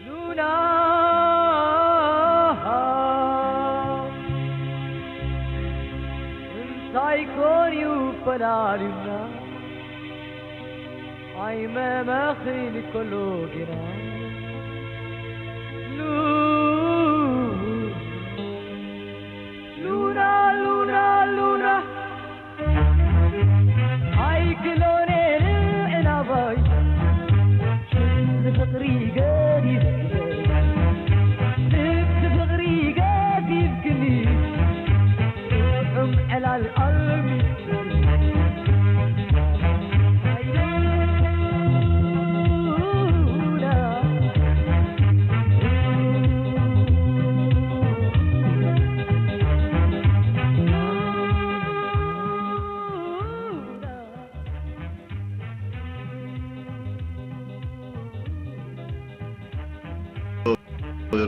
ሉና እንታይ ኮን እዩ ፈላልዩና ኣይመመኽን ከሎ ጌና ሉ- ሉና ሉና ሉና ኣይክሎኔን ዕላባይ ንፍቕሪ ገዲፍክኒ ንፍቕሪ ገዲፍክኒ ጥዑም ዕላል ኣልሚ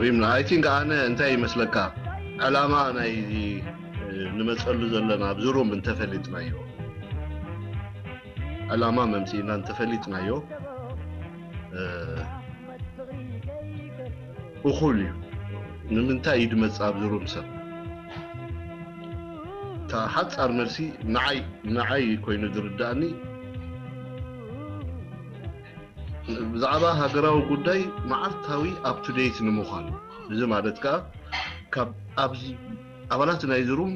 ሪምና፣ I think ኣነ እንታይ ይመስለካ፣ ዕላማ ናይ ንመፀሉ ዘለና ኣብዚ ሩም እንተፈሊጥናዮ፣ ዕላማ መምፅእና እንተፈሊጥናዮ፣ እ፣ እኹል እዩ። ንምንታይ እዩ ድመፅእ ኣብዚ ሩም ሰብ? እታ ሓፃር መልሲ ንዓይ ንዓይ ኮይኑ ዝርዳእኒ፣ ብዛዕባ ሃገራዊ ጉዳይ መዓልታዊ up to date ንምዃን እዩ። እዚ ማለት ከዓ ካብ ኣብዚ ኣባላት ናይዚ ሩም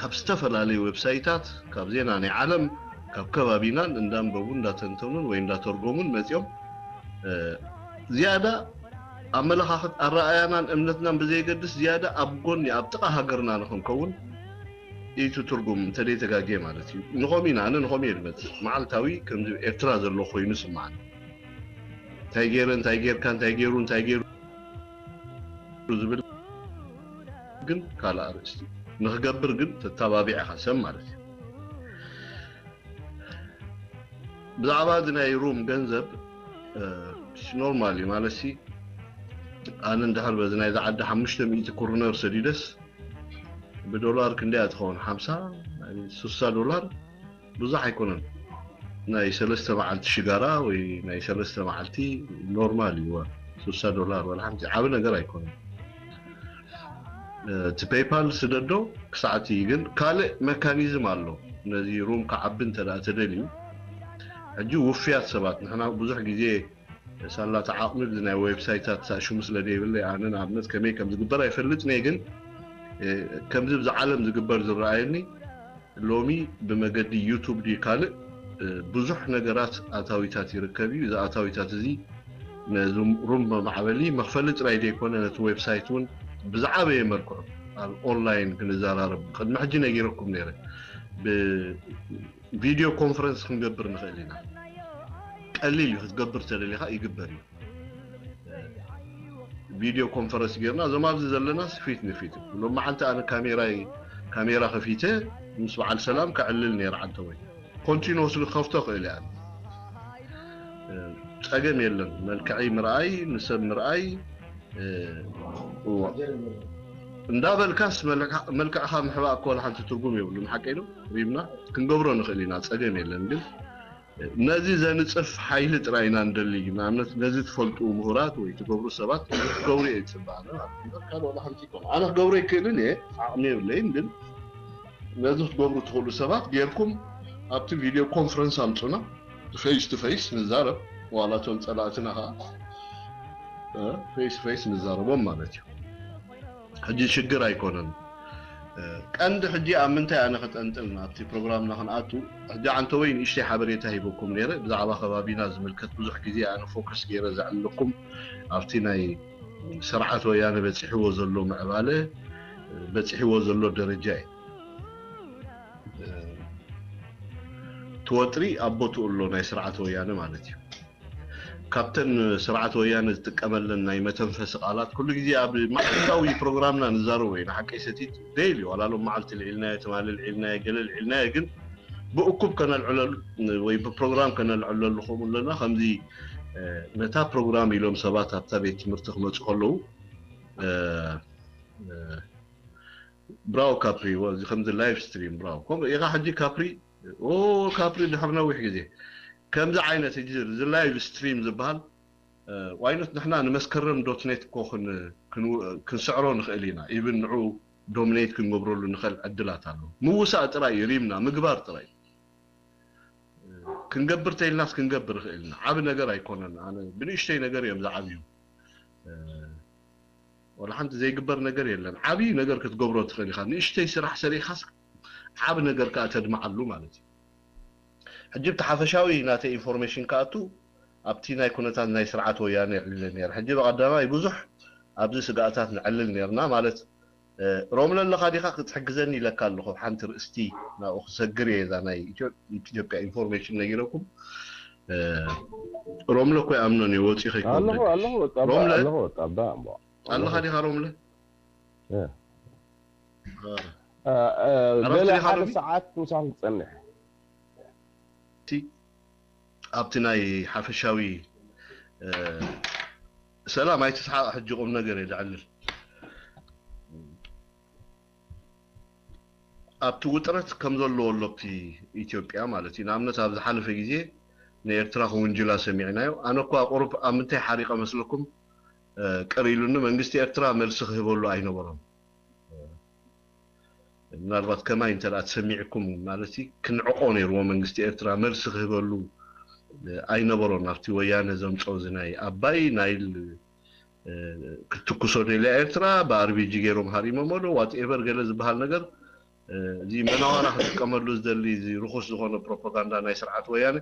ካብ ዝተፈላለዩ ዌብሳይታት፣ ካብ ዜና ናይ ዓለም፣ ካብ ከባቢናን እንዳንበቡ እንዳተንተኑን ወይ እንዳተርጎሙን መፂኦም፣ እ፣ ዝያዳ ኣመለኻኽት ኣረኣያናን እምነትናን ብዘየገድስ ዝያዳ ኣብ ጎኒ ኣብ ጥቓ ሃገርና ንኽንከውን እዩ እቲ ትርጉም እንተደይ ተጋግየ ማለት እዩ። ንኸም ኢና ኣነ ንኸም እየ ዝመፅእ መዓልታዊ ከምዚ ኤርትራ ዘሎ ኮይኑ ስምዓኒ። እንታይ ገይረ እንታይ ጌርካ እንታይ ገይሩ እንታይ ገይሩ ዝብል ግን ካልእ ኣርእስቲ ንኽገብር ግን ተተባቢዕኻ ሰብ ማለት እዩ። ብዛዕባ እዚ ናይ ሩም ገንዘብ ኖርማል እዩ ማለት ሲ ኣነ እንድሕር በዚ ናይ ዝዓዲ ሓሙሽተ ሚእቲ ኩርነር ሰዲደስ ብዶላር ክንደያ ትኸውን ሓምሳ ስሳ ዶላር ብዙሕ ኣይኮነን። ናይ ሰለስተ መዓልቲ ሽጋራ ወይ ናይ ሰለስተ መዓልቲ ኖርማል እዩ። ስሳ ዶላር ወላ ሓንቲ ዓቢ ነገር ኣይኮነን። እቲ ፔይፓል ስደዶ ክሳዕቲ ግን ካልእ መካኒዝም ኣሎ። ነዚ ሩም ክዓቢ እንተ ደኣ ተደልዩ ሕጂ ውፍያት ሰባት ንሕና ብዙሕ ግዜ ሳላ ተዓቕሚ ብዚ ናይ ዌብሳይታት ሳእሽሙ ስለ ደይብለይ ኣነ ንኣብነት ከመይ ከም ዝግበር ኣይፈልጥን እየ ግን ከምዚ ብዚ ዓለም ዝግበር ዝረኣየኒ ሎሚ ብመገዲ ዩቱብ ድዩ ካልእ ብዙሕ ነገራት ኣታዊታት ይርከብ እዩ። እዚ ኣታዊታት እዚ ነዚ ሩም መማዕበሊ መኽፈሊ ጥራይ ዘይኮነ ነቲ ዌብሳይት እውን ብዝዓበየ መልክዑ ኣብ ኦንላይን ክንዘራረብ ቅድሚ ሕጂ ነጊረኩም ነይረ። ብቪድዮ ኮንፈረንስ ክንገብር ንኽእል ኢና። ቀሊል እዩ ክትገብር ተደሊኻ ይግበር እዩ። ቪድዮ ኮንፈረንስ ጌርና እዞም ኣብዚ ዘለና ፊት ንፊት ሎም መዓልቲ ኣነ ካሜራይ ካሜራ ከፊተ ምስ በዓል ሰላም ከዕልል ነይረ ዓንተወይ ኮንቲኖስ ክኸፍቶ ክእል እያ። ጸገም የለን። መልክዐይ ምርኣይ ንሰብ ምርኣይ እንዳበልካስ መልክዕካ ምሕባእ እኮ ሓንቲ ትርጉም የብሉን። ሓቀይ ነው ሪምና ክንገብሮ ንኽእል ኢና፣ ጸገም የለን። ግን ነዚ ዘንጽፍ ሓይሊ ጥራይ ኢና ንደሊ። ንኣብነት ነዚ ትፈልጡ ምሁራት ወይ ትገብሩ ሰባት ክትገብሩ እየ ዝጽበ ኣነ ማለት እዩ። ካልእ ዋላ ሓንቲ ይኮነ ኣነ ክገብሮ ይክእልን እየ፣ ዓቕሚ የብለይን። ግን ነዚ ክትገብሩ ትኽእሉ ሰባት ጌርኩም ኣብቲ ቪድዮ ኮንፈረንስ ኣምጹና፣ ፌስ ቱ ፌስ ንዛረብ። ዋላ እቶም ጸላእትና ከዓ ፌስ ቱ ፌስ ንዛረቦም ማለት እዩ። ሕጂ ሽግር ኣይኮነን። ቀንዲ ሕጂ ኣብ ምንታይ ኣነ ክጠንጥን ኣብቲ ፕሮግራምና ክንኣቱ ሕጂ ዓንተወይ ንእሽተይ ሓበሬታ ሂበኩም ነይረ። ብዛዕባ ከባቢና ዝምልከት ብዙሕ ግዜ ኣነ ፎከስ ገይረ ዘዕልለኩም ኣብቲ ናይ ስርዓት ወያነ በፂሕዎ ዘሎ ምዕባለ፣ በፂሕዎ ዘሎ ደረጃ እዩ። እቲ ወጥሪ ኣብ ቦትኡ ኣሎ ናይ ስርዓት ወያነ ማለት እዩ። ካብተን ስርዓት ወያነ ዝጥቀመለን ናይ መተንፈሲ ቃላት ኩሉ ግዜ ኣብ መዓልታዊ ፕሮግራምና ንዛረቦ ኢና። ሓቀይ ሰቲት ዴይሊ ዋላ ሎም መዓልቲ ልዒልናዮ፣ ትማሊ ልዒልናዮ፣ ገለ ልዒልናዮ፣ ግን ብእኩብ ከነልዕለሉ ወይ ብፕሮግራም ከነልዕለሉ ከምኡ ኣለና። ከምዚ ነታ ፕሮግራም ኢሎም ሰባት ኣብታ ቤት ትምህርቲ ክመፁ ከለዉ ብራው ካፕሪ ከምዚ ላይቭ ስትሪም ብራው ከምኡ ኢኻ ሕጂ ካፕሪ ካፕሪ ድሕሪ ነዊሕ ግዜ ከምዚ ዓይነት ሕጂ እዚ ላይቭ ስትሪም ዝበሃል ዋይኖት ንሕና ንመስከረም ዶት ኔት እኮ ክንስዕሮ ንኽእል ኢና። ኢብን ንዑ ዶሚኔት ክንገብረሉ ንኽእል ዕድላት ኣሎ። ምውሳእ ጥራይ እዩ ሪምና ምግባር ጥራይ። ክንገብር ተይልናስ ክንገብር ይኽእልና። ዓብ ነገር ኣይኮነን። ኣነ ብንእሽተይ ነገር እዮም ዝዓብዩ። ወላ ሓንቲ ዘይግበር ነገር የለን። ዓብዪ ነገር ክትገብሮ ትኽእል ኢኻ። ንእሽተይ ስራሕ ሰሪኻስ ዓብ ነገር ከዓ ተድምዓሉ ማለት እዩ። ሕጂ ብቲ ሓፈሻዊ ናተይ ኢንፎርሜሽን ክኣቱ ኣብቲ ናይ ኩነታት ናይ ስርዓት ወያነ የዕልለ ነይረ። ሕጂ ብቐዳማይ ብዙሕ ኣብዚ ስጋኣታት ንዕልል ነርና ማለት ሮምለ ኣለኻ ዲኻ ክትሕግዘኒ ኢለካ ኣለኹ። ሓንቲ ርእስቲ ናብኡ ክሰግር እየ እዛ ናይ ኢትዮጵያ ኢንፎርሜሽን ነጊረኩም። ሮምለ እኮ ይኣምኖን እየ ወፂ ከይኮን ኣለኹ ኣለኹ ወጣባ ሮምለ? ኣለኹ ወጣባ እሞ ኣለኻ ዲኻ ሮምለ? እ። እ። እ፣ እ፣ ዕረፍቲ ገለ ዲኻ ሓደ ሎሚ? ሰዓት ምሳኹም ክጸንሕ እቲ ኣብቲ ናይ ሓፈሻዊ እ፣ ሰላም ኣይትስሓቕ። ሕጂ ቁም ነገር እየ ዘዕልል። ኣብቲ ውጥረት ከም ዘለዎ ኣሎ ኣብቲ ኢትዮጵያ ማለት እዩ። ንኣብነት ኣብ ዝሓለፈ ግዜ ንኤርትራ ክውንጅላ ሰሚዕናዮ። ኣነ እኳ ቁሩብ ኣብ ምንታይ ሓሪቐ መስለኩም እ፣ ቅር ኢሉኒ። መንግስቲ ኤርትራ መልሲ ክህበሉ ኣይነበሮም። ምናልባት ከማይ እንተ ደኣ ተሰሚዕኩም ማለት እዩ፣ ክንዕቆ ነይርዎ መንግስቲ ኤርትራ መልሲ ክህበሉ እ፣ ኣይነበሮን። ኣብቲ ወያነ ዘምጾ እዚ ናይ ኣባይ ናይል እ፣ ክትትኩሶ ደልያ ኤርትራ ብኣርቢጂ ገይሮም ሃሪሞሞ ዶ ዋትኤቨር ገለ ዝበሃል ነገር እ፣ እዚ መናዋራ ክጥቀመሉ ዝደሊ እዚ ርኹስ ዝኾነ ፕሮፓጋንዳ ናይ ስርዓት ወያነ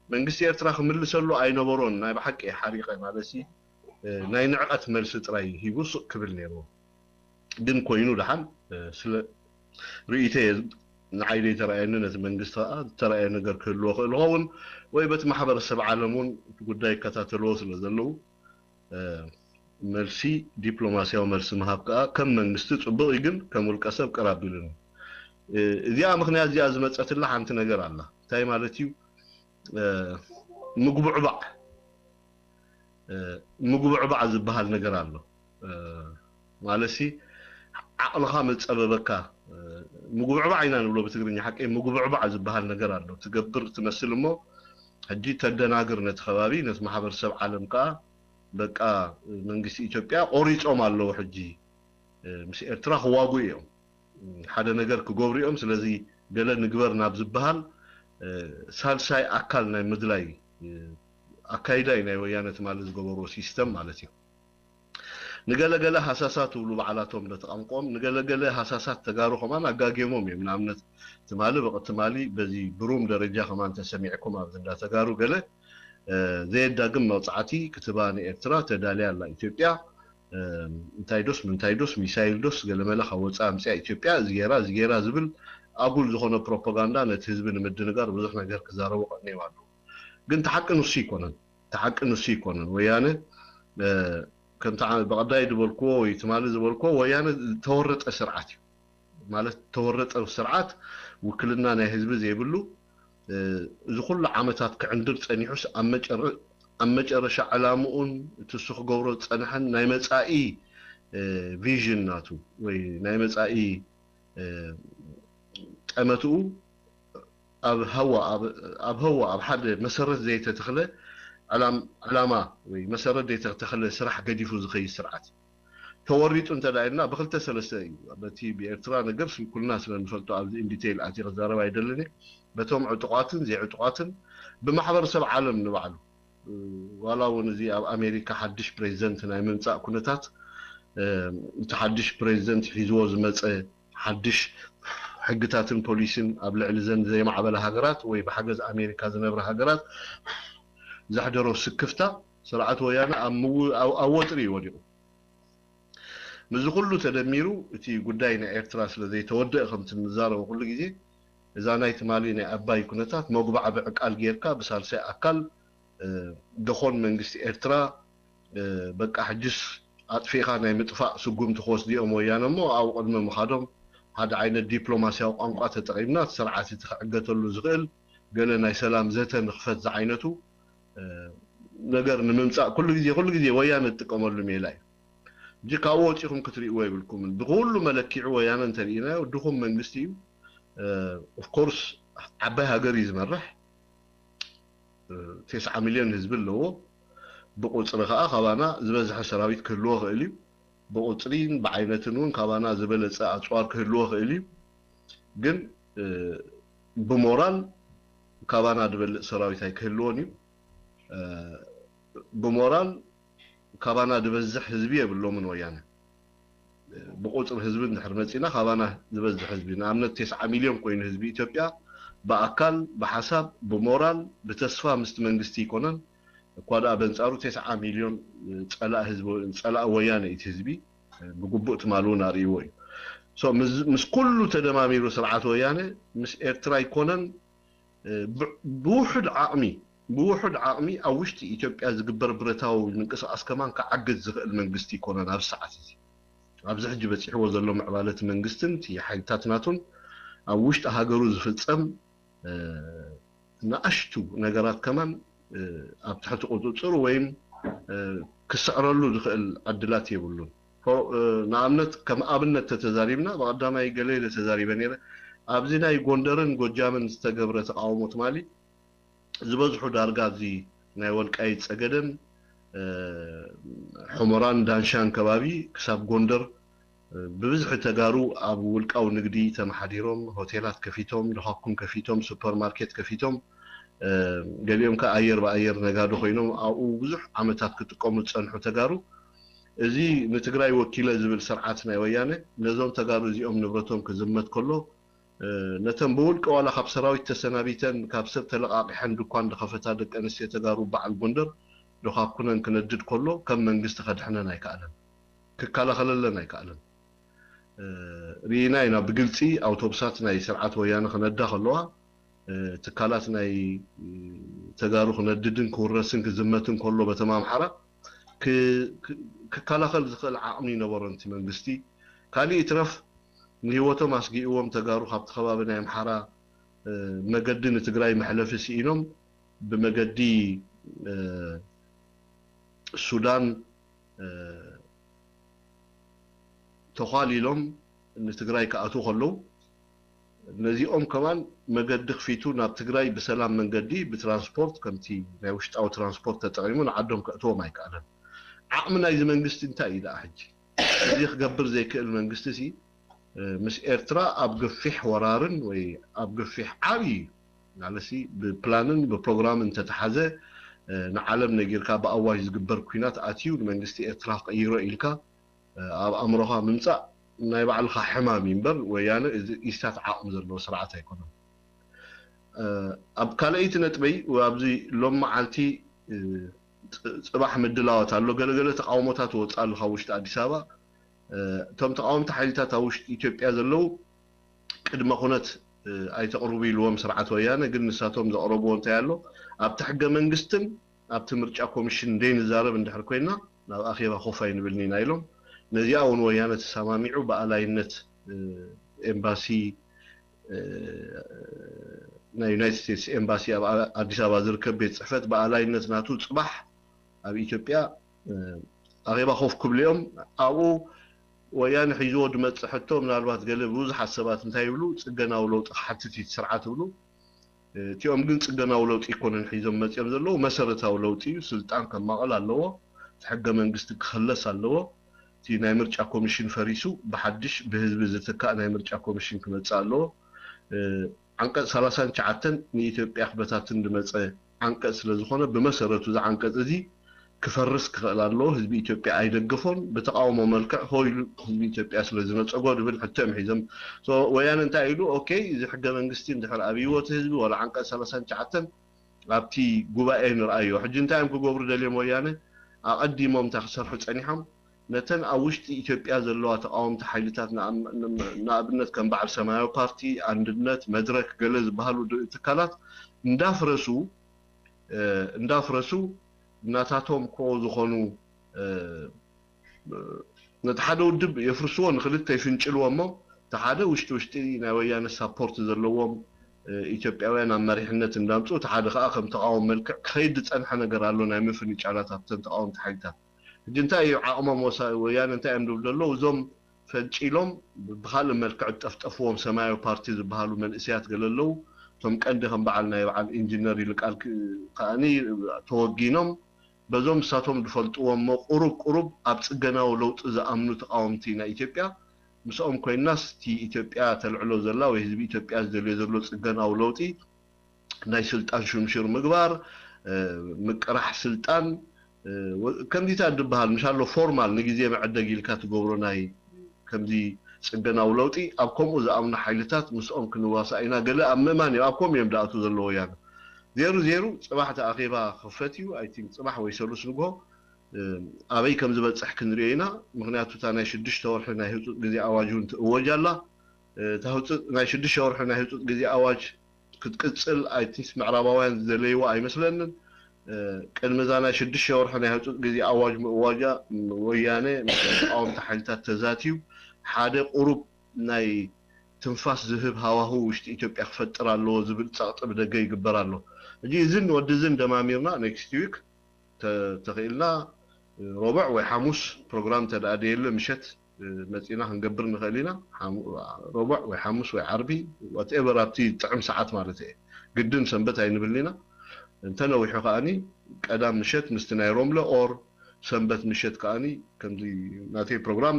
መንግስቲ ኤርትራ ክምልሰሉ ኣይነበሮን። ናይ ብሓቂ ሓሪቐ ማለት እዩ። እ፣ ናይ ንዕቐት መልሲ ጥራይ ሂቡ ስቕ ክብል ነይርዎ። ግን ኮይኑ ደሓን እ፣ ስለ ርእይተየ ንዓይ ዘይተረኣየኒ ነቲ መንግስቲ ከዓ ዝተረኣየ ነገር ክህልዎ ክእል ይኸውን ወይ በቲ ማሕበረሰብ ዓለም እውን እቲ ጉዳይ ይከታተልዎ ስለ ዘለዉ እ፣ መልሲ ዲፕሎማሲያዊ መልሲ ምሃብ ከዓ ከም መንግስቲ ፅቡቅ እዩ፣ ግን ከም ውልቀ ሰብ ቅር ኣቢሉኒ። እ፣ እዚኣ ምክንያት እዚኣ ዝመፀትላ ሓንቲ ነገር ኣላ። እንታይ ማለት እዩ? እ፣ ምጉብዕባዕ እ፣ ምጉብዕባዕ ዝበሃል ነገር ኣሎ። እ፣ ማለትሲ ዓቕልኻ መፀበበካ እ፣ ምጉብዕባዕ ኢና ንብሎ ብትግርኛ ሓቂ ምጉብዕባዕ ዝበሃል ነገር ኣሎ። ትገብር ትመስል እሞ ሕጂ ተደናግር ነቲ ከባቢ ነቲ ማሕበረሰብ ዓለም ከዓ በቃ መንግስቲ ኢትዮጵያ ቆሪፆም ኣለዉ ሕጂ እ፣ ምስ ኤርትራ ክዋጉ እዮም ሓደ ነገር ክገብሩ እዮም። ስለዚ ገለ ንግበር ናብ ዝበሃል እ፣ ሳልሳይ ኣካል ናይ ምድላይ እ፣ ኣካይዳ እዩ ናይ ወያነ ትማሊ ዝገበርዎ ሲስተም ማለት እዩ። ንገለገለ ሃሳሳት ትብሉ ባዕላቶም በቲ ቋንቋኦም ንገለገለ ሃሳሳት ተጋሩ ከማን ኣጋጌሞም እዮም። ንኣብነት ትማሊ በቕ ትማሊ በዚ ብሩም ደረጃ ከማን ተሰሚዕኩም ኣብዚ እንዳ ተጋሩ ገለ እ፣ ዘየዳግም መቕፃዕቲ ክትባ ንኤርትራ ተዳልያ ኣላ ኢትዮጵያ። እ፣ እንታይ ዶስ ምንታይ ዶስ ሚሳይል ዶስ ገለመለ ካብ ወፃ ኣምፅያ ኢትዮጵያ እዚ ገይራ እዚ ገይራ ዝብል ኣጉል ዝኾነ ፕሮፓጋንዳ ነቲ ህዝቢ ንምድንጋር ብዙሕ ነገር ክዛረቡ ቀኒዮም ኣለዉ። ግን እቲ ሓቂ ንሱ ይኮነን። እቲ ሓቂ ንሱ ይኮነን። ወያነ እ፣ ከምቲ ዓ- ብቐዳይ ዝበልክዎ ወይ ትማሊ ዝበልክዎ ወያነ ዝተወረጠ ስርዓት እዩ። ማለት ዝተወረጠ ስርዓት ውክልና ናይ ህዝቢ ዘይብሉ እ፣ እዚ ኩሉ ዓመታት ክዕንድር ፀኒሑስ ኣብ መጨረ- ኣብ መጨረሻ ዕላምኡን እቲ እሱ ክገብሮ ዝፀንሐን ናይ መፃኢ እ፣ ቪዥን ናቱ ወይ ናይ መፃኢ እ፣ ጠመትኡ ኣብ ሃዋ ኣብ- ኣብ ሃዋ ኣብ ሓደ መሰረት ዘይተተኽለ ዕላም- ዕላማ ወይ መሰረት ዘይተተኽለ ስራሕ ገዲፉ ዝኸይድ ስርዓት እዩ። ተወሪጡ እንተ ደኣ ኢልና ብክልተ ሰለስተ እዩ። በቲ ብኤርትራ ነገር ስንኩልና ስለ ንፈልጦ ኣብዚ ኢንዲቴይል ኣትየ ክዛረብ ኣይደልን እየ። በቶም ዕጡቋትን ዘይዕጡቋትን ብማሕበረሰብ ዓለም ንባዕሉ እ፣ ዋላ እውን እዚ ኣብ ኣሜሪካ ሓድሽ ፕሬዚደንት ናይ ምምፃእ ኩነታት እ፣ እቲ ሓድሽ ፕሬዚደንት ሒዝዎ ዝመፀ ሓድሽ ሕግታትን ፖሊሲን ኣብ ልዕሊ ዘን ዘይማዕበላ ሃገራት ወይ ብሓገዝ ኣሜሪካ ዝነብራ ሃገራት ዘሕደሮ ስክፍታ ስርዓት ወያነ ኣብ ምው- ኣብ- ኣብ ወጥሪ እዩ ወዲቑ። ምስዚ ኩሉ ተደሚሩ እቲ ጉዳይ ናይ ኤርትራ ስለ ዘይተወደአ ከምቲ ንዛረቦ ኩሉ ግዜ እዛ ናይ ትማሊ ናይ ኣባይ ኩነታት መጉባዕብዒ ቃል ጌርካ ብሳልሳይ ኣካል እ፣ ደኾን መንግስቲ ኤርትራ እ፣ በቃ ሕጅስ ኣጥፊእኻ ናይ ምጥፋእ ስጉምቲ ክወስዱ እዮም ወያነ እሞ ኣብኡ ቅድሚ ምኻዶም ሓደ ዓይነት ዲፕሎማስያዊ ቋንቋ ተጠቒምና እቲ ስርዓት እቲ ክዕገተሉ ዝኽእል ገለ ናይ ሰላም ዘተ ንኽፈት ዝዓይነቱ እ፣ ነገር ንምምፃእ ኩሉ ግዜ ኩሉ ግዜ ወያነ ዝጥቀመሉ ሜላ እዩ። ሕጂ ካብኡ ወፂኹም ክትርእይዎ የብልኩምን። ብኩሉ መለኪዑ ወያነ እንተርኢናዮ ድኹም መንግስቲ እዩ። ኦፍኮርስ ዓባይ ሃገር እዩ ዝመርሕ። ቴስዓ ሚልዮን ህዝቢ ኣለዎ። ብቁፅሪ ከዓ ካባና ዝበዝሐ ሰራዊት ክህልዎ ክእል እዩ። ብቁፅሪን ብዓይነትን እውን ካባና ዝበለፀ ኣፅዋር ክህልዎ ክእል እዩ። ግን ብሞራል ካባና ዝበልፅ ሰራዊት ኣይክህልዎን እዩ። ብሞራል ካባና ዝበዝሕ ህዝቢ የብሎምን ወያነ። ብቁፅሪ ህዝቢ እንድሕር መፂና ካባና ዝበዝሕ ህዝቢ፣ ንኣብነት ቴስዓ ሚልዮን ኮይኑ ህዝቢ ኢትዮጵያ ብኣካል፣ ብሓሳብ፣ ብሞራል፣ ብተስፋ ምስቲ መንግስቲ ይኮነን። እኳ ደኣ በንፃሩ ቴስዓ ሚልዮን ፀላእ ህዝቢ፣ ፀላእ ወያነ እቲ ህዝቢ ብግቡእ ትማል እውን ኣርእይዎ እዩ። ምስ ኩሉ ተደማሚሩ ስርዓት ወያነ ምስ ኤርትራ ይኮነን ብውሑድ ዓቕሚ ብውሑድ ዓቕሚ ኣብ ውሽጢ ኢትዮጵያ ዝግበር ብረታዊ ምንቅስቃስ ከማን ክዓግት ዝኽእል መንግስቲ ይኮነን። ኣብ ሰዓት እዚ ኣብዚ ሕጂ በፂሕዎ ዘሎ ምዕባለ እቲ መንግስትን እቲ ሓይልታት ናቱን ኣብ ውሽጢ ሃገሩ ዝፍፀም ንኣሽቱ ነገራት ከማን ኣብ ትሕቲ ቁፅፅሩ ወይም ክስዕረሉ ዝኽእል ዕድላት የብሉን። ንኣብነት ከም ኣብነት ተተዛሪብና ብቀዳማይ ገለ ኢለ ተዛሪበ ነይረ። ኣብዚ ናይ ጎንደርን ጎጃምን ዝተገብረ ተቃውሞ ትማሊ ዝበዝሑ ዳርጋ ኣብዚ ናይ ወልቃይት ጸገደን ሑመራን ዳንሻን ከባቢ ክሳብ ጎንደር ብብዝሒ ተጋሩ ኣብ ውልቃዊ ንግዲ ተመሓዲሮም ሆቴላት ከፊቶም፣ ዶኻኩን ከፊቶም፣ ሱፐርማርኬት ከፊቶም፣ ገሊኦም ከ ኣየር ብኣየር ነጋዶ ኮይኖም ኣብኡ ብዙሕ ዓመታት ክጥቀሙ ዝጸንሑ ተጋሩ፣ እዚ ንትግራይ ወኪለ ዝብል ስርዓት ናይ ወያነ ነዞም ተጋሩ እዚኦም ንብረቶም ክዝመት ከሎ ነተን ብውልቂ ዋላ ካብ ሰራዊት ተሰናቢተን ካብ ሰብ ተለቃቂሐን ድኳን ዝኸፈታ ደቂ ኣንስትዮ ተጋሩ በዓል ጎንደር ዶኻኩነን ክነድድ ከሎ ከም መንግስቲ ከድሕነን ኣይከኣለን፣ ክከላኸለለን ኣይከኣለን። ርኢና ኢና ብግልፂ ኣውቶቡሳት ናይ ስርዓት ወያነ ክነዳ ከለዋ ትካላት ናይ ተጋሩ ክነድድን ክውረስን ክዝመትን ከሎ በተም ኣምሓራ ክከላኸል ዝኽእል ዓቕሚ ይነበሮን እቲ መንግስቲ። ካሊእ ይትረፍ ንህይወቶም ኣስጊእዎም ተጋሩ ካብቲ ከባቢ ናይ ኣምሓራ መገዲ ንትግራይ መሕለፊ ስኢኖም ብመገዲ ሱዳን ተዃሊሎም ንትግራይ ክኣትዉ ከለዉ ነዚኦም ከማን መገዲ ክፊቱ ናብ ትግራይ ብሰላም መንገዲ ብትራንስፖርት ከምቲ ናይ ውሽጣዊ ትራንስፖርት ተጠቒሙ ንዓዶም ከእትዎም ኣይከኣለን። ዓቕሚ ናይዚ መንግስቲ እንታይ እዩ ደኣ ሕጂ? እዚ ክገብር ዘይክእል መንግስቲ ሲ ምስ ኤርትራ ኣብ ገፊሕ ወራርን ወይ ኣብ ገፊሕ ዓብዪ ማለሲ ብፕላንን ብፕሮግራምን እንተተሓዘ ንዓለም ነጊርካ ብኣዋጅ ዝግበር ኩናት ኣትዩ ንመንግስቲ ኤርትራ ክቕይሮ ኢልካ ኣብ ኣእምሮኻ ምምፃእ ናይ ባዕልኻ ሕማም እዩ እምበር ወያነ እዚ ኢስታት ዓቕሚ ዘለዎ ስርዓት ኣይኮነን። ኣብ ካልኣይቲ ነጥበይ ኣብዚ ሎም መዓልቲ ፅባሕ ምድላዋት ኣሎ። ገለገለ ተቃውሞታት ወፃ ኣሎ ካብ ውሽጢ ኣዲስ ኣበባ። እቶም ተቃወምቲ ሓይልታት ኣብ ውሽጢ ኢትዮጵያ ዘለዉ ቅድመ ኩነት ኣይተቕርቡ ኢልዎም ስርዓት ወያነ። ግን ንሳቶም ዘቕረብዎ እንታይ ኣሎ? ኣብቲ ሕገ መንግስትን ኣብቲ ምርጫ ኮሚሽን ደይ ንዛረብ እንድሕር ኮይና ናብ ኣኼባ ኮፍ ኣይንብልን ኢና ኢሎም። ነዚኣ እውን ወያነ ተሰማሚዑ ብኣላይነት ኤምባሲ ናይ ዩናይትድ ስቴትስ ኤምባሲ ኣብ ኣዲስ ኣበባ ዝርከብ ቤት ፅሕፈት ብኣላይነት ናቱ ፅባሕ ኣብ ኢትዮጵያ ኣኼባ ኮፍ ክብልኦም ኣብኡ ወያነ ሒዝዎ ዝመፅእ ሕቶ ምናልባት ገለ ብዙሓት ሰባት እንታይ ይብሉ? ፅገናዊ ለውጢ ክሓትት እዩ ስርዓት ይብሉ። እቲኦም ግን ፅገናዊ ለውጢ ይኮነን ሒዞም መፅኦም ዘለዉ መሰረታዊ ለውጢ እዩ። ስልጣን ከማቐል ኣለዎ። እቲ ሕገ መንግስቲ ክኸለስ ኣለዎ። እቲ ናይ ምርጫ ኮሚሽን ፈሪሱ ብሓድሽ ብህዝቢ ዝትካእ ናይ ምርጫ ኮሚሽን ክመፅእ ኣለዎ። ዓንቀፅ ሰላሳን ትሽዓተን ንኢትዮጵያ ክበታትን ዝመፀ ዓንቀፅ ስለዝኾነ ብመሰረቱ እዚ ዓንቀፅ እዚ ክፈርስ ክኽእል ኣለዎ። ህዝቢ ኢትዮጵያ ኣይደገፎን። ብተቃውሞ መልክዕ ሆ ኢሉ ህዝቢ ኢትዮጵያ ስለዝነፀጎ ዝብል ሕቶ እዮም ሒዞም። ወያነ እንታይ ኢሉ? ኦኬ፣ እዚ ሕገ መንግስቲ እንድሕር ኣብይዎ እቲ ህዝቢ ዋላ ዓንቀፅ ሰላሳን ትሽዓተን ኣብቲ ጉባኤ ንርኣዮ። ሕጂ እንታይ እዮም ክገብሩ ደልዮም ወያነ? ኣቐዲሞም እንታይ ክሰርሑ ፀኒሖም? ነተን ኣብ ውሽጢ ኢትዮጵያ ዘለዋ ተቃወምቲ ሓይልታት ንኣብነት ከም በዓል ሰማያዊ ፓርቲ፣ ኣንድነት፣ መድረክ ገለ ዝበሃሉ ትካላት እንዳፍረሱ እንዳፍረሱ ናታቶም ኮ ዝኾኑ ነቲ ሓደ ውድብ የፍርስዎ ንክልተ ይፍንጭልዎ እሞ እቲ ሓደ ውሽጢ ውሽጢ ናይ ወያነ ሳፖርት ዘለዎም ኢትዮጵያውያን ኣብ መሪሕነት እንዳምፁ እቲ ሓደ ከዓ ከም ተቃወም መልክዕ ክኸይድ ዝፀንሐ ነገር ኣሎ ናይ ምፍንጫላት ኣብተን ተቃወምቲ ሓይልታት ሕጂ እንታይ እዩ ዓቕሞም ወሳ- ወያነ እንታይ እዮም ዝብሉ ዘለዉ እዞም ፈንጪሎም ብካልእ መልክዕ ጠፍጠፍዎም ሰማያዊ ፓርቲ ዝበሃሉ መንእሰያት ገለ ኣለዉ ከም ቀንዲ ከም በዓል ናይ በዓል ኢንጂነር ይልቃል ከኣኒ ተወጊኖም በዞም ንሳቶም ዝፈልጥዎ እሞ ቁሩብ ቁሩብ ኣብ ፅገናዊ ለውጢ ዝኣምኑ ተቃወምቲ ናይ ኢትዮጵያ ምስኦም ኮይናስ እቲ ኢትዮጵያ ተልዕሎ ዘላ ወይ ህዝቢ ኢትዮጵያ ዝደልዮ ዘሎ ፅገናዊ ለውጢ ናይ ስልጣን ሽምሽር ምግባር ምቅራሕ ስልጣን ከምዚታት ዝበሃል ምሻሎ ፎርማል ንግዜ መዐደግ ኢልካ ትገብሮ ናይ ከምዚ ፅገናዊ ለውጢ ኣብ ከምኡ ዝኣምኑ ሓይልታት ምስኦም ክንዋሳእ ኢና ገለ ኣብ ምእማን እዮም ኣብ ከምኡ እዮም ዝኣትዉ ዘለዎ ወያነ ዜሩ ዜሩ ፅባሕ እቲ ኣኼባ ክኽፈት እዩ ኣይ ቲንክ ፅባሕ ወይ ሰሉስ ንግሆ ኣበይ ከም ዝበፅሕ ክንሪኦ ኢና ምክንያቱ እታ ናይ ሽዱሽተ ወርሒ ናይ ህፁፅ ግዜ ኣዋጅ እውን ትእወጅ ኣላ ናይ ሽዱሽተ ወርሒ ናይ ህፁፅ ግዜ ኣዋጅ ክትቅፅል ኣይቲስ ምዕራባውያን ዝደለይዎ ኣይመስለንን ቅድሚ እዛ ናይ ሽዱሽተ ወርሒ ናይ ህፁፅ ግዜ ኣዋጅ ምእዋጃ ወያነ ምስ ተቃወምቲ ሓይልታት ተዛትዩ ሓደ ቁሩብ ናይ ትንፋስ ዝህብ ሃዋህው ውሽጢ ኢትዮጵያ ክፈጥር ኣለዎ ዝብል ፀቕጢ ብደገ ይግበር ኣሎ። ሕጂ እዝን ወዲ እዝን ደማሚርና ኔክስት ዊክ ተኽኢልና ሮብዕ ወይ ሓሙስ ፕሮግራም ተደኣ ደየለ ምሸት መፂና ክንገብር ንኽእል ኢና። ሮብዕ ወይ ሓሙስ ወይ ዓርቢ ዋትኤቨር ኣብቲ ጥዕም ሰዓት ማለት እየ። ግድን ሰንበት ኣይንብልን ኢና። እንተነዊሑ ከኣኒ ቀዳም ምሸት ምስቲ ናይ ሮምለ ኦር ሰንበት ምሸት ከኣኒ ከምዚ ናተይ ፕሮግራም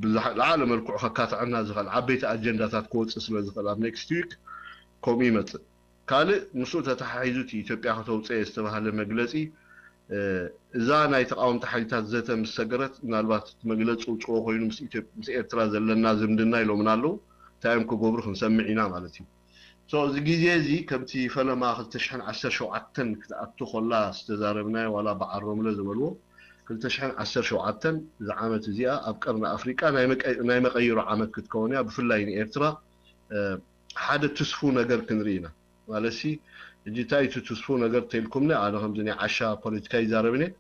ብዝለዓለ መልክዑ ከካትዐና ዝኽእል ዓበይቲ ኣጀንዳታት ክወፅእ ስለ ዝኽእል ኣብ ኔክስት ዊክ ከምኡ ይመፅእ። ካልእ ምስኡ ተተሓሒዙ እቲ ኢትዮጵያ ከተውፅኦ ዝተባሃለ መግለፂ እዛ ናይ ተቃወምቲ ሓይልታት ዘተ ምስ ሰገረት ምናልባት እቲ መግለፂ ውፅኦ ኮይኑ ምስ ኤርትራ ዘለና ዝምድና ኢሎምና ኣለዉ እንታይ እዮም ክገብሩ ክንሰምዕ ኢና ማለት እዩ። እዚ ግዜ እዚ ከምቲ ፈለማ ክልተ ሽሕን ዓሰርተ ሸውዓተን ክትኣቱ ከላ ዝተዛረብናዮ ዋላ በዓል ሮምለ ዝበልዎ ክልተ ሽሕን ዓሰርተ ሸውዓተን እዛ ዓመት እዚኣ ኣብ ቀርኒ ኣፍሪቃ ናይ መቀይሮ ዓመት ክትከውን እያ ብፍላይ ንኤርትራ ሓደ ትስፉ ነገር ክንርኢ ኢና ማለትሲ ሕጂ እንታይ እቲ ትስፉ ነገር ተልኩምኒ ኣነ ከምዚ ናይ ዓሻ ፖለቲካ ይዛረብን እየ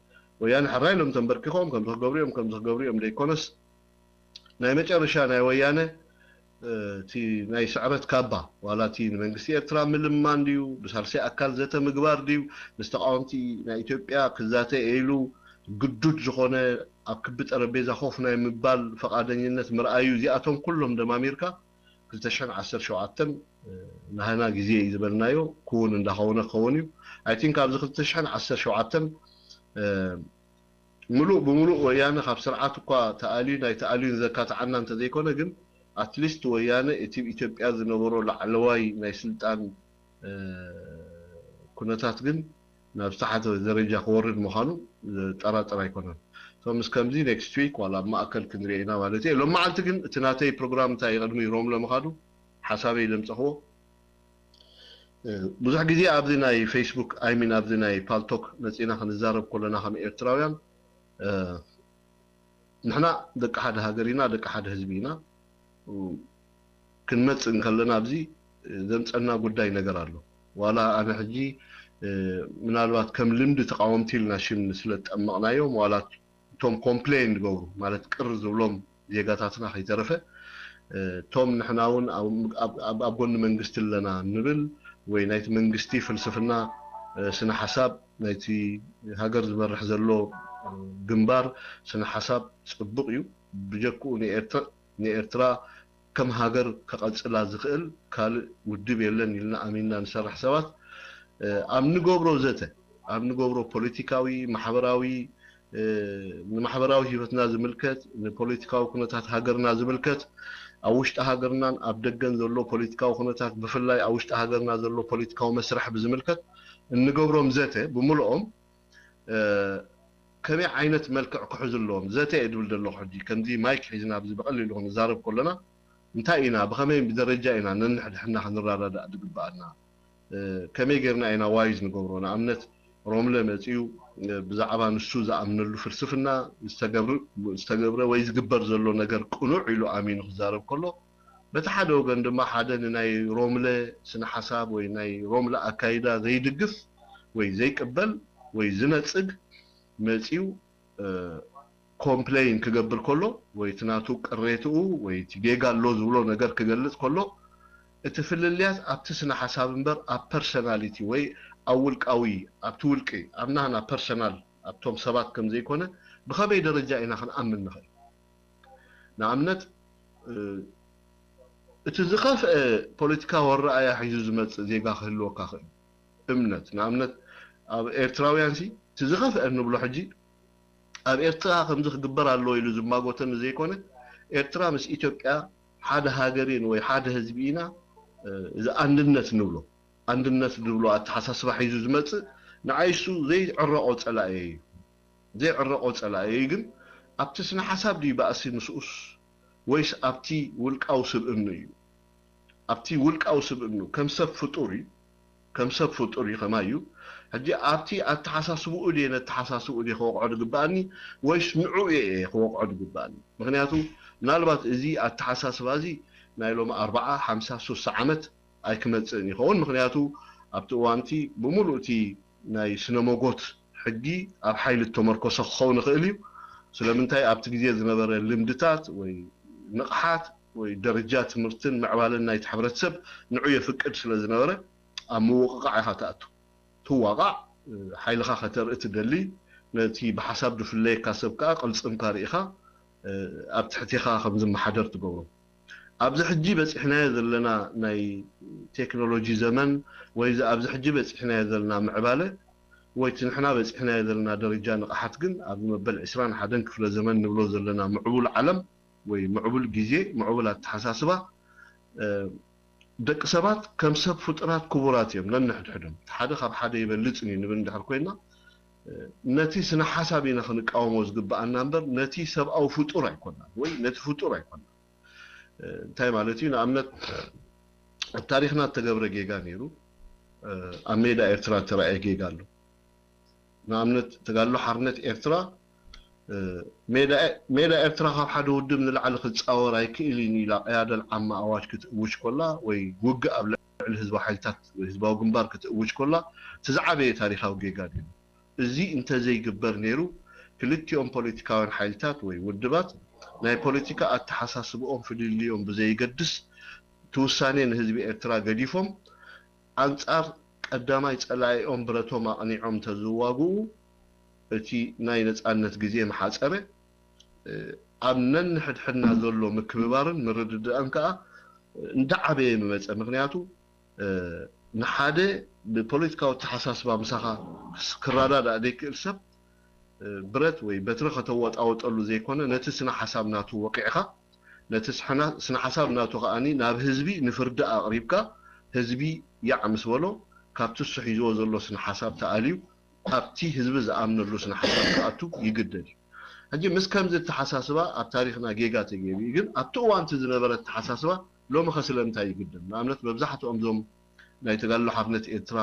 ወያነ ሕራይ ኢሎም ተንበርኪኾም ከምዚ ክገብሩ እዮም ከምዚ ክገብሩ እዮም ዘይኮነስ ናይ መጨረሻ ናይ ወያነ እቲ ናይ ስዕረት ካባ ዋላ እቲ ንመንግስቲ ኤርትራ ምልማን ድዩ ብሳልሳይ ኣካል ዘተ ምግባር ድዩ ምስ ተቃወምቲ ናይ ኢትዮጵያ ክዛተ ኢሉ ግዱድ ዝኾነ ኣብ ክቢ ጠረጴዛ ኮፍ ናይ ምባል ፈቃደኝነት ምርኣዩ እዚኣቶም ኩሎም ደማሚርካ ክልተ ሽሕን ዓሰርተ ሸውዓተን ናህና ግዜ እዩ ዝበልናዮ ክውን እንዳኸውነ ክኸውን እዩ። I think ኣብዚ ክልተ ሽሕን ዓሰርተ ሸውዓተን ምሉእ ብምሉእ ወያነ ካብ ስርዓት እኳ ተኣልዩ ናይ ተኣልዩን ዘካትዓና እንተዘይኮነ ግን ኣትሊስት ወያነ እቲ ኢትዮጵያ ዝነበሮ ላዕለዋይ ናይ ስልጣን ኩነታት ግን ናብ ዝተሓተ ደረጃ ክወርድ ምዃኑ ዘጠራጥር ኣይኮነን። So ምስ ከምዚ ኔክስት ዊክ ዋላ ኣብ ማእከል ክንሪኦ ኢና ማለት እየ። ሎም መዓልቲ ግን እቲ ናተይ ፕሮግራም እንታይ ቅድሚ ሮም ለምኻዱ ሓሳበይ ለምፀኽዎ ብዙሕ ግዜ ኣብዚ ናይ ፌስቡክ ኣይሚን ኣብዚ ናይ ፓልቶክ መፂና ክንዛረብ ከለና ከም ኤርትራውያን ንሕና ደቂ ሓደ ሃገር ኢና ደቂ ሓደ ህዝቢ ኢና ክንመፅእ እንከለና ኣብዚ ዘምፀና ጉዳይ ነገር ኣሎ ዋላ ኣነ ሕጂ ምናልባት ከም ልምዲ ተቃወምቲ ኢልና ሽም ስለጠመቕናዮም ዋላ እቶም ኮምፕሌን ዝገብሩ ማለት ቅር ዝብሎም ዜጋታትና ከይተረፈ እቶም ንሕና እውን ኣብ ጎኒ መንግስቲ ኣለና ንብል ወይ ናይቲ መንግስቲ ፍልስፍና ስነ ሓሳብ ናይቲ ሃገር ዝመርሕ ዘሎ ግንባር ስነ ሓሳብ ፅቡቅ እዩ ብጀክኡ ንኤርትራ ከም ሃገር ከቐፅላ ዝኽእል ካልእ ውድብ የለን ኢልና ኣሚንና ንሰርሕ ሰባት ኣብ ንገብሮ ዘተ ኣብ ንገብሮ ፖለቲካዊ ማሕበራዊ ንማሕበራዊ ህይወትና ዝምልከት ንፖለቲካዊ ኩነታት ሃገርና ዝምልከት ኣብ ውሽጢ ሃገርናን ኣብ ደገን ዘሎ ፖለቲካዊ ኩነታት ብፍላይ ኣብ ውሽጢ ሃገርና ዘሎ ፖለቲካዊ መስርሕ ብዝምልከት እንገብሮም ዘተ ብምልኦም ከመይ ዓይነት መልክዕ ክሕዙ ኣለዎም ዘተ እየ ድብል ዘለኹ ሕጂ ከምዚ ማይክ ሒዝና ኣብዚ ብቐሊሉ ክንዛረብ ከለና እንታይ ኢና ብኸመይ ደረጃ ኢና ነንሕድሕና ክንረዳዳእ ዝግበኣና ከመይ ጌርና ኢና ዋይዝ ንገብሮ ንኣብነት ሮምለ መፅዩ ብዛዕባ ንሱ ዝኣምነሉ ፍልስፍና ዝተገብረ ወይ ዝግበር ዘሎ ነገር ቅኑዕ ኢሉ ኣሚኑ ክዛረብ ከሎ በቲ ሓደ ወገን ድማ ሓደ ንናይ ሮምለ ስነ ሓሳብ ወይ ናይ ሮምለ ኣካይዳ ዘይድግፍ ወይ ዘይቅበል ወይ ዝነፅግ መፅዩ ኮምፕሌን ክገብር ከሎ ወይ እቲ ናቱ ቅሬትኡ ወይ እቲ ጌጋ ኣሎ ዝብሎ ነገር ክገልፅ ከሎ እቲ ፍልልያት ኣብቲ ስነ ሓሳብ እምበር ኣብ ፐርሰናሊቲ ወይ ኣብ ውልቃዊ ኣብቲ ውልቂ ኣብ ናህና ፐርሰናል ኣብቶም ሰባት ከም ዘይኮነ ብኸመይ ደረጃ ኢና ክንኣምን ንኽእል ንኣብነት እቲ ዝኸፍአ ፖለቲካዊ ኣረኣእያ ሒዙ ዝመጽእ ዜጋ ክህልወካ ክእል። እምነት፣ ንኣብነት ኣብ ኤርትራውያን ሲ እቲ ዝኸፍአ እንብሎ ሕጂ ኣብ ኤርትራ ከምዚ ክግበር ኣለዎ ኢሉ ዝማጎተኒ ዘይኮነ፣ ኤርትራ ምስ ኢትዮጵያ ሓደ ሃገር እየን ወይ ሓደ ህዝቢ ኢና፣ እዚ ኣንድነት ንብሎ ኣንድነት ንብሎ ኣተሓሳስባ ሒዙ ዝመጽእ ንዓይ እሱ ዘይዕረቆ ጸላኢ እዩ። ዘይዕረቆ ጸላኢ እዩ። ግን ኣብቲ ስነ ሓሳብ ድዩ ባእሲ ምስኡስ ወይስ ኣብቲ ውልቃዊ ስብእኑ እዩ? ኣብቲ ውልቃዊ ስብእኑ ከም ሰብ ፍጡር እዩ። ከም ሰብ ፍጡር እዩ፣ ከማይ እዩ። ሕጂ ኣብቲ ኣተሓሳስብኡ ድየ ነተሓሳስብኡ ድየ ክወቕዖ ዝግበኣኒ ወይስ ንዑ እየ ክወቕዖ ዝግበኣኒ? ምክንያቱ ምናልባት እዚ ኣተሓሳስባ እዚ ናይ ሎሚ ኣርባዓ፣ ሓምሳ፣ ሱሳ ዓመት ኣይክመጽእን ይኸውን። ምክንያቱ ኣብቲ እዋንቲ ብምሉእ እቲ ናይ ስነ መጎት ሕጊ ኣብ ሓይሊ እተመርኮሰ ክኸውን ይኽእል እዩ። ስለምንታይ ኣብቲ ግዜ ዝነበረ ልምድታት ወይ ንቕሓት ወይ ደረጃ ትምህርትን ምዕባለን ናይቲ ሕብረተሰብ ንዑ የፍቅድ ስለ ዝነበረ ኣብ ምውቕቓዕ ኢኻ ትኣቱ። ትዋቓዕ፣ ሓይልኻ ከተርኢ ትደሊ፣ ነቲ ብሓሳብ ዝፍለየካ ሰብ ከኣ ቅልጽምካ ርኢኻ ኣብ ትሕቴኻ ከም ዝመሓደር ትገብሮ። ኣብዚ ሕጂ በጺሕናዮ ዘለና ናይ ቴክኖሎጂ ዘመን ወይ እዚ ኣብዚ ሕጂ በጺሕናዮ ዘለና ምዕባለ ወይ እቲ ንሕና በጺሕናዮ ዘለና ደረጃ ንቕሓት ግን ኣብዚ መበል ዕስራን ሓደን ክፍለ ዘመን ንብሎ ዘለና ምዕቡል ዓለም ወይ ምዕቡል ግዜ ምዕቡል ኣተሓሳስባ ደቂ ሰባት ከም ሰብ ፍጡራት ክቡራት እዮም ነንሕድሕዶም። እቲ ሓደ ካብ ሓደ ይበልጽን እዩ ንብል እንድሕር ኮይና ነቲ ስነ ሓሳብ ኢና ክንቃወሞ ዝግብኣና እምበር ነቲ ሰብኣዊ ፍጡር ኣይኮናን ወይ ነቲ ፍጡር ኣይኮናን። እንታይ ማለት እዩ? ንኣብነት ኣብ ታሪኽና እተገብረ ጌጋ ነይሩ፣ ኣብ ሜዳ ኤርትራ እተራእየ ጌጋ ኣሎ። ንኣብነት ተጋድሎ ሓርነት ኤርትራ ሜዳ ኤርትራ ካብ ሓደ ውድብ ንላዕሊ ክጻወር ኣይክእልን ኢላ ቀያደል ዓማ ኣዋጅ ክትእውጅ ኮላ ወይ ውግእ ኣብ ልዕሊ ህዝባዊ ሓይልታት ወይ ህዝባዊ ግንባር ክትእውጅ ኮላ እቲ ዝዓበየ ታሪኻዊ ጌጋ ነይሩ። እዚ እንተዘይግበር ነይሩ ክልቲኦም ፖለቲካውያን ሓይልታት ወይ ውድባት ናይ ፖለቲካ ኣተሓሳስብኦም ፍልልዮም ብዘይገድስ እቲ ውሳኔ ንህዝቢ ኤርትራ ገዲፎም ኣንጻር ቀዳማይ ጸላኢኦም ብረቶም ኣቕኒዖም እንተዝዋግኡ እቲ ናይ ነጻነት ግዜ ምሓጸረ። ኣብ ነንሕድሕድና ዘሎ ምክብባርን ምርድዳእን ከኣ እንዳዓበየ ምመጸ። ምክንያቱ ንሓደ ብፖለቲካዊ ኣተሓሳስባ ምሳኻ ክረዳዳእ ዘይክእል ሰብ ብረት ወይ በትሪ ከተወጣውጠሉ ዘይኮነ ነቲ ስነ ሓሳብ ናቱ ወቂዕካ ነቲ ስነ ሓሳብ ናቱ ከኣ ናብ ህዝቢ ንፍርዲ ኣቕሪብካ ህዝቢ ያዕ ምስ በሎ ካብቲ እሱ ሒዝዎ ዘሎ ስነ ሓሳብ ተኣልዩ ኣብቲ ህዝቢ ዝኣምነሉ ስነ ሓሳብ ክኣቱ ይግደድ እዩ። ሕጂ ምስ ከምዚ ኣተሓሳስባ ኣብ ታሪኽና ጌጋ ተገይሩ እዩ። ግን ኣብቲ እዋንቲ ዝነበረ ኣተሓሳስባ ሎሚ ከ ስለምንታይ ይግደል? ንኣብነት መብዛሕትኦም ዞም ናይ ተጋድሎ ሓርነት ኤርትራ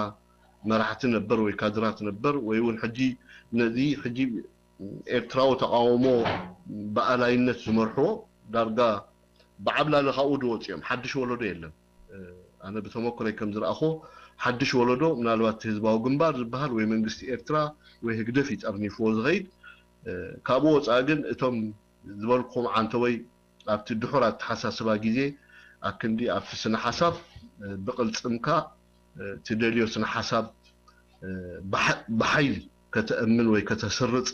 መራሕቲ ነበር ወይ ካድራት ነበር ወይ እውን ሕጂ ነዚ ሕጂ ኤርትራዊ ተቃውሞ ብኣላይነት ዝመርሕዎ ዳርጋ ብዓብላሊ ካብኡ ዝወፁ እዮም። ሓድሽ ወለዶ የለን። ኣነ ብተመክሮይ ከም ዝረኣኹ ሓድሽ ወለዶ ምናልባት ህዝባዊ ግንባር ዝበሃል ወይ መንግስቲ ኤርትራ ወይ ህግደፍ ይጠርኒፍዎ ዝኸይድ። ካብኡ ወፃኢ ግን እቶም ዝበልኩም ዓንተወይ ኣብቲ ድሑር ኣተሓሳስባ ግዜ ኣክንዲ ኣብቲ ስነ ሓሳብ ብቕልጽምካ ትደልዮ ስነ ሓሳብ ብሓይሊ ከተእምን ወይ ከተስርጽ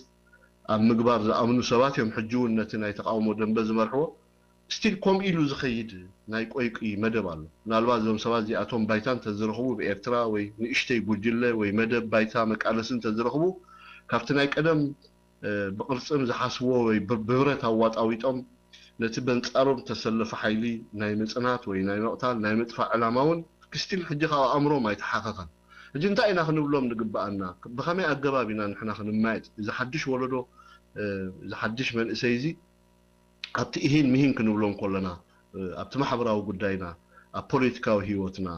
ኣብ ምግባር ዝኣምኑ ሰባት እዮም። ሕጂ እውን ነቲ ናይ ተቃውሞ ደንበ ዝመርሕዎ ስቲል ከምኡ ኢሉ ዝኸይድ ናይ ቆይቂ መደብ ኣሎ። ምናልባት እዞም ሰባት እዚኣቶም ባይታ እንተዝረኽቡ ብኤርትራ ወይ ንእሽተይ ጉጅለ ወይ መደብ ባይታ መቃለሲ እንተዝረኽቡ ካብቲ ናይ ቀደም ብቕልጽም ዝሓስብዎ ወይ ብብረት ኣዋጣዊጦም ነቲ በንጻሮም ዝተሰለፈ ሓይሊ ናይ ምጽናት ወይ ናይ ምቕታል ናይ ምጥፋእ ዕላማ እውን ክስቲል ሕጂ ካብ ኣእምሮም ኣይተሓኸኸን። ሕጂ እንታይ ኢና ክንብሎም ንግብኣና? ብኸመይ ኣገባብ ኢና ንሕና ክንማየጥ? እዚ ሓድሽ ወለዶ እዚ ሓድሽ መንእሰይ እዚ ኣብቲ እሂን ምሂን ክንብሎም ከለና ኣብቲ ማሕበራዊ ጉዳይና ኣብ ፖለቲካዊ ህይወትና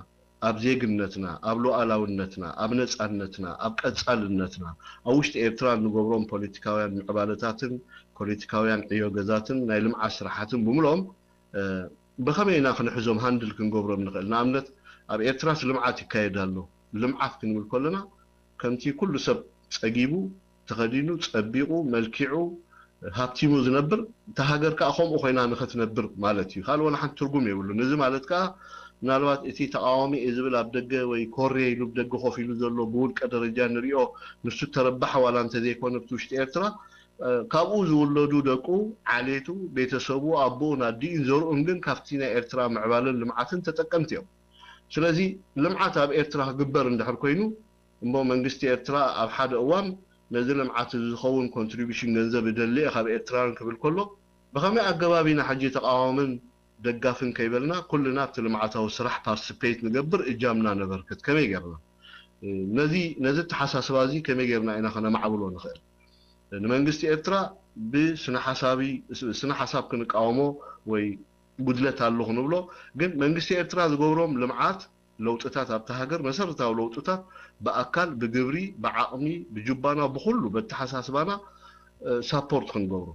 ኣብ ዜግነትና፣ ኣብ ሉዓላውነትና፣ ኣብ ነጻነትና፣ ኣብ ቀጻልነትና፣ ኣብ ውሽጢ ኤርትራ እንገብሮም ፖለቲካውያን ምዕባለታትን ፖለቲካውያን ዕዮ ገዛትን ናይ ልምዓት ስራሓትን ብምልኦም ብኸመይ ኢና ክንሕዞም ሃንድል ክንገብሮም ንኽእል? ንኣብነት ኣብ ኤርትራስ ልምዓት ይካየድ ኣሎ። ልምዓት ክንብል ከለና ከምቲ ኩሉ ሰብ ጸጊቡ ተኸዲኑ ጸቢቑ መልኪዑ ሃብቲሙ ዝነብር እታ ሃገር ከዓ ከምኡ ኮይና ንኸትነብር ማለት እዩ። ካልእ ዋላ ሓንቲ ትርጉም የብሉን። እዚ ማለት ከዓ ምናልባት እቲ ተቃዋሚ እየ ዝብል ኣብ ደገ ወይ ኮርየ ኢሉ ብደገ ኮፍ ኢሉ ዘሎ ብውልቀ ደረጃ ንሪኦ ንሱ ተረባሕ ዋላ እንተዘይኮነ ብቲ ውሽጢ ኤርትራ ካብኡ ዝውለዱ ደቁ፣ ዓሌቱ፣ ቤተሰቡ፣ ኣቦኡን ኣዲኡን ዘርኡን ግን ካብቲ ናይ ኤርትራ ምዕባለን ልምዓትን ተጠቀምቲ እዮም። ስለዚ ልምዓት ኣብ ኤርትራ ክግበር እንድሕር ኮይኑ እሞ መንግስቲ ኤርትራ ኣብ ሓደ እዋን ነዚ ልምዓት እዚ ዝኸውን ኮንትሪቢሽን ገንዘብ እደሊ እየ ካብ ኤርትራውያን ክብል ከሎ ብኸመይ ኣገባብ ኢና ሕጂ ተቓዋምን ደጋፍን ከይበልና ኩልና ኣብቲ ልምዓታዊ ስራሕ ፓርቲስፔት ንገብር እጃምና ነበርክት ከመይ ጌርና ነዚ ነዚ ኣተሓሳስባ እዚ ከመይ ጌርና ኢና ከነማዕብሎ ንኽእል? ንመንግስቲ ኤርትራ ብስነ ሓሳቢ ስነ ሓሳብ ክንቃወሞ ወይ ጉድለት ኣሎ ክንብሎ ግን መንግስቲ ኤርትራ ዝገብሮም ልምዓት ለውጥታት ኣብታ ሃገር መሰረታዊ ለውጥታት ብኣካል ብግብሪ ብዓቕሚ ብጁባና ብኩሉ በተሓሳስባና ሳፖርት ክንገብሮ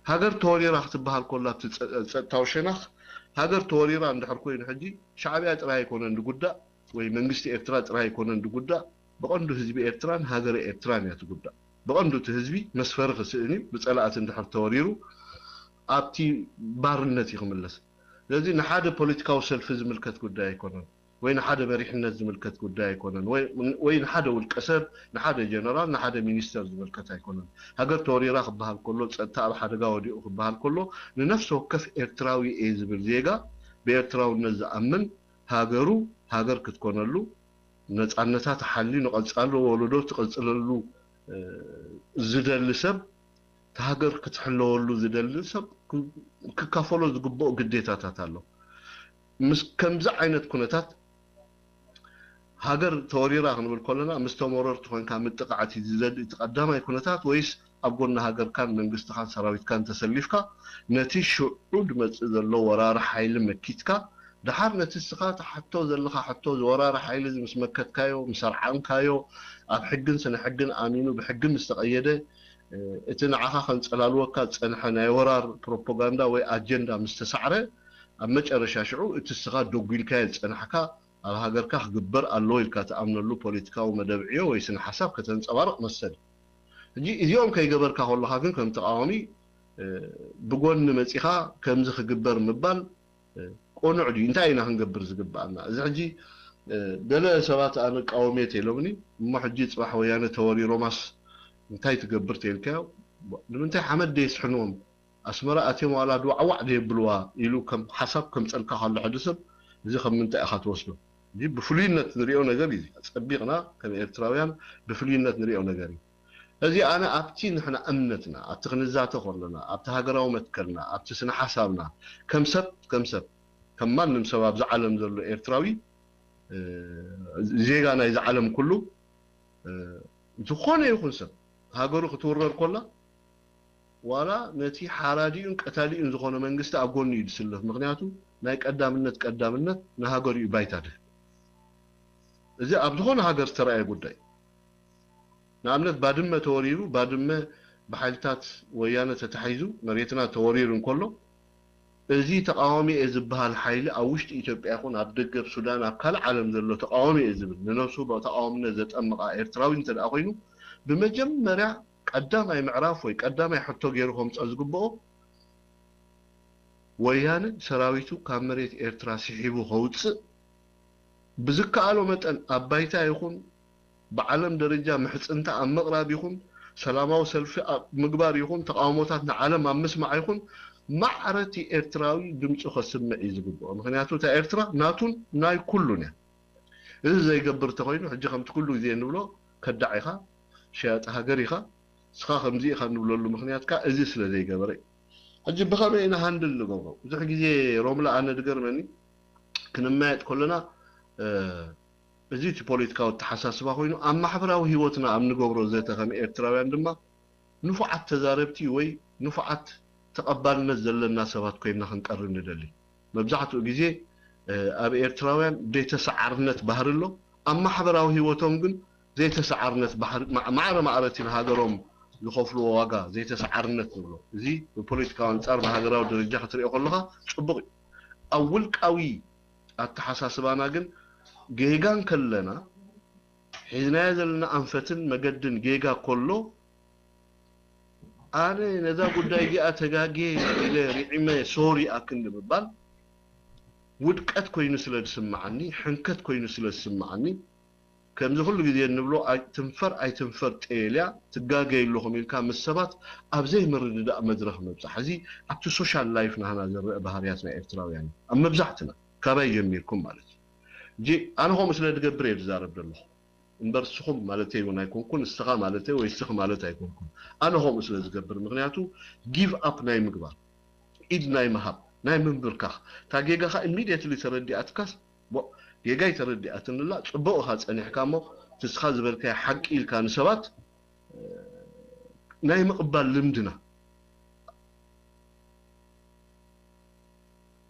ሃገር ተወሪራ ክትበሃል ኮላ ኣብቲ ጸጥታዊ ሸነኽ ሃገር ተወሪራ እንድሕር ኮይኑ ሕጂ ሻዕብያ ጥራይ ኣይኮነን ዝጉዳእ ወይ መንግስቲ ኤርትራ ጥራይ ኣይኮነን ዝጉዳእ ብቐንዱ ህዝቢ ኤርትራን ሃገረ ኤርትራን እያ ትጉዳእ ብቐንዱ እቲ ህዝቢ መስፈሪ ክስእን እዩ ብጸላእቲ እንድሕር ተወሪሩ ኣብቲ ባርነት እዩ ክምለስ ስለዚ ንሓደ ፖለቲካዊ ሰልፊ ዝምልከት ጉዳይ ኣይኮነን ወይ ንሓደ መሪሕነት ዝምልከት ጉዳይ ኣይኮነን ወይ ንሓደ ውልቀ ሰብ ንሓደ ጀነራል ንሓደ ሚኒስተር ዝምልከት ኣይኮነን ሃገር ተወሪራ ክበሃል ከሎ ጸጥታ ኣብ ሓደጋ ወዲቑ ክበሃል ከሎ ንነፍሲ ወከፍ ኤርትራዊ እየ ዝብል ዜጋ ብኤርትራውነት ዝኣምን ሃገሩ ሃገር ክትኮነሉ ነጻነታ ተሓልዩ ንቐጻሊ ወለዶ ትቕጽለሉ ዝደሊ ሰብ እቲ ሃገር ክትሕለወሉ ዝደሊ ሰብ ክካፈሎ ዝግብኦ ግዴታታት ኣሎ ምስ ከምዚ ዓይነት ኩነታት ሃገር ተወሪራ ክንብል ከለና ምስ ተመረርቲ ኮንካ ምጥቃዕት ዝደሊ እቲ ቀዳማይ ኩነታት ወይስ ኣብ ጎኒ ሃገርካን መንግስትኻን ሰራዊትካን ተሰሊፍካ ነቲ ሽዑ ድመፅእ ዘሎ ወራሪ ሓይሊ መኪትካ ደሓር ነቲ እስኻ ትሓቶ ዘለኻ ሕቶ ዝወራሪ ሓይሊ እዚ ምስ መከትካዮ ምስ ኣርዓምካዮ ኣብ ሕግን ስነ ሕግን ኣሚኑ ብሕጊ ምስ ተቐየደ እቲ ንዓኻ ከንጸላልወካ ዝጸንሐ ናይ ወራር ፕሮፓጋንዳ ወይ ኣጀንዳ ምስ ተሳዕረ ኣብ መጨረሻ ሽዑ እቲ እስኻ ደጒልካዮ ዝጸናሕካ ኣብ ሃገርካ ክግበር ኣለዎ ኢልካ ትኣምነሉ ፖለቲካዊ መደብ ዕዮ ወይ ስነ ሓሳብ ከተንጸባርቕ መሰል ሕጂ እዚኦም ከይገበርካ ከለኻ ግን ከም ተቃዋሚ ብጎኒ መጺኻ ከምዚ ክግበር ምባል ቅኑዕ ድዩ እንታይ ኢና ክንገብር ዝግብኣና እዚ ሕጂ ገለ ሰባት ኣነ ቃወሜት ኢሎምኒ እሞ ሕጂ ፅባሕ ወያነ ተወሪሮማስ እንታይ ትገብር ተልካዮ ንምንታይ ሓመድ ደየስሕንዎም ኣስመራ ኣትዮም ዋላ ድዋዕዋዕ ደየብልዋ ኢሉ ከም ሓሳብ ከምፀልካ ከሎ ሕዲ ሰብ እዚ ከም ምንታይ ኢኻ ትወስዶ እዚ ብፍሉይነት ንሪኦ ነገር እዩ ፀቢቕና ከም ኤርትራውያን ብፍሉይነት ንሪኦ ነገር እዩ እዚ ኣነ ኣብቲ ንሕና እምነትና ኣብቲ ክንዛተ ከለና ኣብቲ ሃገራዊ መትከልና ኣብቲ ስነ ሓሳብና ከም ሰብ ከም ሰብ ከም ማንም ሰብ ኣብዚ ዓለም ዘሎ ኤርትራዊ ዜጋ ናይዚ ዓለም ኩሉ ዝኾነ ይኹን ሰብ ሃገሩ ክትውረር ኮላ ዋላ ነቲ ሓራዲኡን ቀታሊኡን ዝኾነ መንግስቲ ኣብ ጎኑ እዩ ዝስለፍ ምክንያቱ ናይ ቀዳምነት ቀዳምነት ንሃገሩ እዩ ባይታ ድህብ እዚ ኣብ ዝኾነ ሃገር ዝተረኣየ ጉዳይ ንኣብነት ባድመ ተወሪሩ ባድመ ብሓይልታት ወያነ ተታሒዙ መሬትና ተወሪሩ እንከሎ እዚ ተቃዋሚ እየ ዝበሃል ሓይሊ ኣብ ውሽጢ ኢትዮጵያ ይኹን ኣብ ደገብ ሱዳን ኣብ ካልእ ዓለም ዘሎ ተቃዋሚ እየ ዝብል ንነብሱ ብተቃዋምነት ዘጠምቓ ኤርትራዊ እንተ ኮይኑ ብመጀመርያ ቀዳማይ ምዕራፍ ወይ ቀዳማይ ሕቶ ገይሩ ከምፅኦ ዝግብኦ ወያነ ሰራዊቱ ካብ መሬት ኤርትራ ስሒቡ ከውፅእ ብዝከኣሎ መጠን ኣብ ባይታ ይኹን ብዓለም ደረጃ ምሕፅንታ ኣብ ምቕራብ ይኹን ሰላማዊ ሰልፊ ኣብ ምግባር ይኹን ተቃውሞታት ንዓለም ኣብ ምስማዕ ይኹን ማዕረ እቲ ኤርትራዊ ድምፁ ከስምዕ እዩ ዝግብኦ ምክንያቱ እታ ኤርትራ ናቱን ናይ ኩሉን እያ እዚ ዘይገብር እንተኮይኑ ሕጂ ከምቲ ኩሉ ግዜ እንብሎ ከዳዕ ኢኻ ሸያጢ ሃገር ኢኻ ንስኻ ከምዚ ኢኻ እንብለሉ ምክንያት ከኣ እዚ ስለ ዘይገበረ እዩ። ሕጂ ብኸመይ ኢና ሃንድል ንገብሮ? ብዙሕ ግዜ ሮምላ ኣነ ዝገርመኒ ክንመያየጥ ከለና እዚ እቲ ፖለቲካዊ ኣተሓሳስባ ኮይኑ ኣብ ማሕበራዊ ህይወትና ኣብ ንገብሮ ዘተ ከም ኤርትራውያን ድማ ንፉዓት ተዛረብቲ ወይ ንፉዓት ተቐባልነት ዘለና ሰባት ኮይንና ክንቀርብ ንደሊ። መብዛሕትኡ ግዜ ኣብ ኤርትራውያን ዘይተሰዓርነት ባህሪ ኣሎ። ኣብ ማሕበራዊ ህይወቶም ግን ዘይተሰዓርነት ባህሪ ማዕረ ማዕረ እቲ ንሃገሮም ዝኸፍልዎ ዋጋ ዘይተሰዓርነት ንብሎ። እዚ ብፖለቲካዊ ኣንጻር ብሃገራዊ ደረጃ ክትሪኦ ከለኻ ጽቡቕ እዩ። ኣብ ውልቃዊ ኣተሓሳስባና ግን ጌጋ እንከለና ሒዝናዮ ዘለና ኣንፈትን መገድን ጌጋ ከሎ ኣነ ነዛ ጉዳይ እዚኣ ተጋግየ ኢለ ርዒመ ሶሪ ኣክንዲ ምባል ውድቀት ኮይኑ ስለ ዝስምዓኒ፣ ሕንከት ኮይኑ ስለ ዝስምዓኒ፣ ከምዚ ኩሉ ግዜ እንብሎ ኣይ- ትንፈር ኣይትንፈር ጤልያ ትጋገዩ ኣለኹም ኢልካ ምስ ሰባት ኣብ ዘይምርድዳእ መድረኽ ምብጻሕ፣ እዚ ኣብቲ ሶሻል ላይፍ ናህና ዝረአ ባህርያት ናይ ኤርትራውያን እዩ ኣብ መብዛሕትና፣ ካባይ ጀሚርኩም ማለት እዩ። ሕጂ ኣነ ከምኡ ስለ ዝገብር እየ ዝዛረብ ዘለኹ እምበር ንስኹም ማለተይ እውን ኣይኮንኩን፣ ንስኻ ማለተይ ወይ ንስኺ ማለት ኣይኮንኩን። ኣነ ከምኡ ስለ ዝገብር፣ ምክንያቱ ጊቭ ኣፕ ናይ ምግባር፣ ኢድ ናይ ምሃብ፣ ናይ ምንብርካኽ፣ እታ ጌጋኻ ኢሚድየትሊ ተረዲኣትካስ፣ ቦ ጌጋይ ተረዲኣትንላ፣ ጽቡቕ ኢኻ ጸኒሕካ እሞ እቲ ንስኻ ዝበልካዮ ሓቂ ኢልካ ንሰባት ናይ ምቕባል ልምድና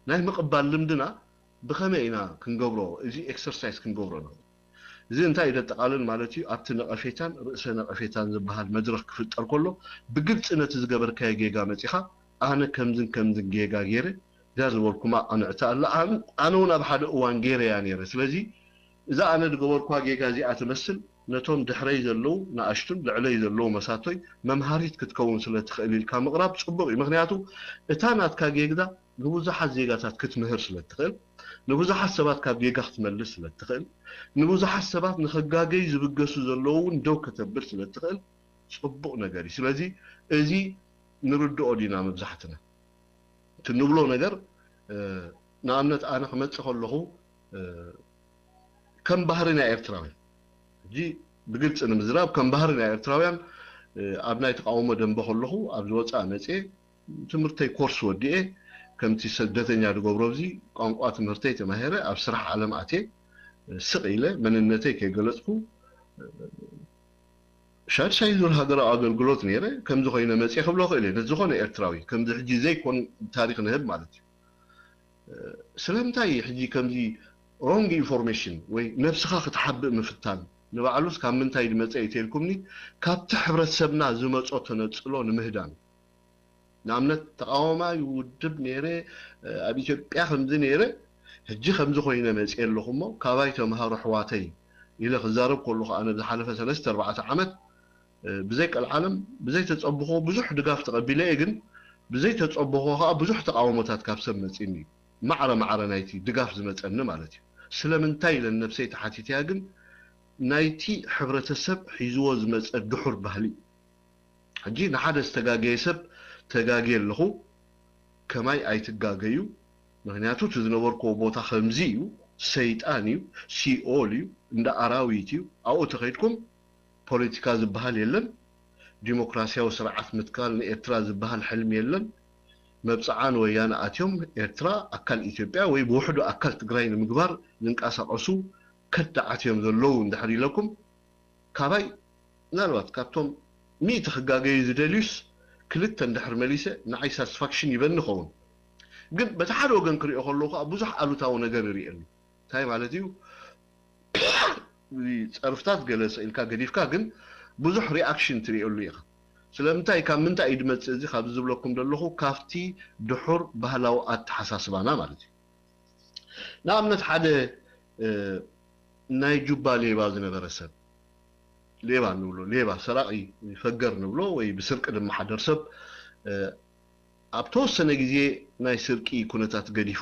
ናይ ምቕባል ልምድና ብኸመይ ኢና ክንገብሮ፣ እዚ ኤክሰርሳይዝ ክንገብሮ ንኽእል? እዚ እንታይ እዩ ዘጠቓልል ማለት እዩ? ኣብቲ ነቐፌታን ርእሰ ነቐፌታን ዝበሃል መድረኽ ክፍጠር ከሎ ብግልፂ ነቲ ዝገበርካዮ ጌጋ መፂኻ ኣነ ከምዝን ከምዝን ጌጋ ገይረ እዛ ዝበልኩማ ኣንዕታ ኣላ። ኣነ እውን ኣብ ሓደ እዋን ገይረያ ነይረ። ስለዚ እዛ ኣነ ዝገበርኩዋ ጌጋ እዚኣ ትመስል ነቶም ድሕረይ ዘለዉ ንኣሽቱን ልዕለይ ዘለዉ መሳቶይ መምሃሪት ክትከውን ስለ ትኽእል ኢልካ ምቕራብ ጽቡቕ እዩ። ምኽንያቱ እታ ናትካ ጌጋ ንብዙሓት ዜጋታት ክትምህር ስለ ትኽእል፣ ንብዙሓት ሰባት ካብ ጌጋ ክትመልስ ስለ ትኽእል፣ ንብዙሓት ሰባት ንኽጋገዩ ዝብገሱ ዘለዉ እውን ደው ከተብል ስለ ትኽእል ጽቡቕ ነገር እዩ። ስለዚ እዚ ንርድኦ ዲና መብዛሕትና? እቲ ንብሎ ነገር ንኣብነት ኣነ ክመፅእ ከለኹ ከም ባህሪ ናይ ኤርትራውያን ሕጂ ብግልፂ ንምዝራብ ከም ባህሪ ናይ ኤርትራውያን ኣብ ናይ ተቃውሞ ደንበ ከለኹ ኣብ ዝወፃእ መፅየ ትምህርተይ ኮርስ ወዲኤ ከምቲ ስደተኛ ዝገብሮ እዚ ቋንቋ ትምህርተይ ተማሂረ ኣብ ስራሕ ዓለም ኣትየ ስቕ ኢለ መንነተይ ከይገለፅኩ ሻድሻይ ዙር ሃገራዊ ኣገልግሎት ነይረ ከምዚ ኮይነ መፅየ ክብሎ ክእል እየ ነዝኾነ ኤርትራዊ ከምዚ ሕጂ ዘይኮን ታሪክ ንህብ ማለት እዩ ስለምንታይ ሕጂ ከምዚ ሮንግ ኢንፎርሜሽን ወይ ነብስኻ ክትሓብእ ምፍታን ንባዕሉስ ካብ ምንታይ ዝመፀ እዩ ተልኩምኒ ካብቲ ሕብረተሰብና ዝመፆ ተነፅሎ ንምህዳን ንኣብነት ተቃዋማይ ውድብ ነይረ ኣብ ኢትዮጵያ ከምዚ ነይረ ሕጂ ከምዚ ኮይነ መፅየ ኣለኹ እሞ ካባይ ተምሃሩ ኣሕዋተይ ኢለ ክዛረብ ከለኹ ኣነ ዝሓለፈ ሰለስተ ኣርባዕተ ዓመት ብዘይ ቀልዓለም ብዘይ ተፀብኾ ብዙሕ ድጋፍ ተቐቢለ እየ ግን ብዘይ ተፀብኾ ከዓ ብዙሕ ተቃውሞታት ካብ ሰብ መፂኒ እዩ ማዕረ ማዕረ ናይቲ ድጋፍ ዝመፀኒ ማለት እዩ ስለምንታይ ኢለ ነብሰይ ተሓቲተያ ግን ናይቲ ሕብረተሰብ ሒዝዎ ዝመፀ ድሑር ባህሊ እዩ ሕጂ ንሓደ ዝተጋገየ ሰብ ተጋግየ ኣለኹ ከማይ ኣይትጋገዩ ምክንያቱ እቲ ዝነበርክዎ ቦታ ከምዚ እዩ ሰይጣን እዩ ሲኦል እዩ እንዳ ኣራዊት እዩ ኣብኡ ተኸይድኩም ፖለቲካ ዝበሃል የለን ዲሞክራሲያዊ ስርዓት ምትካል ንኤርትራ ዝበሃል ሕልሚ የለን መብፅዓ ንወያነ ኣትዮም ኤርትራ ኣካል ኢትዮጵያ ወይ ብውሕዱ ኣካል ትግራይ ንምግባር ዝንቀሳቀሱ ከዳዓት እዮም ዘለዉ እንድሕር ኢለኩም ካባይ ምናልባት ካብቶም ሚእቲ ክጋገዩ ዝደልዩስ ክልተ እንድሕር መሊሰ ንዓይ ሳትስፋክሽን ይበኒ ኸውን ግን በቲ ሓደ ወገን ክሪኦ ከለዉ ከዓ ብዙሕ ኣሉታዊ ነገር ይርእየሉ እንታይ ማለት እዩ ጸርፍታት ገለ ስኢልካ ገዲፍካ ግን ብዙሕ ሪኣክሽን ትሪእሉ ኢኻ ስለምንታይ ካብ ምንታይ እዩ ድመፅእ እዚ ካብ ዝብለኩም ዘለኹ ካብቲ ድሑር ባህላዊ ኣተሓሳስባና ማለት እዩ ንኣብነት ሓደ ናይ ጁባ ሌባ ዝነበረ ሰብ ሌባ ንብሎ ሌባ ሰራቂ ፈገር ንብሎ ወይ ብስርቂ ዝመሓደር ሰብ ኣብ ተወሰነ ግዜ ናይ ስርቂ ኩነታት ገዲፉ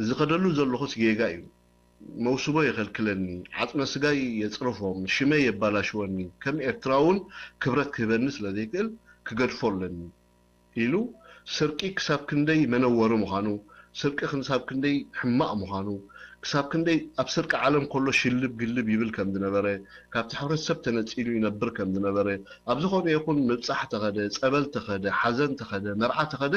ዝኸደሉ ዘለኹስ ጌጋ እዩ መውስቦ የኸልክለኒ ዓፅመ ስጋይ የፅርፎም ሽመይ የባላሽወኒ ከም ኤርትራ እውን ክብረት ክህበኒ ስለዘይክእል ክገድፎ ኣለኒ ኢሉ ስርቂ ክሳብ ክንደይ መነወሪ ምዃኑ፣ ስርቂ ክሳብ ክንደይ ሕማቕ ምዃኑ፣ ክሳብ ክንደይ ኣብ ስርቂ ዓለም ከሎ ሽልብ ግልብ ይብል ከም ዝነበረ፣ ካብቲ ሕብረተሰብ ተነጺሉ ይነብር ከም ዝነበረ፣ ኣብ ዝኾነ ይኹን ምብጻሕ ተኸደ፣ ጸበል ተኸደ፣ ሓዘን ተኸደ፣ መርዓ ተኸደ፣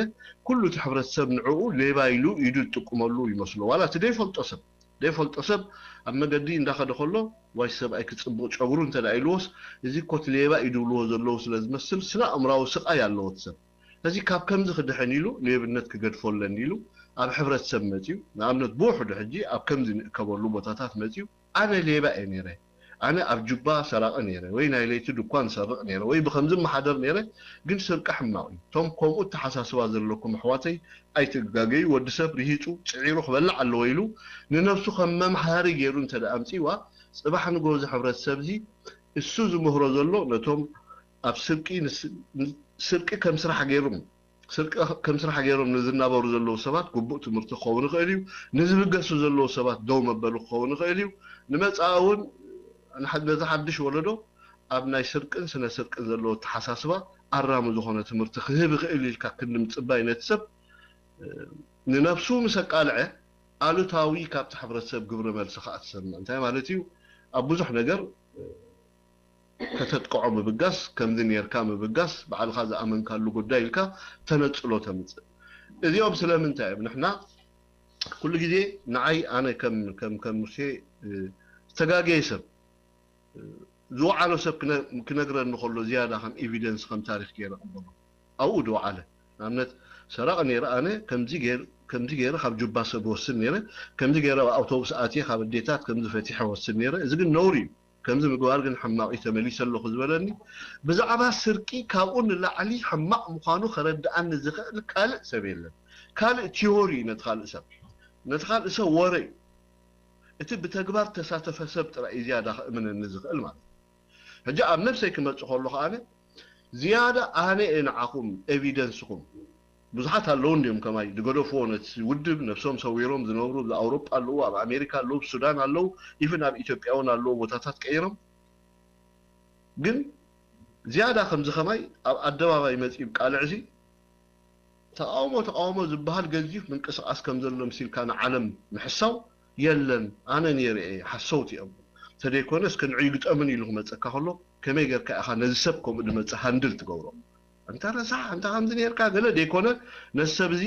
ኩሉ እቲ ሕብረተሰብ ንዕኡ ሌባ ኢሉ ኢዱ ዝጥቁመሉ ይመስሎ። ዋላ እቲ ዘይፈልጦ ሰብ ዘይፈልጦ ሰብ ኣብ መገዲ እንዳኸደ ከሎ ዋይ ሰብኣይ ክፅብቕ ጨጉሩ እንተ ኢልዎስ እዚ ኮት ሌባ እዩ ድብልዎ ዘለዉ ስለ ዝመስል ስነ ኣእምራዊ ስቓይ ኣለዎ እቲ ሰብ ሕዚ ካብ ከምዚ ክድሕን ኢሉ ሌብነት ክገድፎ ኣለኒ ኢሉ ኣብ ሕብረተሰብ መፅዩ ንኣብነት ብውሕዱ ሕጂ ኣብ ከምዚ ንእከበሉ ቦታታት መፅዩ ኣነ ሌባ እየ ነይረ ኣነ ኣብ ጁባ ሰራቂ ነይረ ወይ ናይ ለይቲ ድኳን ሰርቕ ነይረ ወይ ብከምዚ መሓደር ነይረ ግን ስርቂ ሕማቕ እዩ እቶም ከምኡ ተሓሳስባ ዘለኩም ኣሕዋተይ ኣይትጋገዩ ወዲ ሰብ ርሂፁ ፅዒሩ ክበልዕ ኣለዎ ኢሉ ንነብሱ ከም መምሃሪ ገይሩ እንተ ኣምፅዋ ፅባሕ ንግሆ እዚ ሕብረተሰብ እዚ እሱ ዝምህሮ ዘሎ ነቶም ኣብ ስርቂ ስርቂ ከም ስራሕ ገይሮም ስርቂ ከም ስራሕ ገይሮም ንዝናበሩ ዘለዉ ሰባት ግቡእ ትምህርቲ ክኸውን ይኽእል እዩ ንዝብገሱ ዘለዉ ሰባት ደው መበሊ ክኸውን ይኽእል እዩ ንመጻኢ እውን ንሓ- ነዚ ሓድሽ ወለዶ ኣብ ናይ ስርቅን ስነ ስርቅን ዘለዎ ኣተሓሳስባ ኣራሚ ዝኾነ ትምህርቲ ክህብ ይኽእል ኢልካ ክንዲ ምጽባይ ነቲ ሰብ ንነብሱ ምስ ኣቃልዐ ኣሉታዊ ካብቲ ሕብረተሰብ ግብረ መልሲ ከዓ ትሰምዕ። እንታይ ማለት እዩ? ኣብ ብዙሕ ነገር ከተጥቅዖ ምብጋስ፣ ከምዚ ኔርካ ምብጋስ፣ ባዕልኻ ዝኣመንካሉ ጉዳይ ኢልካ ተነጽሎ ተምጽእ። እዚኦም ስለምንታይ እዮም? ንሕና ኩሉ ግዜ ንዓይ ኣነ ከም ከም ከም ሙሴ ዝተጋገየ ሰብ ዝወዓሎ ሰብ ክነግረኒ ከሎ ዝያዳ ከም ኤቪደንስ ከም ታሪክ ገይረ ቅበሎ ኣብኡ ዝወዓለ ንኣብነት ሰራቂ ነይረ ኣነ ከምዚ ገይረ ካብ ጁባ ሰብ ወስድ ነይረ ከምዚ ገይረ ኣብ ኣውቶቡስ ኣትየ ካብ ኣዴታት ከምዚ ፈቲሐ ወስድ ነይረ እዚ ግን ነውሪ እዩ ከምዚ ምግባር ግን ሕማቅ እዩ ተመሊሰ ኣለኹ ዝበለኒ ብዛዕባ ስርቂ ካብኡ ንላዕሊ ሕማቅ ምዃኑ ከረድኣኒ ዝኽእል ካልእ ሰብ የለን ካልእ ቲዮሪ እዩ ነቲ ካልእ ሰብ ነቲ ካልእ ሰብ ወረ እዩ እቲ ብተግባር ተሳተፈ ሰብ ጥራይ እዩ ዝያዳ ክእምነኒ ዝኽእል ማለት እዩ። ሕጂ ኣብ ነብሰይ ክመጽእ ከሎ ከኣ ዝያዳ ኣነ እየ ንዓኹም ኤቪደንስኹም ብዙሓት ኣለዉ እንዲዮም ከማይ ዝገደፍዎ ነቲ ውድብ ነብሶም ሰዊሮም ዝነብሩ ኣብ ኣውሮጳ ኣለዉ ኣብ ኣሜሪካ ኣለዉ ኣብ ሱዳን ኣለዉ ኢቭን ኣብ ኢትዮጵያ እውን ኣለዉ ቦታታት ቀይሮም ግን ዝያዳ ከምዚ ከማይ ኣብ ኣደባባይ መጺኡ ቃልዕ እዚ ተቃውሞ ተቃውሞ ዝበሃል ገዚፍ ምንቅስቃስ ከም ዘሎ ምስ ኢልካ ንዓለም ምሕሳው የለን ኣነ ነይረ እየ ሓሰውቲ እዮም ተደይኮነ እስከ ንዑ ይግጠምን ኢሉ ክመፀካ ከሎ ከመይ ጌርካ ኢኻ ነዚ ሰብ ከምኡ ዝመፀ ሃንድል ትገብሮ ኣንታ ረሳሕ ኣንታ ከምዚ ኔርካ ገለ ደይኮነ ነዚ ሰብ እዚ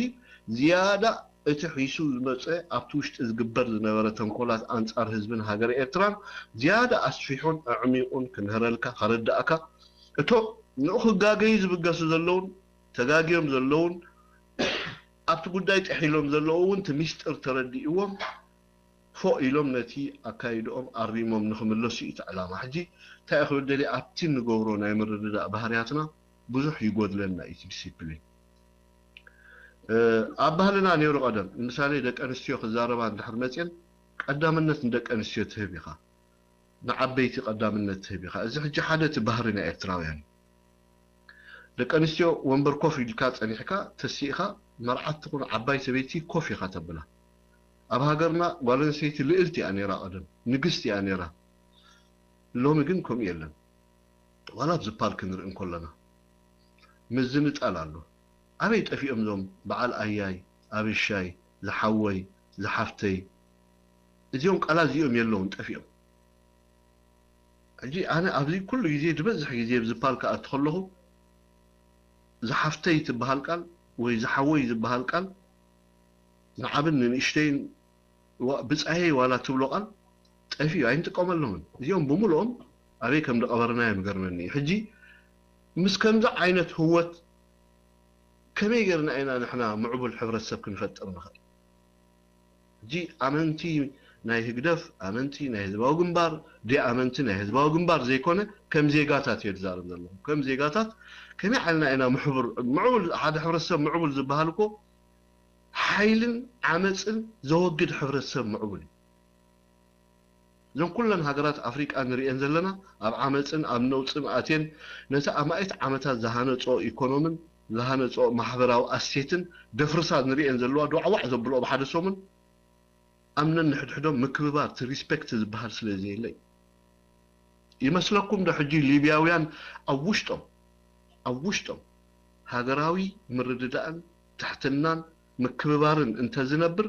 ዝያዳ እቲ ሒሱ ዝመፀ ኣብቲ ውሽጢ ዝግበር ዝነበረ ተንኮላት ኣንፃር ህዝብን ሃገረ ኤርትራን ዝያዳ ኣስፊሑን ኣዕሚቑን ክምህረልካ ከረድኣካ እቶም ንኡ ክጋገዩ ዝብገሱ ዘለውን ተጋግዮም ዘለውን ኣብቲ ጉዳይ ጥሒሎም ዘለዉ እውን እቲ ሚስጥር ተረዲእዎም ፎእ ኢሎም ነቲ ኣካይድኦም ኣሪሞም ንክምለሱ እዩ እቲ ዕላማ። ሕጂ እንታይ ክብል ደልየ ኣብቲ እንገብሮ ናይ ምርድዳእ ባህርያትና ብዙሕ ይጎድለና እዩ እቲ ዲሲፕሊን። ኣብ ባህልና ነይሩ ቀደም ንምሳሌ ደቂ ኣንስትዮ ክዛረባ እንድሕር መፅየን ቀዳምነት ንደቂ ኣንስትዮ ትህብ ኢኻ። ንዓበይቲ ቀዳምነት ትህብ ኢኻ። እዚ ሕጂ ሓደ እቲ ባህሪ ናይ ኤርትራውያን እዩ። ደቂ ኣንስትዮ ወንበር ኮፍ ኢልካ ጸኒሕካ ተሲእኻ መርዓት ትኹን ዓባይ ሰበይቲ ኮፍ ኢኻ ተብላ። ኣብ ሃገርና ጓል ኣንስተይቲ ልእልቲ እያ ነይራ ቀደም፣ ንግስቲ እያ ነይራ። ሎሚ ግን ከምኡ የለን። ዋላ ኣብ ዝፓል ክንርኢ እንከለና ምዝንጣል ኣሎ። ኣበይ ጠፊኦም እዞም በዓል ኣያይ፣ ኣብሻይ፣ ዝሓወይ፣ ዝሓፍተይ እዚኦም ቃላት እዚኦም የለውን ጠፊኦም። ሕጂ ኣነ ኣብዚ ኩሉ ግዜ ዝበዝሕ ግዜ ኣብዚ ፓል ክኣቱ ከለኹ ዝሓፍተይ ትበሃል ቃል ወይ ዝሓወይ ዝበሃል ቃል ንዓብን ንንእሽተይን ብጻየይ ዋላ ትብሎ ቃል ጠፊኡ ኣይንጥቀመሎምን። እዚኦም ብምልኦም ኣበይ ከም ዝቐበርናዮም ይገርመኒ እዩ። ሕጂ ምስ ከምዚ ዓይነት ህወት ከመይ ጌርና ኢና ንሕና ምዕቡል ሕብረተሰብ ክንፈጥር ንኽእል? ሕጂ ኣመንቲ ናይ ህግደፍ፣ ኣመንቲ ናይ ህዝባዊ ግንባር፣ ደይ ኣመንቲ ናይ ህዝባዊ ግንባር ዘይኮነ ከም ዜጋታት እየ ዝዛረብ ዘለኹ። ከም ዜጋታት ከመይ ዓልና ኢና ምሕቡር ምዕቡል ሓደ ሕብረተሰብ ምዕቡል ዝበሃል እኮ ሓይልን ዓመፅን ዘወግድ ሕብረተሰብ ምዕቡል እዩ። እዘን ኩለን ሃገራት ኣፍሪቃ ንሪኤን ዘለና ኣብ ዓመፅን ኣብ ነውፅን ኣትየን ነቲ ኣማኢት ዓመታት ዝሃነፅኦ ኢኮኖምን ዝሃነፅኦ ማሕበራዊ ኣሴትን ደፍርሳ ንሪኤን ዘለዋ ዶዕዋዕ ዘብልኦ ብሓደ ሰሙን ኣምነን ንሕድሕዶም ምክብባር እቲ ሪስፔክት ዝበሃል ስለ ዘየለ እዩ። ይመስለኩም ዶ ሕጂ ሊብያውያን ኣብ ውሽጦም ኣብ ውሽጦም ሃገራዊ ምርድዳእን ትሕትናን ምክብባርን እንተዝነብር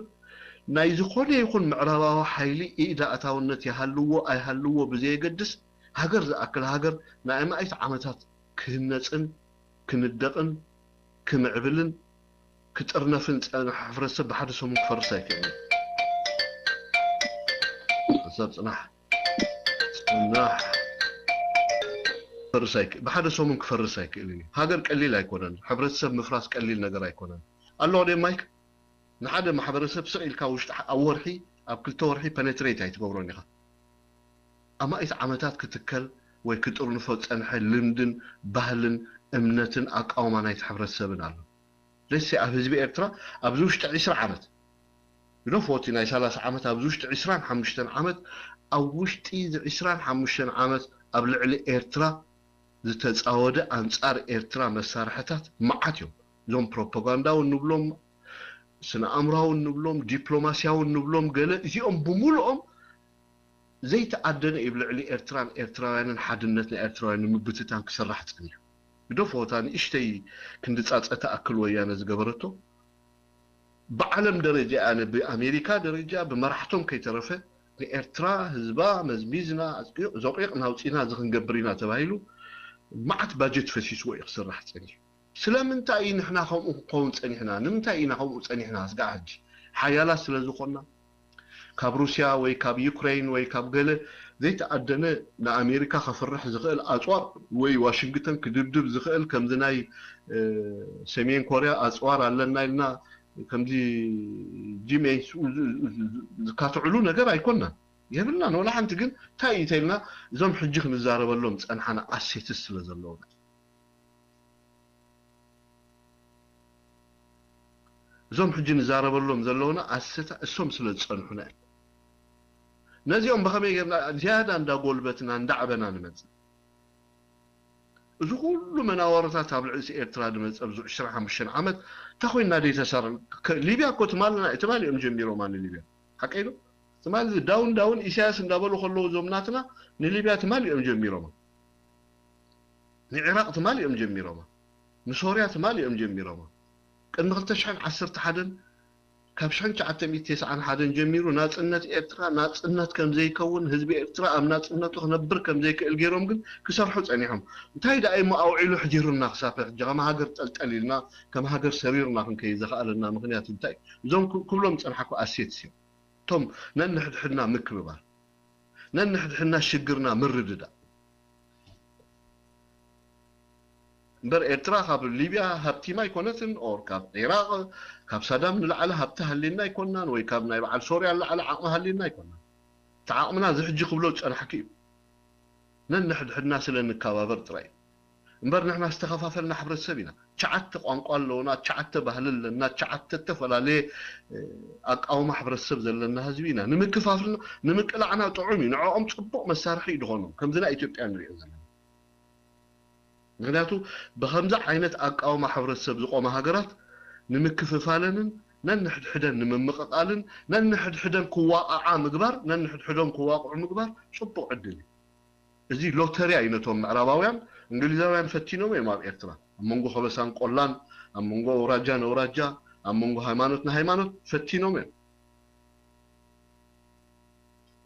ናይ ዝኾነ ይኹን ምዕራባዊ ሓይሊ ኢድ ኣእታውነት ይሃልዎ ኣይሃልዎ ብዘየገድስ ሃገር ዝኣክል ሃገር ንኣማኢት ዓመታት ክህነፅን ክንደቕን ክምዕብልን ክጥርነፍን ዝፀንሐ ሕብረተሰብ ብሓደ ሰሙን ክፈርስ ኣይክእልን። ሰብ ፅናሕ ፅናሕ ክፈርስ ኣይክ- ብሓደ ሰሙን ክፈርስ ኣይክእልን እዩ። ሃገር ቀሊል ኣይኮነን። ሕብረተሰብ ምፍራስ ቀሊል ነገር ኣይኮነን። ኣለዎ ደ ማይክ ንሓደ ማሕበረሰብ ስቕ ኢልካ ውሽጢ ኣብ ወርሒ ኣብ ክልተ ወርሒ ፐነትሬት ኣይትገብሮን ኢኻ። ኣማኢት ዓመታት ክትከል ወይ ክጥርንፎ ዝፀንሐ ልምድን ባህልን እምነትን ኣቃውማ ናይቲ ሕብረተሰብን ኣሎ። ለሴ ኣብ ህዝቢ ኤርትራ ኣብዚ ውሽጢ ዒስራ ዓመት ዶ ፎቲ ናይ ሰላሳ ዓመት ኣብዚ ውሽጢ ዒስራን ሓሙሽተን ዓመት ኣብ ውሽጢ እዚ ዒስራን ሓሙሽተን ዓመት ኣብ ልዕሊ ኤርትራ ዝተፃወደ ኣንፃር ኤርትራ መሳርሕታት መዓት እዮም። እዞም ፕሮፓጋንዳዊ እንብሎም ስነ ኣእምራዊ እንብሎም ዲፕሎማስያዊ እንብሎም ገለ እዚኦም ብምልኦም ዘይተኣደነ እዩ ኣብ ልዕሊ ኤርትራን ኤርትራውያንን ሓድነት ናይ ኤርትራውያን ንምብትታን ክስራሕ ጸኒሑ። ግደፎ እታ ንእሽተይ ክንዲ ጻጸ ትኣክል ወያነ ዝገበረቶ ብዓለም ደረጃ ኣነ ብኣሜሪካ ደረጃ ብመራሕቶም ከይተረፈ ንኤርትራ ህዝባ መዝሚዝና ኣጽቂቕ ዘቑቕ ናውፂና እዚ ክንገብር ኢና ተባሂሉ መዓት ባጀት ፈሲስዎ እዩ ክስራሕ ጸኒሑ። ስለምንታይ እዩ ንሕና ከምኡ ክንከውን ጸኒሕና? ንምንታይ ኢና ከምኡ ጸኒሕና? ስጋዕ ሕጂ ሓያላት ስለ ዝኾንና ካብ ሩስያ ወይ ካብ ዩክሬን ወይ ካብ ገለ ዘይተኣደነ ንኣሜሪካ ከፍርሕ ዝኽእል ኣፅዋር ወይ ዋሽንግተን ክድብድብ ዝኽእል ከምዚ ናይ ሰሜን ኮርያ ኣፅዋር ኣለና ኢልና ከምዚ ጂሜንስ ዝካትዕሉ ነገር ኣይኮናን የብልናን። ወላ ሓንቲ ግን እንታይ እዩ ተልና እዞም ሕጂ ክንዛረበሎም ፀንሓና ኣሴትስ ስለ ዘለውና እዞም ሕጂ ንዛረበሎም ዘለውና ኣሰታ እሶም ስለ ዝጸንሑና እዮም። ነዚኦም ብኸመይ ጌርና ዝያዳ እንዳጎልበትና እንዳዕበና ንመጽእ? እዚ ኩሉ መናወርታት ኣብ ልዕሊ ኤርትራ ዝመጸ ኣብዚ ዕስራን ሓሙሽተን ዓመት እንታይ ኮይና ደይ ተሰር ሊብያ እኮ ትማልና ትማሊ እዮም ጀሚሮማ ንሊብያ ሓቀይ ዶ ትማሊ ዳውን ዳውን ኢሳያስ እንዳበሉ ከለዉ እዞም ናትና ንሊብያ ትማሊ እዮም ጀሚሮማ ንዒራቕ ትማሊ እዮም ጀሚሮማ ንሶርያ ትማሊ እዮም ጀሚሮማ ቅድሚ ክልተ ሽሕን ዓሰርተ ሓደን ካብ ሽሕን ትሽዓተ ሚእቲ ተስዓን ሓደን ጀሚሩ ናጽነት ኤርትራ ናጽነት ከም ዘይከውን ህዝቢ ኤርትራ ኣብ ናጽነቱ ክነብር ከም ዘይክእል ገይሮም ግን ክሰርሑ ጸኒሖም እንታይ ደኣ እሞ ኣውዒሉ ሕዲሩና ክሳብ ሕጂ ከም ሃገር ጠልጠል ኢልና ከም ሃገር ሰሪርና ክንከይድ ዘኽኣለና ምኽንያት እንታይ እዞም ክብሎም ጸንሓኩ ኣሴትስ እዮም እቶም ነንሕድሕድና ምክብባር ነንሕድሕድና ሽግርና ምርድዳእ እምበር ኤርትራ ካብ ሊብያ ሃብቲማ ኣይኮነትን ኦር ካብ ዒራቅ ካብ ሳዳም ንላዕሊ ሃብቲ ሃልየና ኣይኮናን ወይ ካብ ናይ በዓል ሶርያ ንላዕሊ ዓቕሚ ሃልየና ኣይኮናን እቲ ዓቕምና እዚ ሕጂ ክብሎ ዝፀናሕኪ እዩ ነንሕድሕድና ስለ ንከባበር ጥራይ እዩ እምበር ንሕና ዝተኸፋፈልና ሕብረተሰብ ኢና ትሽዓተ ቋንቋ ኣለውና ትሽዓተ ባህሊ ኣለና ትሽዓተ ዝተፈላለየ ኣቃውማ ሕብረተሰብ ዘለና ህዝቢ ኢና ንምክፋፍልና ንምቅላዕና ጥዑም እዩ ንዕኦም ፅቡቅ መሳርሒ እዩ ዝኾኖም ከምዚ ናይ ኢትዮጵያ ንሪኦ ዘለና ምክንያቱ ብከምዚ ዓይነት ኣቃውማ ሕብረተሰብ ዝቆማ ሃገራት ንምክፍፋለንን ነንሕድሕደን ንምምቕቓልን ነንሕድሕደን ክዋቓዓ ምግባር ነንሕድሕዶም ክዋቕዑ ምግባር ፅቡቕ ዕድል እዩ እዚ ሎተሪ እዩ ነቶም ምዕራባውያን እንግሊዛውያን ፈቲኖም እዮም ኣብ ኤርትራ ኣብ መንጎ ከበሳን ቆላን ኣብ መንጎ ኣውራጃ ነውራጃ ኣብ መንጎ ሃይማኖት ንሃይማኖት ፈቲኖም እዮም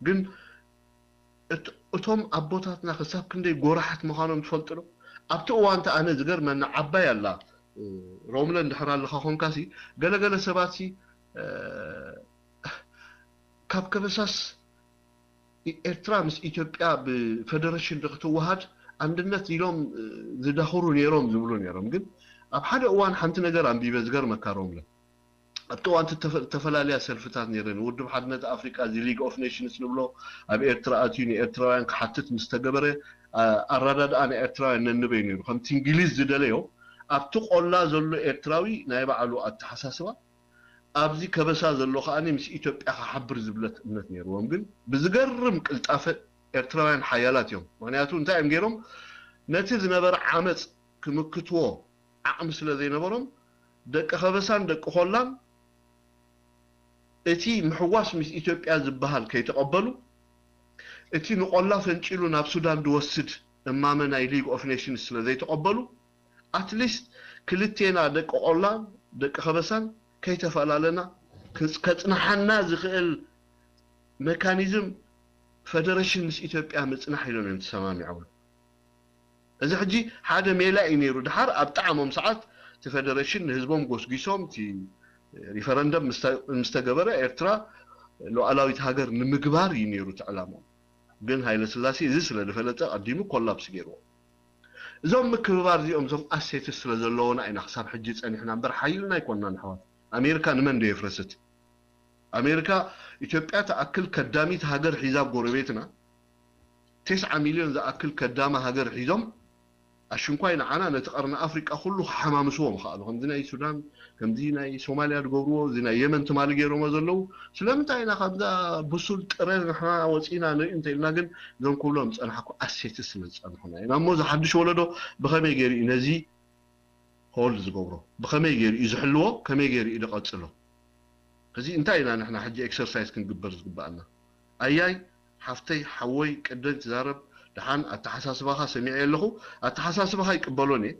ግን እቶም ኣቦታትና ክሳብ ክንደይ ጎራሓት ምዃኖም ትፈልጡ ዶ? ኣብቲ እዋን እቲ ኣነ ዝገርመኒ ዓባይ ኣላ ሮምለ እንድሕር ኣለኻ ኮንካሲ ገለገለ ሰባትሲ ካብ ከበሳስ ኤርትራ ምስ ኢትዮጵያ ብፈደረሽን ንክትወሃድ ኣንድነት ኢሎም ዝዳኽሩ ነይሮም ዝብሉ ነይሮም ግን ኣብ ሓደ እዋን ሓንቲ ነገር ኣንቢበ ዝገርመካ ሮምለ ኣብቲ እዋን ተፈላለያ ሰልፍታት ነይረን ውድብ ሓድነት ኣፍሪቃ እዚ ሊግ ኦፍ ኔሽንስ ንብሎ ኣብ ኤርትራ ኣትዩ ንኤርትራውያን ክሓትት ምስ ተገበረ ኣረዳድኣ ንኤርትራውያን ነንበይ ነይሩ ከምቲ እንግሊዝ ዝደለዮ ኣብቲ ቆላ ዘሎ ኤርትራዊ ናይ ባዕሉ ኣተሓሳስባ ኣብዚ ከበሳ ዘሎ ከኣ ምስ ኢትዮጵያ ክሓብር ዝብለት እምነት ነይርዎም ግን ብዝገርም ቅልጣፈ ኤርትራውያን ሓያላት እዮም ምክንያቱ እንታይ እዮም ገይሮም ነቲ ዝነበረ ዓመፅ ክምክትዎ ዓቕሚ ስለ ዘይነበሮም ደቂ ከበሳን ደቂ ኮላን እቲ ምሕዋስ ምስ ኢትዮጵያ ዝበሃል ከይተቐበሉ እቲ ንቆላ ፈንጪሉ ናብ ሱዳን ዝወስድ እማመ ናይ ሊግ ኦፍ ኔሽንስ ስለ ዘይተቐበሉ ኣትሊስት ክልቴና ደቂ ቆላን ደቂ ከበሳን ከይተፈላለና ከጽንሓና ዝኽእል መካኒዝም ፈደረሽን ምስ ኢትዮጵያ ምጽናሕ ኢሎም እዮም ተሰማሚዖም። እዚ ሕጂ ሓደ ሜላ እዩ ነይሩ። ድሓር ኣብ ጣዕሞም ሰዓት እቲ ፈደረሽን ንህዝቦም ጎስጒሶም እቲ ሪፈረንደም ምስ ተገበረ ኤርትራ ሉዓላዊት ሃገር ንምግባር እዩ ነይሩ እቲ ዕላምኦም። ግን ሃይለስላሴ እዚ ስለ ዝፈለጠ ቀዲሙ ኮላፕስ ገይርዎ። እዞም ምክብባር እዚኦም እዞም ኣሴትስ ስለ ዘለዎና ኢና ክሳብ ሕጂ ጸኒሕና እምበር ሓይልና ኣይኮንናን ኣሕዋት። ኣሜሪካ ንመን ዶ የፍረሰት? ኣሜሪካ ኢትዮጵያ ትኣክል ከዳሚት ሃገር ሒዛ ኣብ ጎረቤትና ቴስዓ ሚልዮን ዝኣክል ከዳሚ ሃገር ሒዞም ኣሽንኳይ ንዓና ነቲ ቀርኒ ኣፍሪቃ ኩሉ ክሓማምስዎ ምኽኣሉ። ከምዚ ናይ ሱዳን፣ ከምዚ ናይ ሶማልያ ዝገብርዎ፣ እዚ ናይ የመን ትማሊ ገይሮሞ ዘለዉ። ስለምንታይ ኢና ካብዛ ብሱል ጥረ ንሕና ወፂና ንርኢ እንተኢልና ግን እዞም ክብሎም ዝፀናሕኩ ኣሴትስ ስለ ዝፀንሑና ኢና። እሞ እዚ ሓድሽ ወለዶ ብኸመይ ገይሩ እዩ ነዚ ሆልድ ዝገብሮ ብኸመይ ገይሩ እዩ ዝሕልዎ ከመይ ገይሩ እዩ ዝቐፅሎ እዚ እንታይ ኢና ንሕና ሕጂ ኤክሰርሳይዝ ክንግበር ዝግበኣና ኣያይ ሓፍተይ ሓወይ ቅደም ትዛረብ። ደሓን ኣተሓሳስባኻ ሰሚዐ ኣለኹ። ኣተሓሳስባኻ ይቅበሎን እየ።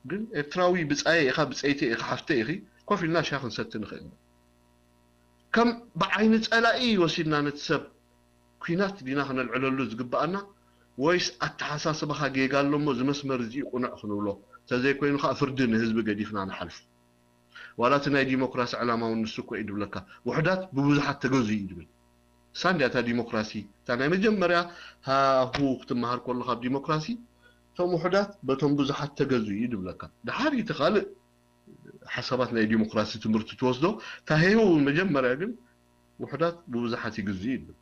ግን ኤርትራዊ ብጻየ ኢኻ፣ ብጸይቲ ኢኻ፣ ሓፍተይ ኢኺ። ኮፍ ኢልና ሻሂ ክንሰቲ ንኽእል ኢና። ከም ብዓይኒ ጸላኢ ወሲድና ነቲ ሰብ ኲናት ዲና ክነልዕለሉ ዝግብኣና፣ ወይስ ኣተሓሳስባኻ ጌጋ ኣሎ እሞ እዚ መስመር እዚ ቅኑዕ ክንብሎ፣ እንተዘይኮይኑ ከኣ ፍርዲ ንህዝቢ ገዲፍና ንሓልፎ? ዋላ እቲ ናይ ዲሞክራሲ ዕላማ እውን ንሱ እኮ እዩ ድብለካ። ውሑዳት ብብዙሓት ተገዙ እዩ ድብል። እሳ እንድያ እታ ዲሞክራሲ፣ እታ ናይ መጀመርያ ሃሁ ክትመሃር ከለኻ ኣብ ዲሞክራሲ፣ እቶም ውሑዳት በቶም ብዙሓት ተገዙ እዩ ድብለካ። ድሓር እቲ ካልእ ሓሳባት ናይ ዲሞክራሲ ትምህርቲ ትወስዶ፣ እታ ሄሁ መጀመርያ ግን ውሑዳት ብብዙሓት ይግዙ እዩ ድብል።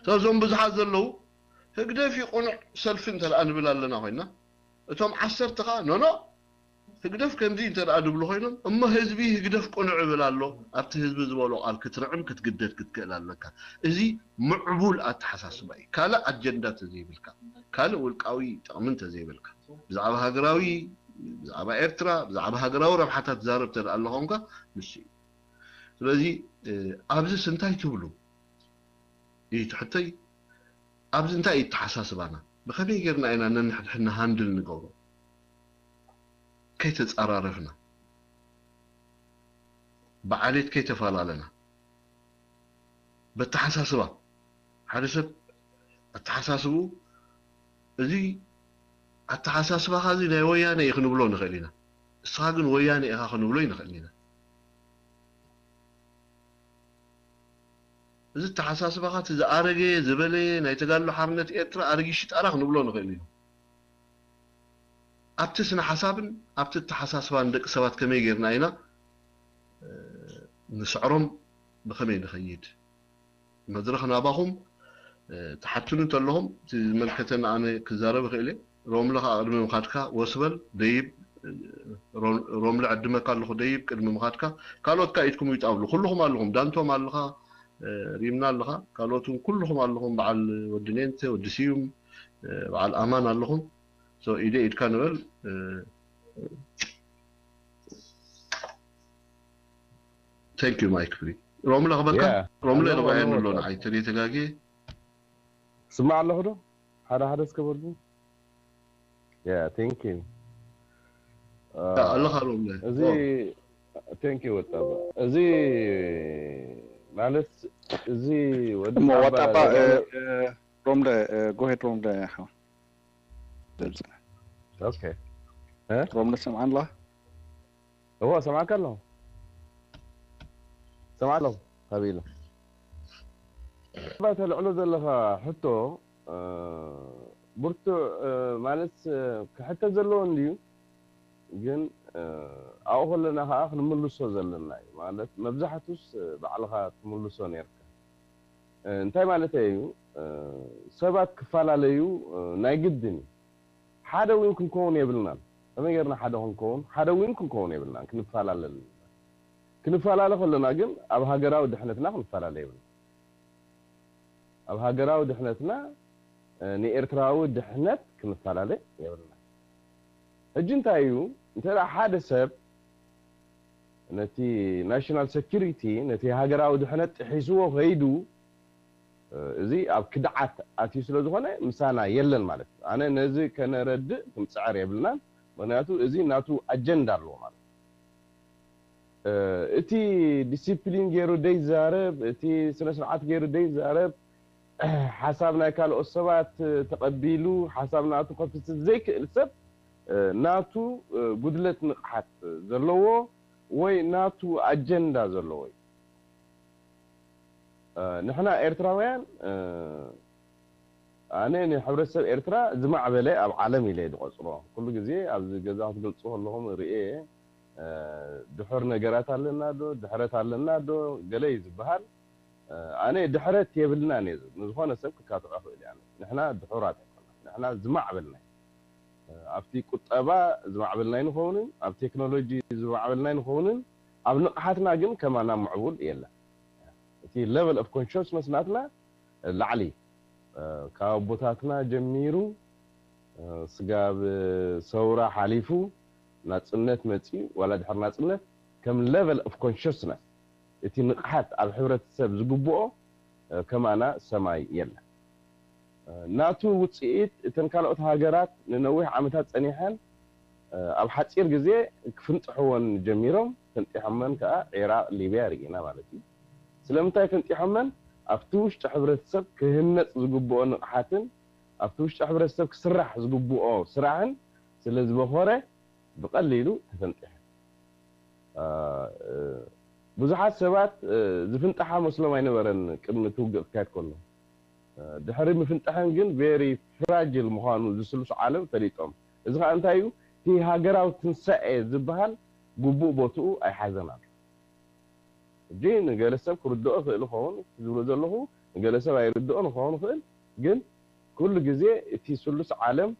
ስለዚ እዞም ብዙሓት ዘለዉ ህግደፍ እዩ ቅኑዕ ሰልፊ እንተ ደኣ ንብል ኣለና ኮይና፣ እቶም ዓሰርተ ከኣ ኖኖ ህግደፍ ከምዚ እንተ ደኣ ድብሉ ኮይኖም፣ እሞ ህዝቢ ህግደፍ ቅኑዕ ይብል ኣሎ፣ ኣብቲ ህዝቢ ዝበሎ ቃል ክትርዕም ክትግደድ ክትክእል ኣለካ። እዚ ምዕቡል ኣተሓሳስባ እዩ። ካልእ ኣጀንዳ እንተዘይብልካ፣ ካልእ ውልቃዊ ጥቕሚ እንተዘይብልካ፣ ብዛዕባ ሃገራዊ፣ ብዛዕባ ኤርትራ፣ ብዛዕባ ሃገራዊ ረብሓታት ትዛረብ እንተ ደኣ ኣሎ ኮንካ፣ ንሱ እዩ። ስለዚ፣ እ፣ ኣብዚስ እንታይ ትብሉ? እዩ እቲ ሕቶይ። ኣብዚ እንታይ እዩ ኣተሓሳስባና? ብኸመይ ጌርና ኢና ነንሕድሕድና ሃንድል ንገብሮ? ከይተጻራረፍና፣ ብዓሌት ከይተፈላለና፣ በተሓሳስባ፣ ሓደ ሰብ ኣተሓሳስብኡ፣ እዚ ኣተሓሳስባኻ እዚ ናይ ወያነ እዩ ክንብሎ ንኽእል ኢና። እስኻ ግን ወያነ ኢኻ ክንብሎ ኣይንኽእልን ኢና። እዚ ኣተሓሳስባኻ እቲ ዝኣረገ፣ ዝበለየ፣ ናይ ተጋድሎ ሓርነት ኤርትራ ኣረጊት ሽጣራ ክንብሎ ንኽእል ኢና። ኣብቲ ስነ ሓሳብን ኣብቲ ኣተሓሳስባን ደቂ ሰባት ከመይ ጌርና ኢና፣ እ፣ ንስዕሮም፣ ብኸመይ ንኸይድ? መድረኽ ናባኹም፣ እ፣ ትሓቱኒ እንተለኹም፣ እቲ ዝመልከተኒ ኣነ ክዛረብ እኽእል እየ። ሮምለ ኸኣ ቅድሚ ምኻድካ ወስ በል፣ ደይብ፣ እ፣ ሮ-፣ ሮምለ ዕድመካ ኣለኹ፣ ደይብ ቅድሚ ምኻድካ። ካልኦት ከኣ ኢድኩም ይጣብሉ። ኩልኹም ኣለኹም፣ ዳንቶም ኣለኻ፣ እ፣ ሪምና ኣለኻ፣ ካልኦት እውን ኩልኹም ኣለኹም፣ በዓል ወዲ ኔንተ፣ ወዲ ስዩም፣ እ፣ በዓል ኣማን ኣለኹም። ሶ፣ ኢደ ኢድካ ንበል፣ እ፣ Thank you ማይክ ፍሪ። ሮምለ ክበካ? Yeah. ሮምለ ኣለኹ፣ ርባየን ኣለኹ ኣሎ ወጣት። ንዓይ ተደይ ተጋግየ። ስማዕ ኣለኹ ዶ? ሓደ ሓደ እስከ በሉ። Yeah, thank you. ያ፣ ኣለኻ ሮምለ። እዚ፣ ኦ። Thank you ወጣባ። እዚ ማለት፣ እዚ ወዲ እሞ ጣባ ወጣባ፣ ዘጋለ- እ፣ እ፣ ሮምለ፣ እ፣ go ahead ሮምለ፣ ሓው። ኦኬ። እ? ሮምለ ሰምዓን ኣለኻ? እዎ፣ ሰምዓካ ኣለኹ። ሰምዓ ኣለኹ፣ ሃቢለ። እባ ተልዕሎ ዘለኻ ሕቶ፣ እ፣ ብርቱዕ፣ እ፣ ማለት፣ እ፣ ክሕተት ዘለዎ እንድዩ፣ ግን፣ እ፣ ኣብኡ ከለና ኸዓ ክንምልሶ ዘለና እዩ። ማለት፣ መብዛሕቱስ፣ እ፣ ባዕልኻ ትምልሶ ነይርካ። እ፣ እንታይ ማለተይ እዩ? እ፣ ሰባት ክፈላለዩ፣ እ፣ ናይ ግድን እዩ። ሓደ እውን ክንከውን የብልናን። ከመይ ጌርና ሓደ ክንከውን? ሓደ እውን ክንከውን የብልናን። ክንፈላለ ኣለና። ክንፈላለ ከለና ግን ኣብ ሃገራዊ ድሕነትና ክንፈላለ የብልናን። ኣብ ሃገራዊ ድሕነትና፣ እ፣ ንኤርትራዊ ድሕነት ክንፈላለ የብልናን። ሕጂ እንታይ እዩ? እንተ ደኣ ሓደ ሰብ ነቲ ናሽናል ሴኩሪቲ፣ ነቲ ሃገራዊ ድሕነት ጥሒስዎ ከይዱ፣ እ፣ እዚ ኣብ ክድዓት ኣትዩ ስለ ዝኾነ ምሳና የለን ማለት እዩ። ኣነ ነዚ ከነረድእ ክንጽዕር የብልናን። ምኽንያቱ እዚ ናቱ ኣጀንዳ ኣለዎ ማለት እዩ። እ፣ እቲ ዲሲፕሊን ገይሩ ደይዛረብ፣ እቲ ስነ ስርዓት ገይሩ ደይዛረብ፣ ሓሳብ ናይ ካልኦት ሰባት ተቐቢሉ ሓሳብ ናቱ ከፍስስ ዘይክእል ሰብ፣ እ፣ ናቱ፣ እ፣ ጉድለት ንቕሓት ዘለዎ ወይ ናቱ ኣጀንዳ ዘለዎ እዩ። እ፣ ንሕና ኤርትራውያን፣ እ፣ ኣነ ንሕብረተሰብ ኤርትራ ዝማዕበለ ኣብ ዓለም ኢለ ዝቖጽሮ። ኩሉ ግዜ ኣብዚ ገዛ ክትገልጹ ከለኹም ርእየ፣ እ፣ ድሑር ነገራት ኣለና ዶ፣ ድሕረት ኣለና ዶ፣ ገለ እዩ ዝበሃል። እ፣ ኣነ ድሕረት የብልናን እየ ዝብል። ንዝኾነ ሰብ ክካትዖ ይኽእል እዩ። ኣነ፣ ንሕና ድሑራት ኣይኮናን። ንሕና ዝማዕበልና እዩ። እ፣ ኣብቲ ቁጠባ ዝማዕበልና ኣይንኸውንን፣ ኣብ ቴክኖሎጂ ዝማዕበልና ኣይንኸውንን፣ ኣብ ንቕሓትና ግን ከማና ምዕቡል የለን። እቲ ሌቨል ኦፍ ኮንሽስነስ ናትና ላዕሊ፣ እ፣ ካብ ኣቦታትና ጀሚሩ፣ እ፣ ስጋብ ሰውራ ሓሊፉ ናጽነት መጺኡ፣ ዋላ ድሕሪ ናጽነት፣ ከም ሌቨል ኦፍ ኮንሽስነስ፣ እቲ ንቕሓት ኣብ ሕብረተሰብ ዝግብኦ፣ ከማና ሰማይ የለን። ናቱ ውፅኢት እተን ካልኦት ሃገራት ንነዊሕ ዓመታት ፀኒሐን ኣብ ሓፂር ግዜ ክፍንጥሕወን ጀሚሮም፣ ፈንጢሖመን ከዓ ዒራቕ፣ ሊብያ ርኢና ማለት እዩ። ስለምንታይ ፈንጢሖመን? ኣብቲ ውሽጢ ሕብረተሰብ ክህነፅ ዝግብኦ ንቕሓትን ኣብቲ ውሽጢ ሕብረተሰብ ክስራሕ ዝግብኦ ስራሕን ስለ ዝበኾረ ብቐሊሉ ተፈንጢሐ። ብዙሓት ሰባት ዝፍንጠሓ መስሎም ኣይነበረን ቅድሚ እቲ ውግእ ክካየድ ከሎ። ድሕሪ ምፍንጠሐን ግን very fragile ምዃኑ ዝስልሱ ዓለም ፈሊጦም። እዚ ከዓ እንታይ እዩ? እቲ ሃገራዊ ትንሳኤ ዝበሃል ግቡእ ቦትኡ ኣይሓዘን ኣሎ። እጂ ንገለ ሰብ ክርድኦ ይኽእል ይኸውን፣ ዝብሎ ዘለኹ ንገለ ሰብ ኣይርድኦን ክኸውን ይኽእል። ግን ኩሉ ግዜ እቲ ስሉስ ዓለም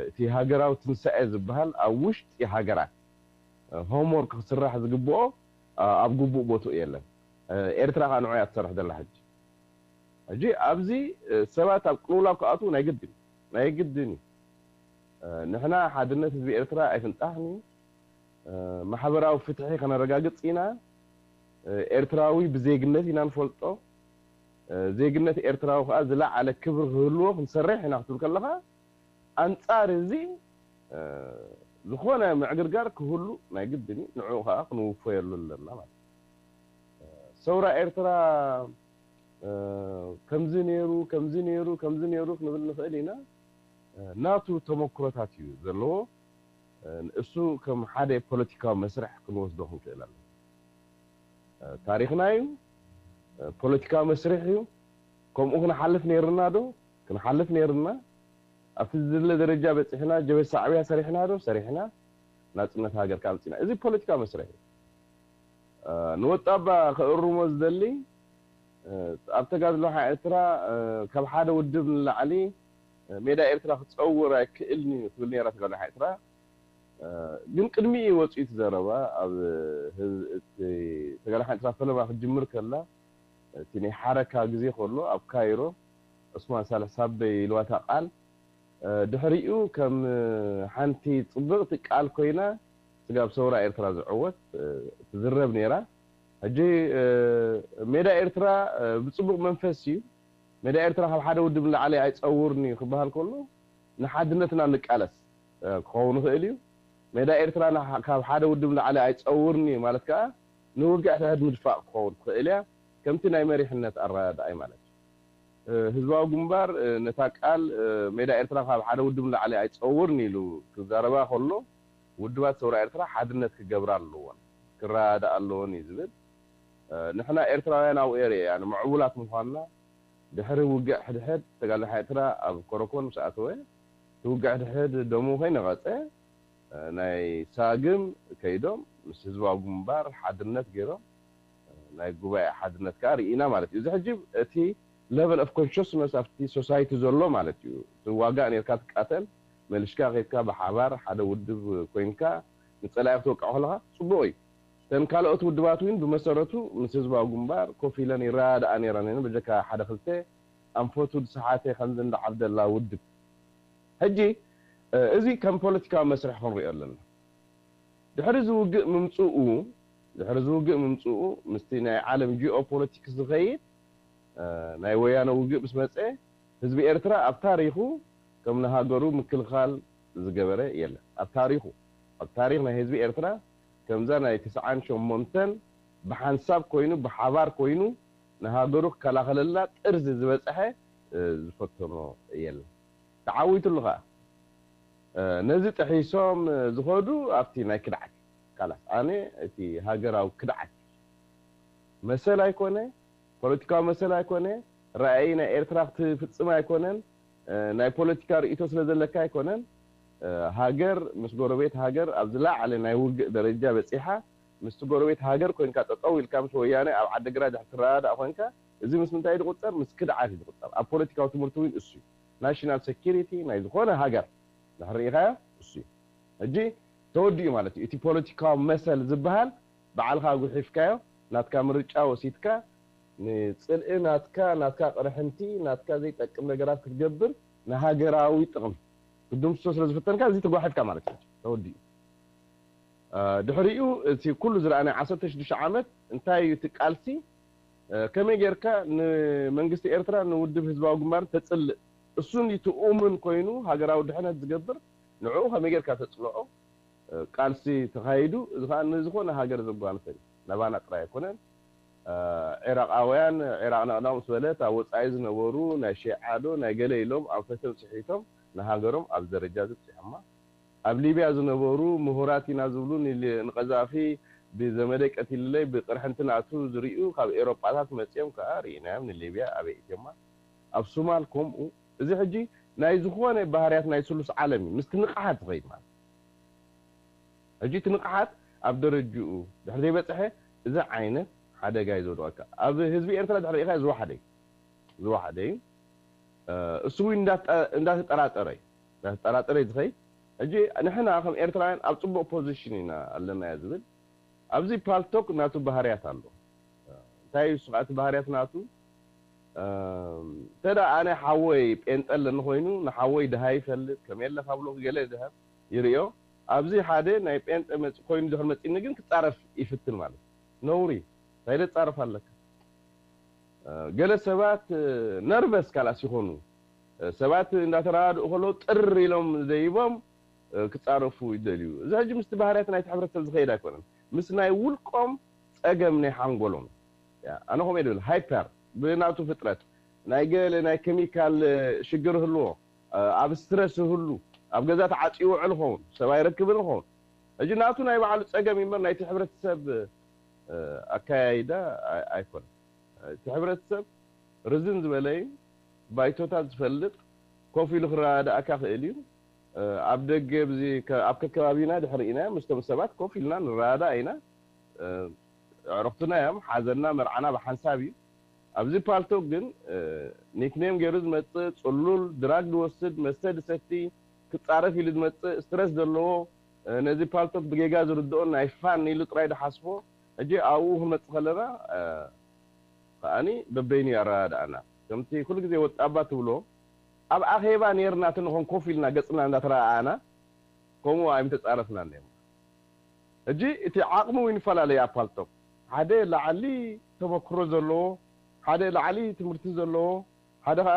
እቲ ሃገራዊ ትንሳኤ ዝበሃል ኣብ ውሽጢ ሃገራት homework ክስራሕ ዝግብኦ ኣብ ግቡእ ቦትኡ የለን። ኤርትራ ከዓ ንዑ እያ ትሰርሕ ዘላ ሕጂ። ሕጂ ኣብዚ ሰባት ኣብ ቅልውላው ክኣትዉ ናይ ግድን ናይ ግድን እዩ። ንሕና ሓድነት ህዝቢ ኤርትራ ኣይፍንጣሕን እዩ። ማሕበራዊ ፍትሒ ከነረጋግፅ ኢና። ኤርትራዊ ብዜግነት ኢና ንፈልጦ። ዜግነት ኤርትራዊ ከዓ ዝለዓለ ክብሪ ክህልዎ ክንሰርሕ ኢና ክትብል ከለካ ኣንፃር እዚ ዝኾነ ምዕግርጋር ክህሉ ናይ ግድን እዩ። ንዕኡ ከዓ ክንውፈየሉ ኣለና ማለት እዩ። ሰውራ ኤርትራ ከምዚ ነይሩ ከምዚ ነይሩ ከምዚ ነይሩ ክንብል ንኽእል ኢና። ናቱ ተመክሮታት እዩ ዘለዎ። እሱ ከም ሓደ ፖለቲካዊ መስርሕ ክንወስዶ ክንክእል ኣለና። ታሪኽና እዩ፣ ፖለቲካዊ መስርሕ እዩ። ከምኡ ክንሓልፍ ነይርና ዶ? ክንሓልፍ ነይርና። ኣብቲ ዝድለ ደረጃ በፂሕና ጀበ ሳዕብያ ሰሪሕና ዶ? ሰሪሕና። ናፅነት ሃገር ካብ ፅና እዚ ፖለቲካዊ መስርሕ እዩ። ንወጣባ ክእርሞ ዝደሊ ኣብ ተጋድሎ ሓ ኤርትራ ካብ ሓደ ውድብ ንላዕሊ ሜዳ ኤርትራ ክፀውር ኣይክእልን እዩ ትብል ነራ ተጋድሎ ሓ ኤርትራ። ግን ቅድሚኡ ወፂኡ እቲ ዘረባ ኣብ ተጋድሎ ሓ ኤርትራ ፈለማ ክትጅምር ከላ እቲ ናይ ሓረካ ግዜ ከሎ ኣብ ካይሮ ዑስማን ሳልሕ ሳበይ ኢልዋታ ቃል ድሕሪኡ ከም ሓንቲ ፅብቕቲ ቃል ኮይና ስጋብ ሰውራ ኤርትራ ዝዕወት ትዝረብ ነይራ። ሕጂ ሜዳ ኤርትራ ብፅቡቕ መንፈስ እዩ። ሜዳ ኤርትራ ካብ ሓደ ውድብ ንላዕሊ ኣይፀውርን እዩ ክበሃል ከሎ ንሓድነትና ንቃለስ ክኸውን ይኽእል እዩ። ሜዳ ኤርትራ ካብ ሓደ ውድብ ንላዕሊ ኣይፀውርን እዩ ማለት ከዓ ንውግዕ ሕድሕድ ምድፋእ ክኸውን ትኽእል እያ። ከምቲ ናይ መሪሕነት ኣረዳድኣይ ማለት እዩ። ህዝባዊ ግንባር ነታ ቃል ሜዳ ኤርትራ ካብ ሓደ ውድብ ንላዕሊ ኣይፀውርን ኢሉ ክዛረባ ከሎ ውድባት ሰውራ ኤርትራ ሓድነት ክገብራ ኣለዎን ክረዳዳ ኣለዎን እዩ ዝብል። ንሕና ኤርትራውያን ኣብኡ ኤርየ እያ ንምዕቡላት ምዃንና ድሕሪ ውግዕ ሕድሕድ ተጋድሎ ኤርትራ ኣብ ኮረኮን ምስ ኣተወ እቲ ውግዕ ሕድሕድ ደሙ ከይነቐፀ ናይ ሳግም ከይዶም ምስ ህዝባዊ ግንባር ሓድነት ገይሮም ናይ ጉባኤ ሓድነት ከዓ ርኢና ማለት እዩ። እዚ ሕጂ እቲ level of consciousness ኣብቲ society ዘሎ ማለት እዩ። ትዋጋእ ነርካ ትቃተል መሊሽካ ከይድካ ብሓባር ሓደ ውድብ ኮይንካ ንፀላኢ ክትወቅዕ ከለካ ፅቡቅ እዩ። ተን ካልኦት ውድባት እውን ብመሰረቱ ምስ ህዝባዊ ግንባር ኮፍ ኢለን ይረዳኣ ነይረን እየን በጀካ ሓደ ክልተ ኣንፈቱ ዝሰሓተ ከምዚ እንዳ ዓብደላ ውድብ። ሕጂ እዚ ከም ፖለቲካዊ መስርሕ ክንሪኦ ኣለና። ድሕሪ እዚ ውግእ ምምፅኡ ድሕሪ እዚ ውግእ ምምፅኡ ምስቲ ናይ ዓለም ጂኦፖለቲክስ ዝኸይድ ናይ ወያነ ውግእ ምስ መፀ ህዝቢ ኤርትራ ኣብ ታሪኹ ከም ንሃገሩ ምክልኻል ዝገበረ የለን። ኣብ ታሪኹ ኣብ ታሪኽ ናይ ህዝቢ ኤርትራ ከምዛ ናይ ትስዓን ሸሞንተን ብሓንሳብ ኮይኑ ብሓባር ኮይኑ ንሃገሩ ክከላኸለላ ጥርዚ ዝበፀሐ ዝፈተኖ የለን። ተዓዊትሉ ከዓ ነዚ ጥሒሶም ዝኸዱ ኣብቲ ናይ ክድዓት ካላስ ኣነ እቲ ሃገራዊ ክድዓት መሰል ኣይኮነ ፖለቲካዊ መሰል ኣይኮነ ራእይ ናይ ኤርትራ ክትፍፅም ኣይኮነን። ናይ ፖለቲካ ርእቶ ስለ ዘለካ ኣይኮነን። ሃገር ምስ ጎረቤት ሃገር ኣብ ዝለዓለ ናይ ውግእ ደረጃ በፂሓ ምስቲ ጎረቤት ሃገር ኮይንካ ጠጠው ኢልካ ምስ ወያነ ኣብ ዓዲ ግራት ድሕር ትረዳዳእ ኮይንካ እዚ ምስ ምንታይ ድቁፀር ምስ ክድዓት እዩ ዝቁፀር ኣብ ፖለቲካዊ ትምህርቲ እውን እሱ እዩ። ናሽናል ሴኪሪቲ ናይ ዝኾነ ሃገር ድሕር ርኢኻዮ እሱ እዩ። ሕጂ ተወዲኡ ማለት እዩ እቲ ፖለቲካዊ መሰል ዝበሃል በዓልካ ጉሒፍካዮ ናትካ ምርጫ ወሲድካ ንፅልኢ ናትካ ናትካ ቅርሕንቲ ናትካ ዘይጠቅም ነገራት ክትገብር ንሃገራዊ ጥቕሚ ክትድምስሶ ስለ ዝፍተንካ እዚ ተጓሒፍካ ማለት እዩ ተወዲኡ። ድሕሪኡ እቲ ኩሉ ዝረኣናይ ዓሰርተ ሽዱሽተ ዓመት እንታይ እዩ እቲ ቃልሲ ከመይ ጌርካ ንመንግስቲ ኤርትራ ንውድብ ህዝባዊ ግንባር ተጽልእ? እሱን እቲ እሙን ኮይኑ ሃገራዊ ድሕነት ዝገብር ንዕኡ ከመይ ጌርካ ተጽልኦ? ቃልሲ ተኻይዱ። እዚ ከዓ ንዝኾነ ሃገር ዘጓንፈን ናባና ጥራይ ኣይኮነን። ዒራቃውያን፣ ዒራቅ ነቕነቕ ምስ በለት ኣብ ወፃኢ ዝነበሩ ናይ ሸይዓዶ ናይ ገለ ኢሎም ኣንፈቶም ስሒቶም ንሃገሮም ኣብ ደረጃ ዝበፅሖማ። ኣብ ሊብያ ዝነበሩ ምሁራት ኢና ዝብሉ ንል- ንቀዛፊ ብዘመደ ቀቲልለይ ብቅርሕንቲ ናቱ ዝርእዩ ካብ ኤሮጳታት መፅኦም ከዓ ርኢናዮም ንሊብያ ኣበይ እትዮማ። ኣብ ሱማል ከምኡ። እዚ ሕጂ ናይ ዝኾነ ባህርያት ናይ ስሉስ ዓለም እዩ ምስቲ ንቕሓት ዝኸይድ ማለት። ሕጂ እቲ ንቕሓት ኣብ ደረጅኡ ድሕሪ ዘይበፅሐ እዚ ዓይነት ሓደጋ እዩ ዘውድቐካ። ኣብ ህዝቢ ኤርትራ ድሕሪ ኢኻ ዝወሓደ እዩ ዝወሓደ እዩ። እሱ እውን እንዳተጠራጠረ እዩ እንዳተጠራጠረ እዩ ዝኸይድ። ሕጂ ንሕና ከም ኤርትራውያን ኣብ ፅቡቅ ፖዚሽን ኢና ኣለና እያ ዝብል። ኣብዚ ፓልቶክ ናቱ ባህርያት ኣሎ። እንታይ እዩ እሱ እቲ ባህርያት ናቱ? እንተ ኣነ ሓወይ ጴንጠ ኣለኒ ኮይኑ ንሓወይ ድሃ ይፈልጥ ከም የለ ካብሎ ገለ ድሃብ ይርእዮ። ኣብዚ ሓደ ናይ ጴንጠ መፅ ኮይኑ ድሕር መፂኒ ግን ክፃረፍ ይፍትን ማለት ነውሪ እንታይ ደፃረፍ ኣለካ? ገለ ሰባት ነርቨስ ካላስ ይኾኑ። ሰባት እንዳተረዳድኡ ከለዉ ጥር ኢሎም ዘይቦም ክፃረፉ ይደልዩ። እዚ ሕጂ ምስቲ ባህርያት ናይቲ ሕብረተሰብ ዝኸይድ ኣይኮነን። ምስ ናይ ውልቆም ፀገም ናይ ሓንጎሎም። ኣነ ከምኡ ድብል ሃይፐር ብናቱ ፍጥረት ናይ ገለ ናይ ኬሚካል ሽግር ህልዎ ኣብ ስትረስ ህሉ ኣብ ገዛ ተዓፂ ውዕል ኸውን ሰብ ኣይረክብን ኸውን። ሕጂ ናቱ ናይ ባዕሉ ፀገም ይመር ናይቲ ሕብረተሰብ ኣካያይዳ ኣይኮነን። እቲ ሕብረተሰብ ርዝን ዝበለ እዩ። ባይቶታት ዝፈልጥ ኮፍ ኢሉ ክረዳድኣካ ክእል እዩ። ኣብ ደገ ኣብ ከከባቢና ድሕሪ ኢና ምስቶም ሰባት ኮፍ ኢልና ንረዳዳእ ኢና። ኣዕሩኽትና እዮም ሓዘንና መርዓና ብሓንሳብ እዩ። ኣብዚ ፓልቶክ ግን ኒክኔም ገይሩ ዝመፅእ ፅሉል ድራግ ዝወስድ መስተ ዝሰቲ ክፃረፍ ኢሉ ዝመፅእ ስትረስ ዘለዎ ነዚ ፓልቶክ ብጌጋ ዝርድኦ ናይ ፋን ኢሉ ጥራይ ዝሓስቦ ሕጂ ኣብኡ ክንመፅእ ከለና ከዓኒ በበይኑ እዩ ኣረዳድኣና። ከምቲ ኩሉ ግዜ ወጣባ ትብሎ ኣብ ኣኼባ ነይርና እቲ ንኾን ኮፍ ኢልና ገፅና እንዳተረኣኣና ከምኡ ኣይምተፃረፍና ነይርና። ሕጂ እቲ ዓቕሚ እውን ይፈላለዩ ኣብ ፓልቶክ ሓደ ላዕሊ ተመክሮ ዘለዎ ሓደ ላዕሊ ትምህርቲ ዘለዎ ሓደ ከዓ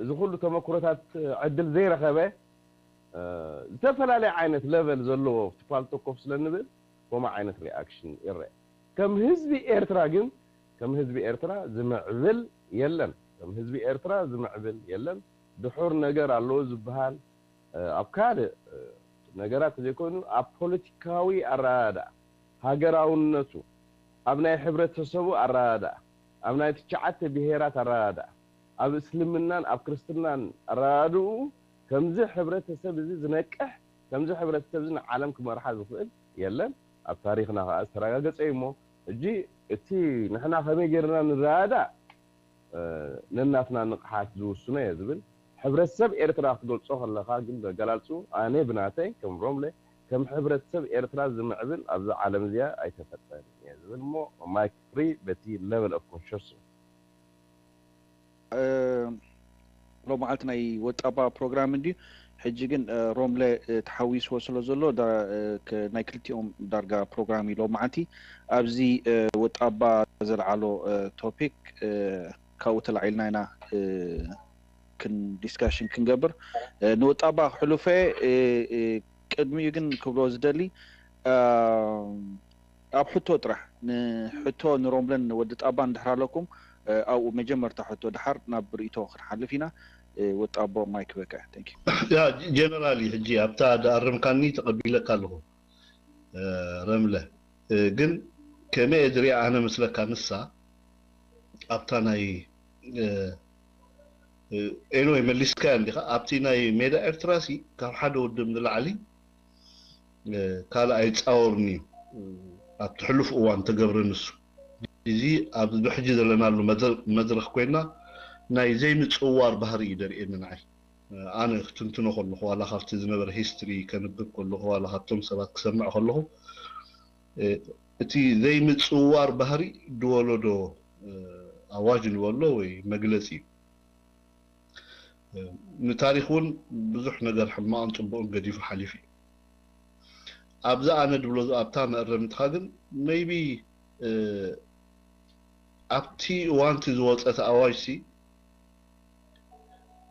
እዚ ኩሉ ተመክሮታት ዕድል ዘይረኸበ ዝተፈላለየ ዓይነት ለቨል ዘለዎ ፓልቶክ ኮፍ ስለንብል ከምኡ ዓይነት ሪኣክሽን ይረአ። ከም ህዝቢ ኤርትራ ግን ከም ህዝቢ ኤርትራ ዝምዕብል የለን። ከም ህዝቢ ኤርትራ ዝምዕብል የለን። ድሑር ነገር ኣለዎ ዝበሃል ኣብ ካልእ ነገራት ዘይኮይኑ ኣብ ፖለቲካዊ ኣረዳድኣ ሃገራውነቱ ኣብ ናይ ሕብረተሰቡ ኣረዳድኣ ኣብ ናይ ትሽዓተ ብሄራት ኣረዳድኣ ኣብ እስልምናን ኣብ ክርስትናን ኣረዳድኡ ከምዚ ሕብረተሰብ እዚ ዝነቅሕ ከምዚ ሕብረተሰብ እዚ ንዓለም ክመርሓ ዝኽእል የለን። ኣብ ታሪኽና ከዓ ዝተረጋገፀ እዩ እሞ ሕጂ እቲ ንሕና ከመይ ገይርና ንረዳዳእ ነናትና ንቕሓት ዝውስኖ እየ ዝብል። ሕብረተሰብ ኤርትራ ክትገልፆ ከለኻ ግን በገላልፁ ኣነ ብናተይ ከም ሮምለ ከም ሕብረተሰብ ኤርትራ ዝምዕብል ኣብዚ ዓለም እዚኣ ኣይተፈጠረን እየ ዝብል እሞ ማይክ ፍሪ በቲ level of consciousness ሎማዓልቲ ናይ ወጣባ ፕሮግራም እንድዩ። ሕጂ ግን ሮምለ ተሓዊስዎ ስለ ዘሎ ናይ ክልቲኦም ዳርጋ ፕሮግራም እዩ ሎማዓልቲ። ኣብዚ ወጣባ ዘልዓሎ ቶፒክ ካብኡ ተላዒልና ኢና ክን ዲስካሽን ክንገብር ንወጣባ ክሕሉፈ ቅድሚኡ ግን ክብሎ ዝደሊ ኣብ ሕቶ ጥራሕ ንሕቶ ንሮምለን ወዲ ጣባ እንድሕር ኣለኩም ኣብኡ መጀመርታ ሕቶ ድሓር ናብ ርእቶ ክንሓልፍ ኢና። ወጣቦ ማይክ በከ። Thank you። ያ ጀነራል ሕጂ ኣብታ ድኣረምካኒ ተቐቢለካ ኣለኹ ረምለ ግን ከመይ እየ ዝሪኣ ኣነ ምስለካ ንሳ ኣብታ ናይ ኤንወይ መሊስካያ እንዲኻ ኣብቲ ናይ ሜዳ ኤርትራ ሲ ካብ ሓደ ውድብ ንላዕሊ ካልእ ኣይፃወርን እዩ ኣብቲ ሕሉፍ እዋን ተገብረ ንሱ እዚ ኣብዚ ሕጂ ዘለናሉ መድረክ ኮይና ናይ ዘይምፅዋር ባህሪ እዩ ደርእየኒ ንዓይ ኣነ ክትንትኖ ከለኹ ዋላ ካብቲ ዝነበረ ሂስትሪ ከንብብ ከለኹ ዋላ ካብቶም ሰባት ክሰምዕ ከለኹ እቲ ዘይምፅዋር ባህሪ ድወለዶ ኣዋጅ ንበሎ ወይ መግለፂ እዩ ንታሪክ እውን ብዙሕ ነገር ሕማቅን ፅቡቅን ገዲፉ ሓሊፉ እዩ ኣብዚ ኣነ ድብሎ ኣብታ መእረምትካ ግን maybe ኣብቲ እዋንቲ ዝወፀት ኣዋጅ ሲ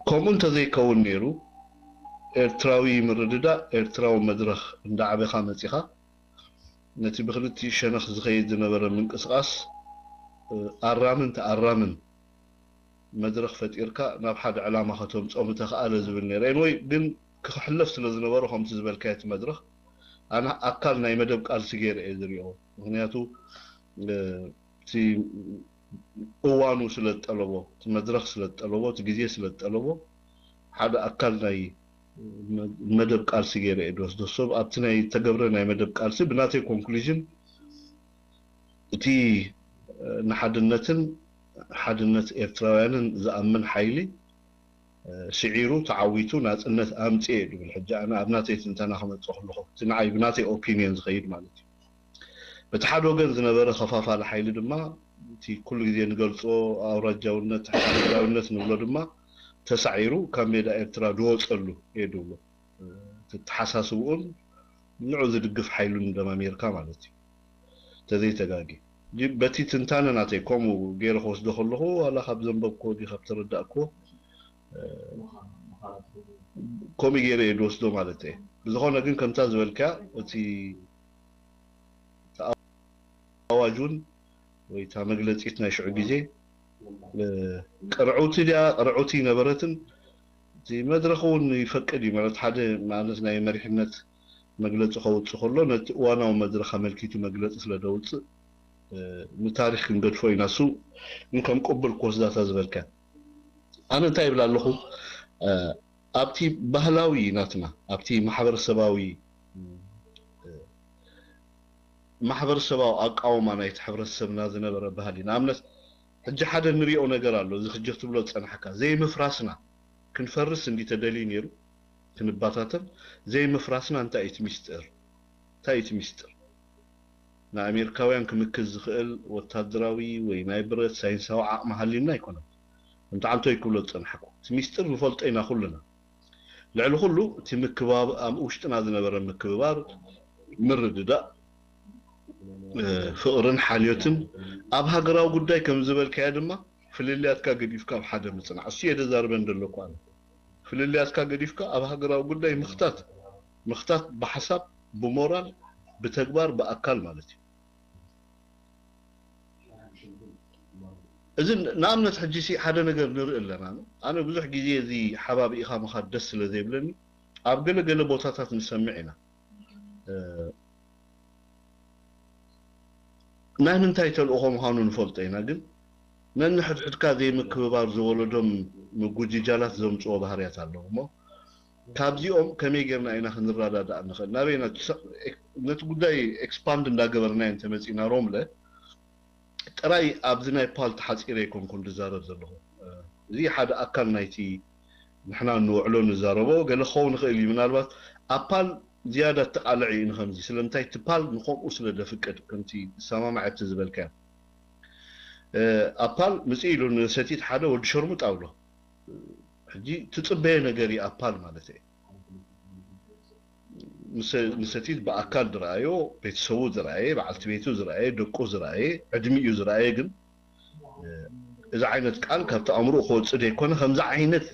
ከምኡ እንተዘይከውን ነይሩ፣ ኤርትራዊ ምርድዳእ፣ ኤርትራዊ መድረኽ እንዳዓበኻ መፂኻ፣ ነቲ ብክልቲኡ ሸነኽ ዝኸይድ ዝነበረ ምንቅስቓስ ኣራምን ተኣራምን መድረኽ ፈጢርካ ናብ ሓደ ዕላማ ከተምፅኦ ምተኽኣለ ዝብል ነይረ። ወይ ግን ክሕለፍ ስለ ዝነበሮ ከምቲ ዝበልካዮ እቲ መድረኽ ኣነ ኣካል ናይ መደብ ቃልሲ ገይረ እየ ዝሪኦ። ምክንያቱ እቲ እዋኑ ስለ ዝጠለቦ፣ እቲ መድረኽ ስለ ዝጠለቦ፣ እቲ ግዜ ስለ ዝጠለቦ ሓደ ኣካል ናይ መደብ ቃልሲ ገይረ እየ ዝወስዶ። ሰብ ኣብቲ ናይ ተገብረ ናይ መደብ ቃልሲ ብናተይ ኮንክሉዥን እቲ ንሓድነትን ሓድነት ኤርትራውያንን ዝኣምን ሓይሊ ስዒሩ ተዓዊቱ ናፅነት ኣምፅኤ ድብል ሕጂ ኣነ ኣብ ናተይ ትንተና ክመፅእ ከለኹ እቲ ንዓይ ብናተይ ኦፒንየን ዝኸይድ ማለት እዩ። በቲ ሓደ ወገን ዝነበረ ከፋፋሊ ሓይሊ ድማ እቲ ኩሉ ግዜ ንገልፆ ኣውራጃውነት ሃገራዊነት ንብሎ ድማ ተሳዒሩ ካብ ሜዳ ኤርትራ ድወፀሉ እየ ድብሎ። ተተሓሳስብኡን ንዑ ዝድግፍ ሓይሉን ደማሚርካ ማለት እዩ። ተዘይተጋጊ በቲ ትንታነ ናተይ ከምኡ ገይረ ክወስዶ ከለኹ ዋላ ካብ ዘንበብኮ ዲ ካብ ተረዳእኮ ከምኡ ገይረ እየ ዝወስዶ ማለት እየ። ብዝኾነ ግን ከምታ ዝበልካ እቲ ኣዋጅ እውን ወይ እታ መግለፂት ናይ ሽዑ ግዜ ቅርዕውቲ ድያ ቅርዕውቲ ነበረትን እቲ መድረኽ እውን ይፈቅድ እዩ ማለት ሓደ ማለት ናይ መሪሕነት መግለፂ ከውፅእ ከሎ ነቲ እዋናዊ መድረኽ ኣመልኪቱ መግለፂ ስለ ደውፅእ ንታሪክ ክንገድፎ ኢና እሱ ግን ከም ቅቡል ክወስዳታ ዝበልካ ኣነ እንታይ ይብል ኣለኹ ኣብቲ ባህላዊ ናትና ኣብቲ ማሕበረሰባዊ ማሕበረሰባዊ ኣቃውማ ናይቲ ሕብረተሰብና ዝነበረ ባህሊ ንኣብነት ሕጂ ሓደ ንሪኦ ነገር ኣሎ እዚ ክጀ ትብሎ ዝፀናሕካ ዘይምፍራስና ክንፈርስ እንዲ ተደልዩ ነይሩ ክንባታተን ዘይምፍራስና እንታይ እቲ ሚስጥር እንታይ እቲ ሚስጥር ንኣሜሪካውያን ክምክት ዝኽእል ወታደራዊ ወይ ናይ ብረት ሳይንሳዊ ዓቕሚ ሃልዩና ኣይኮነን ከምቲ ዓንቶይ ክብሎ ዝፀናሕኩ እቲ ሚስጥር ንፈልጦ ኢና ኩልና ልዕሊ ኩሉ እቲ ምክባብ ኣብ ውሽጥና ዝነበረ ምክብባር ምርድዳእ ፍቕርን ሓልዮትን ኣብ ሃገራዊ ጉዳይ ከም ዝበልካዮ ድማ ፍልልያትካ ገዲፍካ ኣብ ሓደ ምፅናዕ እሱ እየ ደዛርበን ዘለኩ ኣነ ፍልልያትካ ገዲፍካ ኣብ ሃገራዊ ጉዳይ ምኽታት ምኽታት ብሓሳብ ብሞራል ብተግባር ብኣካል ማለት እዩ እዚ ንኣብነት ሕጂ ሲ ሓደ ነገር ንርኢ ኣለና ኣነ ብዙሕ ግዜ እዚ ሓባቢእኻ ምኻድ ደስ ስለ ዘይብለኒ ኣብ ገለ ገለ ቦታታት ንሰምዕ ኢና ናይ ምንታይ ተልእኾ ምዃኑ ንፈልጦ ኢና ግን ነንሕድሕድካ ዘይምክብባር ዝወለዶም ምጉጅጃላት ዘምፅኦ ባህርያት ኣለዉ እሞ ካብዚኦም ከመይ ጌርና ኢና ክንረዳዳእ ንኽእል ናበይና ነቲ ጉዳይ ኤክስፓንድ እንዳገበርናዮ እንተመፂና ሮምለ ጥራይ ኣብዚ ናይ ፓል ተሓፂረ ኣይኮንኩን ዝዛረብ ዘለኹ እዚ ሓደ ኣካል ናይቲ ንሕና እንውዕሎ ንዛረቦ ገለ ክኸውን ይኽእል እዩ ምናልባት ኣብ ፓል ዝያዳ ተቃልዕ እዩ ንከምዚ ስለምንታይ እቲ ፓል ንከምኡ ስለ ደፍቅድ ከምቲ ዝሰማማዐ እቲ ዝበልካዮ ኣብ ፓል ምፅእ ኢሉ ንሰቲት ሓደ ወዲ ሸርሙጥ ኣብሎ ሕጂ ትፅበየ ነገር እዩ ኣብ ፓል ማለት እዩ ንሰቲት ብኣካል ዝረኣዮ ቤተሰቡ ዝረኣየ በዓልቲ ቤቱ ዝረኣየ ደቁ ዝረኣየ ዕድሚኡ ዝረኣየ ግን እዚ ዓይነት ቃል ካብቲ ኣእምሮ ክወፅእ ዘይኮነ ከምዚ ዓይነት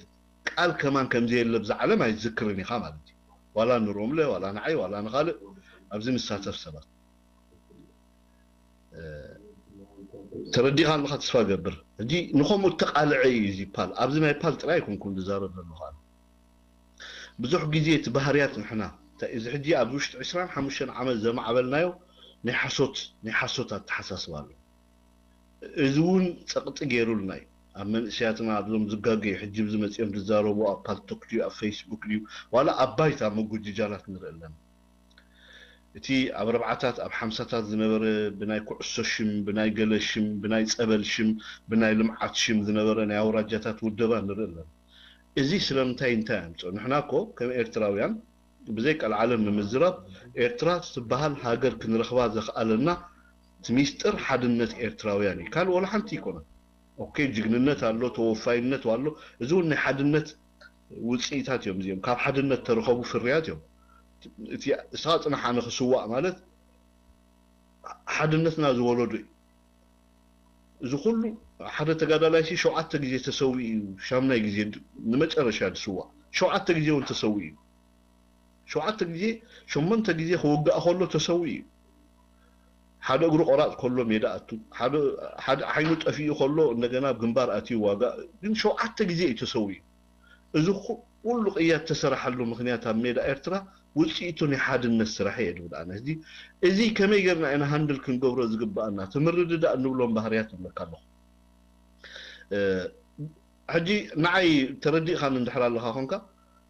ቃል ከማን ከምዘየለ ብዛ ዓለም ኣይትዝክርን ኢኻ ማለት እዩ ዋላ ንሮምለ ዋላ ንዓይ ዋላ ንኻልእ ኣብዚ ንሳተፍ ሰባት ተረዲኻ ኣለኻ ተስፋ ገብር ሕጂ ንኸምኡ ተቃልዐ እዩ እዚ ፓል ኣብዚ ናይ ፓል ጥራይ ኣይኮንኩን ዝዛረብ ዘለኹ ብዙሕ ግዜ እቲ ባህርያት ንሕና እዚ ሕጂ ኣብዚ ውሽጢ ዕስራን ሓሙሽተን ዓመት ዘማዕበልናዮ ናይ ሓሶት ናይ ሓሶት ኣተሓሳስባ ኣሎ እዚ እውን ፀቕጢ ገይሩልና እዩ ኣብ መንእሰያትና ኣብዞም ዝጋገዩ ሕጂ ዝመፅኦም ዝዛረቡ ኣብ ፓልቶክ ድዩ ኣብ ፌስቡክ ድዩ ዋላ ኣብ ባይታ ምጉጅጃላት ንርኢ ኣለና እቲ ኣብ ረብዓታት ኣብ ሓምሳታት ዝነበረ ብናይ ኩዕሶ ሽም ብናይ ገለ ሽም ብናይ ፀበል ሽም ብናይ ልምዓት ሽም ዝነበረ ናይ ኣውራጃታት ውደባ ንርኢ ኣለና እዚ ስለምንታይ እንታይ ኣምፅኦ ንሕና እኮ ከም ኤርትራውያን ብዘይ ቀልዓለም ንምዝራብ ኤርትራ ትበሃል ሃገር ክንረኽባ ዘኽኣለና እቲ ሚስጥር ሓድነት ኤርትራውያን እዩ ካልእ ወላ ሓንቲ ይኮነ ኦኬ ጅግንነት ኣሎ ተወፋይነት ኣሎ እዚ እውን ናይ ሓድነት ውፅኢታት እዮም እዚኦም ካብ ሓድነት ተረኸቡ ፍርያት እዮም እቲ እሳ ፅናሕ ኣነ ክስዋእ ማለት ሓድነትና ዝወለዱ እዩ እዚ ኩሉ ሓደ ተጋዳላይ ሲ ሸውዓተ ግዜ ተሰዊኡ እዩ። ሻምናይ ግዜ ድ- ንመጨረሻ ዝስዋእ ሸውዓተ ግዜ እውን ተሰዊኡ እዩ። ሸውዓተ ግዜ ሸሞንተ ግዜ ክውጋእ ከሎ ተሰዊኡ እዩ። ሓደ እግሩ ቆራፅ ከሎ ሜዳ ኣቱ፣ ሓደ ሓደ ዓይኑ ጠፊኡ ከሎ እንደገና ኣብ ግንባር ኣትዩ ዋጋ። ግን ሸውዓተ ግዜ እዩ ተሰዊኡ። እዚ ኩሉ ቅያ እተሰረሓሉ ምክንያት ኣብ ሜዳ ኤርትራ ውፅኢቱ ናይ ሓድነት ስራሕ እየ ዝብል ኣነ። እዚ እዚ ከመይ ጌርና ኢና ሃንድል ክንገብሮ ዝግባኣና፣ እቲ ምርድዳእ እንብሎም ባህርያት እብለካ ኣለኹ። ሕጂ ንዓይ ተረዲእኻን እንድሕር ኣለኻ ኮንካ፣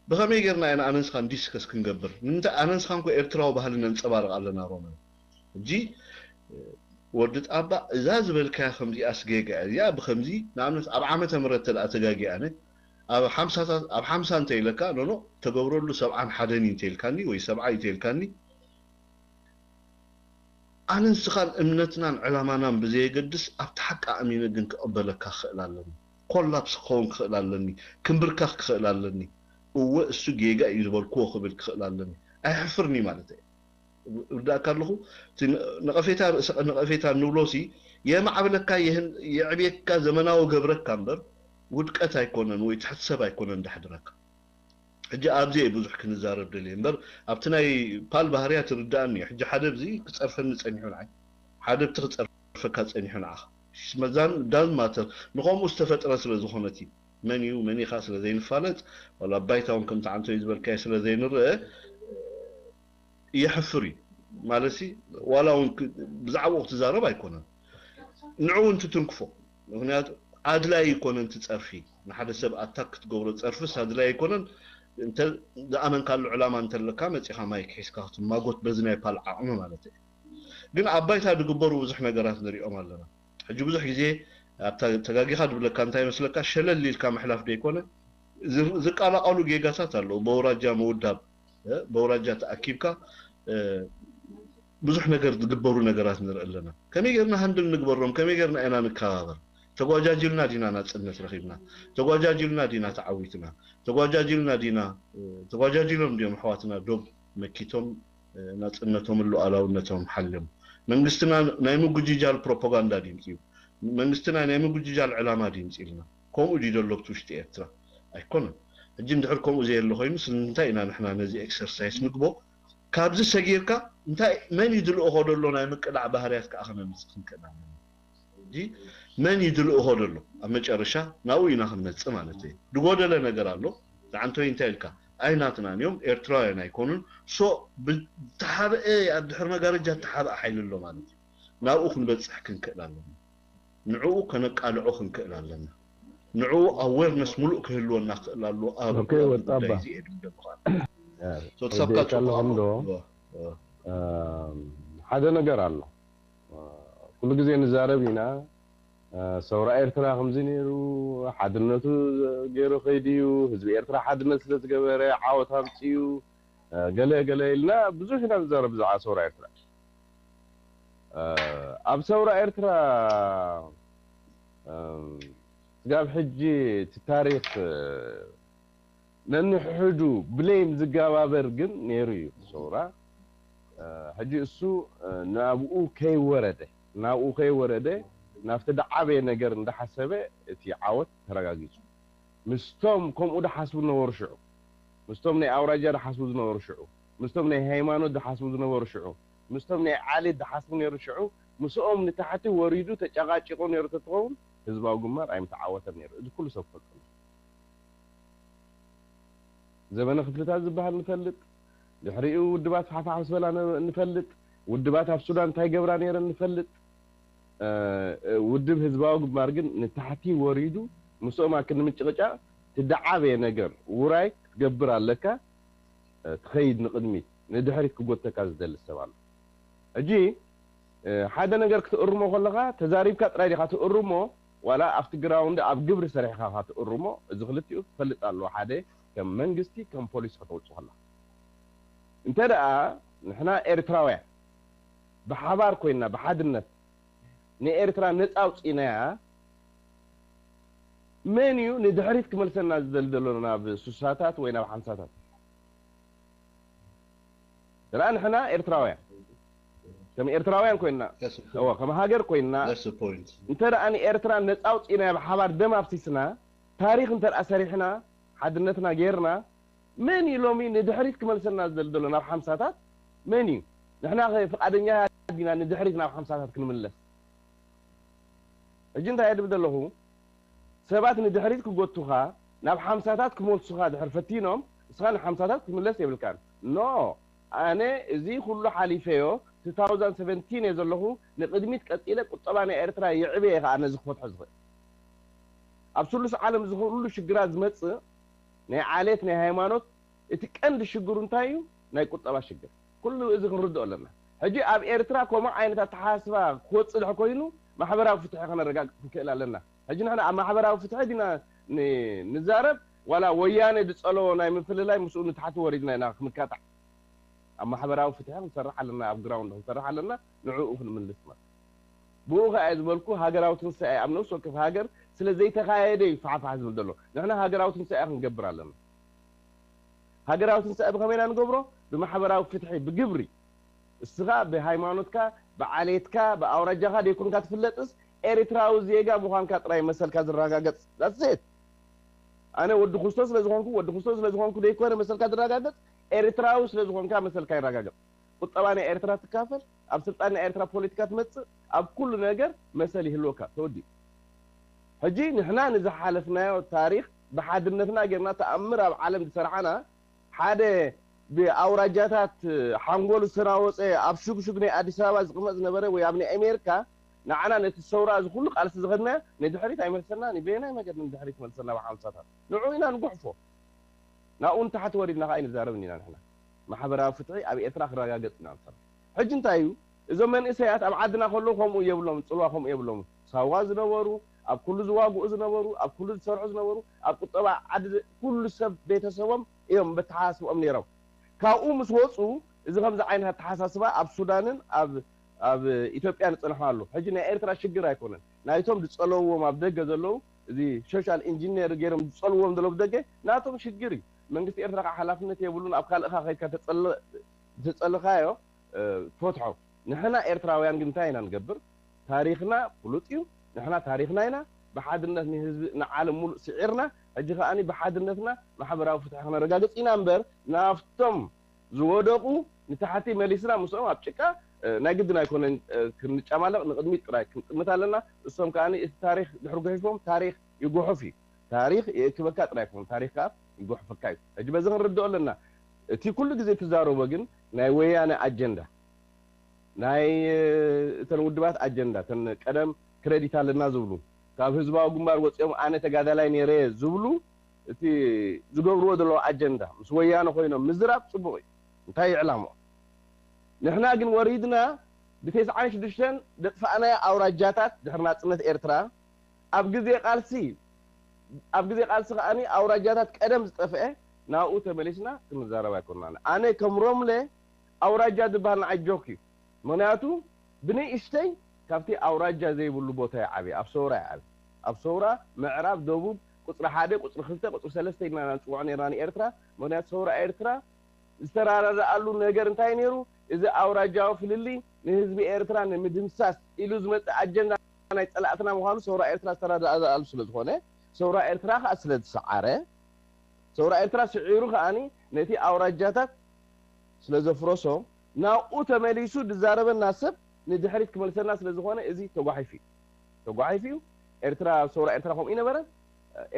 ብኸመይ ጌርና ኢና ኣነንስኻን ዲስከስ ክንገብር? ንምንታይ ኣነንስኻን ኮ ኤርትራዊ ባህሊ ነንጸባርቕ ኣለና ሮመን። ሕጂ ወዲ ጣባ እዛ ዝበልካያ ከምዚኣ ስጌጋ እዚኣ ብከምዚ ንኣብነት ኣብ ዓመተ ምረት ተደኣ ተጋጊኣነ ኣብ ሓምሳታት ኣብ ሓምሳ እንተ ኢለካ ኖኖ ተገብረሉ ሰብዓን ሓደን እዩ እንተ ኢልካኒ ወይ ሰብዓ እዩ እንተ ኢልካኒ ኣነ ንስኻን እምነትናን ዕላማናን ብዘየገድስ ኣብቲ ሓቂ ኣሚነ ግን ክቕበለካ ክኽእል ኣለኒ። ኮላፕስ ክኸውን ክኽእል ኣለኒ። ክምብርከኽ ክኽእል ኣለኒ። እወ እሱ ጌጋ እዩ ዝበልክዎ ክብል ክኽእል ኣለኒ። ኣይሕፍርኒ ማለት እየ። እርዳእካ ኣለኹ። እቲ ነቐፌታ ርእሰ ነቐፌታ ንብሎ ሲ የማዕብለካ የህን የዕብየካ ዘመናዊ ገብረካ እምበር ውድቀት ኣይኮነን ወይ ትሕቲ ሰብ ኣይኮነን ዳሕድረካ። ሕጂ ኣብዚ እየ ብዙሕ ክንዛረብ ደልየ እምበር ኣብቲ ናይ ፓል ባህርያ ትርዳእኒ እዩ። ሕጂ ሓደ ብዚ ክፀርፈኒ ፀኒሑ ንዓይ ሓደ ብቲ ክፀርፈካ ፀኒሑ ንዓኻ መዛን ዳን ማተር ንኸምኡ ዝተፈጥረ ስለ ዝኾነት እዩ። መን እዩ መን ኢኻ ስለ ዘይንፋለጥ ዋላ ባይታ እውን ከምቲ ዓንቶይ ዝበልካዮ ስለ ዘይንርአ የሕፍር እዩ ማለት ሲ ዋላ እውን ብዛዕባኡ ክትዛረብ ኣይኮነን ንዕኡ እንትትንክፎ ምክንያቱ ኣድላይ ይኮነን እቲ ፀርፊ ንሓደ ሰብ ኣታክ ክትገብሮ ፀርፍስ ኣድላይ ኣይኮነን እንተ ዝኣመንካሉ ዕላማ እንተለካ መፂኻ ማይክ ሒዝካ ክትማጎት በዚ ናይ ፓል ዓቕሚ ማለት እዩ ግን ኣብ ባይታ ዝግበሩ ብዙሕ ነገራት ንሪኦም ኣለና ሕጂ ብዙሕ ግዜ ተጋጊኻ ዝብለካ እንታይ መስለካ ሸለል ኢልካ ምሕላፍ ዘይኮነ ዝቃላቀሉ ጌጋታት ኣለዉ በውራጃ ምውዳብ በውራጃ ተኣኪብካ ብዙሕ ነገር ዝግበሩ ነገራት ንርኢ ኣለና ከመይ ጌርና ሃንድል ንግበሮም ከመይ ጌርና ኢና ንከባበር ተጓጃጅልና ዲና ናፅነት ረኺብና ተጓጃጅልና ዲና ተዓዊትና ተጓጃጅልና ዲና ተጓጃጅሎም እንዲዮም ኣሕዋትና ዶብ መኪቶም ናፅነቶም ሉኣላውነቶም ሓልዮም መንግስትና ናይ ምጉጅጃል ፕሮፓጋንዳ ድምፅዩ መንግስትና ናይ ምጉጅጃል ዕላማ ድምፂልና ከምኡ ድዩ ዘሎ ኣብቲ ውሽጢ ኤርትራ ኣይኮነን ሕጂ እንድሕር ከምኡ ዘየለ ኮይኑ ስለምንታይ ኢና ንሕና ነዚ ኤክሰርሳይስ ንግቦ ካብዚ ሰጊርካ እንታይ መን እዩ ዝልእኾ ዘሎ ናይ ምቅላዕ ባህርያት ከዓ ከነምፅእ ክንክእል ኣለና ሕጂ መን እዩ ዝልእኾ ዘሎ ኣብ መጨረሻ ናብኡ ኢና ክንመፅእ ማለት እዩ ዝጎደለ ነገር ኣሎ ዝዓንቶይ እንታይ ኢልካ ኣይናትናን እዮም ኤርትራውያን ኣይኮኑን ሶ ብተሓብአ ኣብ ድሕር መጋረጃ ተሓብአ ሓይሊ ኣሎ ማለት እዩ ናብኡ ክንበፅሕ ክንክእል ኣለና ንዕኡ ከነቃልዖ ክንክእል ኣለና ንዕኡ ኣዌርነስ ሙሉእ ክህልወና ክእል ኣለዎ ኣብ ጉዳይ እዚ እየ ድምደምኻ ተሳብካ ኣለኹም ዶ ሓደ ነገር ኣሎ ኩሉ ግዜ ንዛረብ ኢና ሰውራ ኤርትራ ከምዚ ነይሩ ሓድነቱ ገይሩ ከይድዩ ህዝቢ ኤርትራ ሓድነት ስለ ዝገበረ ዓወት ኣምፅዩ ገለ ገለ ኢልና ብዙሕ ኢና ንዛረብ ብዛዕባ ሰውራ ኤርትራ ኣብ ሰውራ ኤርትራ ስጋብ ሕጂ እቲ ታሪክ ነንሕሕዱ ብሌም ዝገባበር ግን ነይሩ እዩ ሰውራ ሕጂ እሱ ናብኡ ከይወረደ ናብኡ ከይወረደ ናብቲ ደዓበየ ነገር እንዳሓሰበ እቲ ዓወት ተረጋጊጹ ምስቶም ከምኡ ድሓስቡ ዝነበሩ ሽዑ ምስቶም ናይ ኣውራጃ ድሓስቡ ዝነበሩ ሽዑ ምስቶም ናይ ሃይማኖት ድሓስቡ ዝነበሩ ሽዑ ምስቶም ናይ ዓሌት ድሓስቡ ነይሩ ሽዑ ምስኦም ንታሕቲ ወሪዱ ተጨቃጭቆ ነይሩ ተትኸውን ህዝባዊ ግንባር ኣይምተዓወተን ነይሩ እዚ ኩሉ ሰብ ክፈልጦ ዘበነ ክፍልታት ዝበሃል ንፈልጥ ድሕሪኡ ውድባት ፋሕፋሕ ምስ በላ ንፈልጥ ውድባት ኣብ ሱዳን እንታይ ገብራ ነይረን ንፈልጥ ውድብ ህዝባዊ ግንባር ግን ንታሕቲ ወሪዱ ምስኦም ኣብ ክንዲ ምጭቕጫቕ ትደዓበየ ነገር ውራይ ክትገብር ኣለካ ትኸይድ ንቕድሚት ንድሕሪት ክጎተካ ዝደሊ ሰብ ኣሎ ሕጂ ሓደ ነገር ክትእርሞ ከለኻ ተዛሪብካ ጥራይ ዲኻ ትእርሞ ዋላ ኣብቲ ግራውንድ ኣብ ግብሪ ሰሪሕኻ ኻ ትእርሞ እዚ ክልቲኡ ክፈልጥ ኣለዎ ሓደ ከም መንግስቲ ከም ፖሊስ ከተውፅእ ከለኻ እንተ ደኣ ንሕና ኤርትራውያን ብሓባር ኮይንና ብሓድነት ንኤርትራ ነፃ ኣውፂእናያ መን እዩ ንድሕሪት ክመልሰና ዝደሊ ዘሎ ናብ ሱሳታት ወይ ናብ ሓምሳታት ደኣ ንሕና ኤርትራውያን ከም ኤርትራውያን ኮይንና፣ That's the እወ point. ከም ሃገር ኮይንና That's the point. እንተ ደኣ ንኤርትራ ነጻ ኣውጺእናያ ብሓባር ደም ኣፍሲስና፣ ታሪኽ እንተ ደኣ ሰሪሕና፣ ሓድነትና ጌርና፣ መን እዩ ሎሚ ንድሕሪት ክመልሰና ዝደሊ ዘሎ ናብ ሓምሳታት? መን እዩ? ንሕና ኸ ፍቓደኛታት ዲና ንድሕሪት ናብ ሓምሳታት ክንምለስ? ሕጂ እንታይ እየ ድብል ዘለኹ? ሰባት ንድሕሪት ክጎቱኻ፣ ናብ ሓምሳታት ክመልሱኻ ድሕር ፈቲኖም፣ ንስኻ ንሓምሳታት ክትምለስ የብልካን። ኖ፣ ኣነ እዚ ኩሉ ሓሊፈዮ፣ two thousand seventeen እየ ዘለኹ፣ ንቕድሚት ቀጺለ ቁጠባ ናይ ኤርትራ ይዕበየ ከኣ ነዚ ክፈትሖ ዝኽእል። ኣብ ስሉስ ዓለም እዚ ኩሉ ሽግራት ዝመጽእ ናይ ዓሌት ናይ ሃይማኖት እቲ ቀንዲ ሽግሩ እንታይ እዩ? ናይ ቁጠባ ሽግር። ኩሉ እዚ ክንርድኦ ኣለና። ሕጂ ኣብ ኤርትራ ከምኡ ዓይነት ኣተሓሳስባ ክወጽእ ድሕር ኮይኑ ማሕበራዊ ፍትሒ ከነረጋግጽ ክንክእል ኣለና። ሕጂ ንሕና ኣብ ማሕበራዊ ፍትሒ ዲና ን- ንዛረብ ዋላ ወያነ ዝጸለዎ ናይ ምፍልላይ ምስኡ ንታሕቲ ወሪድና ኢና ክንካታዕ። ኣብ ማሕበራዊ ፍትሒ ክንሰርሕ ኣለና፣ ኣብ ግራውንድ ክንሰርሕ ኣለና፣ ንዕኡ ክንምልስ ማለት። ብኡ ከኣ ዝበልኩ ሃገራዊ ትንሳኤ ኣብ ነፍሲ ወከፍ ሃገር ስለ ዘይተኻየደ እዩ ፋሕፋሕ ዝብል ዘሎ። ንሕና ሃገራዊ ትንሳኤ ክንገብር ኣለና። ሃገራዊ ትንሳኤ ብኸመይ ኢና ንገብሮ? ብማሕበራዊ ፍትሒ፣ ብግብሪ። እስኻ ብሃይማኖትካ፣ ብዓሌትካ፣ ብኣውራጃኻ ደይኮንካ ትፍለጥስ ኤርትራዊ ዜጋ ምዃንካ ጥራይ መሰልካ ዝረጋገጽ። That's it። ኣነ ወዲ ክርስቶስ ስለ ዝኾንኩ፣ ወዲ ክርስቶስ ስለ ዝኾንኩ ደይኮነ መሰልካ ዝረጋገጽ፣ ኤርትራዊ ስለ ዝኾንካ መሰልካ ይረጋገጽ። ቁጠባ ናይ ኤርትራ ትካፈል፣ ኣብ ስልጣን ናይ ኤርትራ ፖለቲካ ትመጽእ፣ ኣብ ኩሉ ነገር መሰል ይህልወካ። ተወዲኡ። ሕጂ ንሕና ንዝሓለፍናዮ ታሪኽ ብሓድነትና ጌርና ተኣምር ኣብ ዓለም ዝሰራሕና ሓደ ብኣውራጃታት ሓንጎሉ ዝተናወፀ ኣብ ሽግሽግ ናይ ኣዲስ ኣበባ ዝቕመጥ ዝነበረ ወይ ኣብ ናይ ኣሜሪካ ንዓና ነቲ ሰውራ እዚ ኩሉ ቃልሲ ዝኸድናዮ ንድሕሪት ኣይመልሰና ንበየናይ መገድ ንድሕሪት መልሰና ብሓምሳታት ንዑ ኢና ንጉሕፎ ናብኡ ንታሕቲ ወሪድና ከዓ ኣይንዛረብን ኢና ንሕና ማሕበራዊ ፍትሒ ኣብ ኤርትራ ክረጋገፅ ኢና ንሰርሕ ሕጂ እንታይ እዩ እዞም መንእሰያት ኣብ ዓድና ከለዉ ከምኡ የብሎም ፅልዋ ከምኡ የብሎም ሳዋ ዝነበሩ ኣብ ኩሉ ዝዋግኡ ዝነበሩ ኣብ ኩሉ ዝሰርሑ ዝነበሩ ኣብ ቁጠባ ዓዲ ኩሉ ሰብ ቤተሰቦም እዮም በተሓሳስብኦም ነይሮም ካብኡ ምስ ወፁ እዚ ከምዚ ዓይነት ኣተሓሳስባ ኣብ ሱዳንን ኣብ ኣብ ኢትዮጵያ ንፅንሖ ኣሎ ሕጂ ናይ ኤርትራ ሽግር ኣይኮነን ናይቶም ዝፀለውዎም ኣብ ደገ ዘለዉ እዚ ሶሻል ኢንጂነር ገይሮም ዝፀልዎም ዘለዉ ብደገ ናቶም ሽግር እዩ መንግስቲ ኤርትራ ከዓ ሓላፍነት የብሉን ኣብ ካልእካ ከይድካ ተፀልኻዮ ትፈትሖ ንሕና ኤርትራውያን ግን እንታይ ኢና ንገብር ታሪኽና ፍሉጥ እዩ ንሕና ታሪኽና ኢና ብሓድነት ንህዝቢ ንዓለም ሙሉእ ስዒርና ሕጂ ከኣ ብሓድነትና ማሕበራዊ ፍትሒ ክነረጋግጽ ኢና እምበር ናብቶም ዝወደቁ ንታሕቲ መሊስና ምስኦም ኣብ ጭቃ ናይ ግድን ኣይኮነን ክንጫማለቕ ንቕድሚት ጥራይ ክንጥምት ኣለና እሶም ከኣ እቲ ታሪኽ ድሕሪ ጉሒፎም ታሪኽ ይጉሑፍ እዩ ታሪኽ የእክበካ ጥራይ ኣይኮነን ታሪኽ ከኣ ይጉሕፈካ እዩ ሕጂ በዚ ክንርድኦ ኣለና እቲ ኩሉ ግዜ ትዛረቦ ግን ናይ ወያነ ኣጀንዳ ናይ እተን ውድባት ኣጀንዳ እተን ቀደም ክረዲት ኣለና ዝብሉ ካብ ህዝባዊ ግንባር ወፂኦም ኣነ ተጋዳላይ ነይረ ዝብሉ እቲ ዝገብርዎ ዘለዉ ኣጀንዳ ምስ ወያነ ኮይኖም ምዝራብ ፅቡቅ እዩ እንታይ ይዕላምኦም ንሕና ግን ወሪድና ብተስዓን ሽዱሽተን ደጥፋእናዮ ኣውራጃታት ድሕሪ ናፅነት ኤርትራ ኣብ ግዜ ቃልሲ ኣብ ግዜ ቃልሲ ከኣ ኣውራጃታት ቀደም ዝጠፍአ ናብኡ ተመሊስና ክንዛረብ ኣይኮንና ኣነ ከም ሮምለ ኣውራጃ ዝበሃል ንዓይ ጆክ እዩ ምክንያቱ ብንእሽተይ ካብቲ ኣውራጃ ዘይብሉ ቦታ ይዓብየ ኣብ ሰውራ ይዓብየ ኣብ ሰውራ ምዕራብ ደቡብ ቁፅሪ ሓደ ቁፅሪ ክልተ ቁፅሪ ሰለስተ ኢልና ኢና ንፅውዖ ነርና ንኤርትራ ምክንያቱ ሰውራ ኤርትራ ዝተራዳድኣሉ ነገር እንታይ ነይሩ እዚ ኣውራጃዊ ፍልልይ ንህዝቢ ኤርትራ ንምድምሳስ ኢሉ ዝመፅእ ኣጀንዳ ናይ ፀላእትና ምዃኑ ሰውራ ኤርትራ ዝተራዳድኣሉ ስለዝኾነ ሰውራ ኤርትራ ከዓ ስለዝሰዓረ ሰውራ ኤርትራ ስዒሩ ከኣ ነቲ ኣውራጃታት ስለዘፍረሶ ናብኡ ተመሊሱ ዝዛረበና ሰብ ንድሕሪት ክመልሰና ስለዝኾነ እዚ ተጓሒፉ እዩ ተጓሒፉ እዩ ኤርትራ ሰውራ ኤርትራ ከምኡ ይነበረ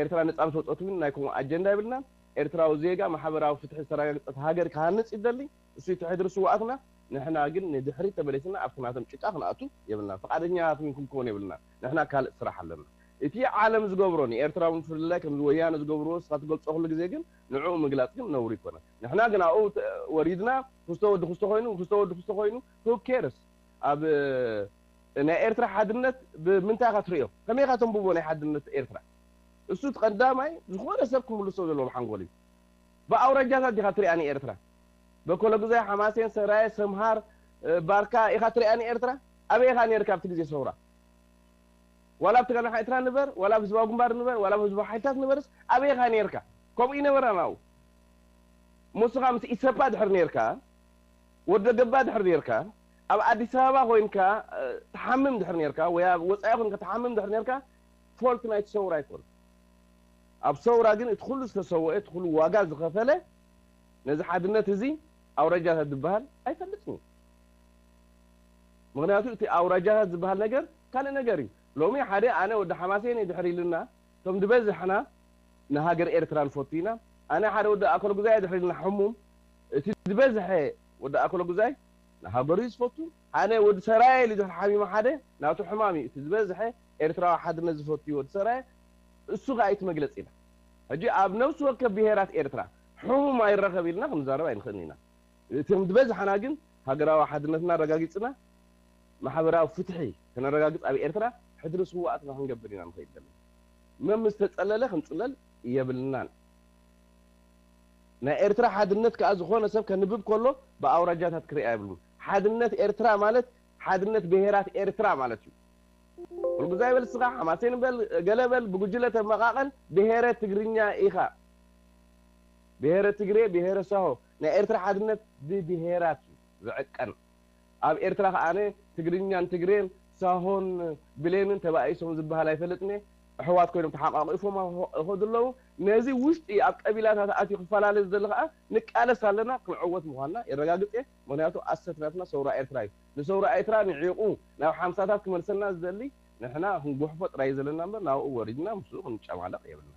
ኤርትራ ነፃ ምስ ወፀት እውን ናይ ከምኡ ኣጀንዳ የብልናን ኤርትራዊ ዜጋ ማሕበራዊ ፍትሒ ዝተረጋግፀት ሃገር ክሃንፅ ይደሊ እሱ እቲ ሕድሪ ስውኣትና ንሕና ግን ንድሕሪት ተመሊስና ኣብቲ ናቶም ጭቃ ክንኣቱ የብልና ፍቃደኛታት እውን ክንከውን የብልና ንሕና ካልእ ስራሕ ኣለና እቲ ዓለም ዝገብሮ ንኤርትራ እውን ፍልላይ ከምዚ ወያነ ዝገብርዎ ስኻ ትገልፆ ኩሉ ግዜ ግን ንዕኡ ምግላፅ ግን ነውሪ ይኮነ ንሕና ግን ኣብኡ ወሪድና ክስቶ ወዲ ክስቶ ኮይኑ ክስቶ ወዲ ክስቶ ኮይኑ who cares ኣብ ናይ ኤርትራ ሓድነት ብምንታይ ኢኻ ትርእዮ ከመይ ኢኻ ተንብቦ ናይ ሓድነት ኤርትራ እሱ እቲ ቀዳማይ ዝኾነ ሰብ ክምልሶ ዘለዎ ብሓንጎል እዩ ብኣውራጃታት ዲኻ ትሪኣ ንኤርትራ በኮለጉዛይ ሓማሴን ሰራየ ሰምሃር ባርካ ኢኻ ትሪኣ ንኤርትራ ኣበይ ኢኻ ነርካ ኣብቲ ግዜ ሰውራ ዋላ ኣብ ትግራይ ኤርትራ ንበር ዋላ ኣብ ህዝባዊ ግንባር ንበር ዋላ ኣብ ህዝባዊ ሓይልታት ንበርስ ኣበይ ኢኻ ነርካ ከምኡ ይነበራ ናብኡ ሞስኻ ምስ ኢሰፓ ድሕር ነርካ ወደ ገባ ድሕር ነርካ ኣብ ኣዲስ ኣበባ ኮይንካ ትሓምም ድሕር ነርካ ወይ ኣብ ወፃኢ ኮይንካ ትሓምም ድሕር ነርካ ፎልት ናይቲ ሰውራ ኣይኮን። ኣብ ሰውራ ግን እቲ ኩሉ ዝተሰወአ እቲ ኩሉ ዋጋ ዝኸፈለ ነዚ ሓድነት እዚ ኣውራጃታት ዝበሃል ኣይፈልጥን እዩ። ምክንያቱ እቲ ኣውራጃታት ዝበሃል ነገር ካልእ ነገር እዩ። ሎሚ ሓደ ኣነ ወዲ ሓማሴን ድሕር ኢልና እቶም ዝበዝሕና ንሃገር ኤርትራ ንፈቱ ኢና። ኣነ ሓደ ወዲ ኣኮለ ጉዛይ ድሕር ኢልና ሕሙም እቲ ዝበዝሐ ወዲ ኣኮለ ጉዛይ ንሃገሩ እዩ ዝፈቱ። ኣነ ወዲ ሰራየ ኢሉ ድሕር ሓሚሙ ሓደ ናቱ ሕማም እዩ። እቲ ዝበዝሐ ኤርትራዊ ሓድነት ዝፈቱ እዩ ወዲ ሰራየ። እሱ ከዓ እቲ መግለፂ ኢና። ሕጂ ኣብ ነብሲ ወከፍ ብሄራት ኤርትራ ሕሙም ኣይረኸብ ኢልና ክንዛረብ ኣይንኽእልን ኢና። እቶም ዝበዝሓና ግን ሃገራዊ ሓድነትና ኣረጋጊፅና ማሕበራዊ ፍትሒ ከነረጋግፅ ኣብ ኤርትራ ሕድሪ ስዋኣትና ክንገብር ኢና ንኽእል ዘለና። መም ዝተፀለለ ክንፅለል የብልናን። ናይ ኤርትራ ሓድነት ከዓ ዝኾነ ሰብ ከንብብ ከሎ ብኣውራጃታት ክሪኣ የብሉን። ሓድነት ኤርትራ ማለት ሓድነት ብሄራት ኤርትራ ማለት እዩ። ኩልጉዛይ በል ስኻ ሓማሴን በል ገለ በል ብጉጅለ ተመቓቐል ብሄረ ትግርኛ ኢኻ። ብሄረ ትግሬ ብሄረ ሳሆ ናይ ኤርትራ ሓድነት ብብሄራት እዩ ዝዕቀን። ኣብ ኤርትራ ከዓነ ትግርኛን ትግሬን ሳሆን ብሌንን ተባኢሶም ዝበሃል ኣይፈልጥን እየ። ኣሕዋት ኮይኖም ተሓቋቂፎም ይኸዱ ኣለዉ። ነዚ ውሽጢ ኣብ ቀቢላታት ኣትዩ ክፈላለ ዝደሊ ከዓ ንቃለስ ኣለና። ክንዕወት ምዃንና የረጋግፅ እየ። ምክንያቱ ኣሰት ናትና ሰውራ ኤርትራ እዩ። ንሰውራ ኤርትራ ንዒቑ ናብ ሓምሳታት ክመልሰና ዝደሊ ንሕና ክንጉሕፎ ጥራይ ዘለና እምበር ናብኡ ወሪድና ምስኡ ክንጨማለቕ የብልና።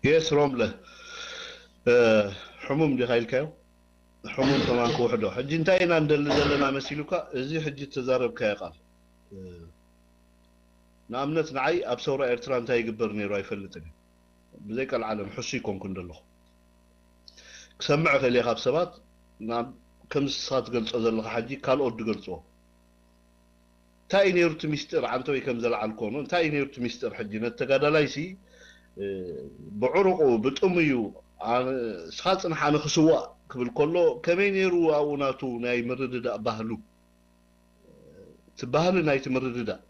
የስ ሮምለ ሕሙም ዲኻ ኢልካዮ? ሕሙም ከማን ክውሕዶ። ሕጂ እንታይ ኢና እንደሊ ዘለና መሲሉካ? እዚ ሕጂ ተዛረብካዮ ቃል ንኣብነት ንዓይ ኣብ ሰውራ ኤርትራ እንታይ ይግበር ነይሩ ኣይፈልጥን። ብዘይ ቀልዓለም ሕሱ ይኮንኩ እንደለኹ ክሰምዕ ከልየ ካብ ሰባት ከም ንስኻ ትገልጾ ዘለኻ ሕጂ ካልኦት ዝገልጽዎ እንታይ እዩ ነይሩ እቲ ሚስጥር? ዓንተወይ ከም ዘልዓልኮ ኖ እንታይ እዩ ነይሩ እቲ ሚስጥር? ሕጂ ነቲ ተጋዳላይ ሲ ብዕሩቑ ብጥሙዩ ስኻ ጽንሓ ንክስዋእ ክብል ከሎ ከመይ ነይሩ ኣብኡ ናቱ ናይ ምርድዳእ ባህሉ እቲ ባህሊ ናይቲ ምርድዳእ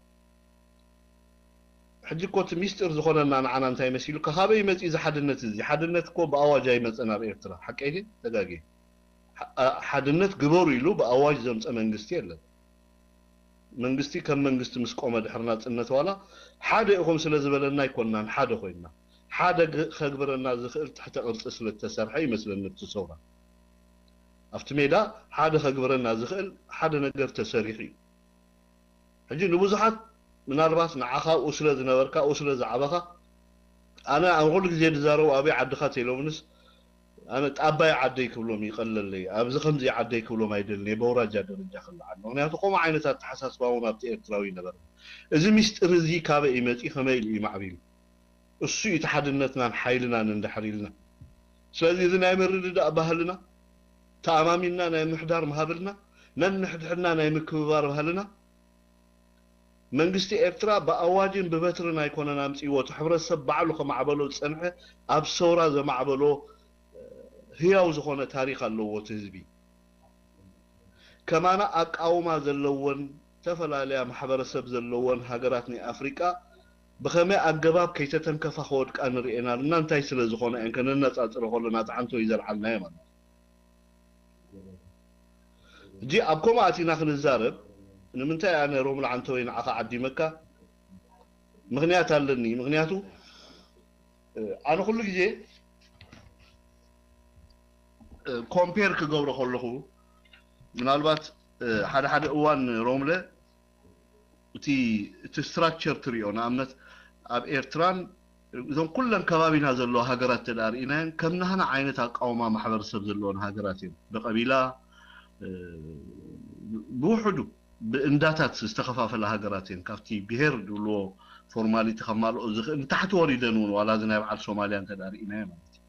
ሕጂ እኮ እቲ ሚስጥር ዝኾነና ንዓና እንታይ መሲሉ ካበይ መፂ እዚ ሓድነት እዚ ሓድነት እኮ ብኣዋጅ ኣይመፀን ኣብ ኤርትራ ሓቀይ ተጋጊ ሓድነት ግበሩ ኢሉ ብኣዋጅ ዘምፀ መንግስቲ የለን መንግስቲ ከም መንግስቲ ምስ ቆመ ድሕሪ ናፅነት ዋላ ሓደ ኢኹም ስለ ዝበለና ኣይኮንናን ሓደ ኮይንና ሓደ ከግብረና ዝኽእል ትሕተ ቅርፂ ስለ ዝተሰርሐ ይመስለኒ እቲ ሰውራ ኣብቲ ሜዳ ሓደ ከግብረና ዝኽእል ሓደ ነገር ተሰሪሑ እዩ ሕጂ ንብዙሓት ምናልባት ንዓኻ ኣብኡ ስለ ዝነበርካ ኣብኡ ስለ ዝዓበኻ ኣነ ኣብ ኩሉ ግዜ ዝዛረቡ ኣበይ ዓድኻ ተኢሎምንስ ኣነ ጣባይ ዓደይ ክብሎም ይቐለለይ ኣብዚ ከምዚ ዓደይ ክብሎም ኣይደልን እየ በውራጃ ደረጃ ክልዓል ምክንያቱ ከምኡ ዓይነት ኣተሓሳስባ እውን ኣብቲ ኤርትራዊ ይነበረ እዚ ሚስጥር እዚ ካበይ እዩ መፂ ከመይ ኢሉ እዩ ማዕቢሉ እሱ እዩ እቲ ሓድነትናን ሓይልናን እንድሕር ኢልና ስለዚ እዚ ናይ ምርድዳእ ባህልና ተኣማሚንና ናይ ምሕዳር ምሃብልና ነንሕድሕድና ናይ ምክብባር ባህልና መንግስቲ ኤርትራ ብኣዋጅን ብበትርን ኣይኮነን ኣምፅዎ እቲ ሕብረተሰብ ባዕሉ ከማዕበሎ ዝፀንሐ ኣብ ሰውራ ዘማዕበሎ ህያው ዝኾነ ታሪክ ኣለዎ እቲ ህዝቢ ከማና ኣቃውማ ዘለወን ዝተፈላለያ ማሕበረሰብ ዘለወን ሃገራት ናይ ኣፍሪቃ ብኸመይ ኣገባብ ከይተተንከፋ ከወድቃ ንርእየን ኣለና እንታይ ስለ ዝኾነ እየን ከነነፃፅሮ ከለና እቲ ዓንቶ ይዘልዓልና እየ ማለት ሕጂ ኣብ ከምኡ ኣቲና ክንዛረብ ንምንታይ ኣነ ሮም ለዓንተወይ ንዓኻ ዓዲመካ ምክንያት ኣለኒ ምክንያቱ ኣነ ኩሉ ግዜ ኮምፔር ክገብሮ ከለኹ ምናልባት ሓደ ሓደ እዋን ሮምለ እቲ እቲ ስትራክቸር ትሪኦ ንኣብነት ኣብ ኤርትራን እዞም ኩለን ከባቢና ዘለዋ ሃገራት ተዳ ርኢናየን ከም ናህና ዓይነት ኣቃውማ ማሕበረሰብ ዘለወን ሃገራት እዮም ብቀቢላ ብውሕዱ ብእንዳታት ዝተኸፋፈለ ሃገራት እየን ካብቲ ብሄር ዝብልዎ ፎርማሊቲ ከማልኦ ዝኽእል ንታሕቲ ወሪደን እውን ዋላ እዚ ናይ በዓል ሶማልያ እንተ ርኢናዮ ማለት እዩ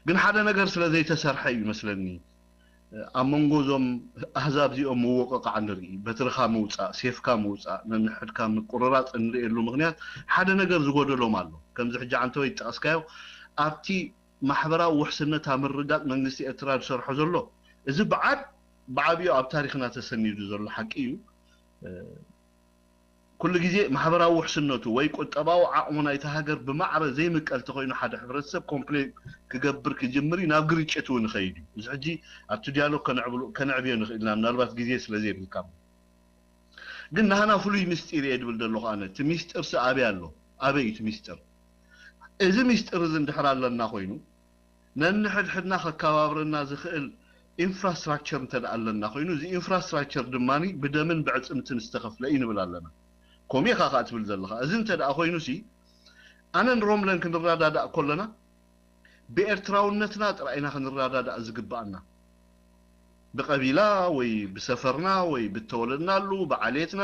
ግን ሓደ ነገር ስለ ዘይተሰርሐ እዩ ይመስለኒ ኣብ መንጎ እዞም ኣህዛብ እዚኦም ምወቀቃዕ ንርኢ በትርኻ ምውፃእ ሴፍካ ምውፃእ ነንሕድካ ምቁርራፅ እንርእየሉ ምክንያት ሓደ ነገር ዝጎደሎም ኣሎ ከምዚ ሕጂ ዓንተወይ ዝጠቀስካዮ ኣብቲ ማሕበራዊ ውሕስነት ኣብ ምርጋጥ መንግስቲ ኤርትራ ዝሰርሖ ዘሎ እዚ ብዓብ ብዓብዩ ኣብ ታሪክና ተሰኒዱ ዘሎ ሓቂ እዩ ኩሉ ግዜ ማሕበራዊ ውሕስነቱ ወይ ቁጠባዊ ዓቕሙ ናይቲ ሃገር ብማዕረ ዘይምቀል ተኮይኑ ሓደ ሕብረተሰብ ኮምፕሌን ክገብር ክጅምር እዩ፣ ናብ ግርጭት እውን ይኸይድ እዩ። እዚ ሕጂ ኣብቲ ዲያሎግ ከነዕብሉ- ከነዕብዮ ንኽእል ኢና፣ ምናልባት ግዜ ስለ ዘይብልካ። ግን ናህና ፍሉይ ምስጢር እየ ድብል ዘለኹ ኣነ። እቲ ሚስጥር ሲ ኣበይ ኣሎ? ኣበይ እዩ እቲ ሚስጥር? እዚ ሚስጥር እዚ እንድሕር ኣለና ኮይኑ፣ ነንሕድሕድና ከከባብረና ዝኽእል ኢንፍራስትራክቸር እንተ ደኣ ኣለና ኮይኑ፣ እዚ ኢንፍራስትራክቸር ድማ ብደምን ብዕፅምትን ዝተኸፍለ እዩ ንብል ኣለና። ከምኡ ኢኻ ከዓ ትብል ዘለኻ። እዚ እንተ ደኣ ኮይኑ ሲ ኣነን ሮምለን ክንረዳዳእ ከለና ብኤርትራውነትና ጥራይ ኢና ክንረዳዳእ ዝግባኣና። ብቀቢላ ወይ ብሰፈርና ወይ ብተወለድናሉ ብዓሌትና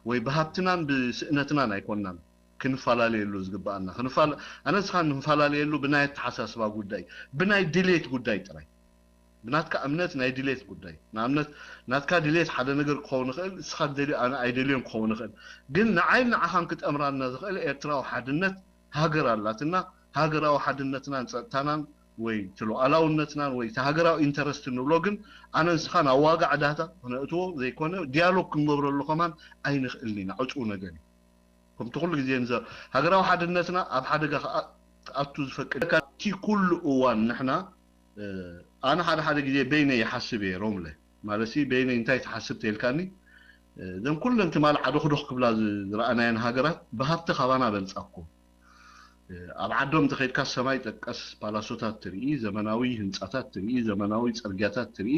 ወይ ብሃብትናን ብስእነትናን ኣይኮንናን ክንፈላለየሉ ዝግባኣና። ክንፋላ- ኣነ ንስኻን ክንፈላለየሉ ብናይ ኣተሓሳስባ ጉዳይ፣ ብናይ ድሌት ጉዳይ ጥራይ፣ ብናትካ እምነት ናይ ድሌት ጉዳይ። ንኣብነት ናትካ ድሌት ሓደ ነገር ክኸውን ይኽእል፣ ንስኻ ትደልዮ ኣነ ኣይደልዮን ክኸውን ይኽእል። ግን ንዓይን ንዓኻን ክጠምራና ዝኽእል ኤርትራዊ ሓድነት ሃገር ኣላትና። ሃገራዊ ሓድነትናን ጸጥታናን ወይ እቲ ሉዓላውነትናን ወይ እቲ ሃገራዊ ኢንተረስት ንብሎ ግን ኣነ ንስኻን ኣብ ዋጋ ዕዳታ ክነእትዎ ዘይኮነ ዲያሎግ ክንገብረሉ ከማን ኣይንኽእልን ኢና። ዕጹው ነገር እዩ። ከምቲ ኩሉ ግዜ ንዘ- ሃገራዊ ሓድነትና ኣብ ሓደጋ ክኣ- ክኣቱ ዝፈቅድ እቲ ኩሉ እዋን ንሕና እ፣ ኣነ ሓደ ሓደ ግዜ በይነይ ይሓስብ እየ ሮምለ። ማለት ሲ በይነይ እንታይ ትሓስብ ተልካኒ፣ እ፣ እዘን ኩለን ትማል ዓዶኽዶኽ ክብላ ዝ- ዝረኣናየን ሃገራት ብሃብቲ ካባና በልጻ እኮ። እ፣ ኣብ ዓዶም እንተኸይድካ ሰማይ ጠቀስ ፓላሶታት ትርኢ፣ ዘመናዊ ህንጻታት ትርኢ፣ ዘመናዊ ጽርግያታት ትርኢ፣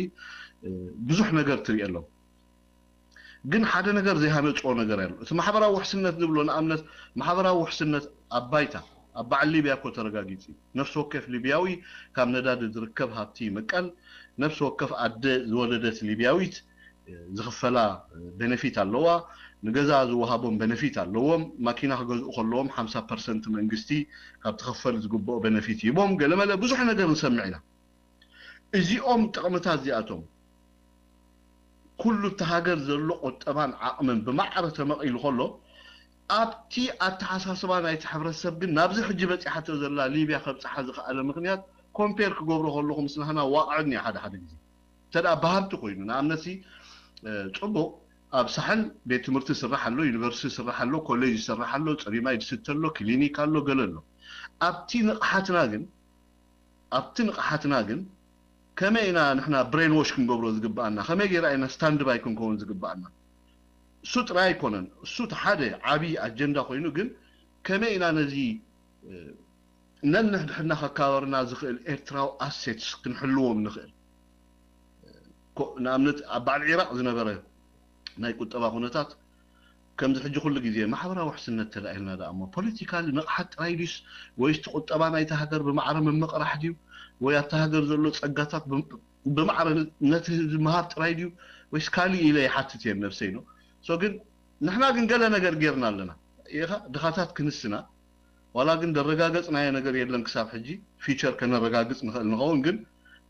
እ፣ ብዙሕ ነገር ትርኢ ኣለዉ። ግን ሓደ ነገር ዘይሃነፅዎ ነገር ኣሎ። እቲ ማሕበራዊ ውሕስነት ንብሎ ንኣብነት ማሕበራዊ ውሕስነት ኣብ ባይታ ኣብ በዓል ሊብያ እኮ ተረጋጊፂ። ነፍሲ ወከፍ ሊብያዊ ካብ ነዳዲ ዝርከብ ሃብቲ ይምቀል። ነፍሲ ወከፍ ኣደ ዝወለደት ሊብያዊት ዝኽፈላ ቤነፊት ኣለዋ። ንገዛ ዝወሃቦም ቤነፊት ኣለዎም። ማኪና ክገዝኡ ከለዎም ሓምሳ ፐርሰንት መንግስቲ ካብ ትኽፈል ዝግብኦ ቤነፊት ይቦም። ገለመለ ብዙሕ ነገር ንሰምዕ ኢና። እዚኦም ጥቕምታት እዚኣቶም ኩሉ እቲ ሃገር ዘሎ ቁጠባን ዓቕምን ብማዕረ ተመቒሉ ከሎ ኣብቲ ኣተሓሳስባ ናይቲ ሕብረተሰብ ግን ናብዚ ሕጂ በፂሓቶ ዘላ ሊብያ ከብፅሓ ዝኸኣለ ምኽንያት ኮምፔር ክገብሮ ከለኹ ምስ ናህና ዋቕዕን እዩ ሓደ ሓደ ግዜ እንተ ደኣ ብሃብቲ ኮይኑ ንኣብነት ሲ ፅቡቕ ኣብ ሳሕል ቤት ትምህርቲ ስራሕ ኣሎ፣ ዩኒቨርሲቲ ስራሕ ኣሎ፣ ኮሌጅ ይስራሕ ኣሎ፣ ፅሩይ ማይ ዝስተ ኣሎ፣ ክሊኒክ ኣሎ፣ ገለ ኣሎ። ኣብቲ ንቕሓትና ግን ኣብቲ ንቕሓትና ግን ከመይ ኢና ንሕና ብሬን ዎሽ ክንገብሮ ዝግብኣና? ከመይ ጌራ ኢና ስታንድ ባይ ክንከውን ዝግብኣና? እሱ ጥራይ ኣይኮነን። እሱ እቲ ሓደ ዓብዪ ኣጀንዳ ኮይኑ ግን ከመይ ኢና ነዚ ነንሕድሕድና ከካበርና ዝኽእል ኤርትራዊ ኣሴትስ ክንሕልዎም ንኽእል? ንኣብነት ኣብ በዓል ዒራቕ ዝነበረ ናይ ቁጠባ ኩነታት ከምዚ ሕጂ ኩሉ ግዜ ማሕበራዊ ውሕስነት ተላኢልና ደኣ እሞ ፖለቲካሊ ንቕሓት ጥራይ ድዩስ ወይስ እቲ ቁጠባ ናይቲ ሃገር ብማዕረ ምምቕራሕ ድዩ ወይ ኣብቲ ሃገር ዘሎ ጸጋታት ብማዕረ ነቲ ህዝቢ ምሃብ ጥራይ ድዩ ወይስ ካሊእ ኢለ ይሓትት እየ ነብሰይ ነው ሶ ግን ንሕና ግን ገለ ነገር ጌርና ኣለና ኢኻ ድኻታት ክንስና ዋላ ግን ደረጋገጽናዮ ነገር የለን ክሳብ ሕጂ ፊቸር ከነረጋግጽ ንኽእል ንኸውን ግን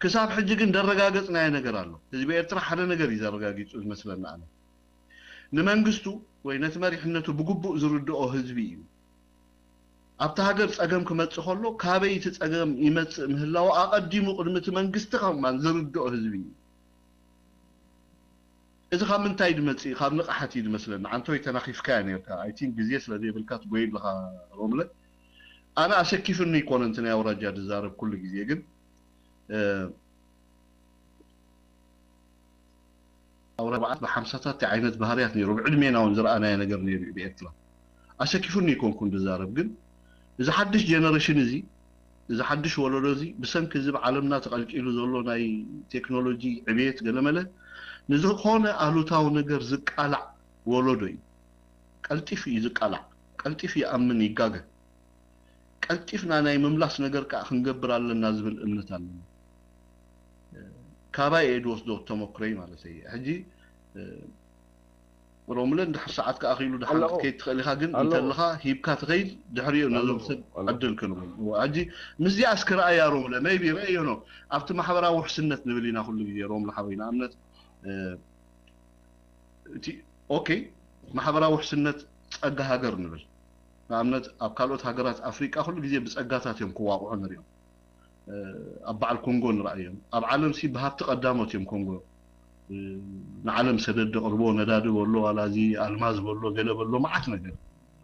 ክሳብ ሕጂ ግን ደረጋገጽናዮ ነገር ኣሎ ህዝቢ ኤርትራ ሓደ ነገር እዩ ዘረጋጊጹ ዝመስለና ኣነ ንመንግስቱ ወይ ነቲ መሪሕነቱ ብግቡእ ዝርድኦ ህዝቢ እዩ ኣብቲ ሃገር ጸገም ክመጽእ ከሎ ካበይ እቲ ጸገም ይመጽእ ምህላው ኣቐዲሙ ቅድሚ እቲ መንግስቲ ከማን ዝርድኦ ህዝቢ እዩ እዚ ካብ ምንታይ ድመጽእ ካብ ንቕሓት እዩ ድመስለኒ ዓንቶይ ተናኺፍካያ ነርካ ኣይ ቲንክ ግዜ ስለ ዘይብልካ ትጎይ ኣለኻ ሮምለ ኣነ ኣሰኪፍኒ ይኮነ እንት ናይ ኣውራጃ ድዛረብ ኩሉ ግዜ ግን ኣውራባዓት ብሓምሳታት ዓይነት ባህርያት ነይሩ ብዕድሜና እውን ዝረኣናዮ ነገር ነይሩ እዩ ብኤርትራ ኣሰኪፉኒ ይኮንኩን ድዛረብ ግን እዚ ሓድሽ ጀነሬሽን እዚ እዚ ሓድሽ ወለዶ እዚ ብሰንኪ እዚ ብዓለምና ተቐልቂሉ ዘሎ ናይ ቴክኖሎጂ ዕብየት ገለመለ ንዝኾነ ኣሉታዊ ነገር ዝቃላዕ ወለዶ እዩ። ቀልጢፉ እዩ ዝቃላዕ። ቀልጢፉ ይኣምን ይጋገ። ቀልጢፍና ናይ ምምላስ ነገር ከዓ ክንገብር ኣለና ዝብል እምነት ኣለኒ። ካባይ እየ ዝወስዶ ተመክሮይ ማለት እየ። ሕጂ ሮምለ እንድሕር ሰዓትካ ኣኺሉ ድሓን ክትከይድ ትኽእል ኢኻ ግን እንተለኻ ሂብካ ትኸይድ ድሕሪኡ ነዞም ሰብ ዕድል ክንህቦም ሕጂ ምስዚኣ እስኪ ረኣያ ሮምለ maybe ረእዮ ነው ኣብቲ ማሕበራዊ ውሕስነት ንብል ኢና ኩሉ ግዜ ሮምለ ሓወይ ንኣብነት እቲ okay ማሕበራዊ ውሕስነት ጸጋ ሃገር ንብል ንኣብነት ኣብ ካልኦት ሃገራት ኣፍሪቃ ኩሉ ግዜ ብጸጋታት እዮም ክዋቕዑ ንሪኦም ኣብ በዓል ኮንጎ ንረኣዮም ኣብ ዓለም ሲ ብሃብቲ ቀዳሞት እዮም ኮንጎ ንዓለም ሰደድ ደቕርቦ ነዳዲ በሎ ዋላ እዚ ኣልማዝ በሎ ገለ በሎ መዓት ነገር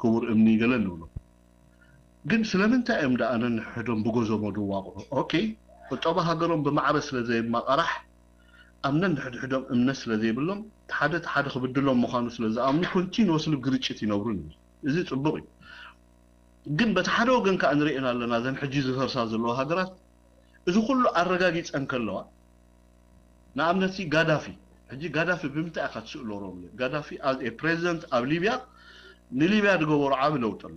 ክቡር እምኒ ገለ ንብሎ። ግን ስለምንታይ እዮም ደኣ ነንሕዶም ብጎዞሞ ድዋቕዑ? ኦኬ፣ ቁጠባ ሃገሮም ብማዕረ ስለ ዘይማቐራሕ ኣብ ነንሕድሕዶም እምነት ስለ ዘይብሎም ሓደ ሓደ ክብድሎም ምዃኑ ስለ ዝኣምኑ ኮንቲኒወስሊ ግርጭት ይነብሩ ንብል። እዚ ጽቡቕ እዩ። ግን በቲ ሓደ ወገን ከኣ ንርእየን ኣለና እዘን ሕጂ ዝፈርሳ ዘለዋ ሃገራት እዚ ኩሉ ኣረጋጊጸን ከለዋ ንኣብነት ጋዳፊ ሕጂ ጋዳፊ ብምንታይ ኢኻ ትስእሎ ሮም ጋዳፊ as a president ኣብ ሊብያ ንሊብያ ዝገበሩ ዓቢ ለውጢ ኣሎ።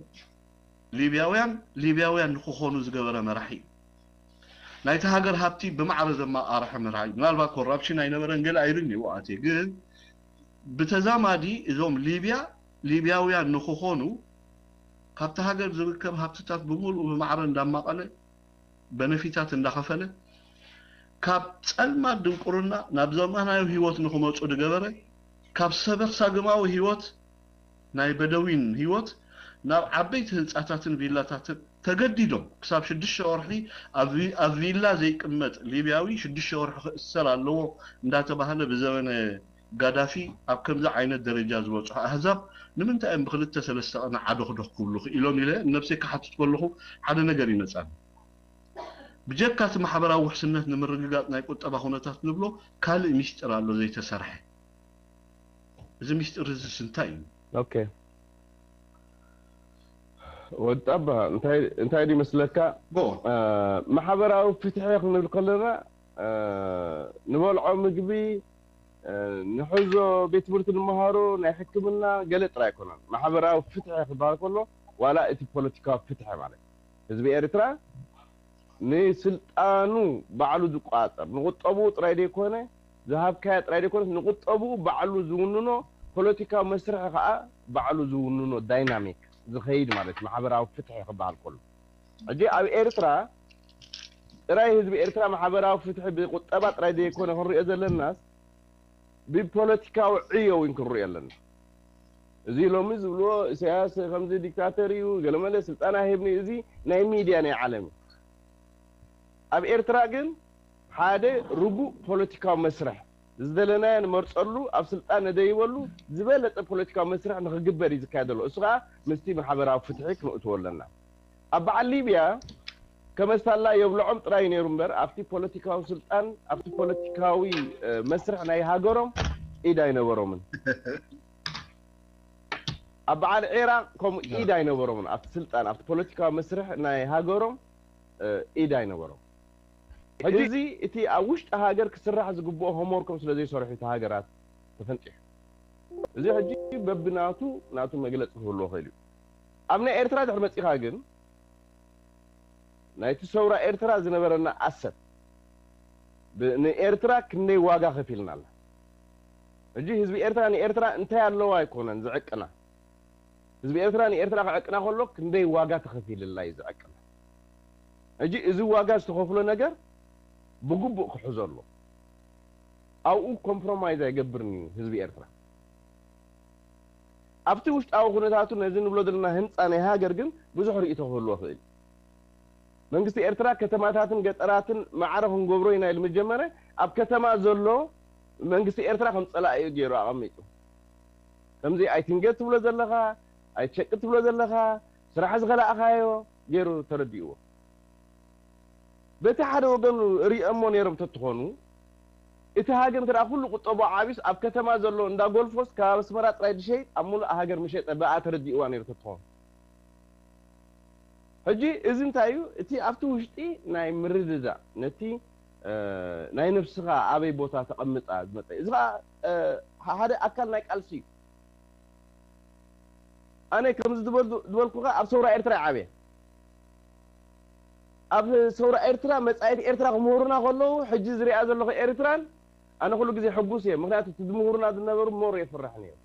ሊብያውያን ሊብያውያን ንክኾኑ ዝገበረ መራሒ እዩ። ናይቲ ሃገር ሃብቲ ብማዕረ ዘማቃርሐ መራሒ እዩ። ምናልባት ኮራፕሽን ኣይነበረን ገለ ኣይብልን እዩ ኣትየ ግን ብተዛማዲ እዞም ሊብያ ሊብያውያን ንክኾኑ ካብቲ ሃገር ዝርከብ ሃብትታት ብምሉኡ ብማዕረ እንዳማቐለ በነፊታት እንዳኸፈለ ካብ ጸልማት ድንቁርና ናብ ዘመናዊ ህይወት ንክመፁ ዝገበረ ካብ ሰበኽ ሳግማዊ ህይወት ናይ በደዊን ህይወት ናብ ዓበይቲ ህንፃታትን ቪላታትን ተገዲዶም ክሳብ ሽዱሽተ ወርሒ ኣብ ቪላ ዘይቅመጥ ሊብያዊ ሽዱሽተ ወርሒ ክእሰር ኣለዎ እንዳተባህለ ብዘበነ ጋዳፊ ኣብ ከምዚ ዓይነት ደረጃ ዝበፅሑ ኣህዛብ ንምንታይ እዮም ብክልተ ሰለስተ ቀን ዓዶኽዶኽ ክብሉ ክኢሎም ኢለ ነብሰይ ክሓትት ከለኹ ሓደ ነገር ይመፃኒ። ብጀካ እቲ ማሕበራዊ ውሕስነት ንምርግጋፅ ናይ ቁጠባ ኩነታት ንብሎ ካልእ ሚስጢር ኣሎ ዘይተሰርሐ። እዚ ሚስጢር እዚስ እንታይ እዩ? ኦኬ ወጣባ እንታይ እንታይ ድዩ መስለካ ማሕበራዊ ፍትሒ ክንብል ከለና ንበልዖ ምግቢ ንሕዞ ቤት ትምህርቲ ንመሃሮ ናይ ሕክምና ገለ ጥራይ ኣይኮነን ማሕበራዊ ፍትሒ ክበሃል ከሎ ዋላ እቲ ፖለቲካዊ ፍትሒ ማለት ህዝቢ ኤርትራ ንስልጣኑ ባዕሉ ዝቆጻጸር ንቁጠብኡ ጥራይ ዘይኮነ ዝሃብካዮ ጥራይ ዘይኮነስ ንቁጠብኡ ባዕሉ ዝውንኖ ፖለቲካዊ መስርሒ ከዓ ባዕሉ ዝውንኖ ዳይናሚክ ዝኸይድ ማለት ማሕበራዊ ፍትሒ ክበሃል ከሎ ሕጂ ኣብ ኤርትራ ጥራይ ህዝቢ ኤርትራ ማሕበራዊ ፍትሒ ብቁጠባ ጥራይ ዘይኮነ ክንሪኦ ዘለናስ ብፖለቲካዊ ዕዮ እውን ክንሪኦ ኣለና እዚ ሎሚ ዝብልዎ ኢሳያስ ከምዚ ዲክታተር እዩ ገለመለ ስልጣን ኣይህብኒ እዚ ናይ ሚድያ ናይ ዓለም እዩ ኣብ ኤርትራ ግን ሓደ ርጉእ ፖለቲካዊ መስርሕ ዝደለናዮ ንመርፀሉ ኣብ ስልጣን ነደይበሉ ዝበለፀ ፖለቲካዊ መስርሕ ንክግበር እዩ ዝካየድ ዘሎ እሱ ከዓ ምስቲ ማሕበራዊ ፍትሒ ክነእትዎ ኣለና ኣብ በዓል ሊብያ ከመስታላ የብልዖም ጥራይ ነይሩ እምበር ኣብቲ ፖለቲካዊ ስልጣን ኣብቲ ፖለቲካዊ መስርሕ ናይ ሃገሮም ኢድ ኣይነበሮምን ኣብ በዓል ዒራቅ ከምኡ ኢድ ኣይነበሮምን ኣብቲ ስልጣን ኣብቲ ፖለቲካዊ መስርሕ ናይ ሃገሮም ኢድ ኣይነበሮም ሕጂ እዚ እቲ ኣብ ውሽጢ ሃገር ክስራሕ ዝግብኦ ሆምወርኮም ስለ ዘይሰርሑ እቲ ሃገራት ተፈንጢሑ እዚ ሕጂ በብናቱ ናቱ መግለፂ ክህልዎ ክእል እዩ ኣብ ናይ ኤርትራ ድሕር መፂኻ ግን ናይቲ ሰውራ ኤርትራ ዝነበረና ኣሰት ንኤርትራ ክንደይ ዋጋ ከፊልና ኣላ ሕጂ ህዝቢ ኤርትራ ንኤርትራ እንታይ ኣለዋ ኣይኮነን ዝዕቅና ህዝቢ ኤርትራ ንኤርትራ ክዕቅና ከሎ ክንደይ ዋጋ ተኸፊልላ እዩ ዝዕቅና ሕጂ እዚ ዋጋ ዝተኸፍሎ ነገር ብግቡእ ክሕዞ ኣሎ ኣብኡ ኮምፕሮማይዝ ኣይገብርን እዩ ህዝቢ ኤርትራ ኣብቲ ውሽጣዊ ኩነታቱ ነዚ ንብሎ ዘለና ህንፃ ናይ ሃገር ግን ብዙሕ ርእቶ ክህልዎ ክእል መንግስቲ ኤርትራ ከተማታትን ገጠራትን ማዕረ ክንገብሮ ኢና ኢሉ መጀመርያ ኣብ ከተማ ዘሎ መንግስቲ ኤርትራ ከም ፀላኢ እዩ ገይሩ ኣቐሚጡ ከምዚ ኣይትንገድ ትብሎ ዘለኻ ኣይትሸቅጥ ትብሎ ዘለኻ ስራሕ ዝኸላእኻዮ ገይሩ ተረዲእዎ በቲ ሓደ ወገን ሪኦሞ ነይሮም ተትኾኑ እቲ ሃገር እንተ ኩሉ ቁጠቦ ዓብዩስ ኣብ ከተማ ዘሎ እንዳ ጎልፎስ ካብ ኣስመራ ጥራይ ዝሸይጥ ኣብ ሙሉእ ሃገር ምሸጠ ብኣ ተረዲእዋ ነይሩ ተትኾኑ ሕጂ እዚ እንታይ እዩ እቲ ኣብቲ ውሽጢ ናይ ምርድዳእ ነቲ ናይ ነብስኻ ኣበይ ቦታ ተቐምጣ ዝመፀ እዚ ሓደ ኣካል ናይ ቃልሲ እዩ ኣነ ከምዚ ዝበልኩኻ ኣብ ሰውራ ኤርትራ ዓብየ ኣብ ሰውራ ኤርትራ መጻኢት ኤርትራ ክምህሩና ከለዉ ሕጂ ዝሪኣ ዘለኹ ኤርትራን ኣነ ኩሉ ግዜ ሕጉስ እየ ምክንያቱ እቲ ዝምህሩና ዝነበሩ ሞር የፍርሕ ነይሩ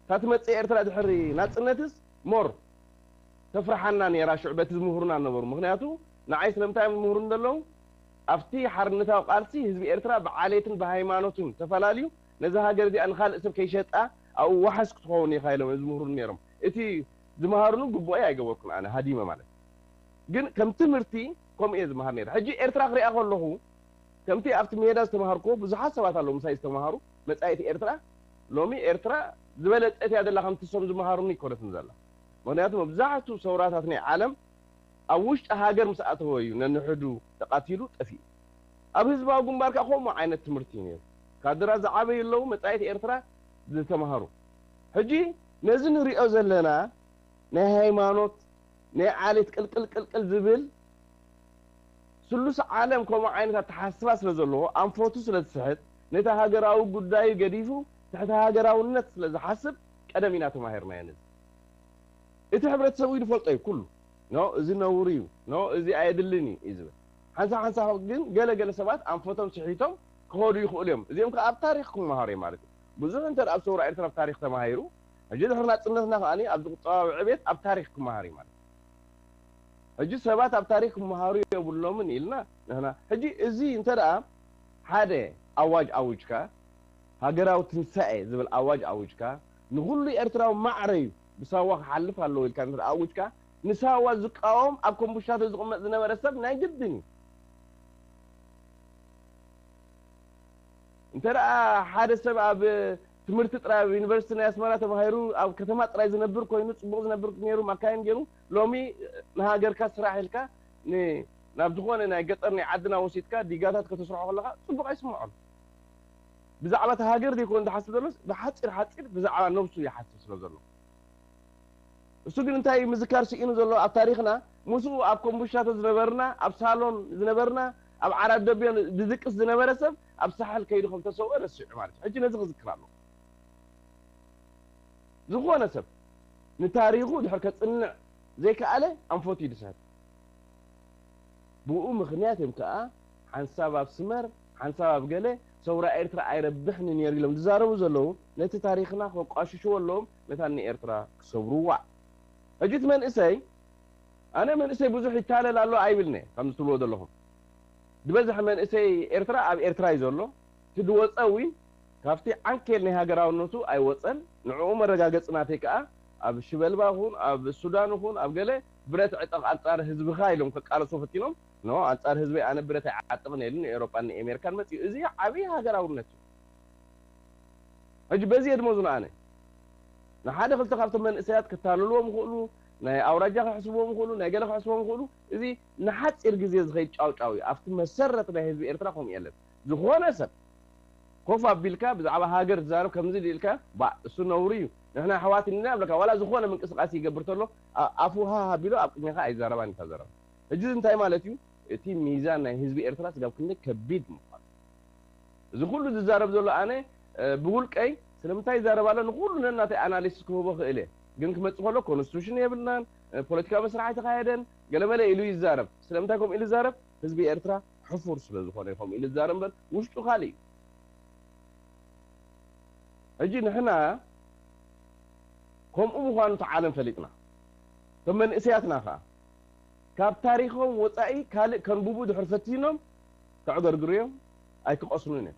እታ ትመጽእ ኤርትራ ድሕሪ ናጽነትስ ሞር ተፍርሓና ነይራ ሽዑ በቲ ዝምህሩና ነበሩ ምክንያቱ ንዓይ ስለምንታይ እዮም ዝምህሩኒ ዘለዉ ኣብቲ ሓርነታዊ ቃልሲ ህዝቢ ኤርትራ ብዓሌትን ብሃይማኖትን ተፈላልዩ ነዛ ሃገር እዚኣ ንኻልእ ሰብ ከይሸጣ ኣብኡ ዋሓስ ክትኸውን ኢኻ ኢሎም ዝምህሩኒ ነይሮም እቲ ዝመሃሩኒ ግቡኣይ ኣይገበርኩን ኣነ ሃዲመ ማለት ግን ከም ትምህርቲ ከምኡ እየ ዝመሃር ነይረ ሕጂ ኤርትራ ክሪኣ ከለኹ ከምቲ ኣብቲ ሜዳ ዝተምሃርክዎ ብዙሓት ሰባት ኣለዉ ምሳይ ዝተምሃሩ፣ መጻኢት ኤርትራ፣ ሎሚ ኤርትራ ዝበለጸት እያ ዘላ ከምቲ እሶም ዝምሃሩኒ ኣይኮነትን ዘላ። ምኽንያቱ መብዛሕትኡ ሰውራታት ናይ ዓለም ኣብ ውሽጢ ሃገር ምስ ኣተወ እዩ ነንሕዱ ተቓቲሉ ጠፊኡ። ኣብ ህዝባዊ ግንባር ከኣ ከምኡ ዓይነት ትምህርቲ እዩ ነይሩ። ካድራ ዝዓበዩ ኣለዉ መጻኢት ኤርትራ ዝተምሃሩ። ሕጂ ነዚ ንሪኦ ዘለና ናይ ሃይማኖት ናይ ዓሌት ቅልቅል ቅልቅል ዝብል ስሉስ ዓለም ከምኡ ዓይነት ኣተሓስባ ስለ ዘለዎ ኣንፈቱ ስለ ዝስሕት ነቲ ሃገራዊ ጉዳዩ ገዲፉ ትሕቲ ሃገራውነት ስለ ዝሓስብ ቀደም ኢና ተማሂርናዮ ነዚ። እቲ ሕብረተሰብ እዩ ዝፈልጦ እዩ ኩሉ። ኖ እዚ ነውሪ እዩ፣ ኖ እዚ ኣየድልን እዩ እዩ ዝብል። ሓንሳብ ሓንሳብ ግን ገለ ገለ ሰባት ኣንፈቶም ስሒቶም ክኸዱ ይኽእሉ እዮም። እዚኦም ከኣ ኣብ ታሪኽ ክመሃሩ እዮም ማለት እዩ። ብዙሕ እንተ ኣብ ሰውራ ኤርትራ ኣብ ታሪኽ ተማሂሩ ሕጂ ድሕሪ ናጽነትና ከኣ ኣብዚ ቁጠባዊ ዕቤት ኣብ ታሪኽ ክመሃር እዩ ማለት እዩ። ሕጂ ሰባት ኣብ ታሪኽ ክመሃሩ የብሎምን ኢልና ንሕና ሕጂ እዚ እንተ ደኣ ሓደ ኣዋጅ ኣውጅካ ሃገራዊ ትንሳኤ ዝብል ኣዋጅ ኣውጅካ ንኹሉ ኤርትራዊ ማዕረ እዩ ብሳዋ ክሓልፍ ኣለዎ ኢልካ እንተ ኣውጅካ ንሳዋ ዝቃወም ኣብ ኮምቡሻቶ ዝቕመጥ ዝነበረ ሰብ ናይ ግድን እዩ። እንተ ደኣ ሓደ ሰብ ኣብ ትምህርቲ ጥራይ ኣብ ዩኒቨርሲቲ ናይ ኣስመራ ተማሂሩ ኣብ ከተማ ጥራይ ዝነብር ኮይኑ ጽቡቕ ዝነብር ነይሩ ማካይን ገይሩ ሎሚ ንሃገርካ ስራሕ ኢልካ ናብ ዝኾነ ናይ ገጠር ናይ ዓድና ወሲድካ ዲጋታት ከተስርሖ ከለኻ ጽቡቕ ኣይስምዖን። ብዛዕባ እቲ ሃገር ዘይኮነ ዝሓስብ ዘሎ ብሓፂር ሓፂር ብዛዕባ ነብሱ ይሓስብ ስለ ዘሎ እሱ ግን እንታይ ምዝካር ስኢኑ ዘሎ ኣብ ታሪኽና ምስኡ ኣብ ኮምቡሻቶ ዝነበርና ኣብ ሳሎን ዝነበርና ኣብ ዓራት ደብዮ ዝድቅስ ዝነበረ ሰብ ኣብ ሳሕል ከይዱ ከም ተሰውአ ረሲዑ ማለት እዩ። ሕጂ ነዚ ክዝክር ኣሎ ዝኾነ ሰብ ንታሪኹ ድሕር ከጽንዕ ዘይከኣለ ኣንፈቱ ይድሰት። ብኡ ምኽንያት እዮም ከኣ ሓንሳብ ኣብ ስመር ሓንሳብ ኣብ ገለ ሰውራ ኤርትራ ኣይረብሕን ነይሩ ኢሎም ዝዛረቡ ዘለዉ ነቲ ታሪኽና ከቋሽሽዎ ኣለዎም መታን ንኤርትራ ክሰብርዋ። ሕጂ እቲ መንእሰይ ኣነ መንእሰይ ብዙሕ ይታለል ኣሎ ኣይብልነ ከምዚ ትብልዎ ዘለኹም ዝበዝሐ መንእሰይ ኤርትራ ኣብ ኤርትራ እዩ ዘሎ እቲ ድወፀ እውን ካብቲ ዓንኬል ናይ ሃገራውነቱ ኣይወፀን ንዕኡ መረጋገፂ ናተይ ከዓ ኣብ ሽበልባ ኹን ኣብ ሱዳን ኹን ኣብ ገለ ብረት ዕጠቕ ኣንፃር ህዝብኻ ኢሎም ከቃለሱ ፈቲኖም ኖ ኣንፃር ህዝበይ ኣነ ብረት ኣይዓጥቕን እየ ኢሉ ንኤውሮጳን ንኤሜሪካን መፂኡ እዚ ዓብዪ ሃገራውነት እዩ ሕጂ በዚ እየ ድመዝኖ ኣነ ንሓደ ክልተ ካብቶም መንእሰያት ክታልልዎም ይኽእሉ ናይ ኣውራጃ ክሕስብዎም ይኽእሉ ናይ ገለ ክሕስቦም ይኽእሉ እዚ ንሓፂር ግዜ ዝኸይድ ጫውጫው እዩ ኣብቲ መሰረት ናይ ህዝቢ ኤርትራ ከምኡ የለን ዝኾነ ሰብ ኮፍ ኣቢልካ ብዛዕባ ሃገር ትዛረብ ከምዚ ኢልካ ባእ እሱ ነውሪ እዩ ንሕና ኣሕዋት ኢና ይብለካ ዋላ ዝኾነ ምንቅስቃስ ይገብር ተሎ ኣፉ ሃ ኣቢሉ ኣብ ቅድሜኻ ኣይዛረባን እዩ እታ ዘረባ ሕጂ እዚ እንታይ ማለት እዩ እቲ ሚዛን ናይ ህዝቢ ኤርትራ ስጋብ ክንደይ ከቢድ ምዃኑ እዚ ኩሉ ዝዛረብ ዘሎ ኣነ ብውልቀይ ስለምንታይ ይዛረብ ኣሎ ንኩሉ ነናተይ ኣናሊስስ ክህቦ ክእል እየ ግን ክመፅእ ከሎ ኮንስቲቱሽን የብልናን ፖለቲካዊ መስርሕ ኣይተካየደን ገለመለ ኢሉ ይዛረብ ስለምንታይ ከምኡ ኢሉ ይዛረብ ህዝቢ ኤርትራ ሕፉር ስለ ዝኾነ እዩ ከምኡ ኢሉ ዝዛረብ እምበር ውሽጡ ካልእ እዩ ሕጂ ንሕና ከምኡ ምዃኑ እቲ ዓለም ፈሊጥና እቶም መንእሰያትና ከዓ ካብ ታሪኾም ወፃኢ ካልእ ከንብቡ ድሕር ፈቲኖም ከዕገርግሩ እዮም ኣይክቐስኑን እዮም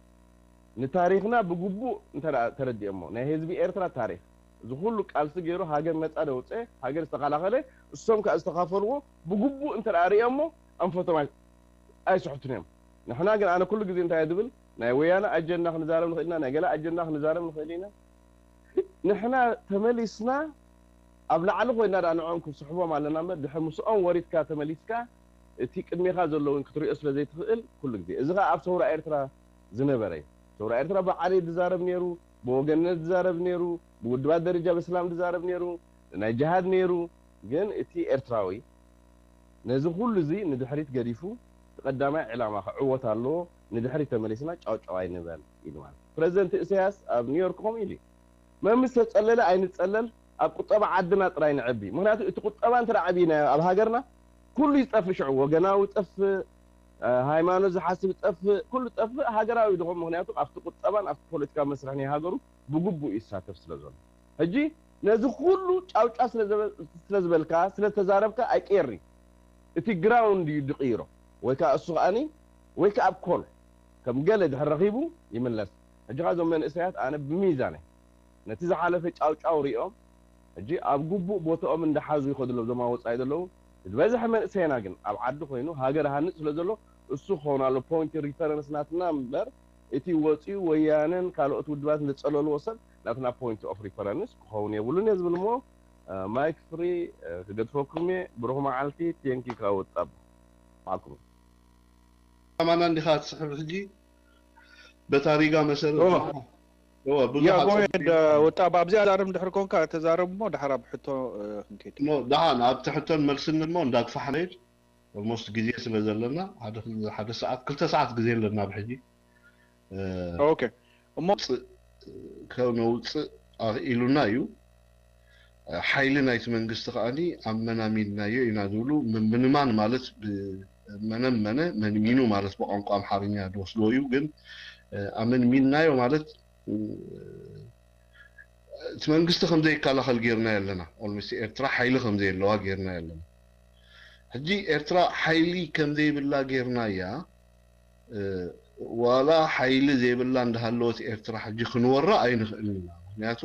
ንታሪኽና ብግቡእ እንተ ተረዲኦሞ ናይ ህዝቢ ኤርትራ ታሪኽ እዚ ኩሉ ቃልሲ ገይሩ ሃገር ነፃ ደውፀ ሃገር ዝተኸላኸለ እሶም ከዓ ዝተኻፈልዎ ብግቡእ እንተ ርእዮሞ ኣንፈቶም ኣይስሕቱን እዮም ንሕና ግን ኣነ ኩሉ ግዜ እንታይ ዝብል ናይ ወያነ ኣጀንዳ ክንዛረብ ንኽእል ኢና ናይ ገለ ኣጀንዳ ክንዛረብ ንኽእል ኢና ንሕና ተመሊስና ኣብ ላዕሊ ኮይና ዳ ንዕኦም ክንስሕቦም ኣለና እምበር ድሕር ምስኦም ወሪድካ ተመሊስካ እቲ ቅድሜኻ ዘሎ እውን ክትሪኦ ስለ ዘይትኽእል ኩሉ ግዜ እዚ ኸዓ ኣብ ሰውራ ኤርትራ ዝነበረ እዩ ሰውራ ኤርትራ ብዓሌት ዝዛረብ ነይሩ ብወገንነት ዝዛረብ ነይሩ ብውድባት ደረጃ በስላም ዝዛረብ ነይሩ ናይ ጅሃድ ነይሩ ግን እቲ ኤርትራዊ ነዚ ኩሉ እዚ ንድሕሪት ገዲፉ እቲ ቀዳማይ ዕላማ ክዕወት ኣለዎ ንድሕሪት ተመሊስና ጫውጫው ኣይንበል ኢሉ ማለት ፕረዚደንት እሰያስ ኣብ ኒውዮርክ ከምኡ ኢሉ መምስ ተጸለለ ኣይንጸለል ኣብ ቁጠባ ዓድና ጥራይ ንዕቢ ምክንያቱ እቲ ቁጠባ እንተ ዓብይናዮ ኣብ ሃገርና ኩሉ ይጠፍእ ሽዑ ወገናዊ ይጠፍእ ሃይማኖት ዝሓስብ ይጠፍእ ኩሉ ይጠፍእ ሃገራዊ ድኾን ምክንያቱ ኣብቲ ቁጠባን ኣብቲ ፖለቲካዊ መስርሕ ናይ ሃገሩ ብግቡእ ይሳተፍ ስለ ዘሎ ሕጂ ነዚ ኩሉ ጫውጫ ስለ ዝበልካ ስለ ተዛረብካ ኣይቅየር እዩ እቲ ግራውንድ እዩ ድቕይሮ ወይ ከዓ እሱ ከዓኒ ወይ ከዓ ኣብ ኮል ከም ገለ ድሕር ረኺቡ ይምለስ ሕጂ ካ እዞም መንእሰያት ኣነ ብሚዛነ ነቲ ዝሓለፈ ጫውጫው ሪኦም ሕጂ ኣብ ግቡእ ቦትኦም እንዳሓዙ ይኸዱ ኣለዉ እዞም ኣብ ወፃኢ ዘለዉ ዝበዝሐ መንእሰይና ግን ኣብ ዓዲ ኮይኑ ሃገር ሃንጽ ስለ ዘሎ እሱ ክኸውን ኣሎ point reference ናትና እምበር እቲ ወፂኡ ወያነን ካልኦት ውድባት ዝፀለልዎ ሰብ ናትና point of reference ክኸውን የብሉን እየ ዝብል እሞ ማይክ ፍሪ ክገድፈኩም እየ። ብሩኽ መዓልቲ። ቴንኪ ካብ ወጣብ ማዕኩም ኣማና እንዲኻ ትስሕብ ሕጂ በታ ሪጋ መሰረት ብዙሕ ወጣብ ኣብዚኣ ዛረብ እንድሕር ኮንካ ተዛረብ እሞ ድሓር ኣብ ሕቶ ክንከይድ ደሓን ኣብቲ ሕቶን መልስን እሞ እንዳግፋሕ ነይድ ኦልሞስት ግዜ ስለ ዘለና ሓደ ሰዓት ክልተ ሰዓት ግዜ ኣለና ኣብ ሕጂ ኦኬ እሞ ከነውፅእ ኣኽኢሉና እዩ። ሓይሊ ናይቲ መንግስቲ ከዓኒ ኣመናሚንናዮ ኢና ዝብሉ ምምንማን ማለት ብመነመነ መንሚኑ ማለት ብቋንቋ ኣምሓርኛ ዝወስድዎ እዩ። ግን ኣመንሚንናዮ ማለት እቲ መንግስቲ ከም ዘይከላኸል ጌርናዮ ኣለና። ኦልሞስት ኤርትራ ሓይሊ ከም ዘየለዋ ጌርናዮ ኣለና። ሕጂ ኤርትራ ሓይሊ ከም ዘይብላ ጌርናያ ዋላ ሓይሊ ዘይብላ እንዳሃለወት ኤርትራ ሕጂ ክንወራ ኣይንኽእልን ኢና። ምክንያቱ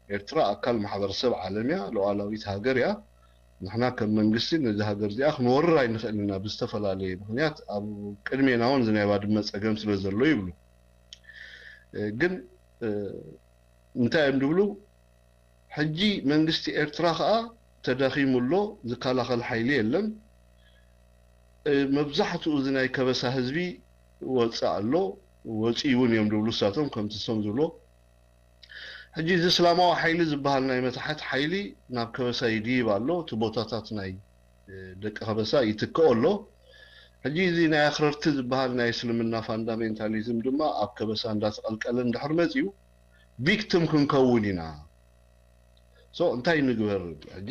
ኤርትራ ኣካል ማሕበረሰብ ዓለም እያ፣ ሉዓላዊት ሃገር እያ። ንሕና ከም መንግስቲ ነዚ ሃገር እዚኣ ክንወርር ኣይንኽእልን ኢና ብዝተፈላለየ ምክንያት። ኣብ ቅድሜና እውን እዚ ናይ ባድመ ፀገም ስለ ዘሎ ይብሉ። ግን እንታይ እዮም ዝብሉ? ሕጂ መንግስቲ ኤርትራ ከኣ ተዳኺሙ ኣሎ፣ ዝከላኸል ሓይሊ የለን። መብዛሕትኡ እዚ ናይ ከበሳ ህዝቢ ወፅእ ኣሎ፣ ወፂኡ እውን እዮም ዝብሉ እሳቶም ከምቲ እሶም ዝብሎ። ሕጂ እዚ እስላማዊ ሓይሊ ዝበሃል ናይ መታሕት ሓይሊ ናብ ከበሳ ይድይብ ኣሎ፣ እቲ ቦታታት ናይ ደቂ ከበሳ ይትክኦ ኣሎ። ሕጂ እዚ ናይ ኣኽረርቲ ዝበሃል ናይ እስልምና ፋንዳሜንታሊዝም ድማ ኣብ ከበሳ እንዳተቐልቀለ እንድሕር መፂኡ ቪክትም ክንከውን ኢና። ሶ እንታይ ንግበር ሕጂ?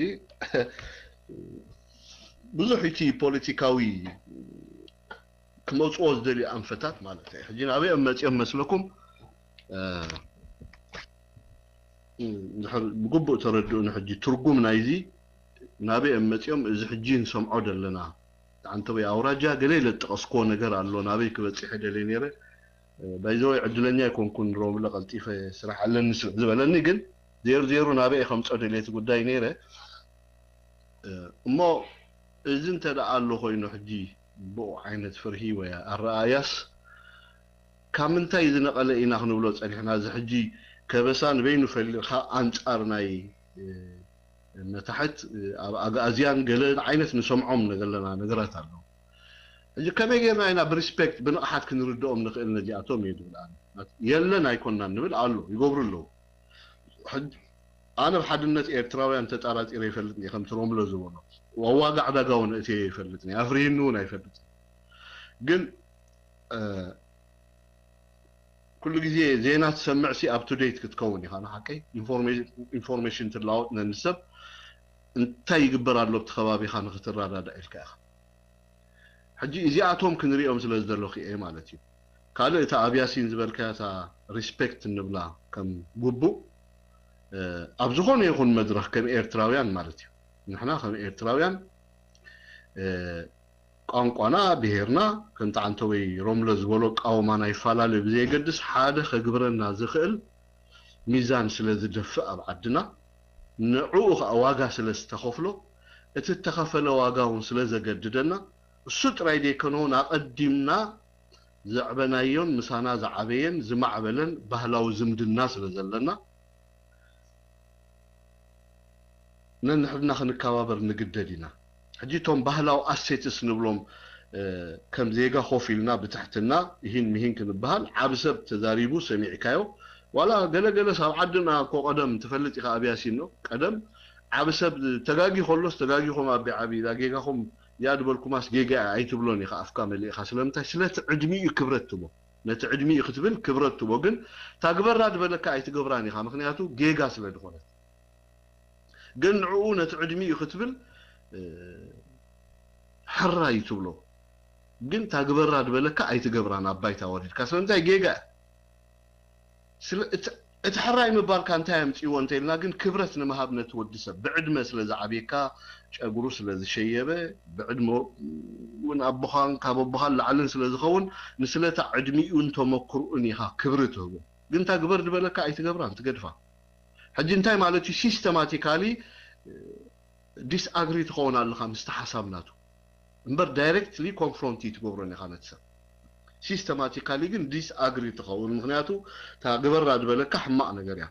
ብዙሕ እቲ ፖለቲካዊ ክመፅዎ ዝደልዩ ኣንፈታት ማለት እዩ። ሕጂ ናበይ እዮም መፂኦም መስለኩም? ብግቡእ ተረድኡኒ። ሕጂ ትርጉም ናይዚ ናበይ እዮም መፂኦም? እዚ ሕጂ ንሰምዖ ዘለና ኣንተ ወይ ኣውራጃ ገለ ኢለ ዝጠቐስክዎ ነገር ኣሎ። ናበይ ክበፅሕ ደልየ ነይረ። ባይዘወይ ዕድለኛ ኣይኮንኩን። ሮብለ ቀልጢፈ ስራሕ ኣለኒ ስለ ዝበለኒ ግን ዜሩ ዜሩ ናበይ ከምፆ ደልየ እቲ ጉዳይ ነይረ። እሞ እዚ እንተ ደኣ ኣሎ ኮይኑ ሕጂ ብኡ ዓይነት ፍርሂ ወይ ኣረኣያስ ካብ ምንታይ ዝነቐለ ኢና ክንብሎ ጸኒሕና? እዚ ሕጂ ከበሳ ንበይኑ ፈሊኻ ኣንጻር ናይ መታሕት ኣብ ኣግኣዝያን ገለ ዓይነት ንሰምዖም ዘለና ነገራት ኣለዉ። ሕጂ ከመይ ጌርና ኢና ብሪስፔክት ብንቕሓት ክንርድኦም ንኽእል ነዚኣቶም እየ ዝብል ኣነ። የለን ኣይኮናን ንብል ኣሎ ይገብሩ ኣለዉ። ኣነ ብሓድነት ኤርትራውያን ተጣራጢረ ይፈልጥኒ ከምቲ ሮምሎ ዝበሎ ዋጋ ዕዳጋ እውን እትየ ይፈልጥኒ ኣፍርሂኒ እውን ኣይፈልጥን ግን ኩሉ ግዜ ዜና ትሰምዕ ሲ up to date ክትከውን ኢኻ ንሓቀይ ኢንፎርሜሽን ትለዋወጥ ነንሰብ እንታይ ይግበር ኣሎ ኣብቲ ከባቢኻ ንክትረዳዳእ ኢልካ ኢኻ ሕጂ እዚኣቶም ክንሪኦም ስለ ዝደለኹ እየ ማለት እዩ ካልእ እታ ኣብያሲን ዝበልካያ እታ ሪስፔክት እንብላ ከም ግቡእ ኣብ ዝኾነ ይኹን መድረኽ ከም ኤርትራውያን ማለት እዩ ንሕና ከም ኤርትራውያን ቋንቋና ብሄርና ከምቲ ዓንተወይ ሮምለ ዝበሎ ቃወማና ይፈላለ ብዘየገድስ ሓደ ከግብረና ዝኽእል ሚዛን ስለ ዝደፍእ ኣብ ዓድና ንዕኡ ከዓ ዋጋ ስለ ዝተኸፍሎ እቲ እተኸፈለ ዋጋ እውን ስለ ዘገድደና እሱ ጥራይ ዘይከነውን ኣቐዲምና ዘዕበናዮን ምሳና ዝዓበየን ዝማዕበለን ባህላዊ ዝምድና ስለ ዘለና ነንሕድና ክንከባበር ንግደድ ኢና ሕጂ እቶም ባህላዊ ኣሴትስ ንብሎም ከም ዜጋ ኮፍ ኢልና ብትሕትና ይህን ምሂን ክንበሃል ዓብ ሰብ ተዛሪቡ ሰሚዕካዮ ዋላ ገለገለስ ኣብ ዓድና እኮ ቀደም ትፈልጥ ኢኻ ኣብያሲኖ ቀደም ዓብ ሰብ ተጋጊ ከሎስ ተጋጊኹም ኣቢ ዓቢ ጌጋኹም ያድበልኩማስ ጌጋ ኣይትብሎን ኢኻ ኣፍካ መሊእኻ ስለምንታይ ስለቲ ዕድሚኡ ክብረት ትቦ ነቲ ዕድሚኡ ክትብል ክብረት ትቦ ግን ታግበራ ድበለካ ኣይትገብራን ኢኻ ምክንያቱ ጌጋ ስለ ድኾነት ግን ንዕኡ ነቲ ዕድሚኡ ክትብል ሕራይ ትብሎ ግን ታግበራ ድበለካ ኣይትገብራን ኣብ ባይታ ወሪድካ ስለምንታይ ጌጋ እቲ ሕራይ ምባልካ እንታይ ኣምፅእዎ እንተኢልና ግን ክብረት ንምሃብ ነቲ ወዲ ሰብ ብዕድመ ስለ ዝዓብየካ ጨጉሩ ስለ ዝሸየበ ብዕድመ እውን ኣቦኻን ካብ ኣቦኻን ላዕልን ስለ ዝኸውን ንስለታ ዕድሚኡን ተመክርኡን ኢኻ ክብሪ ትህቦ ግን እታ ግበር ዝበለካ ኣይትገብራን ትገድፋ ሕጂ እንታይ ማለት እዩ ሲስተማቲካሊ ዲስኣግሪ ትኸውን ኣለኻ ምስቲ ሓሳብ ናቱ እምበር ዳይሬክትሊ ኮንፍሮንት ትገብሮን ኢኻ ነቲ ሰብ። ሲስተማቲካሊ ግን ዲስኣግሪ ትኸውን፣ ምክንያቱ እታ ግበራ ዝበለካ ሕማቕ ነገር እያ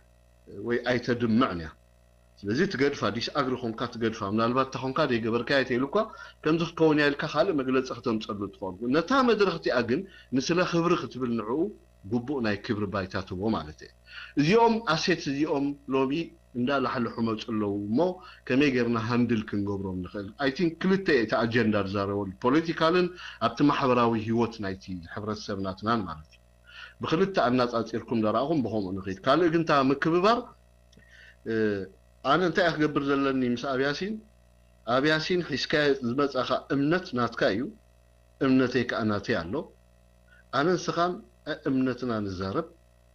ወይ ኣይተድምዕን እያ። ስለዚ ትገድፋ፣ ዲስኣግሪ ኮንካ ትገድፋ። ምናልባት እታ ኮንካ ዘይገበርካዮ ተይሉ እኳ ከምዚ ክትከውን እያ ኢልካ ካልእ መግለፂ ክተምፀሉ ትኸውን። ነታ መድረክ እቲኣ ግን ንስለ ክብሪ ክትብል ንዕኡ ግቡእ ናይ ክብሪ ባይታ ትቦ ማለት እየ። እዚኦም ኣሴት እዚኦም ሎሚ እንዳላሕልሑ መፁ ኣለዉ እሞ ከመይ ጌርና ሃንድል ክንገብሮም ንኽእል? ኣይ ቲንክ ክልተ እቲ ኣጀንዳ ዝዛረበሉ፣ ፖለቲካልን ኣብቲ ማሕበራዊ ህይወት ናይቲ ሕብረተሰብ ናትናን ማለት እዩ። ብክልተ ኣናፃፂርኩም ደረኣኹም ብኸምኡ ንኽድ። ካልእ ግን እታ ምክብባር ኣነ እንታይ ክገብር ዘለኒ ምስ ኣብያሲን ኣብያሲን ሒዝካ ዝመፃኻ እምነት ናትካ እዩ፣ እምነተይ ከዓ ናተይ ኣሎ። ኣነ ንስኻን እምነትና ንዛረብ፣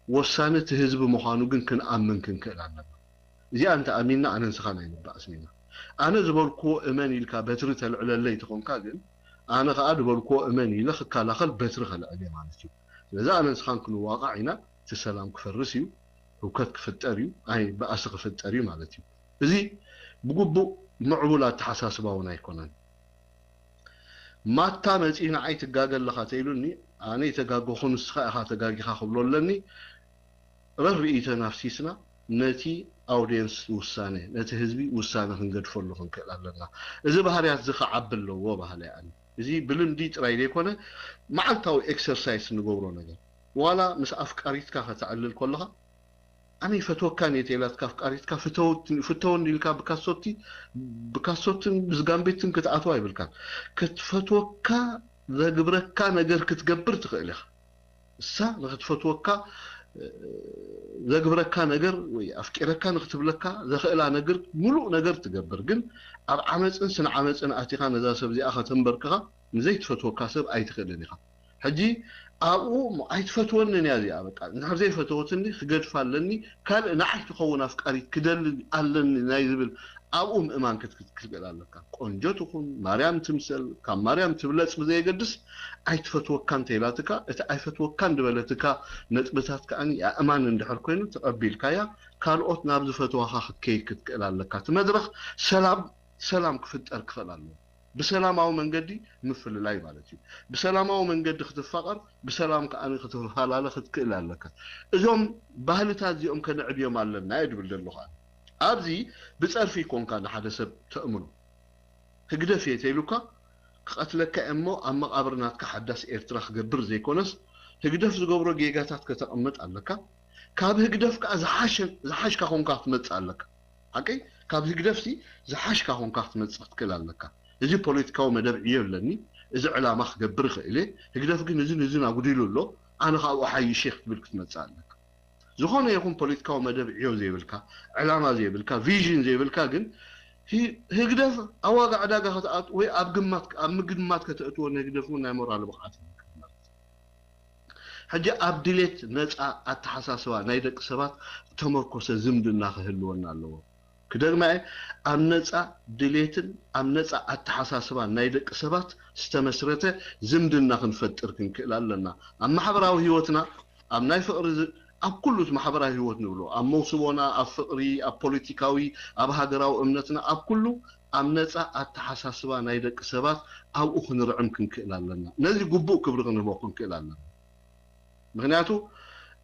ወሳኒ እቲ ህዝቢ ምዃኑ ግን ክንኣምን ክንክእል ኣለና። እዚኣ እንተ ኣሚንና ኣነ ንስኻን ኣይንባእስን ኢና። ኣነ ዝበልክዎ እመን ኢልካ በትሪ ተልዕለለይ ተኾንካ ግን ኣነ ከዓ ዝበልክዎ እመን ኢለ ክከላኸል በትሪ ከልዕል እየ ማለት እዩ። ስለዚ ኣነ ንስኻን ክንዋቃዕ ኢና። እቲ ሰላም ክፈርስ እዩ፣ ህውከት ክፍጠር እዩ፣ ኣይ ባእሲ ክፍጠር እዩ ማለት እዩ። እዚ ብግቡእ ምዕቡል ኣተሓሳስባ እውን ኣይኮነን። ማታ መፂኡ ንዓይ ትጋገ ኣለኻ ተኢሉኒ፣ ኣነ ይተጋገኹ ንስኻ ኢኻ ተጋጊኻ ክብሎ ኣለኒ። ረር ርእይቶን ኣፍሲስና ነቲ ኣውድየንስ ውሳነ፣ ነቲ ህዝቢ ውሳነ ክንገድፈሉ ክንክእል ኣለና። እዚ ባህርያት እዚ ክዓቢ ኣለዎ ባህሊ ኣነ። እዚ ብልምዲ ጥራይ ዘይኮነ መዓልታዊ ኤክሰርሳይስ ንገብሮ ነገር። ዋላ ምስ ኣፍቃሪትካ ከተዕልል ከለኻ ኣነ ይፈትወካን እየ ተይላትካ ኣፍቃሪትካ ፍተወኒ ኢልካ ብካሶቲ ብካሶትን ብዝጋምቤትን ክትኣትዋ ይብልካን። ክትፈትወካ ዘግብረካ ነገር ክትገብር ትኽእል ኢኻ። እሳ ንክትፈትወካ ዘግብረካ ነገር ወይ ኣፍቂረካ ንክትብለካ ዘኽእላ ነገር ሙሉእ ነገር ትገብር። ግን ኣብ ዓመፅን ስነ ዓመፅን ኣቲኻ ነዛ ሰብ እዚኣ ከተንበርክኻ ንዘይትፈትወካ ሰብ ኣይትኽእልን ኢኻ። ሕጂ ኣብኡ እሞ ኣይትፈትወንን እያ እዚኣ በቃ እንድሕር ዘይፈተወትኒ ክገድፋ ኣለኒ ካልእ ንዓይ ትኸውን ኣፍቃሪት ክደሊ ኣለኒ ናይ ዝብል ኣብኡ ምእማን ክትክትክል ኣለካ። ቆንጆ ትኹን ማርያም ትምሰል ካብ ማርያም ትብለፅ ብዘየገድስ ኣይትፈትወካን ተይላትካ እቲ ኣይፈትወካን ዝበለትካ ነጥብታት ከዓኒ ኣእማን እንድሕር ኮይኑ ተቐቢልካያ ካልኦት ናብ ዝፈትዋኻ ክትከይድ ክትክእል ኣለካ። እቲ መድረኽ ሰላም ሰላም ክፍጠር ክኽእል ኣለዎ። ብሰላማዊ መንገዲ ምፍልላይ ማለት እዩ። ብሰላማዊ መንገዲ ክትፋቐር ብሰላም ከዓ ክትፈላለ ክትክእል ኣለካ። እዞም ባህልታት እዚኦም ከነዕብዮም ኣለና እየ ድብል ዘለኹ። ኣብዚ ብፀርፊ ይኮንካ ንሓደ ሰብ ተእምኖ። ህግደፍ እየ ተይሉካ ክቐትለካ እየ እሞ ኣብ መቓብር ናትካ ሓዳስ ኤርትራ ክገብር ዘይኮነስ ህግደፍ ዝገብሮ ጌጋታት ከተቕምጥ ኣለካ። ካብ ህግደፍ ከዓ ዝሓሸ ዝሓሽካ ኮንካ ክትመፅእ ኣለካ። ሓቀይ ካብ ህግደፍሲ ዝሓሽካ ኮንካ ክትመፅእ ክትክእል ኣለካ። እዚ ፖለቲካዊ መደብ ዕዮ ኣለኒ፣ እዚ ዕላማ ክገብር ይኽእል እየ። ህግደፍ ግን እዝን እዝን ኣጉዲሉ ኣሎ፣ ኣነ ካብኡ ሓይሽ እየ ክትብል ክትመፅእ ኣለካ። ዝኾነ ይኹን ፖለቲካዊ መደብ ዕዮ ዘይብልካ፣ ዕላማ ዘይብልካ፣ ቪዥን ዘይብልካ ግን ህግደፍ ኣብ ዋጋ ዕዳጋ ከተኣት ወይ ኣብ ግማት ኣብ ምግማት ከተእትዎ ንህግደፍ እውን ናይ ሞራል ብቕዓት የብልካ ማለት እዩ። ሕጂ ኣብ ድሌት ነፃ ኣተሓሳስባ ናይ ደቂ ሰባት ተመርኮሰ ዝምድና ክህልወና ኣለዎ። ክደግማ እየ፣ ኣብ ነፃ ድሌትን ኣብ ነፃ ኣተሓሳስባን ናይ ደቂ ሰባት ዝተመስረተ ዝምድና ክንፈጥር ክንክእል ኣለና። ኣብ ማሕበራዊ ህይወትና ኣብ ናይ ፍቕሪ ኣብ ኩሉ ማሕበራዊ ህይወት ንብሎ ኣብ መውስቦና ኣብ ፍቕሪ ኣብ ፖለቲካዊ ኣብ ሃገራዊ እምነትና ኣብ ኩሉ ኣብ ነፃ ኣተሓሳስባ ናይ ደቂ ሰባት ኣብኡ ክንርዕም ክንክእል ኣለና። ነዚ ግቡእ ክብሪ ክንህቦ ክንክእል ኣለና። ምክንያቱ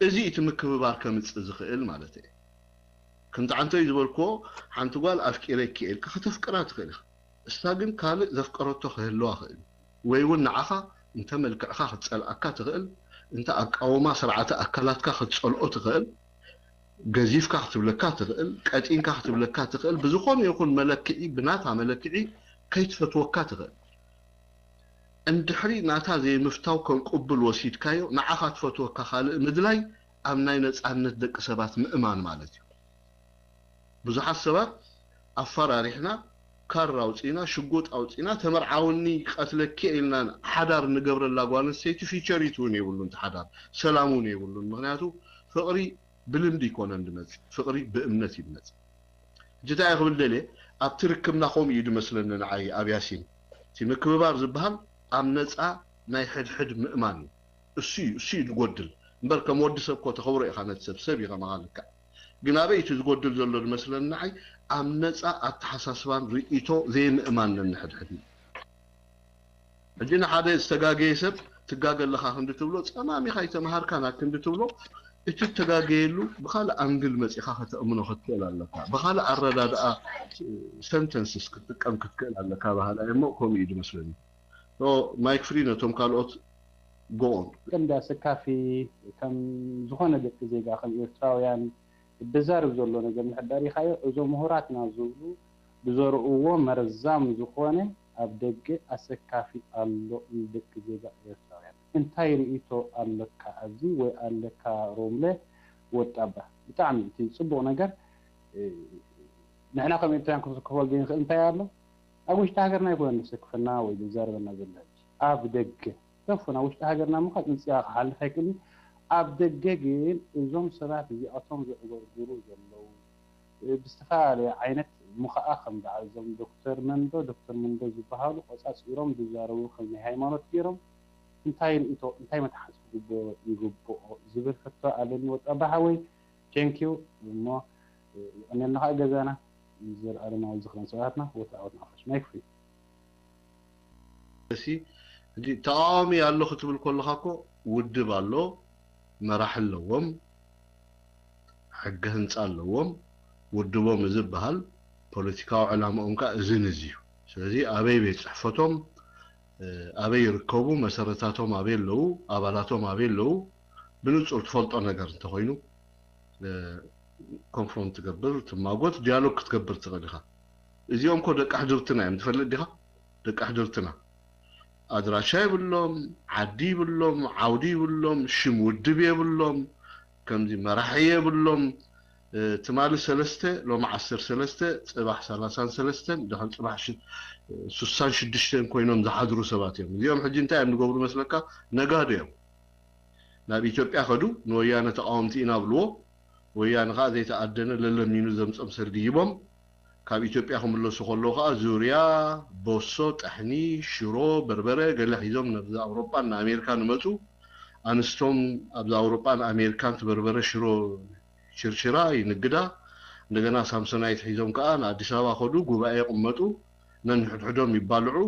እዚ እቲ ምክብባር ከምፅእ ዝኽእል ማለት እየ። ከምቲ ዓንተይ ዝበልክዎ ሓንቲ ጓል ኣፍቂረኪ ኢልካ ከተፍቅራ ትኽእል ኢኻ። እሳ ግን ካልእ ዘፍቀረቶ ክህልዋ ክእል ወይ እውን ንዓኻ እንተ መልክዕካ ክትፀልኣካ ትኽእል፣ እንተ ኣቃውማ ስርዓተ ኣካላትካ ክትፀልኦ ትኽእል፣ ገዚፍካ ክትብለካ ትኽእል፣ ቀጢንካ ክትብለካ ትኽእል፣ ብዝኾነ ይኹን መለክዒ ብናታ መለክዒ ከይትፈትወካ ትኽእል። እንድሕሪ ናታ ዘይምፍታው ከም ቅቡል ወሲድካዮ ንዓኻ ትፈትወካ ካልእ ምድላይ ኣብ ናይ ነፃነት ደቂ ሰባት ምእማን ማለት እዩ። ብዙሓት ሰባት ኣፈራሪሕና ካራ ኣውፂና ሽጉጥ ኣውፂና ተመርዓውኒ ቀትለኪ ኢልና ሓዳር ንገብረላ ጓል ኣንስተይቲ ፊቸሪት እውን የብሉን። ሓዳር ሰላም እውን የብሉን። ምክንያቱ ፍቕሪ ብልምዲ ይኮነን ዝመፅእ፣ ፍቕሪ ብእምነት እዩ ዝመፅእ። ሕጂ እንታይ ክብል ደልየ ኣብቲ ርክብና ከምኡ እዩ ዝመስለኒ ንዓይ ኣብ ያሲን እቲ ምክብባር ዝበሃል ኣብ ነፃ ናይ ሕድሕድ ምእማን እዩ። እሱ እዩ እሱ እዩ ዝጎድል እምበር ከም ወዲ ሰብ ኮ ተኸብሮ ኢኻ ነቲ ሰብ ሰብ ኢኻ መኻልካ ግን ኣበይ እቲ ዝጎድል ዘሎ ዝመስለኒ ንዓይ ኣብ ነፃ ኣተሓሳስባን ርእይቶ ዘይምእማን ነንሕድሕድ እዩ። ሕጂ ንሓደ ዝተጋገየ ሰብ ትጋገ ኣለኻ ክንዲ ትብሎ ጸማሚኻ ኣይተምሃርካን ኣክንዲ ትብሎ እቲ እተጋገየሉ ብኻልእ ኣንግል መጺኻ ከተእምኖ ክትክእል ኣለካ። ብኻልእ ኣረዳድኣ ሰንተንስስ ክትጥቀም ክትክእል ኣለካ በሃላይ እሞ ከምኡ እዩ ዝመስለኒ። ማይክ ፍሪ ነቶም ካልኦት ጎኦን ቀንዲ ኣሰካፊ ከም ዝኾነ ደቂ ዜጋ ከም ኤርትራውያን ብዛርብ ዘሎ ነገር ምሕዳር ኢኻዮ እዞም ምሁራትና ዝብሉ ብዘርእዎ መርዛም ዝኾነ ኣብ ደገ ኣሰካፊ ኣሎ ንደቂ ዜጋ ኤርትራውያን እንታይ ርእይቶ ኣለካ ኣብዚ ወይ ኣለካ ሮምለ ወጣባ ብጣዕሚ እቲ ፅቡቅ ነገር ንሕና ከም ኤርትራውያን ክንዝከፈሉ ዘይንኽእል እንታይ ኣሎ ኣብ ውሽጢ ሃገርና ይኮነ ዘሰክፈና ወይ ዘዛርበና ዘሎ ኣብ ደገ ተፉና ውሽጢ ሃገርና ምኳ ፅንፅያ ክሓልፍ ኣይክእልን ኣብ ደገ ግን እዞም ሰባት እዚኣቶም ዘዕገርግሩ ዘለዉ ብዝተፈላለየ ዓይነት ምኸኣ ከም በዓል እዞም ዶክተር መንዶ ዶክተር መንዶ ዝበሃሉ ቆፃፂሮም ዝዛረቡ ከም ናይ ሃይማኖት ገይሮም እንታይ ርእቶ እንታይ መተሓዝ ክግበሮ ይግብኦ ዝብል ሕቶ ኣለኒ ወጣ ባሓወይ ቴንኪዩ እሞ የቐንየልና ከዓ ገዛና ንዘለኣለማዊ ዝኽረን ሰማእታትና ወትዓወት ንሓፋሽ ማይክ ፍሪ እሲ ሕጂ ተቃዋሚ ኣሎ ክትብል ከለካ እኮ ውድብ ኣሎ መራሒ ኣለዎም ሕጊ ህንፃ ኣለዎም ውድቦም እዚ ዝበሃል ፖለቲካዊ ዕላምኦም ከዓ እዝን እዚ እዩ ስለዚ ኣበይ ቤት ፅሕፈቶም ኣበይ ይርከቡ መሰረታቶም ኣበይ ኣለዉ ኣባላቶም ኣበይ ኣለዉ ብንፁር ትፈልጦ ነገር እንተኮይኑ ኮንፍሮንት ትገብር ትማጎት ዲያሎግ ክትገብር ትኽእል ኢኻ እዚኦም ኮ ደቂ ኣሕድርትና እዮም ትፈልጥ ዲኻ ደቂ ኣሕድርትና ኣድራሻ የብሎም ዓዲ ይብሎም ዓውዲ ይብሎም ሽም ውድብ የብሎም ከምዚ መራሒ የብሎም ትማሊ ሰለስተ ሎሚ ዓሰርተ ሰለስተ ፅባሕ ሰላሳን ሰለስተን ድሕሪ ፅባሕ ሱሳን ሽዱሽተን ኮይኖም ዝሓድሩ ሰባት እዮም እዚኦም ሕጂ እንታይ እዮም ዝገብሩ መስለካ ነጋዶ እዮም ናብ ኢትዮጵያ ከዱ ንወያነ ተቃወምቲ ኢና ብልዎ ወያነ ከዓ ዘይተኣደነ ለለሚኑ ዘምፀም ሰልዲ ሂቦም ካብ ኢትዮጵያ ክምለሱ ከለዉ ከዓ ዙርያ ቦሶ ጠሕኒ ሽሮ በርበረ ገለ ሒዞም ነብዚ ኣውሮጳን ንኣሜሪካ ንመፁ ኣንስቶም ኣብዚ ኣውሮጳን ኣሜሪካን ትበርበረ ሽሮ ሽርሽራ ይንግዳ እንደገና ሳምሶናይት ሒዞም ከዓ ንኣዲስ ኣበባ ከዱ ጉባኤ ይቕመጡ ነንሕድሕዶም ይባልዑ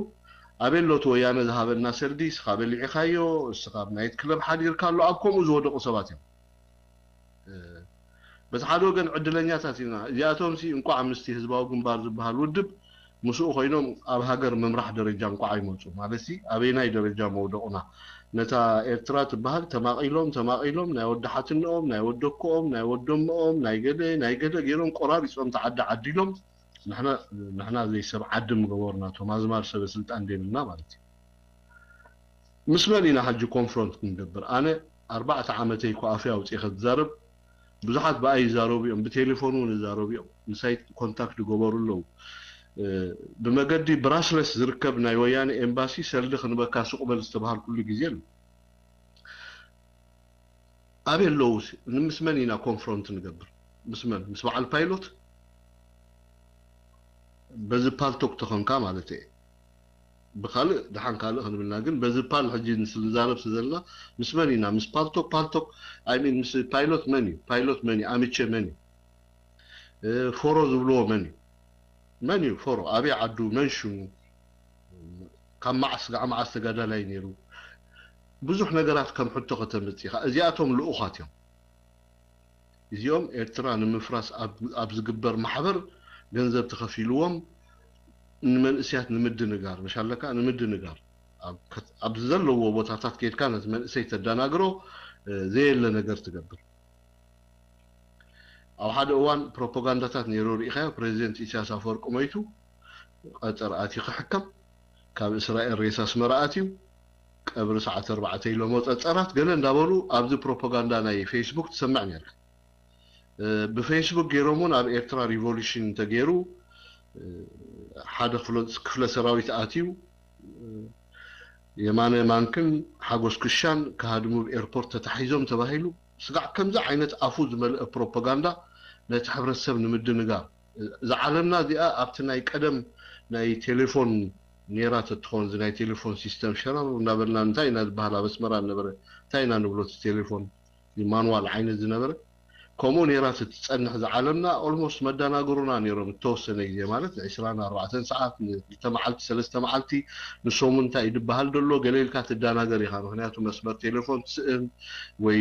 ኣበይ ኣሎ እቲ ወያነ ዝሃበና ሰልዲ እስኻ በሊዕኻዮ እስኻ ኣብ ናይት ክለብ ሓዲርካ ኣሎ ኣብ ከምኡ ዝወደቑ ሰባት እዮም በቲ ሓደ ወገን ዕድለኛታት ኢና እዚኣቶም ሲ እንቋዕ ምስቲ ህዝባዊ ግንባር ዝበሃል ውድብ ምስኡ ኮይኖም ኣብ ሃገር ምምራሕ ደረጃ እንቋዕ ኣይመፁ ማለት ሲ ኣበይናይ ደረጃ መውደቑና ነታ ኤርትራ ትበሃል ተማቒሎም ተማቒሎም ናይ ወዲ ሓትንኦም ናይ ወደኮኦም ናይ ወደምኦም ናይ ገለ ናይ ገለ ገይሮም ቆራሪፆም ተዓዲ ዓዲሎም ንሕና ዘይሰብ ዓዲ ምገበሩና እቶም ኣዝማድ ሰበ ስልጣን ደይብልና ማለት እዩ ምስ መን ኢና ሕጂ ኮንፍሮንት ክንገብር ኣነ ኣርባዕተ ዓመተይ ኮ ኣፍያ ኣውፅኤ ከትዛረብ ብዙሓት ብኣይ ይዛረቡ እዮም ብቴሌፎን እውን ይዛረቡ እዮም ምሳይ ኮንታክት ይገበሩ ኣለዉ ብመገዲ ብራስለስ ዝርከብ ናይ ወያነ ኤምባሲ ሰልዲ ክንበካ ሱቕ በል ዝተባሃልኩሉ ግዜ ኣሎ ኣበይ ኣለዉ ንምስ መን ኢና ኮንፍሮንት ንገብር ምስ መን ምስ በዓል ፓይሎት በዚ ፓልቶክ ተኾንካ ማለት እየ ብካልእ ደሓን ካልእ ክንብልና ግን በዚ ፓል ሕጂ ንዛረብ ዘለና ምስ መን ኢና ምስ ፓልቶክ ፓልቶክ ኣይሚን ምስ ፓይሎት መን እዩ ፓይሎት መን እዩ ኣምቼ መን እዩ ፎሮ ዝብልዎ መን እዩ መን እዩ ፎሮ ኣበይ ዓዱ መን ሽሙ ካብ መዓስ ጋዕ መዓስ ተጋዳላይ ነይሩ ብዙሕ ነገራት ከም ሕቶ ከተምፅእ ኢኻ እዚኣቶም ልኡኻት እዮም እዚኦም ኤርትራ ንምፍራስ ኣብ ዝግበር ማሕበር ገንዘብ ተኸፊልዎም ንመንእስያት ንምድንጋር መሻለካ ንምድንጋር ኣብ ዘለዎ ቦታታት ከድካ ነቲ መንእሰይ ተደናግሮ ዘየለ ነገር ትገብር ኣብ ሓደ እዋን ፕሮፓጋንዳታት ነይሩ ርኢኻዮ ፕሬዚደንት ኢሳያስ ኣፈወርቂ ሞይቱ ቀጠር ኣትዩ ክሕከም ካብ እስራኤል ሬሳ ኣስመራ ኣትዩ ቀብሪ ሰዓት ኣርባዕተ ኢሎሞ ጸጸራት ገለ እንዳበሉ ኣብዚ ፕሮፓጋንዳ ናይ ፌስቡክ ትሰምዕ ነርካ ብፌስቡክ ገይሮም እውን ኣብ ኤርትራ ሪቮሉሽን እንተገይሩ ሓደ ክፍለ ሰራዊት ኣትዩ የማነ ማንክን ሓጎስ ክሻን ክሃድሙ ብ ኤርፖርት ተታሒዞም ተባሂሉ ስጋዕ ከምዚ ዓይነት ኣፉ ዝመልአ ፕሮፓጋንዳ ነቲ ሕብረተሰብ ንምድንጋር እዛ ዓለምና እዚኣ ኣብቲ ናይ ቀደም ናይ ቴሌፎን ኔራ ተትኾን እዚ ናይ ቴሌፎን ሲስተም ሸረር እናበልና እንታይ ኢና ዝበሃል ኣብ ኣስመራ ነበረ እንታይ ኢና ንብሎ እቲ ቴሌፎን ማንዋል ዓይነት ዝነበረ ከምኡ ነይራ ትጸንሕ ዝዓለምና። ኦልሞስት መዳናገሩና ነይሮም እተወሰነ ግዜ፣ ማለት ን24 ሰዓት፣ ንክልተ መዓልቲ፣ ሰለስተ መዓልቲ፣ ንሰሙን እንታይ እዩ ዝበሃል ዘሎ፣ ገለ ኢልካ ትዳናገር ኢኻ። ምክንያቱ መስመር ቴሌፎን ትስእን ወይ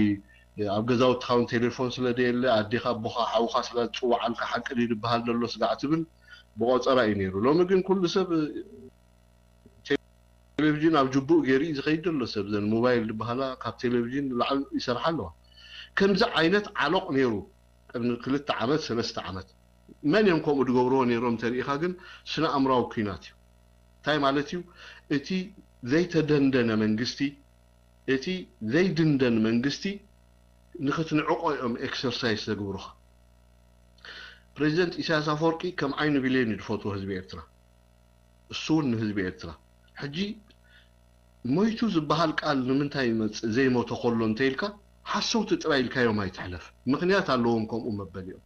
ኣብ ገዛውትኻ እውን ቴሌፎን ስለ ደየለ፣ ኣዴኻ፣ ኣቦኻ፣ ሓውኻ ስለ ዝጽውዓልካ ሓቂ ድዩ ዝበሃል ዘሎ ስጋዕ ትብል፣ ብቆጸራ እዩ ነይሩ። ሎሚ ግን ኩሉ ሰብ ቴሌቪዥን ኣብ ጅቡእ ገይሩ እዩ ዝኸይድ ዘሎ። ሰብ ዘን ሞባይል ዝበሃላ ካብ ቴሌቪዥን ንላዕሊ ይሰርሓ ኣለዋ። ከምዚ ዓይነት ዓሎቕ ነይሩ ቅድሚ ክልተ ዓመት፣ ሰለስተ ዓመት። መን እዮም ከምኡ ዝገብርዎ ነይሮም እንተሪኢኻ ግን ስነ ኣእምራዊ ኲናት እዩ። እንታይ ማለት እዩ? እቲ ዘይተደንደነ መንግስቲ፣ እቲ ዘይድንደን መንግስቲ ንኽትንዕቆ እዮም ኤክሰርሳይስ ዘግብሩኻ። ፕሬዚደንት ኢሳያስ ኣፈወርቂ ከም ዓይኒ ብሌን እዩ ዝፈትዎ ህዝቢ ኤርትራ። እሱ እውን ንህዝቢ ኤርትራ። ሕጂ ሞይቱ ዝበሃል ቃል ንምንታይ ይመጽእ? ዘይሞተ ከሎ እንተ ኢልካ ሓሰውቲ ጥራይ ኢልካዮም ኣይትሕለፍ። ምኽንያት ኣለዎም ከምኡ መበሊኦም።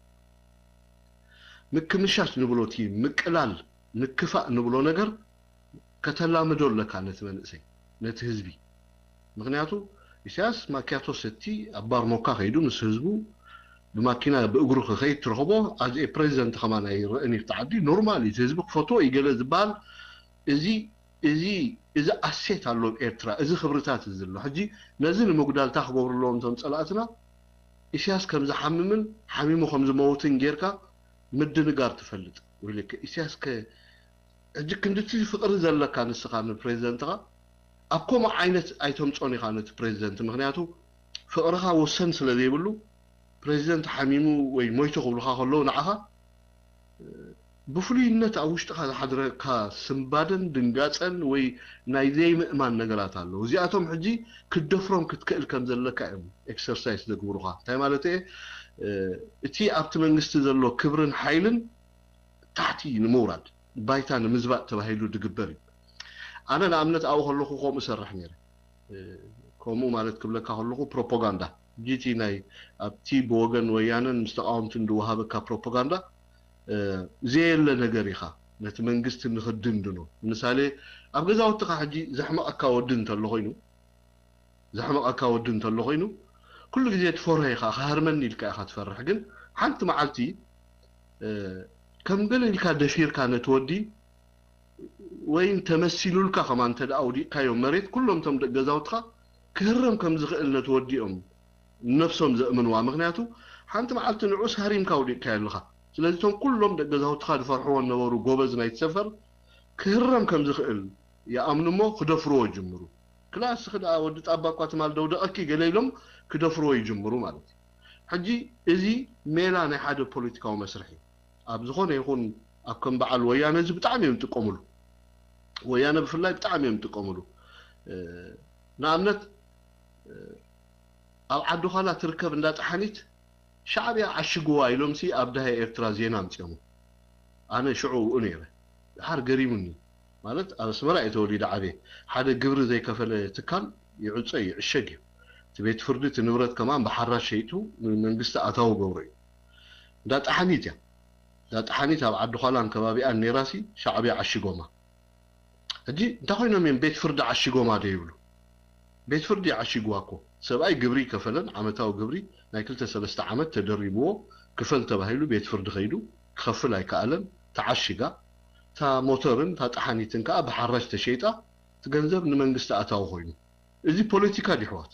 ምክምሻሽ ንብሎ፣ እቲ ምቅላል፣ ምክፋእ ንብሎ ነገር ከተላምዶ ኣለካ ነቲ መንእሰይ፣ ነቲ ህዝቢ። ምኽንያቱ ኢሳያስ ማኪያቶ ሰቲ ኣብ ባርሞካ ከይዱ ምስ ህዝቡ ብማኪና ብእግሩ ክኸይድ ትረኽቦ። ኣዝ ኤ ፕሬዚደንት ከማን ኣይረእን እዩ። እቲ ዓዲ ኖርማል እዩ፣ እቲ ህዝቢ ክፈትዎ እዩ ገለ ዝበሃል። እዚ እዚ እዚ ኣሴት ኣሎ ኣብ ኤርትራ፣ እዚ ክብርታት እዚ ዘሎ። ሕጂ ነዚ ንምጉዳል እንታይ ክገብሩ ኣለዎም እቶም ጸላእትና? ኢሳያስ ከም ዝሓምምን ሓሚሙ ከም ዝመውትን ጌርካ ምድንጋር ትፈልጥ። ወይለከ ኢሳያስ ከ ሕጂ ክንድቲ ፍቕሪ ዘለካ ንስኻ ንፕሬዚደንትኻ ኣብ ከምኡ ዓይነት ኣይተምጾን ኢኻ ነቲ ፕሬዚደንት። ምኽንያቱ ፍቕርኻ ወሰን ስለ ዘይብሉ ፕሬዚደንት ሓሚሙ ወይ ሞይቱ ክብሉኻ ከለዉ ንዓኻ ብፍሉይነት ኣብ ውሽጥኻ ዝሓድረካ ስንባደን ድንጋጸን ወይ ናይ ዘይምእማን ነገራት ኣለዉ። እዚኣቶም ሕጂ ክትደፍሮም ክትክእል ከም ዘለካ እዮም ኤክሰርሳይስ ዘግብሩኻ። እንታይ ማለት እየ? እቲ ኣብቲ መንግስቲ ዘሎ ክብርን ሓይልን ታሕቲ ንምውራድ፣ ባይታ ንምዝባጥ ተባሂሉ ዝግበር እዩ። ኣነ ንኣብነት ኣብኡ ከለኹ ከምኡ እሰርሕ ነይረ። ከምኡ ማለት ክብለካ ከለኹ ፕሮፓጋንዳ፣ ሕጂ እቲ ናይ ኣብቲ ብወገን ወያነን ምስ ተቃወምትን ዝወሃበካ ፕሮፓጋንዳ ዘየለ ነገር ኢኻ ነቲ መንግስቲ ንኽድንድኖ። ንምሳሌ ኣብ ገዛውትኻ ሕጂ ዘሕመቐካ ወዲ እንተሎ ኮይኑ፣ ዘሕመቐካ ወዲ እንተሎ ኮይኑ ኩሉ ግዜ ትፈርሆ ኢኻ፣ ክሃርመኒ ኢልካ ኢኻ ትፈርሕ። ግን ሓንቲ መዓልቲ ከም ገለ ኢልካ ደፊርካ ነቲ ወዲ ወይ ተመሲሉልካ ከማን እንተ ደኣ ኣውዲቕካዮ መሬት፣ ኩሎም እቶም ደቂ ገዛውትኻ ክህረም ከም ዝኽእል ነቲ ወዲ እዮም ነብሶም ዘእምንዋ። ምኽንያቱ ሓንቲ መዓልቲ ንዑስ ሃሪምካ ኣውዲቕካዮ ኣለኻ። ስለዚ እቶም ኩሎም ደቂ ገዛውትኻ ዝፈርሕዎ ዝነበሩ ጎበዝ ናይቲ ሰፈር ክህረም ከም ዝኽእል ይኣምኑ እሞ ክደፍርዎ ይጅምሩ። ክላስ፣ እስኺ ደኣ ወዲ ጣባ እኳ ትማል ደውደቐኪ ገለ ኢሎም ክደፍርዎ ይጅምሩ ማለት እዩ። ሕጂ እዚ ሜላ ናይ ሓደ ፖለቲካዊ መስርሕ እዩ። ኣብ ዝኾነ ይኹን ኣብ ከም በዓል ወያነ እዚ ብጣዕሚ እዮም ዝጥቀምሉ። ወያነ ብፍላይ ብጣዕሚ እዮም ዝጥቀምሉ። ንኣብነት ኣብ ዓዲ ዃላ ትርከብ እንዳ ጠሓኒት ሻዕብያ ዓሽግዋ ኢሎምሲ ኣብ ዳሃይ ኤርትራ ዜና ኣምጺኦሞ። ኣነ ሽዑ እኡ ነይረ። ድሓር ገሪሙኒ። ማለት ኣብ ኣስመራ እየ ተወሊደ ዓብየ። ሓደ ግብሪ ዘይከፈለ ትካል ይዕጾ እዩ፣ ይዕሸግ እዩ። እቲ ቤት ፍርዲ እቲ ንብረት ከማን ብሓራሽ ሸይጡ ንመንግስቲ ኣታዊ ገብሮ እዩ። እንዳ ጠሓኒት እያ። እዛ ጠሓኒት ኣብ ዓዲ ዃላን ከባቢኣን ነይራሲ ሻዕብያ ዓሽጎማ። ሕጂ እንታይ ኮይኖም እዮም ቤት ፍርዲ ዓሽጎማ ዶ ይብሉ? ቤት ፍርዲ ዓሽግዋ እኮ። ሰብኣይ ግብሪ ይከፈለን፣ ዓመታዊ ግብሪ ናይ ክልተ ሰለስተ ዓመት ተደሪብዎ ክፈል ተባሂሉ ቤት ፍርዲ ከይዱ ክኸፍል ኣይከኣለን። ተዓሽጋ። እታ ሞተርን እታ ጠሓኒትን ከኣ ብሓራጅ ተሸይጣ፣ እቲ ገንዘብ ንመንግስቲ ኣታዊ ኮይኑ። እዚ ፖለቲካ ድዩ ኣሕዋት?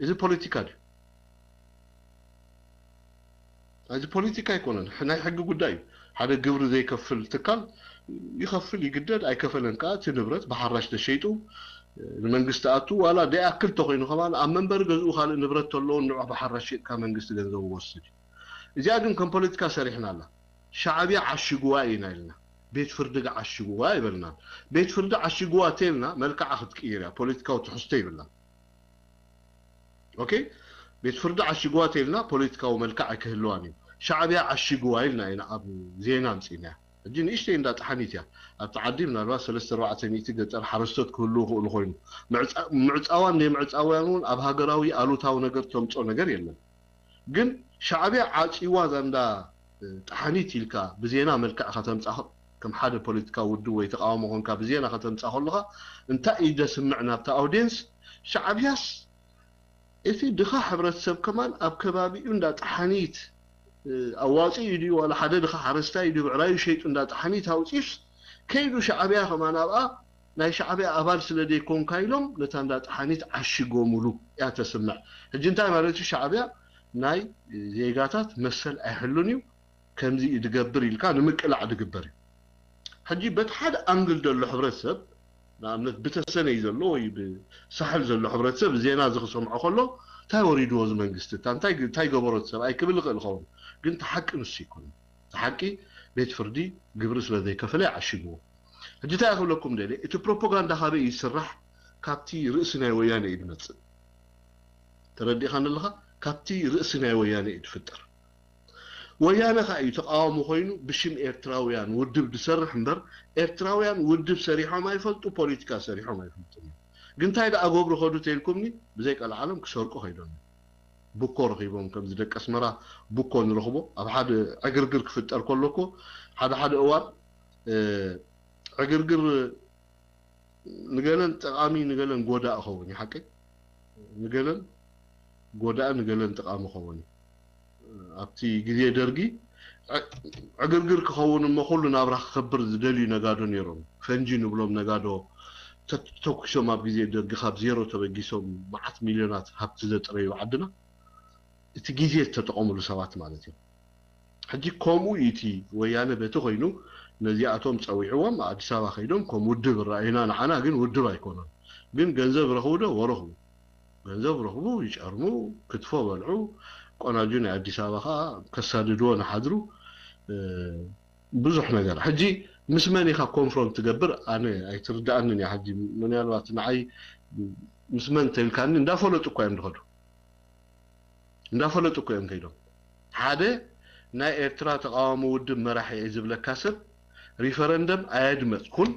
እዚ ፖለቲካ ድዩ? እዚ ፖለቲካ ኣይኮነን፣ ናይ ሕጊ ጉዳይ እዩ። ሓደ ግብሪ ዘይከፍል ትካል ይኸፍል ይግደድ፣ ኣይከፈለን ከኣ እቲ ንብረት ብሓራጅ ተሸይጡ ንመንግስቲ ኣቱ፣ ዋላ ደይኣክል ተኮይኑ ከማን ኣብ መንበሪ ገዝኡ ካልእ ንብረት ተለዎ ንዑ ብሓራጅ ሸይጥካ መንግስቲ ገንዘቡ ወስድ እዩ። እዚኣ ግን ከም ፖለቲካ ሰሪሕናላ። ሻዕብያ ዓሽግዋ ኢና ኢልና፣ ቤት ፍርዲ ዓሽግዋ ይበልናን። ቤት ፍርዲ ዓሽግዋ ተልና መልክዓ ክትቅይር እያ፣ ፖለቲካዊ ትሕዝቶ ይብላን። ኦኬ፣ ቤት ፍርዲ ዓሽግዋ ተልና ፖለቲካዊ መልክዕ ኣይክህልዋን እዩ። ሻዕብያ ዓሽግዋ ኢልና ኢና ኣብ ዜና ኣምጺእናያ። ሕጂ ንእሽተይ እንዳ ጠሓኒት እያ። ኣብቲ ዓዲ ምናልባት ሰለስተ ኣርባዕተ ሚእቲ ገጠር ሓረስቶት ክህልዉ ይኽእሉ ኮይኑ፣ ምዕጻ-፣ ምዕጻዋን ዘይምዕጻዋን እውን ኣብ ሃገራዊ ኣሉታዊ ነገር ተምጾ ነገር የለን። ግን ሻዕብያ ዓጺዋ እዛ እንዳ ጠሓኒት ኢልካ ብዜና መልክዕ ከተምጻ፣ ከም ሓደ ፖለቲካዊ ውድብ ወይ ተቃውሞ ኮንካ ብዜና ከተምጻ ከለኻ እንታይ እዩ ዘስምዕ ናብቲ ኣውድየንስ? ሻዕብያስ እቲ ድኻ ሕብረተሰብ ከማን ኣብ ከባቢኡ እንዳ ጠሓኒት ኣዋፂኡ ድዩ ዋላ ሓደ ድኻ ሓረስታይ ድዩ ብዕራዩ ሸይጡ እንዳ ጠሓኒት ኣውፂኡስ ከይዱ ሻዕብያ ከማን ኣብኣ ናይ ሻዕብያ ኣባል ስለ ዘይኮንካ ኢሎም ነታ እንዳ ጠሓኒት ዓሽጎምሉ እያ ተስምዕ። ሕጂ እንታይ ማለት እዩ? ሻዕብያ ናይ ዜጋታት መሰል ኣይሕሉን እዩ። ከምዚ እዩ ድገብር ኢልካ ንምቅላዕ ድግበር እዩ። ሕጂ በቲ ሓደ ኣንግል ዘሎ ሕብረተሰብ ንኣብነት ብተሰነይ ዘሎ ወይ ብሳሕል ዘሎ ሕብረተሰብ ዜና እዚ ክሰምዖ ከሎ እንታይ ወሪድዎ እዚ መንግስቲ እታ እንታይ እንታይ ገበሮ እቲ ሰብኣይ ክብል ይኽእል ይኸውን። ግን እቲ ሓቂ ንሱ ኣይኮነን። እቲ ሓቂ ቤት ፍርዲ ግብሪ ስለ ዘይከፈለ ይዓሽግዎ። ሕጂ እንታይ ክብለኩም ደልየ እቲ ፕሮፓጋንዳ ካበይ እዩ ዝስራሕ? ካብቲ ርእሲ ናይ ወያነ እዩ ዝመፅእ። ተረዲእኻኒ ኣለኻ? ካብቲ ርእሲ ናይ ወያነ እዩ ዝፍጠር። ወያነ ከኣ እዩ ተቃዋሚ ኮይኑ ብሽም ኤርትራውያን ውድብ ዝሰርሕ እምበር ኤርትራውያን ውድብ ሰሪሖም ኣይፈልጡ ፖለቲካ ሰሪሖም ኣይፈልጡን እዮም። ግን እንታይ ደኣ ገብሩ ከዱ ተልኩምኒ ብዘይ ቀልዓለም ክሰርቁ ከይዶም እዮም። ቡኮ ረኺቦም ከምዚ ደቂ ኣስመራ ቡኮ ንረኽቦ ኣብ ሓደ ዕግርግር ክፍጠር ከሎ እኮ ሓደ ሓደ እዋን ዕግርግር ንገለን ጠቓሚ ንገለን ጎዳእ ኸውን እዩ ሓቀይ ንገለን ጎዳእ ንገለን ጠቓሚ ኸውን እዩ ኣብቲ ግዜ ደርጊ ዕግርግር ክኸውን እሞ ኩሉ ናብራ ክከብር ዝደልዩ ነጋዶ ነይሮም ፈንጂ ንብሎም ነጋዶ ተተኩሶም ኣብ ግዜ ደርጊ ካብ ዜሮ ተበጊሶም መዓት ሚልዮናት ሃብቲ ዘጥረዩ ዓድና እቲ ግዜ ዝተጠቐምሉ ሰባት ማለት እዮም ሕጂ ከምኡ እዩ እቲ ወያነ በቲ ኮይኑ ነዚኣቶም ፀዊዕዎም ኣዲስ ኣበባ ከይዶም ከም ውድብ ራእዩና ንዓና ግን ውድብ ኣይኮነን ግን ገንዘብ ረኽቡ ዶ ወረኽቡ ገንዘብ ረኽቡ ይጨርሙ ክትፎ በልዑ ቆናጁ ናይ ኣዲስ ኣበባ ከዓ ከሳድድዎ ንሓድሩ ብዙሕ ነገር ሕጂ ምስ መን ኢኻ ኮንፍሮንት ትገብር ኣነ ኣይትርዳኣንን እያ ሕጂ ምናልባት ንዓይ ምስ መን ተልካኒ እንዳፈለጡ እኳ እዮም ዝኸዱ እንዳፈለጡ እኮ እዮም ከይዶም ሓደ ናይ ኤርትራ ተቃዋሚ ውድብ መራሒ እየ ዝብለካ ሰብ ሪፈረንደም ኣየድመፅኩን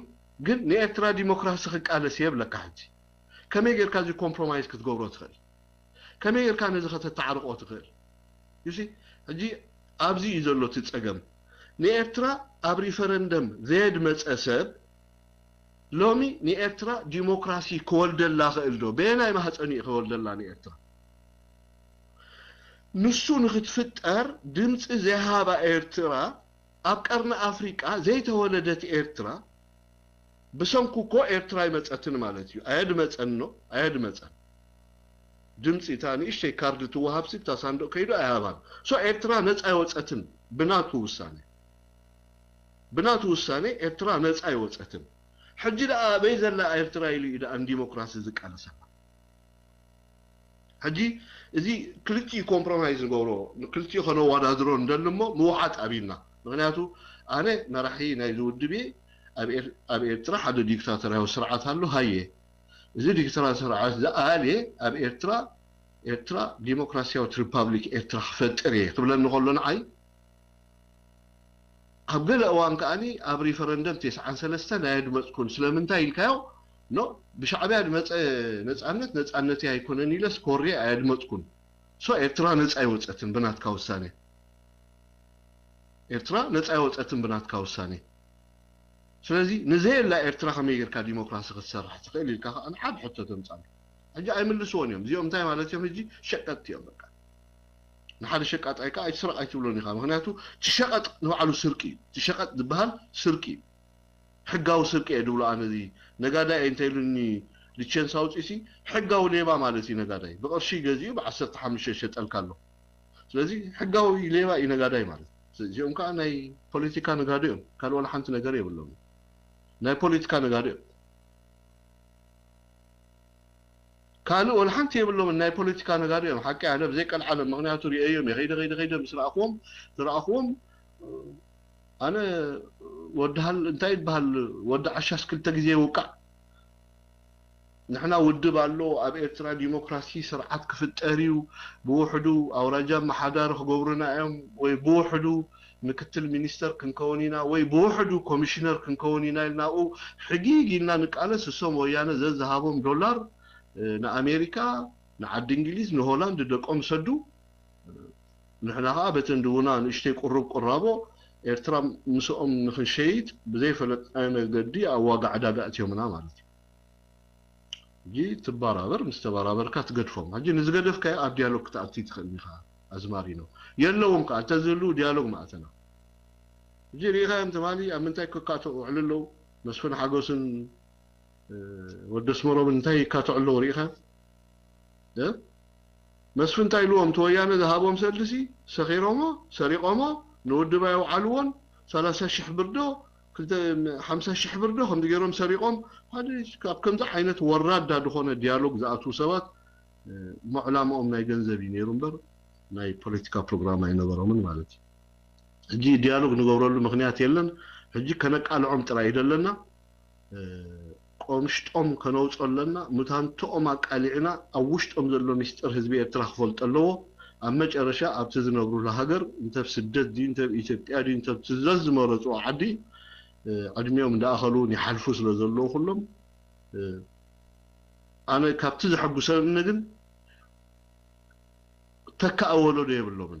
ግን ንኤርትራ ዲሞክራሲ ክቃለስ እየ ብለካ ሕጂ ከመይ ጌርካ እዚ ኮምፕሮማይዝ ክትገብሮ ትኽእል ከመይ ጌርካ ነዚ ከተተዓርቆ ትኽእል ዩሲ ሕጂ ኣብዚ እዩ ዘሎ እቲ ፀገም ንኤርትራ ኣብ ሪፈረንደም ዘየድመፀ ሰብ ሎሚ ንኤርትራ ዲሞክራሲ ክወልደላ ክእል ዶ በየናይ ማህፀኒ እዩ ክወልደላ ንኤርትራ ንሱ ንክትፍጠር ድምፂ ዘይሃባ ኤርትራ ኣብ ቀርኒ ኣፍሪቃ ዘይተወለደት ኤርትራ ብሰንኩ እኮ ኤርትራ ኣይመፀትን ማለት እዩ ኣየድመፀን ኖ ኣየድመፀን ድምፂ እታ ንእሽተይ ካርድ ትወሃብሲ እታ ሳንዱቅ ከይዱ ኣይሃባን ሶ ኤርትራ ነፃ ኣይወፀትን ብናቱ ውሳኔ ብናቱ ውሳኔ ኤርትራ ነፃ ኣይወፀትን ሕጂ ደኣ ኣበይ ዘላ ኤርትራ ኢሉ እዩ ደኣ ንዲሞክራሲ ዝቃለሰላ ሕጂ እዚ ክልቲኡ ኮምፕሮማይዝ ንገብሮ ንክልቲኡ ከነዋዳድሮ ንደሊ እሞ ምውሓጥ ኣቢልና ምክንያቱ ኣነ መራሒ ናይዚ ውድብ እየ ኣብ ኤርትራ ሓደ ዲክታተርያዊ ስርዓት ኣሎ ሃየ እዚ ዲክታተርያዊ ስርዓት ዝኣልየ ኣብ ኤርትራ ኤርትራ ዲሞክራሲያዊት ሪፓብሊክ ኤርትራ ክፈጥር እየ ክብለኒ ከሎ ንዓይ ኣብ ገለ እዋን ከኣኒ ኣብ ሪፈረንደም ተስዓን ሰለስተን ኣየድመፅኩን ስለምንታይ ኢልካዮ ኖ ብሻዕብያ ድመፀ ነፃነት ነፃነተይ ኣይኮነን ኢለስ ኮርየ ኣየድመፅኩን ሶ ኤርትራ ነፃ ኣይወፀትን ብናትካ ውሳኔ ኤርትራ ነፃ ኣይወፀትን ብናትካ ውሳኔ ስለዚ ንዘየላ ኤርትራ ከመይ ጌርካ ዲሞክራሲ ክትሰርሕ ትኽእል ኢልካ ከዓ ንሓደ ሕቶ ተምፃሉ ሕጂ ኣይምልስዎን እዮም እዚኦም እንታይ ማለት እዮም ሕጂ ሸቀጥቲ እዮም በቃ ንሓደ ሸቃጣይ ከዓ ኣይትስረቕ ኣይትብሎን ኢኻ ምክንያቱ ትሸቐጥ ንባዕሉ ስርቂ እዩ ትሸቐጥ ዝበሃል ስርቂ እዩ ሕጋዊ ስርቂ እየ ድብሎ ኣነ እዚ ነጋዳይ እየ እንተኢሉኒ ሊቸንስ ኣውፂሲ ሕጋዊ ሌባ ማለት እዩ ነጋዳይ ብቅርሺ ገዚኡ ብዓሰርተ ሓሙሽተ ሸጠልካ ኣሎ ስለዚ ሕጋዊ ሌባ እዩ ነጋዳይ ማለት እዚኦም ከዓ ናይ ፖለቲካ ነጋዶ እዮም ካልእ ዋላ ሓንቲ ነገር የብሎም ናይ ፖለቲካ ነጋዶ እዮም ካልእ ወላ ሓንቲ የብሎምን ናይ ፖለቲካ ነጋዶ እዮም ሓቂ ኣነ ብዘይ ቀልዓለም ምክንያቱ ሪአዮም እየ ከይደ ከይደ ከይደ ምስ ረኣኽዎም ዝረኣኽዎም ኣነ ወዲ ሃል እንታይ ይበሃል ወዲ ዓሻስ ክልተ ግዜ ይውቃዕ ንሕና ውድብ ኣሎ ኣብ ኤርትራ ዲሞክራሲ ስርዓት ክፍጠር እዩ ብውሕዱ ኣውራጃ ኣመሓዳሪ ክገብሩና እዮም ወይ ብውሕዱ ምክትል ሚኒስተር ክንከውን ኢና ወይ ብውሕዱ ኮሚሽነር ክንከውን ኢና ኢልና ኣብኡ ሕጊግ ኢልና ንቃለስ እሶም ወያነ ዘዝሃቦም ዶላር ንኣሜሪካ ንዓዲ እንግሊዝ ንሆላንድ ደቆም ሰዱ ንሕና ከዓ በተን ድውና ንእሽተይ ቁሩብ ቁራቦ ኤርትራ ምስኦም ንክንሸይጥ ብዘይፈለጥናዮ መገዲ ኣብ ዋጋ ዕዳጋ እትዮምና ማለት እዩ ሕጂ ትበራበር፣ ምስ ተበራበርካ ትገድፎም። ሕጂ ንዝገደፍካዮ ኣብ ዲያሎግ ክትኣቲ ትኽእል ኢኻ። ኣዝማሪኖ የለዎም ከዓ እንተዝህልው ዲያሎግ ማእተና። ሕጂ ርኢኻዮም ትማሊ ኣብ ምንታይ ክካተዑ ውዕሉ ኣለዉ? መስፍን ሓጎስን ወዲ ኣስመሮምን እንታይ ይካተዑ ኣለዉ ርኢኻ? መስፍን እንታይ ኢልዎም? እቲ ወያነ ዝሃቦም ሰልድሲ ሰኺሮሞ፣ ሰሪቖሞ፣ ንውድብ ኣየውዓልዎን። ሰላሳ ሽሕ ብር ዶ፣ ሓምሳ ሽሕ ብር ዶ ከምዚ ገይሮም ሰሪቖም። ሓደ ካብ ከምዚ ዓይነት ወራዳ ዝኾነ ዲያሎግ ዝኣትዉ ሰባት፣ እሞ ዕላማኦም ናይ ገንዘብ እዩ ነይሩ እምበር ናይ ፖለቲካ ፕሮግራም ኣይነበሮምን ማለት እዩ። ሕጂ ዲያሎግ ንገብረሉ ምኽንያት የለን። ሕጂ ከነቃልዖም ጥራይ እዩ ዘለና። ቆምሽጦም ከነውፅኦ ኣለና። ሙታንትኦም ኣቃሊዕና ኣብ ውሽጦም ዘሎ ሚስጥር ህዝቢ ኤርትራ ክፈልጦ ኣለዎ። ኣብ መጨረሻ ኣብቲ ዝነብሩላ ሃገር እንተ ኣብ ስደት ድዩ እንተ ኣብ ኢትዮጵያ ድዩ እንተ ኣብቲ ዘዝመረፅዎ ዓዲ ዕድሚኦም እንዳኣኸሉ እውን ይሓልፉ ስለ ዘለዉ ኩሎም ኣነ ካብቲ ዘሐጉሰኒ ግን ተካእ ወለዶ የብሎምን።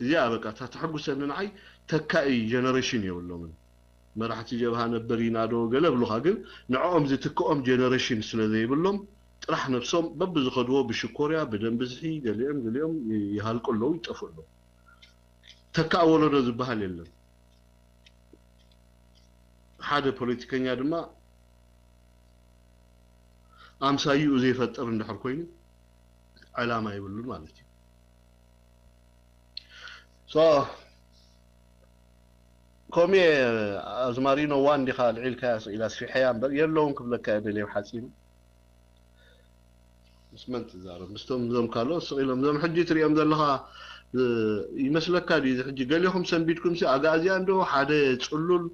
እዚኣ በቃ እታ ተሐጉሰኒ ንዓይ። ተካኢ ጀነሬሽን የብሎምን። መራሕቲ ጀብሃ ነበር ኢና ዶ ገለ ብሉኻ፣ ግን ንዕኦም ዝትክኦም ጀነሬሽን ስለ ዘይብሎም ጥራሕ ነብሶም በብዝኸድዎ ብሽኮርያ ብደም ብዝሒ ገሊኦም ገሊኦም ይሃልቁ ኣለዉ፣ ይጠፍኡ ኣለዉ። ተካእ ወለዶ ዝበሃል የለን። ሓደ ፖለቲከኛ ድማ ኣምሳይኡ ዘይፈጥር እንድሕር ኮይኑ ዕላማ ይብሉን ማለት እዩ። ሶ ኮሜ ኣዝማሪኖ ዋን ዲኻ ልዒልካያ ስኢላ ስፊሐያ እምበር የለውን ክብለካ እየ ደልየ ሓፂሩ። ምስ መን ትዛረብ? ምስቶም እዞም ካልኦት ስቕ ኢሎም እዞም ሕጂ ትሪኦም ዘለኻ ይመስለካ ድዩ? እዚ ሕጂ ገሊኹም ሰንቢድኩም ሲ ኣጋእዝያን ዶ ሓደ ጽሉል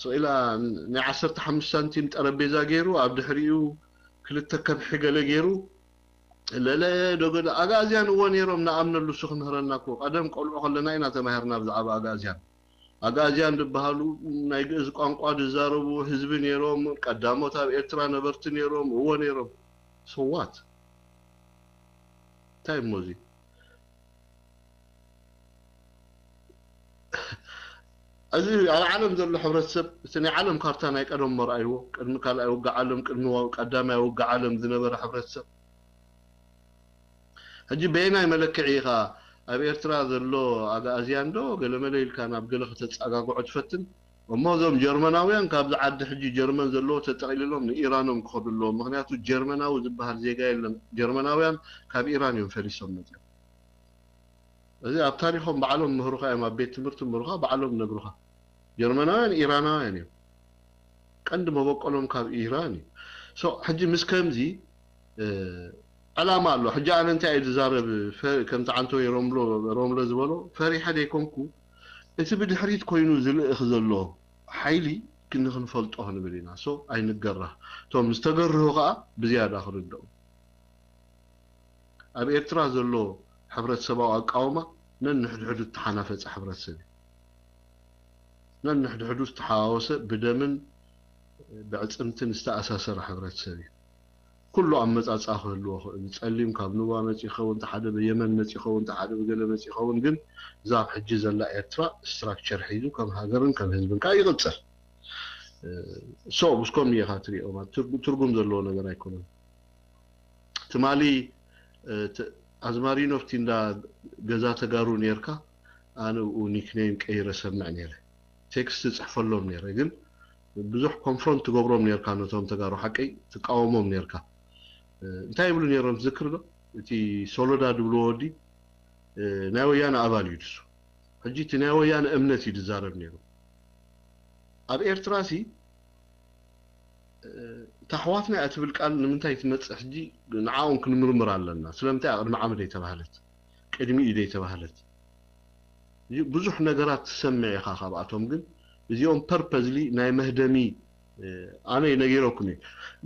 ስቕ ኢላ ናይ ዓሰርተ ሓሙሽተ ሳንቲም ጠረጴዛ ገይሩ ኣብ ድሕሪኡ ክልተ ከብሒ ገለ ገይሩ ለለ ዶገለ ኣጋእዝያን እዎ ነይሮም ንኣምነሉ እሱ ክምህረና እኮ ቀደም ቆልዑ ከለና ኢና ተማሂርና ብዛዕባ ኣጋእዝያን ኣጋእዝያን ዝበሃሉ ናይ ግእዝ ቋንቋ ዝዛረቡ ህዝቢ ነይሮም። ቀዳሞት ኣብ ኤርትራ ነበርቲ ነይሮም። እወ ነይሮም። ሰዋት እንታይ እሞ እዚ እዚ ኣብ ዓለም ዘሎ ሕብረተሰብ እቲ ናይ ዓለም ካርታ ናይ ቀደም መርኣይዎ ቅድሚ ካልኣይ ውግእ ዓለም ቅድሚ ቀዳማይ ውግእ ዓለም ዝነበረ ሕብረተሰብ ሕጂ በየናይ መለክዒ ኢኻ ኣብ ኤርትራ ዘሎ ኣግኣዝያን ዶ ገለመለ ኢልካ ናብ ገለ ከተጸጋግዖ ትፈትን? እሞ እዞም ጀርመናውያን ካብዚ ዓዲ ሕጂ ጀርመን ዘለዎ ተጠቕሊሎም ንኢራኖም ክኸዱ ኣለዎም። ምኽንያቱ ጀርመናዊ ዝበሃል ዜጋ የለን። ጀርመናውያን ካብ ኢራን እዮም ፈሊሶም መፅዮም። እዚ ኣብ ታሪኾም ባዕሎም ምህሩኻ እዮም፣ ኣብ ቤት ትምህርቲ ምህሩኻ ባዕሎም ነግሩኻ። ጀርመናውያን ኢራናውያን እዮም። ቀንዲ መበቆሎም ካብ ኢራን እዩ። ሶ ሕጂ ምስ ከምዚ ዕላማ ኣሎ። ሕጂ ኣነ እንታይ እየ ዝዛረብ? ከምቲ ዓንተወይ ሮምሎ ዝበሎ ፈሪሐ ደይኮንኩ እቲ ብድሕሪት ኮይኑ ዝልእኽ ዘሎ ሓይሊ ክንፈልጦ ክንብል ኢና። ሶ ኣይንገራህ። እቶም ዝተገርሁ ከዓ ብዝያዳ ክርድኦም። ኣብ ኤርትራ ዘሎ ሕብረተሰባዊ ኣቃውማ ነንሕድሕዱ ዝተሓናፈፀ ሕብረተሰብ እዩ። ነንሕድሕዱ ዝተሓዋወሰ ብደምን ብዕፅምትን ዝተኣሳሰረ ሕብረተሰብ እዩ። ኩሉ ኣመፃፅኣ ክህልዎ ክእል። ፀሊም ካብ ኑባ መፂ ይኸውን፣ ተሓደ ብየመን መፂ ይኸውን፣ ተሓደ ብገለ መፂ ይኸውን። ግን እዛ ኣብ ሕጂ ዘላ ኤርትራ ስትራክቸር ሒዙ ከም ሃገርን ከም ህዝብን ከዓ ይቕፅል። ሶ ብስኮም እየኻ ትሪኦ ማለት ትርጉም ዘለዎ ነገር ኣይኮነን። ትማሊ ኣዝማሪኖ ኣብቲ እንዳ ገዛ ተጋሩ ነርካ ኣነ ብኡ ኒክኔም ቀይረ ሰምዕ ነረ ቴክስት ጽሕፈሎም ነረ ግን ብዙሕ ኮንፍሮንት ትገብሮም ነርካ ነቶም ተጋሩ ሓቀይ ትቃወሞም ነርካ እንታይ ይብሉ ነሮም ትዝክር ዶ እቲ ሶሎዳ ድብሎ ወዲ ናይ ወያነ ኣባል እዩ ድሱ ሕጂ እቲ ናይ ወያነ እምነት እዩ ድዛረብ ነሩ ኣብ ኤርትራ ሲ ታሕዋትና እያ ትብል ቃል ንምንታይ ትመፅእ ሕጂ ንዓኦም ክንምርምር ኣለና ስለምንታይ ቅድሚ ዓመት ዘይተባህለት ቅድሚኡ ዘይተባህለት ብዙሕ ነገራት ትሰምዕ ኢኻ ካብኣቶም ግን እዚኦም ፐርፐዝሊ ናይ መህደሚ ኣነ ነጊረኩም እዩ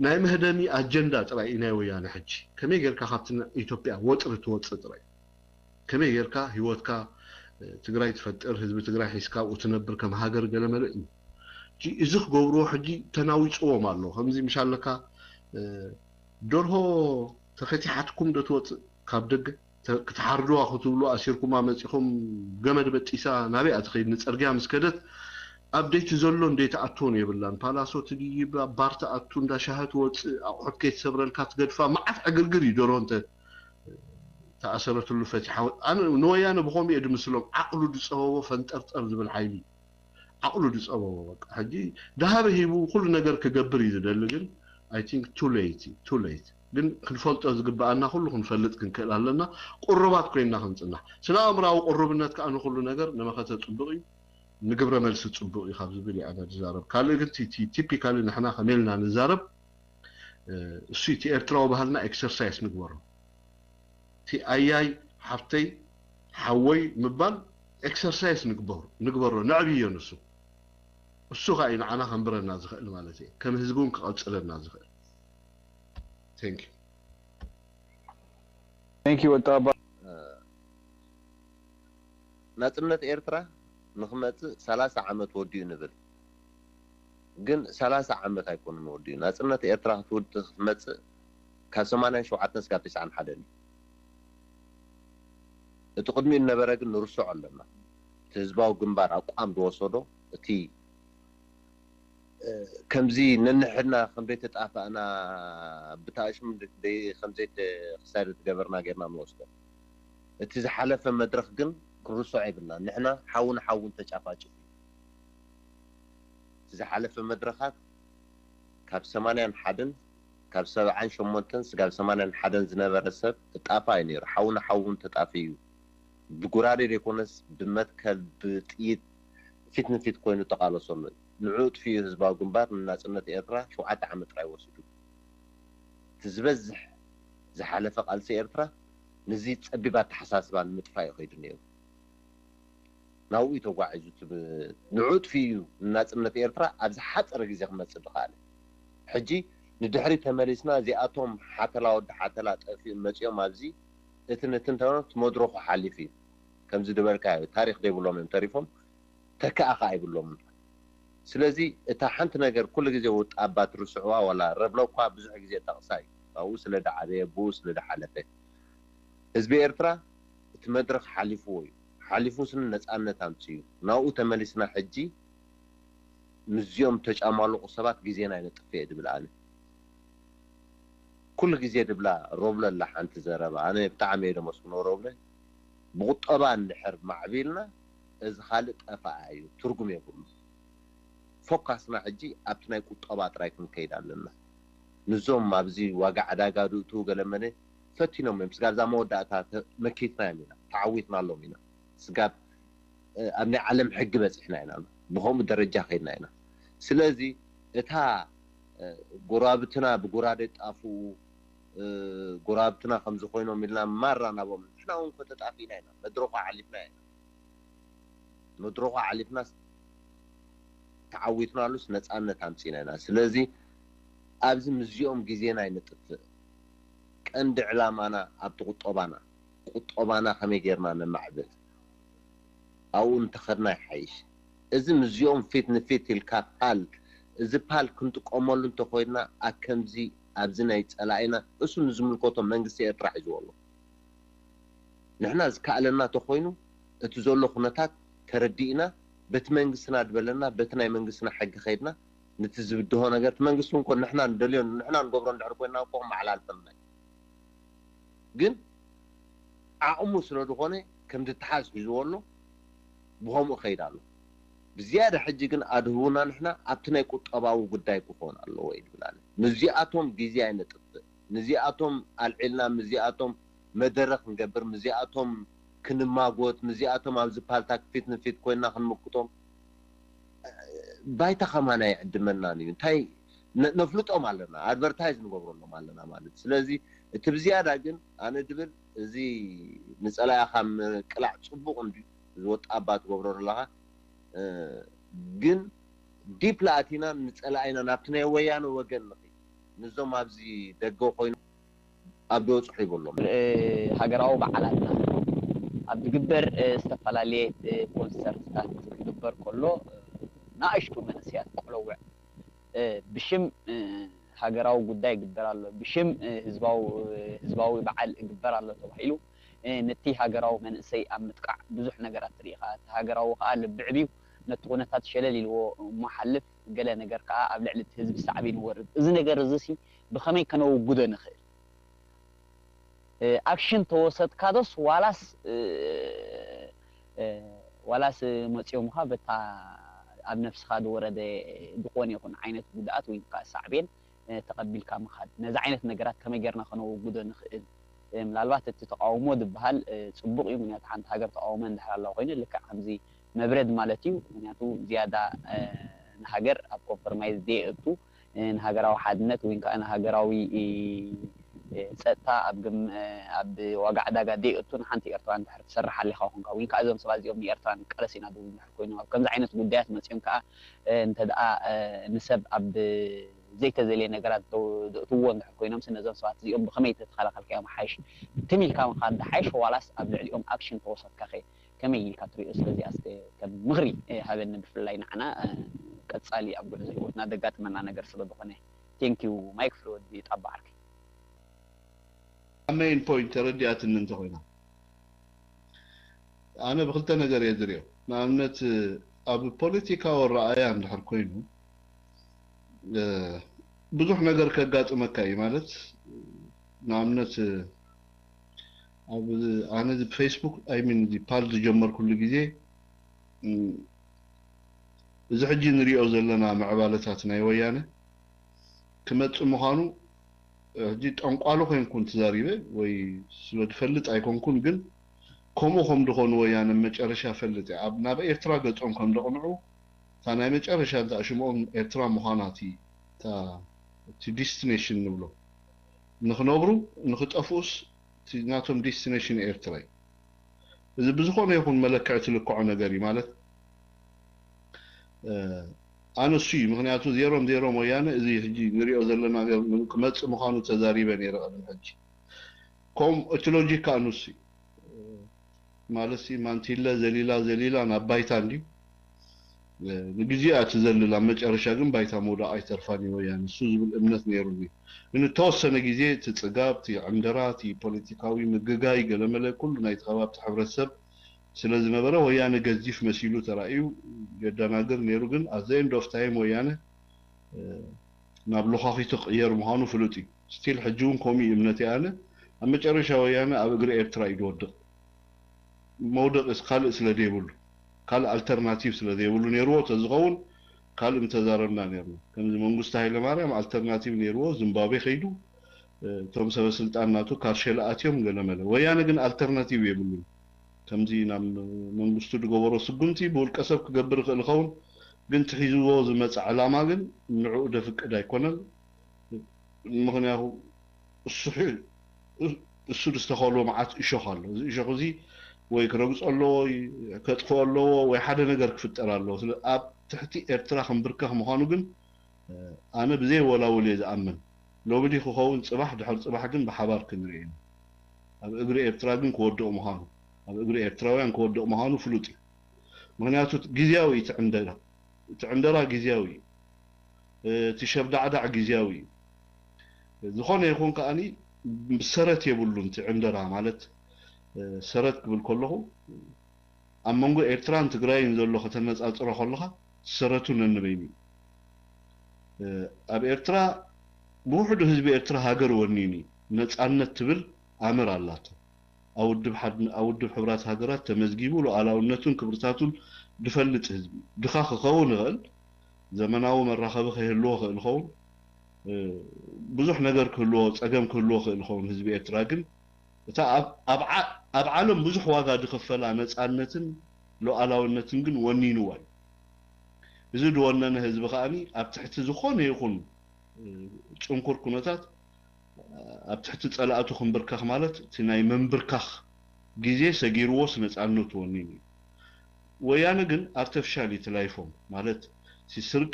ናይ መህደሚ ኣጀንዳ ጥራይ እዩ ናይ ወያነ ሕጂ ከመይ ጌርካ ካብቲ ኢትዮጵያ ወጥሪ ትወፅእ ጥራይ ከመይ ጌርካ ህይወትካ ትግራይ ትፈጥር ህዝቢ ትግራይ ሒዝካ ኣብኡ ትነብር ከም ሃገር ገለ መለ እዩ እዚ ክገብርዎ ሕጂ ተናዊፅዎም ኣሎ ከምዚ ምሻለካ ደርሆ ተፈቲሓትኩም ዶ ትወፅእ ካብ ደገ ክትሓርድዋ ክትብሉ ኣሲርኩማ መፂኹም ገመድ በጢሳ ናበይ ትኸይድ ንፀርግያ ምስ ከደት ኣብደይቲ ዘሎ እንደይትኣትዎን የብላን። ፓላሶ ትድይብ፣ ኣብ ባር ትኣቱ፣ እንዳ ሻሂ ትወፅእ፣ ኣቑሑት ከይትሰብረልካ ትገድፋ፣ መዓት ዕግርግር እዩ። ዶሮ እንተ ተኣሰረትሉ ፈቲሓ። ኣነ ንወያነ ብኸምኡ እየ ድምስሎም። ዓቕሉ ዝፀበቦ ፈንጠርጠር ዝብል ሓይሊ፣ ዓቕሉ ዝፀበቦ በቃ። ሕጂ ደሃበ ሂቡ ኩሉ ነገር ክገብር እዩ ዝደሊ፣ ግን I think too late እዩ፣ too late። ግን ክንፈልጦ ዝግበኣና ኩሉ ክንፈልጥ ክንክእል ኣለና። ቁሩባት ኮይንና ክንፅናሕ፣ ስነ ኣእምራዊ ቁሩብነት ከዓ ንኩሉ ነገር ንመኸተ ፅቡቅ እዩ፣ ንግብረ መልሲ ፅቡቅ እዩ ካብ ዝብል እዩ ኣነ ዝዛረብ። ካልእ ግን ቲ- ቲ- ቲፒካሊ ንሕና ከመይ ኢልና ንዛረብ፣ እ፣ እሱ እቲ ኤርትራዊ ባህልና ኤክሰርሳይስ ንግበሮ። እቲ ኣያይ ሓፍተይ ሓወይ ምባል ኤክሰርሳይስ ንግበሩ ንግበሮ፣ ነዕብዮ ንሱ። እሱ ከዓ እዩ ንዓና ከንብረና ዝኽእል ማለት እዩ፣ ከም ህዝቢ እውን ክቐፅለና ዝኽእል። Thank you። Thank you ወጣባ። ናጽነት ኤርትራ ንክመጽእ ሰላሳ ዓመት ወዲኡ ንብል፣ ግን ሰላሳ ዓመት ኣይኮነን ወዲኡ። ናጽነት ኤርትራ ክትውድ ክትመጽእ ካብ ሰማንያን ሸውዓተን ስጋብ ተስዓን ሓደን እዩ። እቲ ቅድሚኡ ዝነበረ ግን ንርስዖ ኣለና። እቲ ህዝባዊ ግንባር ኣቋም ዝወሰዶ፣ እቲ ከምዚ ነንሕድና ከም ዘይተጣፋእና ብታእሽም ከም ዘይተክሳድ ዝገበርና ጌርና ንወስዶ። እቲ ዝሓለፈ መድረኽ ግን ክንርስዖ የብልና። ንሕና ሓውን ሓውን ተጫፋጭፍ እዩ። እቲ ዝሓለፈ መድረኻት ካብ ሰማንያን ሓደን ካብ ሰብዓን ሸሞንተን ስጋብ ሰማንያን ሓደን ዝነበረ ሰብ እጣፋ እዩ ነይሩ። ሓውን ሓውን ተጣፊ እዩ። ብጉራዴ ዘይኮነስ ብመትከል ብጥይት ፊት ንፊት ኮይኑ ተቃለሰሉ። ንዑ ጥፊኡ ህዝባዊ ግንባር ንናጽነት ኤርትራ ሸውዓተ ዓመት ጥራይ ወሲዱ። እቲ ዝበዝሕ ዝሓለፈ ቃልሲ ኤርትራ ንዚ ጸቢብ ኣተሓሳስባ ንምጥፋእ እዩ ከይዱ ነይሩ። ናብኡ እዩ ተጓዒዙ። እቲ ብ- ንዑ ጥፊኡ እዩ ንናጽነት ኤርትራ ኣብ ዝሓጸረ ግዜ ክመጽእ ዝኸኣለ። ሕጂ ንድሕሪ ተመሊስና እዚኣቶም ሓተላ ወዲ ሓተላ ጠፊኡ መጺኦም ኣብዚ እቲ ነቲ እንተኖ እቲ መድረኹ ሓሊፉ እዩ። ከምዚ ዝበልካዮ ታሪኽ ዘይብሎም እዮም ተሪፎም፣ ተካኣ ከዓ ኣይብሎምን። ስለዚ እታ ሓንቲ ነገር ኩሉ ግዜ ወጣ ኣባ ትርስዕዋ ዋላ ረብሎ እኳ ብዙሕ ግዜ ጠቕሳ እዩ። ኣብኡ ስለ ደዓበየ ብኡ ስለ ደሓለፈ ህዝቢ ኤርትራ እቲ መድረኽ ሓሊፍዎ እዩ። ሓሊፉ ስን ነፃነት ኣምፅኡ እዩ። ናብኡ ተመሊስና ሕጂ ምስዚኦም ተጫማልቑ ሰባት ግዜና ይነጥፍ እየ ድብል ኣነ። ኩሉ ግዜ ድብላ ሮብለ ኣላ ሓንቲ ዘረባ ኣነ ብጣዕሚ እየ ደመስግኖ ሮብለ። ብቁጠባ እንድሕር ማዕቢልና እዚ ካልእ ጠፋኣ እዩ፣ ትርጉም የብሉ። ፎካስና ሕጂ ኣብቲ ናይ ቁጠባ ጥራይ ክንከይድ ኣለና። ንዞም ኣብዚ ዋጋ ዕዳጋ ድእትዉ ገለመለ ፈቲኖም እዮም። ስጋብ እዛ መወዳእታ ተ- መኪትናዮም ኢና፣ ተዓዊትናሎም ኢና። ስጋብ እ፣ ኣብ ናይ ዓለም ሕጊ በፂሕና ኢና፣ ብከምኡ ደረጃ ከይድና ኢና። ስለዚ እታ እ፣ ጎረባብትና ብጉራደ ጣፍኡ እ፣ ጎረባብትና ከምዚ ኮይኖም ኢልና ማራ ናቦም ንሕና እውን እኮ ተጣፊእና ኢና፣ መድረኹ ሓሊፍና ኢና። መድረኹ ሓሊፍናስ ተዓዊትናሉስ ነፃነት ኣምፂና ኢና። ስለዚ ኣብዚ ምስዚኦም ግዜና ኣይነጥፍእ። ቀንዲ ዕላማና ኣብቲ ቁጠባና ቁጠባና ከመይ ጌርና ነማዕብል ኣብኡ እንተኸድና ይሓይሽ። እዚ ምስዚኦም ፊት ንፊት ኢልካ ፓል እዚ ፓል ክንጥቀመሉ እንተኮይድና ኣከምዚ ኣብዚ ናይ ፀላኢና እሱ ንዝምልከቶ መንግስቲ ኤርትራ ሒዝዎ ኣሎ። ንሕና ዝከኣለና ተኮይኑ እቲ ዘሎ ኩነታት ተረዲእና በቲ መንግስትና ዝበለና በቲ ናይ መንግስትና ሕጊ ከይድና ነቲ ዝብድሆ ነገር እቲ መንግስቲ እውን ኮን ንሕና ንደልዮ ንሕና ንገብሮ እንድሕር ኮይና እኮ ክመሓላልፈልና እዩ። ግን ዓቕሙ ስለ ዝኾነ ከም ዝትሓዝ ሒዝዎ ኣሎ፣ ብኸምኡ ከይድ ኣሎ። ብዝያዳ ሕጂ ግን ኣድህቡና ንሕና ኣብቲ ናይ ቁጠባዊ ጉዳይ ክኾን ኣለዎ እዩ ዝብል ኣነ። ንዚኣቶም ግዜ ኣይነጥፍእ፣ ንዚኣቶም ኣልዒልና ምስዚኣቶም መደረ ክንገብር ምስዚኣቶም ክንማጎት ምስዚኣቶም ኣብዚ ፓልታክ ፊት ንፊት ኮይንና ክንምክቶም ባይታ ከማን ኣይዕድመናን እዩ። እንታይ ነ- ነፍልጦም ኣለና፣ ኣድቨርታይዝ ንገብረሎም ኣለና ማለት። ስለዚ እቲ ብዝያዳ ግን ኣነ ድብል እዚ ንፀላኢኻ ምቅላዕ ፅቡቅ እንድዩ፣ እዚ ወጣ ኣባ ትገብሮ ዘለኻ እ፣ ግን ዲፕ ለኣቲና ንፀላኢና ናብቲ ናይ ወያነ ወገን ንኺድ፣ ንዞም ኣብዚ ደገ ኮይኑ ኣብ ደወፅሑ ይብሎም። ሃገራዊ በዓላትና ኣብ ዝግበር ዝተፈላለየ ኮንሰርትታት ክግበር ከሎ ንኣሽቱ መንእሰያት ቆለውዕ ብሽም ሃገራዊ ጉዳይ ይግበር ኣሎ፣ ብሽም ህዝባዊ በዓል ይግበር ኣሎ ተባሂሉ ነቲ ሃገራዊ መንእሰይ ኣብ ምጥቃዕ ብዙሕ ነገራት ትርኢ ኢኻ። እቲ ሃገራዊ ከዓ ልብዕብ እዩ። ነቲ ኩነታት ሸለል ኢልዎ እሞ ሓልፍ፣ ገለ ነገር ከኣ ኣብ ልዕሊ እቲ ህዝቢ ሳዕቤን ይወርድ። እዚ ነገር እዚ ሲ ብኸመይ ከነውግዶ ንኽእል? ኣክሽን ተወሰድካ ዶስ ዋላስ ዋላስ መፂኦምካ በታ ኣብ ነፍስኻ ዝወረደ ዝኾነ ይኹን ዓይነት ጉድኣት ወይ ከዓ ሳዕቤን ተቐቢልካ ምኻድ? ነዚ ዓይነት ነገራት ከመይ ጌርና ከነወግዶ ንኽእል? ምናልባት እቲ ተቃውሞ ዝበሃል ፅቡቅ እዩ። ምክንያቱ ሓንቲ ሃገር ተቃውሞ እንድሕር ኣለዋ ኮይኑ ልክዕ ከምዚ መብረድ ማለት እዩ። ምክንያቱ ዝያዳ ንሃገር ኣብ ኮምፕሮማይዝ ዘየእቱ፣ ንሃገራዊ ሓድነት ወይ ከዓ ንሃገራዊ ፀጥታ ኣብ ዋጋ ዕዳጋ ዘየእቱ ንሓንቲ ኤርትራ እንድሕር ትሰርሕ ኣሊኻ ኮንካ ወይ ከዓ እዞም ሰባት እዚኦም ንኤርትራ ንቃለስ ኢና ዝብሉ እንድሕር ኮይኖም ኣብ ከምዚ ዓይነት ጉዳያት መፂኦም ከዓ እንተ ደኣ ንሰብ ኣብ ዘይተዘልየ ነገራት ዘእትዎ እንድሕር ኮይኖም ነዞም ሰባት እዚኦም ብኸመይ ተተኸላኸልካዮም ሓይሽ ትም ኢልካ ምኻድ ሓይሽ ዋላስ ኣብ ልዕሊኦም ኣክሽን ተወሰድካ ከ ከመይ ኢልካ ትሪኦ? ስለዚኣ እስከ ከም ምኽሪ ሃበኒ፣ ብፍላይ ንዓና ቀጻሊ ኣብ ጉዕዞ ህይወትና ዘጋጥመና ነገር ስለ ዝኾነ። Thank you ማይክ ፍሪ ወዲ ጣባ ዓርከይ። ኣብ ሜይን ፖይንት ተረዲኣትኒ እንተኾይና ኣነ ብክልተ ነገር እየ ዝሪኦ። ንኣብነት ኣብ ፖለቲካዊ ኣረኣእያ እንድሕር ኮይኑ ብዙሕ ነገር ከጋጥመካ እዩ። ማለት ንኣብነት ኣብ ኣነ ፌስቡክ ኣይሚን ፓል ዝጀመርኩሉ ግዜ እዚ ሕጂ ንሪኦ ዘለና ምዕባለታት ናይ ወያነ ክመፅእ ምዃኑ ሕጂ ጠንቋሉ ኮይንኩን ተዛሪበ ወይ ስለ ዝፈልጥ ኣይኮንኩን፣ ግን ከምኡ ከም ዝኾኑ ወያነ መጨረሻ ፈልጥ እየ። ኣብ ናብ ኤርትራ ገጾም ከም ደቕንዑ እታ ናይ መጨረሻ እንታ ሽምኦም ኤርትራ ምዃና እቲ እታ እቲ ዲስቲኔሽን ንብሎ ንኽነብሩ ንኽጠፍኡስ እቲ ናቶም ዲስቲኔሽን ኤርትራ እዩ። እዚ ብዝኾነ ይኹን መለክዒ ትልክዖ ነገር እዩ ማለት ኣነ እሱ እዩ። ምክንያቱ ዜሮም ዜሮም ወያነ እዚ ሕጂ ንሪኦ ዘለና ክመፅእ ምዃኑ ተዛሪበ ነይረ ቅድሚ ሕጂ። ከም እቲ ሎጂክ ከዓ ንሱ እዩ ማለት ማንቲለ ዘሊላ ዘሊላ ናብ ባይታ እንድዩ ንግዜኣ ትዘልል ኣብ መጨረሻ ግን ባይታ ምውዳቕ ኣይተርፋን እዩ ወያነ እሱ ዝብል እምነት ነይሩኒ። ግን እተወሰነ ግዜ እቲ ፅጋብ እቲ ዕንደራ እቲ ፖለቲካዊ ምግጋይ ገለመለ ኩሉ ናይቲ ከባቢ እቲ ሕብረተሰብ ስለ ዝነበረ ወያነ ገዚፍ መሲሉ ተራእዩ የደናግር ነይሩ። ግን at the end of time ወያነ ናብ ሎኻኺቱ ክቕየር ምዃኑ ፍሉጥ እዩ። ስቲል ሕጂ እውን ከምኡ እዩ እምነተይ ኣነ። ኣብ መጨረሻ ወያነ ኣብ እግሪ ኤርትራ እዩ ዝወድቕ። መውደቒስ ካልእ ስለ ዘይብሉ ካልእ ኣልተርናቲቭ ስለ ዘይብሉ ነይርዎ ተዝኸውን ካልእ ምተዛረብና ነይርና። ከምዚ መንግስቱ ሃይለማርያም ኣልተርናቲቭ ነይርዎ ዝምባብዌ ከይዱ እቶም ሰበ ስልጣን ናቱ ካርሸለ ኣትዮም ገለመለ። ወያነ ግን ኣልተርናቲቭ የብሉን። ከምዚ ናብ መንግስቱ ዝገበሮ ስጉምቲ ብውልቀ ሰብ ክገብር ይኽእል ይኸውን፣ ግን ትሒዝዎ ዝመፀ ዕላማ ግን ንዕኡ ደፍቅድ ኣይኮነን። ምኽንያቱ እሱ እሱ ዝተኸሎ መዓት እሾኽ ኣሎ። እዚ እሾኽ እዚ ወይ ክረግፆ ኣለዎ ወይ ከጥፍኦ ኣለዎ ወይ ሓደ ነገር ክፍጠር ኣለዎ። ስለ ኣብ ትሕቲ ኤርትራ ክንብርከኽ ምዃኑ ግን ኣነ ብዘይ ወላውል እየ ዝኣምን። ሎሚ ድዩ ክኸውን ፅባሕ ድሕር ፅባሕ ግን ብሓባር ክንርኢ ኢና። ኣብ እግሪ ኤርትራ ግን ክወድቕ ምዃኑ ኣብ እግሪ ኤርትራውያን ክወድቕ ምዃኑ ፍሉጥ እዩ። ምክንያቱ ግዜያዊ እዩ እቲ ዕንደራ እቲ ዕንደራ ግዜያዊ እዩ። እቲ ሸብዳዕዳዕ ግዜያዊ እዩ። ዝኾነ ይኹን ከዓኒ ሰረት የብሉን እቲ ዕንደራ ማለት ሰረት ክብል ከለኹ ኣብ መንጎ ኤርትራን ትግራይን ዘሎ ከተነፃፅሮ ከለኻ ሰረቱ ነንበይኑ እዩ። ኣብ ኤርትራ ብውሕዱ ህዝቢ ኤርትራ ሃገር ወኒኑ እዩ። ነፃነት ትብል ኣምር ኣላቶ። ኣብ ውድብ ሕብራት ሃገራት ተመዝጊቡ ሉዓላውነቱን ክብርታቱን ዝፈልጥ ህዝቢ ድኻ ክኸውን ይኽእል። ዘመናዊ መራኸቢ ከይህልዎ ክእል ይኸውን። ብዙሕ ነገር ክህልዎ ፀገም ክህልዎ ክእል ይኸውን። ህዝቢ ኤርትራ ግን እታ ኣብ ዓለም ብዙሕ ዋጋ ዝኽፈላ ነፃነትን ሉዓላውነትን ግን ወኒንዋ እዩ። እዚ ዝወነነ ህዝቢ ከዓኒ ኣብ ትሕቲ ዝኾነ ይኹን ፅንኩር ኩነታት ኣብ ትሕቲ ፀላእቱ ክንብርከኽ ማለት እቲ ናይ መንብርካኽ ግዜ ሰጊርዎስ ነፃነቱ ወኒኑ እዩ። ወያነ ግን ኣርተፍሻል እዩ እቲ ላይፎም ማለት እቲ ስርቂ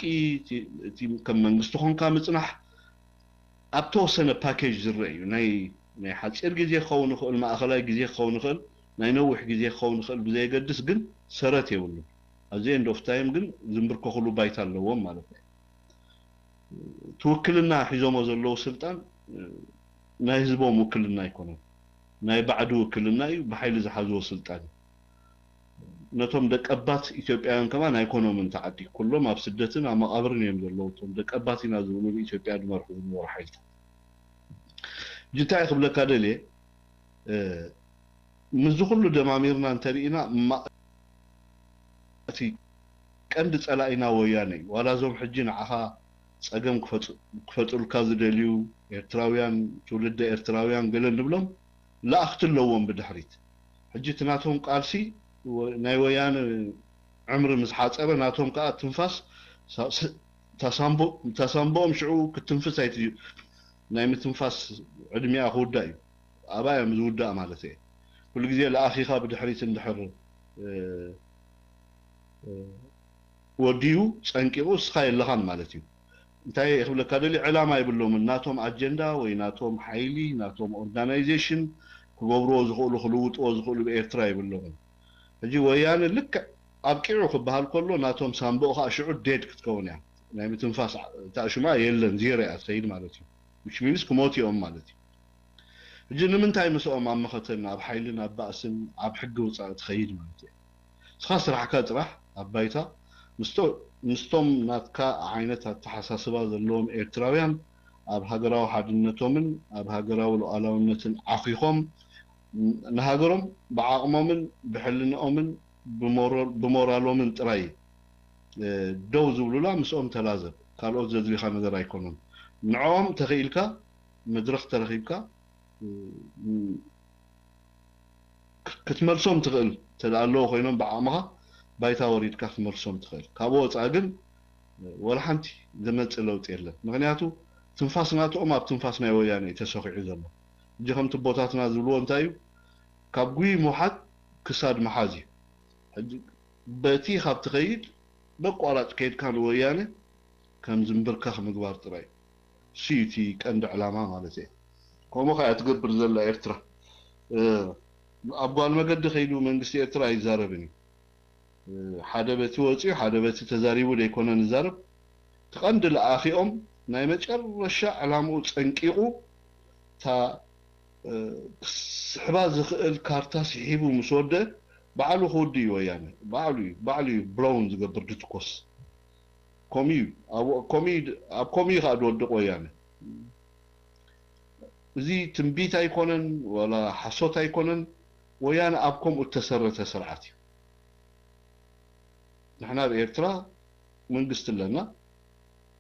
እቲ ከም መንግስቲ ኮንካ ምፅናሕ ኣብ ተወሰነ ፓኬጅ ዝረአ እዩ። ናይ ናይ ሓፂር ግዜ ክኸውን ይኽእል፣ ማእኸላይ ግዜ ክኸውን ይኽእል፣ ናይ ነዊሕ ግዜ ክኸውን ይኽእል ብዘየገድስ ግን ሰረት የብሉን። ኣብዚ ኤንድ ኦፍ ታይም ግን ዝንብርከኽሉ ባይታ ኣለዎም ማለት እዩ። ትውክልና ሒዞሞ ዘለዉ ስልጣን ናይ ህዝቦም ውክልና ኣይኮነን፣ ናይ ባዕዲ ውክልና እዩ፣ ብሓይሊ ዝሓዝዎ ስልጣን እዩ። ነቶም ደቀባት ኢትዮጵያውያን ከማን ኣይኮኖምን ተዓዲ። ኩሎም ኣብ ስደትን ኣብ መቓብርን እዮም ዘለዉ። እቶም ደቀባት ኢና ዝብሉ ንኢትዮጵያ ዝመርሑ ዝነበሩ ሓይልታት። ሕጂ እንታይ ክብለካ ደልየ፣ እ፣ ምስዚ ኩሉ ደማሚርና እንተርኢና፣ ማ-፣ እቲ ቀንዲ ጸላኢና ወያነ እዩ። ዋላ እዞም ሕጂ ንዓኻ ጸገም ክፈጥ-፣ ክፈጥሩልካ ዝደልዩ ኤርትራውያን፣ ትውልደ ኤርትራውያን ገለ ንብሎም፣ ለኣኽቲ ኣለዎም ብድሕሪት። ሕጂ እቲ ናቶም ቃልሲ ወ-፣ ናይ ወያነ ዕምሪ ምስ ሓጸረ፣ ናቶም ከኣ ትንፋስ ሳ-፣ ስ-፣ ታሳምቦ-፣ ታሳምቦኦም ሽዑ ክትንፍስ ኣይት-፣ ናይ ምትንፋስ ዕድሚኣ ክውዳእ እዩ። ኣብኣ እዮም ዝውዳእ ማለት እየ። ኩሉ ግዜ ለኣኺኻ ብድሕሪት እንድሕር፣ እ፣ እ፣ ወዲኡ ጸንቂቑ እስኻ የለኻን ማለት እዩ። እንታይ ክብለካ ደልዩ፣ ዕላማ የብሎምን። ናቶም ኣጀንዳ ወይ ናቶም ሓይሊ፣ ናቶም ኦርጋናይዜሽን ክገብርዎ ዝኽእሉ፣ ክልውጥዎ ዝኽእሉ ብኤርትራ የብሎምን። ሕጂ ወያነ ልክዕ ኣብቂዑ ክበሃል ከሎ፣ ናቶም ሳምቦ ኸኣ ሽዑ ዴድ ክትከውን እያ። ናይ ምትንፋስ ዓ-፣ እታ ሽማ የለን፣ ዜሮ እያ ትኸይድ ማለት እዩ። which means ክሞቱ እዮም ማለት እዩ። ሕጂ ንምንታይ ምስኦም ኣብ መኸተን፣ ኣብ ሓይልን ኣብ ባእስን ኣብ ሕጊ ውጻእ ትኸይድ ማለት እዩ? ንስኻ ስራሕካ ጥራሕ ኣብ ባይታ ምስቶ-፣ ምስቶም ናትካ ዓይነት ኣተሓሳስባ ዘለዎም ኤርትራውያን ኣብ ሃገራዊ ሓድነቶምን ኣብ ሃገራዊ ሉዓላውነትን ዓኺኾም፣ ንሃገሮም ብዓቕሞምን ብሕልንኦምን ብሞሮ-፣ ብሞራሎምን ጥራይ፣ እ፣ ደው ዝብሉላ ምስኦም ተላዘብ። ካልኦት ዘድልኻ ነገር ኣይኮኑን። ንዕኦም ተኽኢልካ መድረኽ ተረኺብካ፣ እ፣ ክትመልሶም ትኽእል፣ እንተ ደኣ ኣለዉ ኮይኖም ብዓቕምኻ ባይታ ወሪድካ ክትመልሶም ትኽእል። ካብኡ ወጻኢ ግን ወላ ሓንቲ ዝመጽእ ለውጢ የለን። ምኽንያቱ ትንፋስ ናትኦም ኣብ ትንፋስ ናይ ወያነ እዩ ተሰኺዑ ዘሎ። ሕጂ ከምቲ ኣቦታትና ዝብልዎ እንታይ እዩ? ካብ ጉይ ምውሓጥ ክሳድ ምሓዝ እዩ። ሕጂ በቲ ካብ ትኸይድ በቋራጭ ከይድካ ንወያነ ከም ዝንብርከኽ ምግባር ጥራይ እዩ። እሱ እዩ እቲ ቀንዲ ዕላማ ማለት እየ። ከምኡ ከኣ ትገብር ዘላ ኤርትራ። እ፣ ኣብ ጓል መገዲ ከይዱ መንግስቲ ኤርትራ ኣይዛረብን እዩ። እ፣ ሓደ በቲ ወጺኡ፣ ሓደ በቲ ተዛሪቡ ደይኮነ ንዛረብ። እቲ ቀንዲ ለኣኺኦም ናይ መጨረሻ ዕላምኡ ጸንቂቑ፣ እታ፣ እ፣ ክስሕባ ዝኽእል ካርታ ስሒቡ ምስ ወደአ፣ ባዕሉ ክውድእ እዩ ወያነ። ባዕሉ እዩ፣ ባዕሉ እዩ ብሎውን ዝገብር ድትኮስ። ኮሚዩ፣ ኣብ፣ ኮሚዩ፣ ኣብ ኮሚዩ ከኣ ዝወድቕ ወያነ። እዚ ትንቢት ኣይኮነን፣ ወላ ሓሶት ኣይኮነን። ወያነ ኣብ ከምኡ እተሰረተ ስርዓት እዩ። ንሕና ኣብ ኤርትራ መንግስቲ ኣለና፣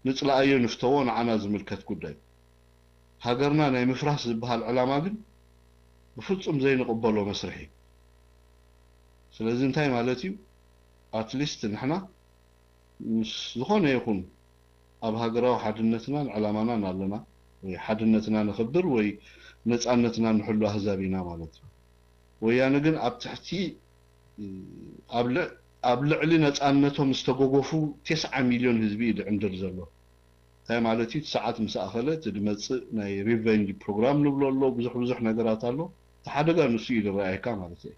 ንጽላኣዮ ንፍተዎ፣ ንዓና ዝምልከት ጉዳይ። ሃገርና ናይ ምፍራስ ዝበሃል ዕላማ ግን ብፍጹም ዘይንቕበሎ መስርሕ እዩ። ስለዚ እንታይ ማለት እዩ? ኣትሊስት ንሕና ምስ ዝኾነ ይኹን ኣብ ሃገራዊ ሓድነትናን ዕላማናን ኣለና፣ ወይ ሓድነትና ነኽብር ወይ ነጻነትና ንሕሉ ኣህዛብ ኢና ማለት እዩ። ወያነ ግን ኣብ ትሕቲ፣ ኣብ ልዕ-፣ ኣብ ልዕሊ ነጻነቶም ዝተጎጎፉ ተስዓ ሚልዮን ህዝቢ እዩ ዝዕንድር ዘሎ። እንታይ ማለት እዩ? እቲ ሰዓት ምስ ኣኸለ እቲ ዝመጽእ ናይ ሪቨንጅ ፕሮግራም ንብሎ ኣሎ፣ ብዙሕ ብዙሕ ነገራት ኣሎ። እቲ ሓደጋ ንሱ እዩ ዝረኣየካ ማለት እዩ።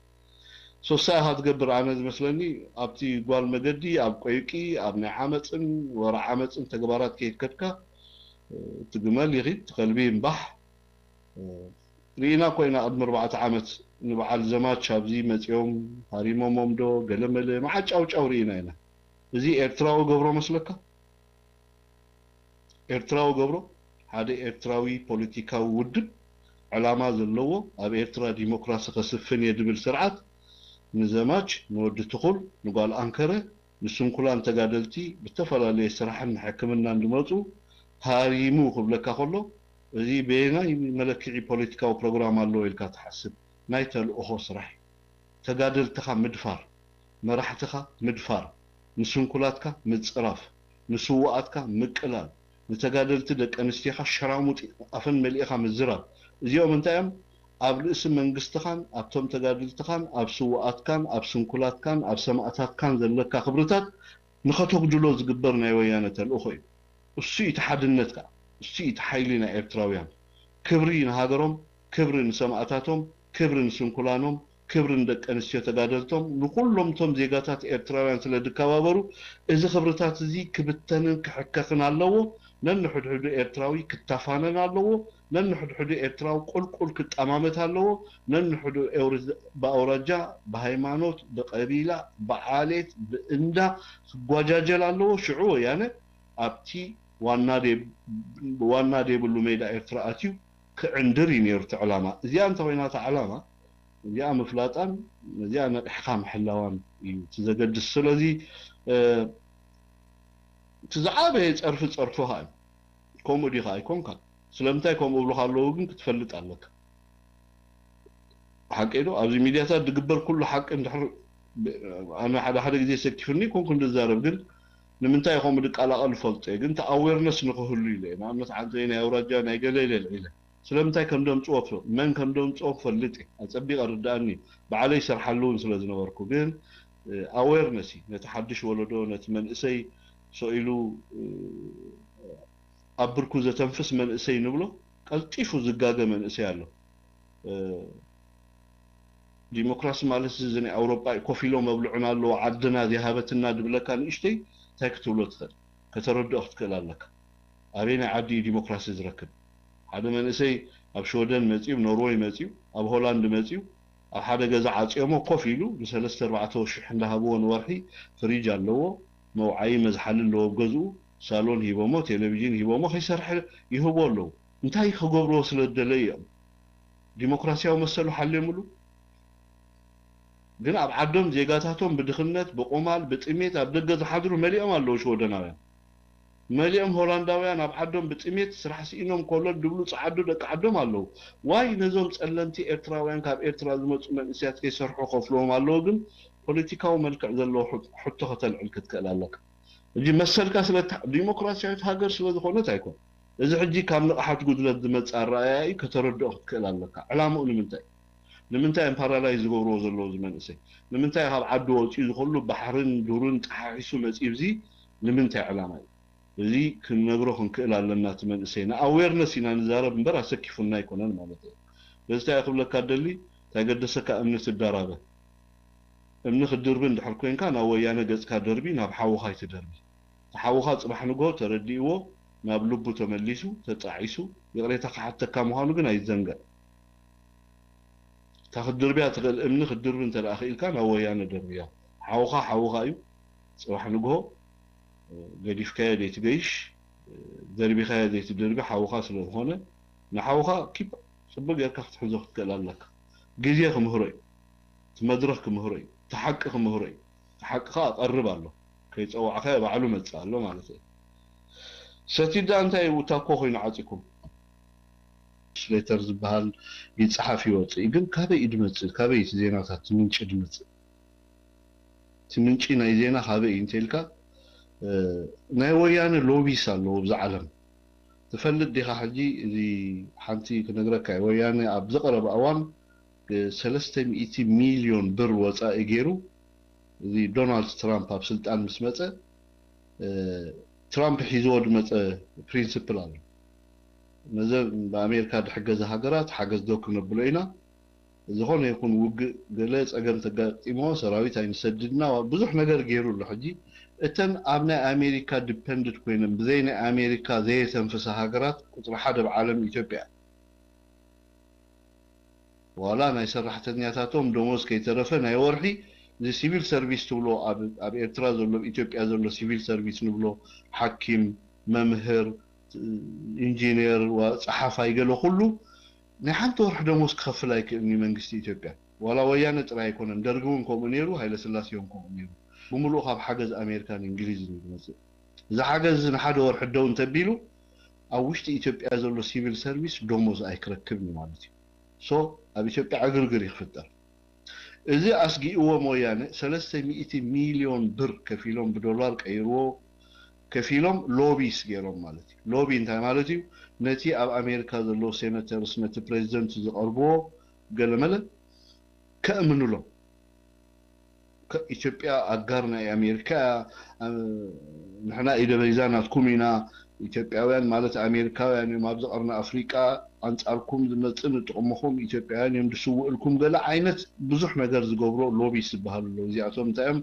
ሶሳ ኢኻ ትገብር። ኣነ ዝመስለኒ ኣብቲ ጓል መገዲ፣ ኣብ ቆይቂ፣ ኣብ ናይ ዓመፅን ወረ ዓመፅን ተግባራት ከይከድካ፣ እቲ ግመል ይኺድ፣ እቲ ከልቢ ይንባሕ። ርኢና እኮ ኢና ቅድሚ ኣርባዕተ ዓመት ንበዓል ዘማች ኣብዚ መፂኦም ሃሪሞሞም ዶ ገለመለ መዓጫውጫው ርኢና ኢና። እዚ ኤርትራዊ ገብሮ መስለካ? ኤርትራዊ ገብሮ ሓደ ኤርትራዊ ፖለቲካዊ ውድብ ዕላማ ዘለዎ ኣብ ኤርትራ ዲሞክራሲ ከስፍን እየ ዝብል ስርዓት ንዘማች ንወዲ ትኹል ንጓል ኣንከረ ንስንኩላን ተጋደልቲ ብተፈላለየ ስራሕን ሕክምናን ዝመፁ ሃሪሙ ክብለካ ከሎ እዚ በየናይ መለክዒ ፖለቲካዊ ፕሮግራም ኣለዎ ኢልካ ትሓስብ? ናይ ተልእኾ ስራሕ እዩ። ተጋደልትኻ ምድፋር፣ መራሕትኻ ምድፋር፣ ንስንኩላትካ ምጽራፍ፣ ንስዉኣትካ ምቅላል፣ ንተጋደልቲ ደቂ ኣንስትዮኻ ሸራሙጥ ኣፈን መሊእኻ ምዝራብ። እዚኦም እንታይ እዮም? ኣብ ርእሲ መንግስትኻን ኣብቶም ተጋደልትኻን ኣብ ስዉኣትካን ኣብ ስንኩላትካን ኣብ ሰማእታትካን ዘለካ ክብርታት ንኸተጉድሎ ዝግበር ናይ ወያነ ተልእኾ እዩ። እሱ እዩ እቲ ሓድነት ከኣ፣ እሱ እዩ እቲ ሓይሊ ናይ ኤርትራውያን። ክብሪ ንሃገሮም፣ ክብሪ ንሰማእታቶም፣ ክብሪ ንስንኩላኖም፣ ክብሪ ንደቂ ኣንስትዮ ተጋደልቶም፣ ንኹሎም እቶም ዜጋታት ኤርትራውያን ስለ ዝከባበሩ፣ እዚ ክብርታት እዚ ክብተንን ክሕከኽን ኣለዎ። ነንሕድሕዱ ኤርትራዊ ክተፋነን ኣለዎ። ነንሕድሕዱ ኤርትራዊ ቁልቁል ክጠማመት ኣለዎ። ነንሕዱ ኤውሪ-፣ ብኣውራጃ፣ ብሃይማኖት፣ ብቀቢላ፣ ብዓሌት፣ ብእንዳ ክጓጃጀል ኣለዎ። ሽዑ ወያነ ኣብቲ ዋና ደይ-፣ ዋና ደይብሉ ሜዳ ኤርትራ ኣትዩ ክዕንድር እዩ ነይሩ እቲ ዕላማ። እዚኣ እንተኾይና እታ ዕላማ፣ እዚኣ ምፍላጣን እዚኣ ነቂሕካ ምሕላዋን እዩ እቲ ዘገድስ። ስለዚ፣ እ፣ እቲ ዝዓበየ ጸርፊ ጸርፊ ኸኣ እዩ። ከምኡ ዲኻ ኣይኮንካን? ስለምንታይ ከምኡ እብሉኻ ኣለዉ ግን ክትፈልጥ ኣለካ። ሓቂ ዶ? ኣብዚ ሚድያታት ዝግበር ኩሉ ሓቂ እንድሕር፣ ኣነ ሓደ ሓደ ግዜ ሰኪፍኒ ኮንኩ እንድዛረብ፣ ግን ንምንታይ ከምኡ ድቀላቐል እፈልጦ እየ። ግን እቲ ኣዌርነስ ንኽህሉ ኢለ እየ። ንኣብነት ዓንተይ ናይ ኣውራጃ ናይ ገለ ኢለ ልዒለ። ስለምንታይ ከም ደምጽዎ ክፈ-፣ መን ከም ደምጽዎ ክፈልጥ እየ። ኣጸቢቐ ርድኣኒ። ባዕለይ ይሰርሓሉ እውን ስለ ዝነበርኩ። ግን፣ እ፣ ኣዌርነስ እዩ። ነቲ ሓድሽ ወለዶ፣ ነቲ መንእሰይ ስቕ ኢሉ፣ እ፣ ኣብ ብርኩ ዘተንፍስ መንእሰይ ንብሎ፣ ቀልጢፉ ዝጋገ መንእሰይ ኣሎ። እ፣ ዲሞክራሲ ማለት እዚ ናይ ኣውሮጳ እዩ፣ ኮፍ ኢሎም ኣብልዑና ኣለዉ፣ ዓድና ዘይሃበትና ድብለካ ንእሽተይ፣ እንታይ ክትብሎ ትኽእል? ከተረድኦ ክትክእል ኣለካ። ኣበየናይ ዓዲ እዩ ዲሞክራሲ ዝረክብ? ሓደ መንእሰይ ኣብ ሽወደን መጺኡ፣ ኖርወይ መጺኡ፣ ኣብ ሆላንድ መጺኡ፣ ኣብ ሓደ ገዛ ዓጽዮሞ ኮፍ ኢሉ ንሰለስተ ኣርባዕተ ሽሕ እንዳሃብዎ ንወርሒ ፍሪጅ ኣለዎ፣ መውዓዪ መዝሓሊ ኣለዎ ኣብ ገዝኡ፣ ሳሎን ሂቦሞ፣ ቴሌቪዥን ሂቦሞ፣ ከይሰርሐ ይህብዎ ኣለዉ። እንታይ ክገብርዎ ስለ ዝደለዩ እዮም? ዲሞክራሲያዊ መሰሉ ሓልዮምሉ? ግን ኣብ ዓዶም ዜጋታቶም ብድኽነት፣ ብቁማል፣ ብጥሜት ኣብ ደገ ዝሓድሩ መሊኦም ኣለዉ ሽወደናውያን። መሊኦም ሆላንዳውያን ኣብ ዓዶም ብጥሜት ስራሕ ስኢኖም ኮለል ድብሉ ጸዓዱ ደቂ ዓዶም ኣለዉ። ዋይ ነዞም ጸለምቲ ኤርትራውያን ካብ ኤርትራ ዝመጹ መንእሰያት ከይሰርሑ ከፍልዎም ኣለዉ ግን ፖለቲካዊ መልክዕ ዘለዎ ሕቶ ከተልዕል ክትክእል ኣለካ። ሕጂ መሰልካ ስለ ዲሞክራሲያዊት ሃገር ስለ ዝኾነት ኣይኮን። እዚ ሕጂ ካብ ንቕሓት ጉድለት ዝመጽእ ኣረኣእያ እዩ፣ ከተረድኦ ክትክእል ኣለካ። ዕላምኡ ንምንታይ? ንምንታይ እዮም ፓራላይዝ ዝገብርዎ ዘለዉ እዚ መንእሰይ? ንምንታይ ካብ ዓዲ ወጺኡ ዝኸሉ ባሕርን ዱርን ጠሓሒሱ መጺኡ እዚ ንምንታይ ዕላማ እዩ? እዚ ክንነግሮ ክንክእል ኣለና እቲ መንእሰይ። ንኣዌርነስ ኢና ንዛረብ እምበር ኣሰኪፉና ኣይኮነን ማለት እዩ። ስለዚ እንታይ ክብለካ ደሊ፣ እንታይ ገደሰካ እምኒ ትዳራበ? እምኒ ክትድርቢ እንድሕር ኮንካ ናብ ወያነ ገጽካ ደርቢ፣ ናብ ሓውኻ ኣይትደርቢ። እቲ ሓውኻ ጽባሕ ንግሆ ተረዲእዎ ናብ ልቡ ተመሊሱ ተጻዒሱ ይቕሬታ ክሓተካ ምዃኑ ግን ኣይዘንገዕ። እታ ክትድርብያ ትኽእል እምኒ ክትድርቢ እንተ ደኣ ክኢልካ ናብ ወያነ ደርብያ። ሓውኻ ሓውኻ እዩ። ጽባሕ ንግሆ ገዲፍካዮ ዘይትገይሽ፣ ደርቢኻዮ ዘይትደርቢ ሓውኻ ስለ ዝኾነ ንሓውኻ ኪፕ ጽቡቅ ጌርካ ክትሕዞ ክትክእል ኣለካ። ግዜ ክምህሮ እዩ። እቲ መድረኽ ክምህሮ እዩ። እቲ ሓቂ ክምህሮ እዩ። እቲ ሓቂ ከኣ ቀርብ ኣሎ። ከይጸዋዕካዮ ባዕሉ መጽእ ኣሎ ማለት እዩ። ሰቲዳ እንታይ እዩ ታኮ ኮይኑ ዓጺኩም? ትራንስሌተር ዝበሃል ይጽሓፍ ይወጽእ እዩ። ግን ካበይ እዩ ድመጽእ? ካበይ እቲ ዜናታት ምንጪ ድመጽእ? እቲ ምንጪ ናይ ዜና ካበይ እዩ እንተኢልካ፣ እ፣ ናይ ወያነ ሎቢስ ኣለዎ ኣብዚ ዓለም። ትፈልጥ ዲኻ? ሕጂ እዚ ሓንቲ ክነግረካ እየ። ወያነ ኣብ ዝቐረበ እዋን፣ እ፣ ሰለስተ ሚእቲ ሚልዮን ብር ወጻኢ ገይሩ፣ እዚ ዶናልድ ትራምፕ ኣብ ስልጣን ምስ መጸ፣ እ፣ ትራምፕ ሒዝዎ ዝመጸ ፕሪንስፕል ኣሎ። ነዘ ብኣሜሪካ ዝሕገዛ ሃገራት ሓገዝ ደው ክነብሎ ኢና። ዝኾነ ይኹን ውግእ፣ ገለ ጸገም ተጋጢሞ ሰራዊት ኣይንሰድድና፣ ብዙሕ ነገር ገይሩ ኣሎ። ሕጂ እተን ኣብ ናይ ኣሜሪካ ዲፐንድድ ኮይነን ብዘይ ናይ ኣሜሪካ ዘየተንፍሳ ሃገራት ቁጽሪ ሓደ ኣብ ዓለም ኢትዮጵያ። ዋላ ናይ ሰራሕተኛታቶም ደሞዝ ከይተረፈ ናይ ወርሒ እዚ ሲቪል ሰርቪስ ትብሎ ኣብ፣ ኣብ ኤርትራ ዘሎ፣ ኣብ ኢትዮጵያ ዘሎ ሲቪል ሰርቪስ ንብሎ፣ ሓኪም፣ መምህር፣ ኢንጂነር፣ ዋ-፣ ጸሓፋይ፣ ገለ ኩሉ ናይ ሓንቲ ወርሒ ደሞዝ ክኸፍል ኣይክእልን እዩ መንግስቲ ኢትዮጵያ። ዋላ ወያነ ጥራይ ኣይኮነን፣ ደርጊ እውን ከምኡ ነይሩ፣ ሃይለ ስላሴ እውን ከምኡ ነይሩ። ብምሉኡ ካብ ሓገዝ ኣሜሪካን እንግሊዝን እዩ ዝመጽእ። እዚ ሓገዝ እዚ ንሓደ ወርሒ ደው እንተቢሉ፣ ኣብ ውሽጢ ኢትዮጵያ ዘሎ ሲቪል ሰርቪስ ደሞዝ ኣይክረክብን እዩ ማለት እዩ። ሶ ኣብ ኢትዮጵያ ዕግርግር እዩ ክፍጠር። እዚ ኣስጊእዎም ወያነ ሰለስተ ሚእቲ ሚልዮን ብር ከፊሎም ብዶላር ቀይርዎ ከፊሎም ሎቢስ ገይሮም ማለት እዩ። ሎቢ እንታይ ማለት እዩ? ነቲ ኣብ ኣሜሪካ ዘለዉ ሴናተርስ ነቲ ፕሬዚደንት ዝቐርብዎ ገለመለ ከእምኑሎም። ከ-፣ ኢትዮጵያ ኣጋር ናይ ኣሜሪካ እያ፣ አ-፣ ንሕና ኢደ በይዛ ናትኩም ኢና፣ ኢትዮጵያውያን ማለት ኣሜሪካውያን እዮም፣ ኣብዚ ቀርኒ ኣፍሪቃ ኣንጻርኩም ዝመጽእ ንጥቕምኹም፣ ኢትዮጵያውያን እዮም ዝስውእልኩም፣ ገለ ዓይነት ብዙሕ ነገር ዝገብሮ ሎቢስ ዝበሃሉ ኣለዉ። እዚኣቶም እንታይ እዮም?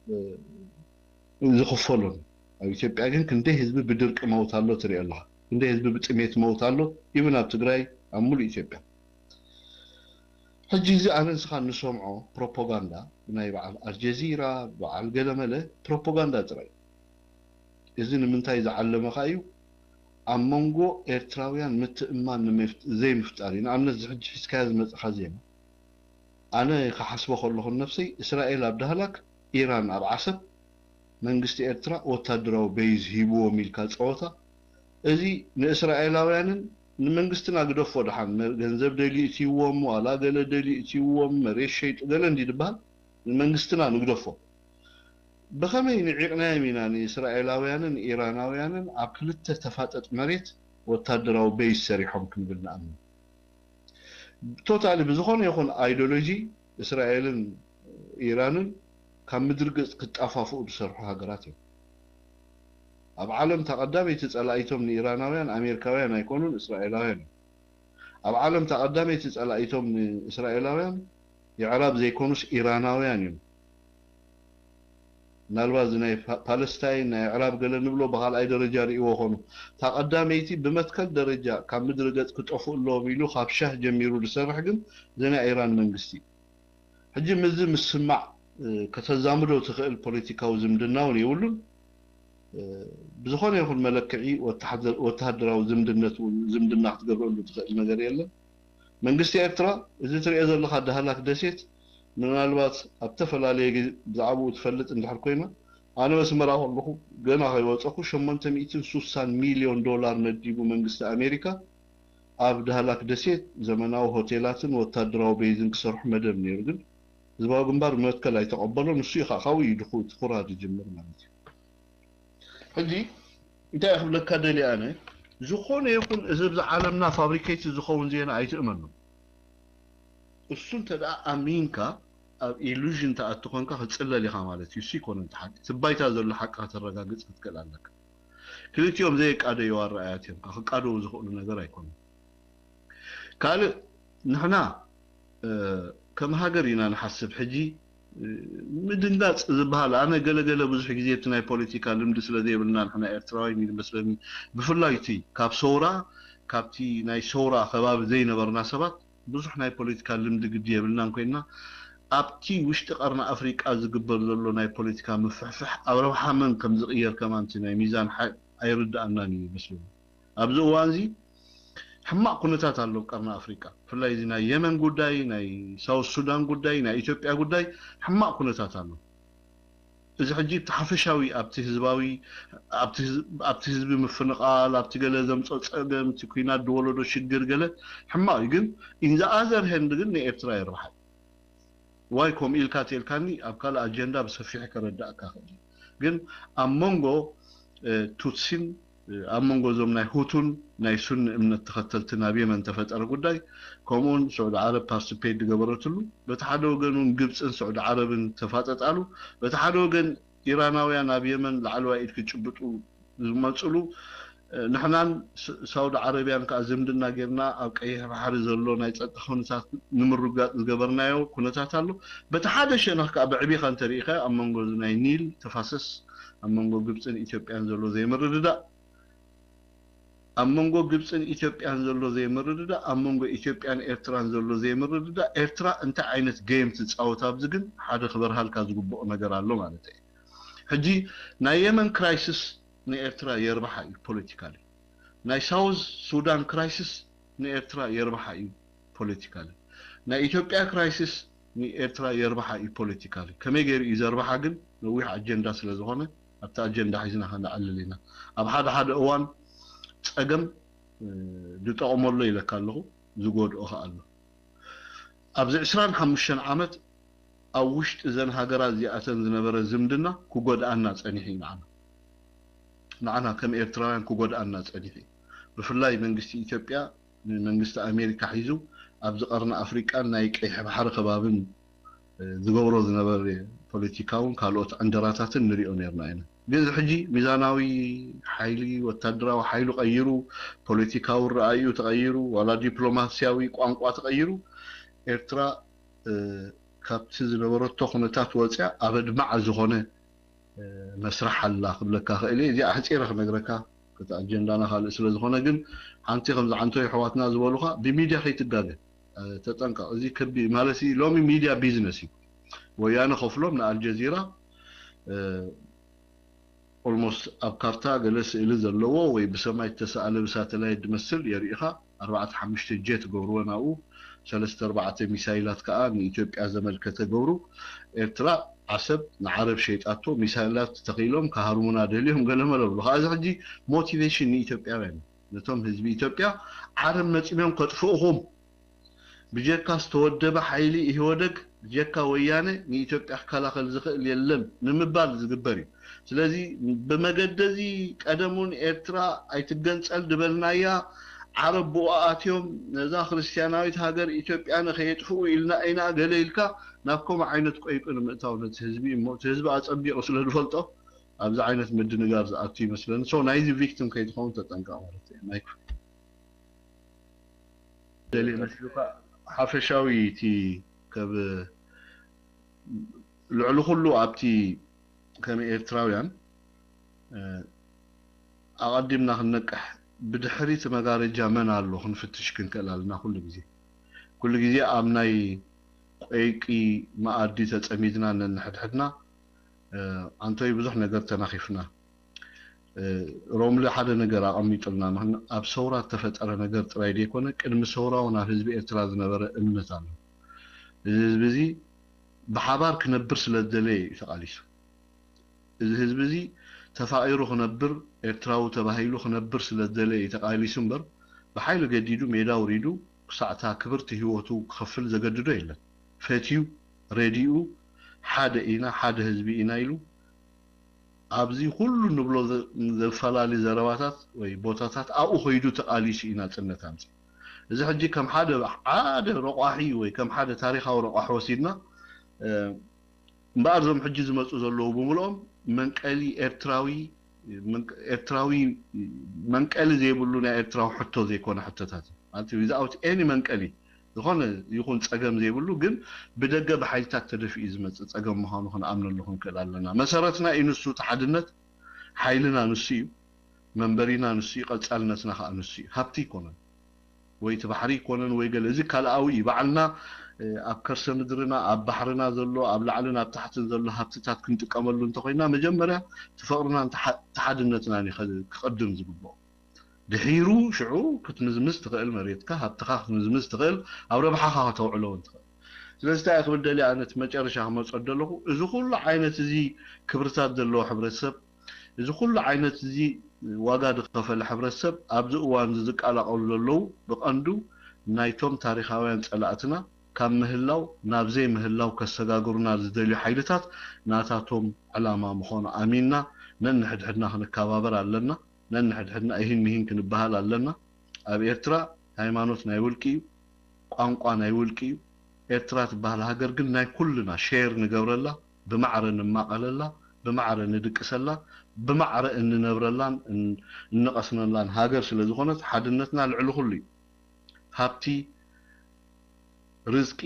እ፣ ዝኽፈሎም። ኣብ ኢትዮጵያ ግን ክንደይ ህዝቢ ብድርቂ መውት ኣሎ ትርኢ ኣለኻ። ክንደይ ህዝቢ ብጥሜት መውት ኣሎ፣ ኢብን ኣብ ትግራይ፣ ኣብ ሙሉእ ኢትዮጵያ። ሕጂ እዚ ኣነ ንስኻ እንሰምዖ ፕሮፓጋንዳ ናይ በዓል ኣልጀዚራ፣ በዓል ገለመለ ፕሮፓጋንዳ ጥራይ። እዚ ንምንታይ ዝዓለመኻ እዩ? ኣብ መንጎ ኤርትራውያን ምትእምማን ዘይምፍጣር እዩ። ንኣብነት እዚ ሕጂ ሒዝካዮ ዝመፅኻ ዜና፣ ኣነ ክሓስቦ ከለኹ ነፍሰይ፣ እስራኤል ኣብ ዳህላክ፣ ኢራን ኣብ ዓሰብ፣ መንግስቲ ኤርትራ ወታደራዊ ቤይዝ ሂብዎም ኢልካ ፀወታ፣ እዚ ንእስራኤላውያንን ንመንግስትና ግደፎ፣ ደሓን ገንዘብ ደልዩ እትይዎም፣ ዋላ ገለ ደልዩ እትይዎም፣ መሬት ሸይጡ ገለ እንዲ ዝበሃል፣ ንመንግስትና ንግደፎ። ብኸመይ ንዒቕናዮም ኢና ንእስራኤላውያንን ኢራናውያንን ኣብ ክልተ ተፋጠጥ መሬት ወታደራዊ ቤይዝ ሰሪሖም ክንብል ንኣምን? ቶታሊ ብዝኾነ ይኹን ኣይዲዮሎጂ እስራኤልን ኢራንን ካብ ምድሪ ገፅ ክጣፋፍኡ ዝሰርሑ ሃገራት እዮም። ኣብ ዓለም እታ ቀዳመይቲ ፀላኢቶም ንኢራናውያን ኣሜሪካውያን ኣይኮኑን፣ እስራኤላውያን እዮም። ኣብ ዓለም እታ ቀዳመይቲ ፀላኢቶም ንእስራኤላውያን የዕራብ ዘይኮኑስ ኢራናውያን እዮም። ምናልባት እዚ ናይ ፓለስታይን ናይ የዕራብ ገለ ንብሎ ብካልኣይ ደረጃ ርእይዎ ኾኑ። እታ ቀዳመይቲ ብመትከል ደረጃ ካብ ምድሪ ገፅ ክጠፍኡ ኣለዎም ኢሉ ካብ ሻህ ጀሚሩ ዝሰርሕ ግን እዚ ናይ ኢራን መንግስቲ እዩ። ሕጂ ምስዚ ምስማዕ ከተዛምዶ ትኽእል ፖለቲካዊ ዝምድና እውን የብሉን። ብዝኾነ ይኹን መለክዒ ወተሃደራዊ ዝምድነት እውን ዝምድና ክትገብረሉ ትኽእል ነገር የለን። መንግስቲ ኤርትራ እዚ ትሪኦ ዘለኻ ዳህላክ ደሴት ምናልባት ኣብ ተፈላለየ ግዜ ብዛዕባኡ ትፈልጥ እንድሕር ኮይና ኣነ መስመራ ከለኹ ገና ከይወፀኹ ሸሞንተ ሚእትን ሱሳን ሚልዮን ዶላር መዲቡ መንግስቲ ኣሜሪካ ኣብ ዳህላክ ደሴት ዘመናዊ ሆቴላትን ወታደራዊ ቤዝን ክሰርሑ መደብ ነይሩ። ግን ህዝባዊ ግንባር ብመትከል ኣይተቐበሎን። ንሱ እዩ ከዓ ካብኡ እዩ ድኹ እቲ ኩራ ዝጅምር ማለት እዩ። ሕጂ እንታይ ክብለካ ደልየ ኣነ ዝኾነ ይኹን እዚ ኣብዚ ዓለምና ፋብሪኬት ዝኸውን ዜና ኣይትእመኖ። እሱ እንተ ደኣ ኣሚንካ ኣብ ኢሉዥን ተኣቲ ኮንካ ክጽለል ኢኻ ማለት እዩ። እሱ ይኮነ እቲ ሓቂ። እቲ ባይታ ዘሎ ሓቂ ከተረጋግጽ ክትክእል ኣለካ። ክልቲኦም ዘየቃደዩ ኣረኣያት እዮም። ክቃደዉ ዝኽእሉ ነገር ኣይኮኑን። ካልእ ንሕና ከም ሃገር ኢና ንሓስብ። ሕጂ ምድንጋጽ ዝበሃል ኣነ ገለገለ ብዙሕ ግዜ እቲ ናይ ፖለቲካ ልምዲ ስለ ዘይብልና ንሕና ኤርትራውያን እዩ ዝመስለኒ። ብፍላይ እቲ ካብ ሰውራ ካብቲ ናይ ሰውራ ከባቢ ዘይነበርና ሰባት ብዙሕ ናይ ፖለቲካ ልምዲ ግዲ የብልናን ኮይንና ኣብቲ ውሽጢ ቀርኒ ኣፍሪቃ ዝግበር ዘሎ ናይ ፖለቲካ ምፍሕፍሕ ኣብ ረብሓ መን ከም ዝቕየር ከማን እቲ ናይ ሚዛን ሓ- ኣይርድኣናን እዩ ይመስለኒ። ኣብዚ እዋን እዚ ሕማቕ ኩነታት ኣሎ ኣብ ቀርኒ ኣፍሪቃ። ብፍላይ እዚ ናይ የመን ጉዳይ፣ ናይ ሳውት ሱዳን ጉዳይ፣ ናይ ኢትዮጵያ ጉዳይ ሕማቕ ኩነታት ኣሎ። እዚ ሕጂ እቲ ሓፈሻዊ ኣብቲ ህዝባዊ ኣብቲ ህዝ- ኣብቲ ህዝቢ ምፍንቓል ኣብቲ ገለ ዘምፅኦ ፀገም እቲ ኩናት ዝወለዶ ሽግር ገለ ሕማቕ እዩ። ግን ኢን ዘ ኣዘር ሄንድ ግን ንኤርትራ የርብሓ እዩ። ዋይ ከምኡ ኢልካ ተልካኒ ኣብ ካልእ ኣጀንዳ ብሰፊሑ ከረዳእካ ክእል። ግን ኣብ መንጎ እ፣ ቱትሲን እ፣ ኣብ መንጎ እዞም ናይ ሁቱን ናይ ሱኒ እምነት ተኸተልትን ኣብ የመን ተፈጠረ ጉዳይ ከምኡውን ስዑዲ ዓረብ ፓርቲስፔት ዝገበረትሉ በቲ ሓደ ወገን እውን ግብፅን ስዑዲ ዓረብን ተፋጠጣሉ በቲ ሓደ ወገን ኢራናውያን ኣብ የመን ላዕለዋይ ኢድ ክጭብጡ ዝመፅሉ ንሕናን ሳውዲ ዓረብያን ከዓ ዝምድና ጌርና ኣብ ቀይሕ ባሕሪ ዘሎ ናይ ፀጥታ ኩነታት ንምርጋፅ ዝገበርናዮ ኩነታት ኣሎ። በቲ ሓደ ሸነኽ ከዓ ብዕቢኻ እንተሪኢኻዮ ኣብ መንጎ ናይ ኒል ተፋሰስ ኣብ መንጎ ግብፅን ኢትዮጵያን ዘሎ ዘይምርድዳእ ኣብ መንጎ ግብፅን ኢትዮጵያን ዘሎ ዘይምርድዳእ ኣብ መንጎ ኢትዮጵያን ኤርትራን ዘሎ ዘይምርድዳእ ኤርትራ እንታይ ዓይነት ጌም ትፃወት ኣብዚ ግን ሓደ ክበርሃልካ ዝግብኦ ነገር ኣሎ ማለት እዩ። ሕጂ ናይ የመን ክራይስስ ንኤርትራ የርብሓ እዩ ፖለቲካሊ። ናይ ሳውዝ ሱዳን ክራይስስ ንኤርትራ የርብሓ እዩ ፖለቲካሊ። ናይ ኢትዮጵያ ክራይስስ ንኤርትራ የርብሓ እዩ ፖለቲካሊ። ከመይ ገይሩ እዩ ዘርብሓ ግን ነዊሕ ኣጀንዳ ስለ ዝኾነ ኣብቲ ኣጀንዳ ሒዝና ከነዕልል ኢና። ኣብ ሓደ ሓደ እዋን ፀገም ዝጠቕመሎ ኢለካ ኣለኹ፣ ዝጎድኦ ከ ኣሎ። ኣብዚ ዕስራን ሓሙሽተን ዓመት ኣብ ውሽጢ እዘን ሃገራት እዚኣተን ዝነበረ ዝምድና ክጎድኣና ፀኒሑ እዩ ንዓና ንዓና ከም ኤርትራውያን ክጎድኣና ፀኒሑ እዩ። ብፍላይ መንግስቲ ኢትዮጵያ ንመንግስቲ ኣሜሪካ ሒዙ ኣብዚ ቀርኒ ኣፍሪቃን ናይ ቀይሕ ባሕሪ ከባብን ዝገብሮ ዝነበረ ፖለቲካውን ካልኦት ዕንደራታትን ንሪኦ ነርና ኢና። ግን እዚ ሕጂ ሚዛናዊ ሓይሊ ወታደራዊ ሓይሉ ቀይሩ ፖለቲካዊ ረኣይኡ ተቐይሩ ዋላ ዲፕሎማስያዊ ቋንቋ ተቐይሩ ኤርትራ ካብቲ ዝነበረቶ ኩነታት ወፅያ ኣብ ኣድማዕ ዝኾነ መስርሕ ኣላ ክብለካ ክእል እየ። እዚኣ ኣሕፂረ ክነግረካ እቲ ኣጀንዳና ካልእ ስለ ዝኾነ። ግን ሓንቲ ከምዚ ዓንቶ የሕዋትና ዝበሉኻ ብሚድያ ከይትጋገ ተጠንቀቕ። እዚ ከቢ ማለት ሎሚ ሚድያ ቢዝነስ እዩ። ወያነ ከፍሎም ንኣልጀዚራ ኦልሞስት ኣብ ካርታ ገለ ስእሊ ዘለዎ ወይ ብሰማይ ዝተሰኣለ ብሳተላይት ዝመስል የርእኻ። ኣርባዕተ ሓሙሽተ ጀት ገብርወ ናብኡ፣ ሰለስተ ኣርባዕተ ሚሳይላት ከዓ ንኢትዮጵያ ዘመልከተ ገብሩ። ኤርትራ ዓሰብ ንዓረብ ሸይጣቶ፣ ሚሳይላት ተኺሎም ክሃርሙና ደልዮም ገለመለ ብሉ። ከዓ እዚ ሕጂ ሞቲቬሽን ንኢትዮጵያውያን እዩ። ነቶም ህዝቢ ኢትዮጵያ ዓረብ መፂኦም ከጥፍእኹም ብጀካ ዝተወደበ ሓይሊ ኢህወደግ ብጀካ ወያነ ንኢትዮጵያ ክከላኸል ዝኽእል የለን ንምባል ዝግበር እዩ። ስለዚ ብመገደዚ ቀደሙን ኤርትራ ኣይትገንጸል ዝበልናያ ዓረብ ብኡ ኣትዮም ነዛ ክርስትያናዊት ሃገር ኢትዮጵያ ንኸየጥፍኡ ኢልና ኢና ገለ ኢልካ ናብ ከምኡ ዓይነት ቆይቂ ንምእታው ነቲ ህዝቢ እሞ እቲ ህዝቢ ኣጸቢቑ ስለ ዝፈልጦ ኣብዚ ዓይነት ምድንጋር ዝኣቱ ይመስለኒ። ሶ ናይዚ ቪክቲም ከይትኸውን ተጠንቀቕ ማለት እዩ። ማይክ ደልየ መስልካ ሓፈሻዊ እቲ ከብ ልዕሊ ኩሉ ኣብቲ ከም ኤርትራውያን ኣቐዲምና ክንነቅሕ ብድሕሪ እቲ መጋረጃ መን ኣሎ ክንፍትሽ ክንክእል ኣለና። ኩሉ ግዜ ኩሉ ግዜ ኣብ ናይ ቆይቂ መኣዲ ተጸሚድና ነንሕድሕድና ኣንቶይ ብዙሕ ነገር ተናኺፍና። ሮምሊ ሓደ ነገር ኣቐሚጡልና። ኣብ ሰውራ እተፈጠረ ነገር ጥራይ ዘይኮነ ቅድሚ ሰውራ እውን ኣብ ህዝቢ ኤርትራ ዝነበረ እምነት ኣሎ። እዚ ህዝቢ እዚ ብሓባር ክነብር ስለ ዝደለየ እዩ ተቓሊሱ። እዚ ህዝቢ እዚ ተፋቒሩ ክነብር፣ ኤርትራዊ ተባሂሉ ክነብር ስለ ዝደለየ እዩ ተቓሊሱ እምበር ብሓይሊ ገዲዱ ሜዳ ኣውሪዱ ክሳዕታ ክብርቲ ህይወቱ ክኸፍል ዘገድዶ የለን። ፈትዩ ረዲኡ ሓደ ኢና ሓደ ህዝቢ ኢና ኢሉ ኣብዚ ኩሉ ንብሎ ዘፈላለዩ ዘረባታት ወይ ቦታታት ኣብኡ ከይዱ ተቓሊሱ እዩ ናጽነት ኣምጺኡ። እዚ ሕጂ ከም ሓደ ሓደ ረቋሒ ወይ ከም ሓደ ታሪኻዊ ረቋሒ ወሲድና እምበኣር እዞም ሕጂ ዝመፁ ዘለዉ ብምልኦም መንቀሊ ኤርትራዊ ኤርትራዊ መንቀሊ ዘይብሉ ናይ ኤርትራዊ ሕቶ ዘይኮነ ሕቶታት እዩ ማለት without any መንቀሊ ዝኾነ ይኹን ፀገም ዘይብሉ ግን ብደገ ብሓይልታት ተደፊኡ ዝመፅእ ፀገም ምዃኑ ክንኣምነሉ ክንክእል ኣለና። መሰረትና እዩ ንሱ፣ እቲ ሓድነት ሓይልና ንሱ እዩ፣ መንበሪና ንሱ እዩ፣ ቀፃልነትና ከዓ ንሱ እዩ። ሃብቲ ይኮነን ወይ እቲ ባሕሪ ይኮነን ወይ ገለ፣ እዚ ካልኣዊ እዩ። ባዕልና ኣብ ከርሰ ምድርና ኣብ ባሕርና ዘሎ ኣብ ላዕልን ኣብ ታሕትን ዘሎ ሃብትታት ክንጥቀመሉ እንተኮይና መጀመርያ እቲ ፍቅርናን እቲ ሓድነትናን እዩ ክቅድም ዝግብኦ። ድሒሩ ሽዑ ክትምዝምዝ ትኽእል መሬትካ፣ ሃብትኻ ክትምዝምዝ ትኽእል፣ ኣብ ረብሓኻ ከተውዕሎ እውን ትኽእል። ስለዚ እንታይ ክብል ደልየ ኣነ እቲ መጨረሻ ክመፀ ደለኹ፣ እዚ ኩሉ ዓይነት እዚ ክብርታት ዘለዎ ሕብረተሰብ፣ እዚ ኩሉ ዓይነት እዚ ዋጋ ዝኸፈለ ሕብረተሰብ ኣብዚ እዋን እዚ ዝቀላቐሉ ዘለዉ ብቐንዱ ናይቶም ታሪኻውያን ፀላእትና ካብ ምህላው ናብ ዘይምህላው ከሰጋግሩና ዝደልዩ ሓይልታት ናታቶም ዕላማ ምዃኑ ኣሚንና ነንሕድሕድና ክንከባበር ኣለና። ነንሕድሕድና እሂን ምሂን ክንበሃል ኣለና። ኣብ ኤርትራ ሃይማኖት ናይ ውልቂ እዩ፣ ቋንቋ ናይ ውልቂ እዩ። ኤርትራ ትበሃል ሃገር ግን ናይ ኩልና ሼር ንገብረላ፣ ብማዕረ ንማቐለላ፣ ብማዕረ ንድቅሰላ፣ ብማዕረ እንነብረላን እንቐስነላን ሃገር ስለ ዝኾነት ሓድነትና ልዕሊ ኩሉ እዩ። ሃብቲ፣ ርዝቂ፣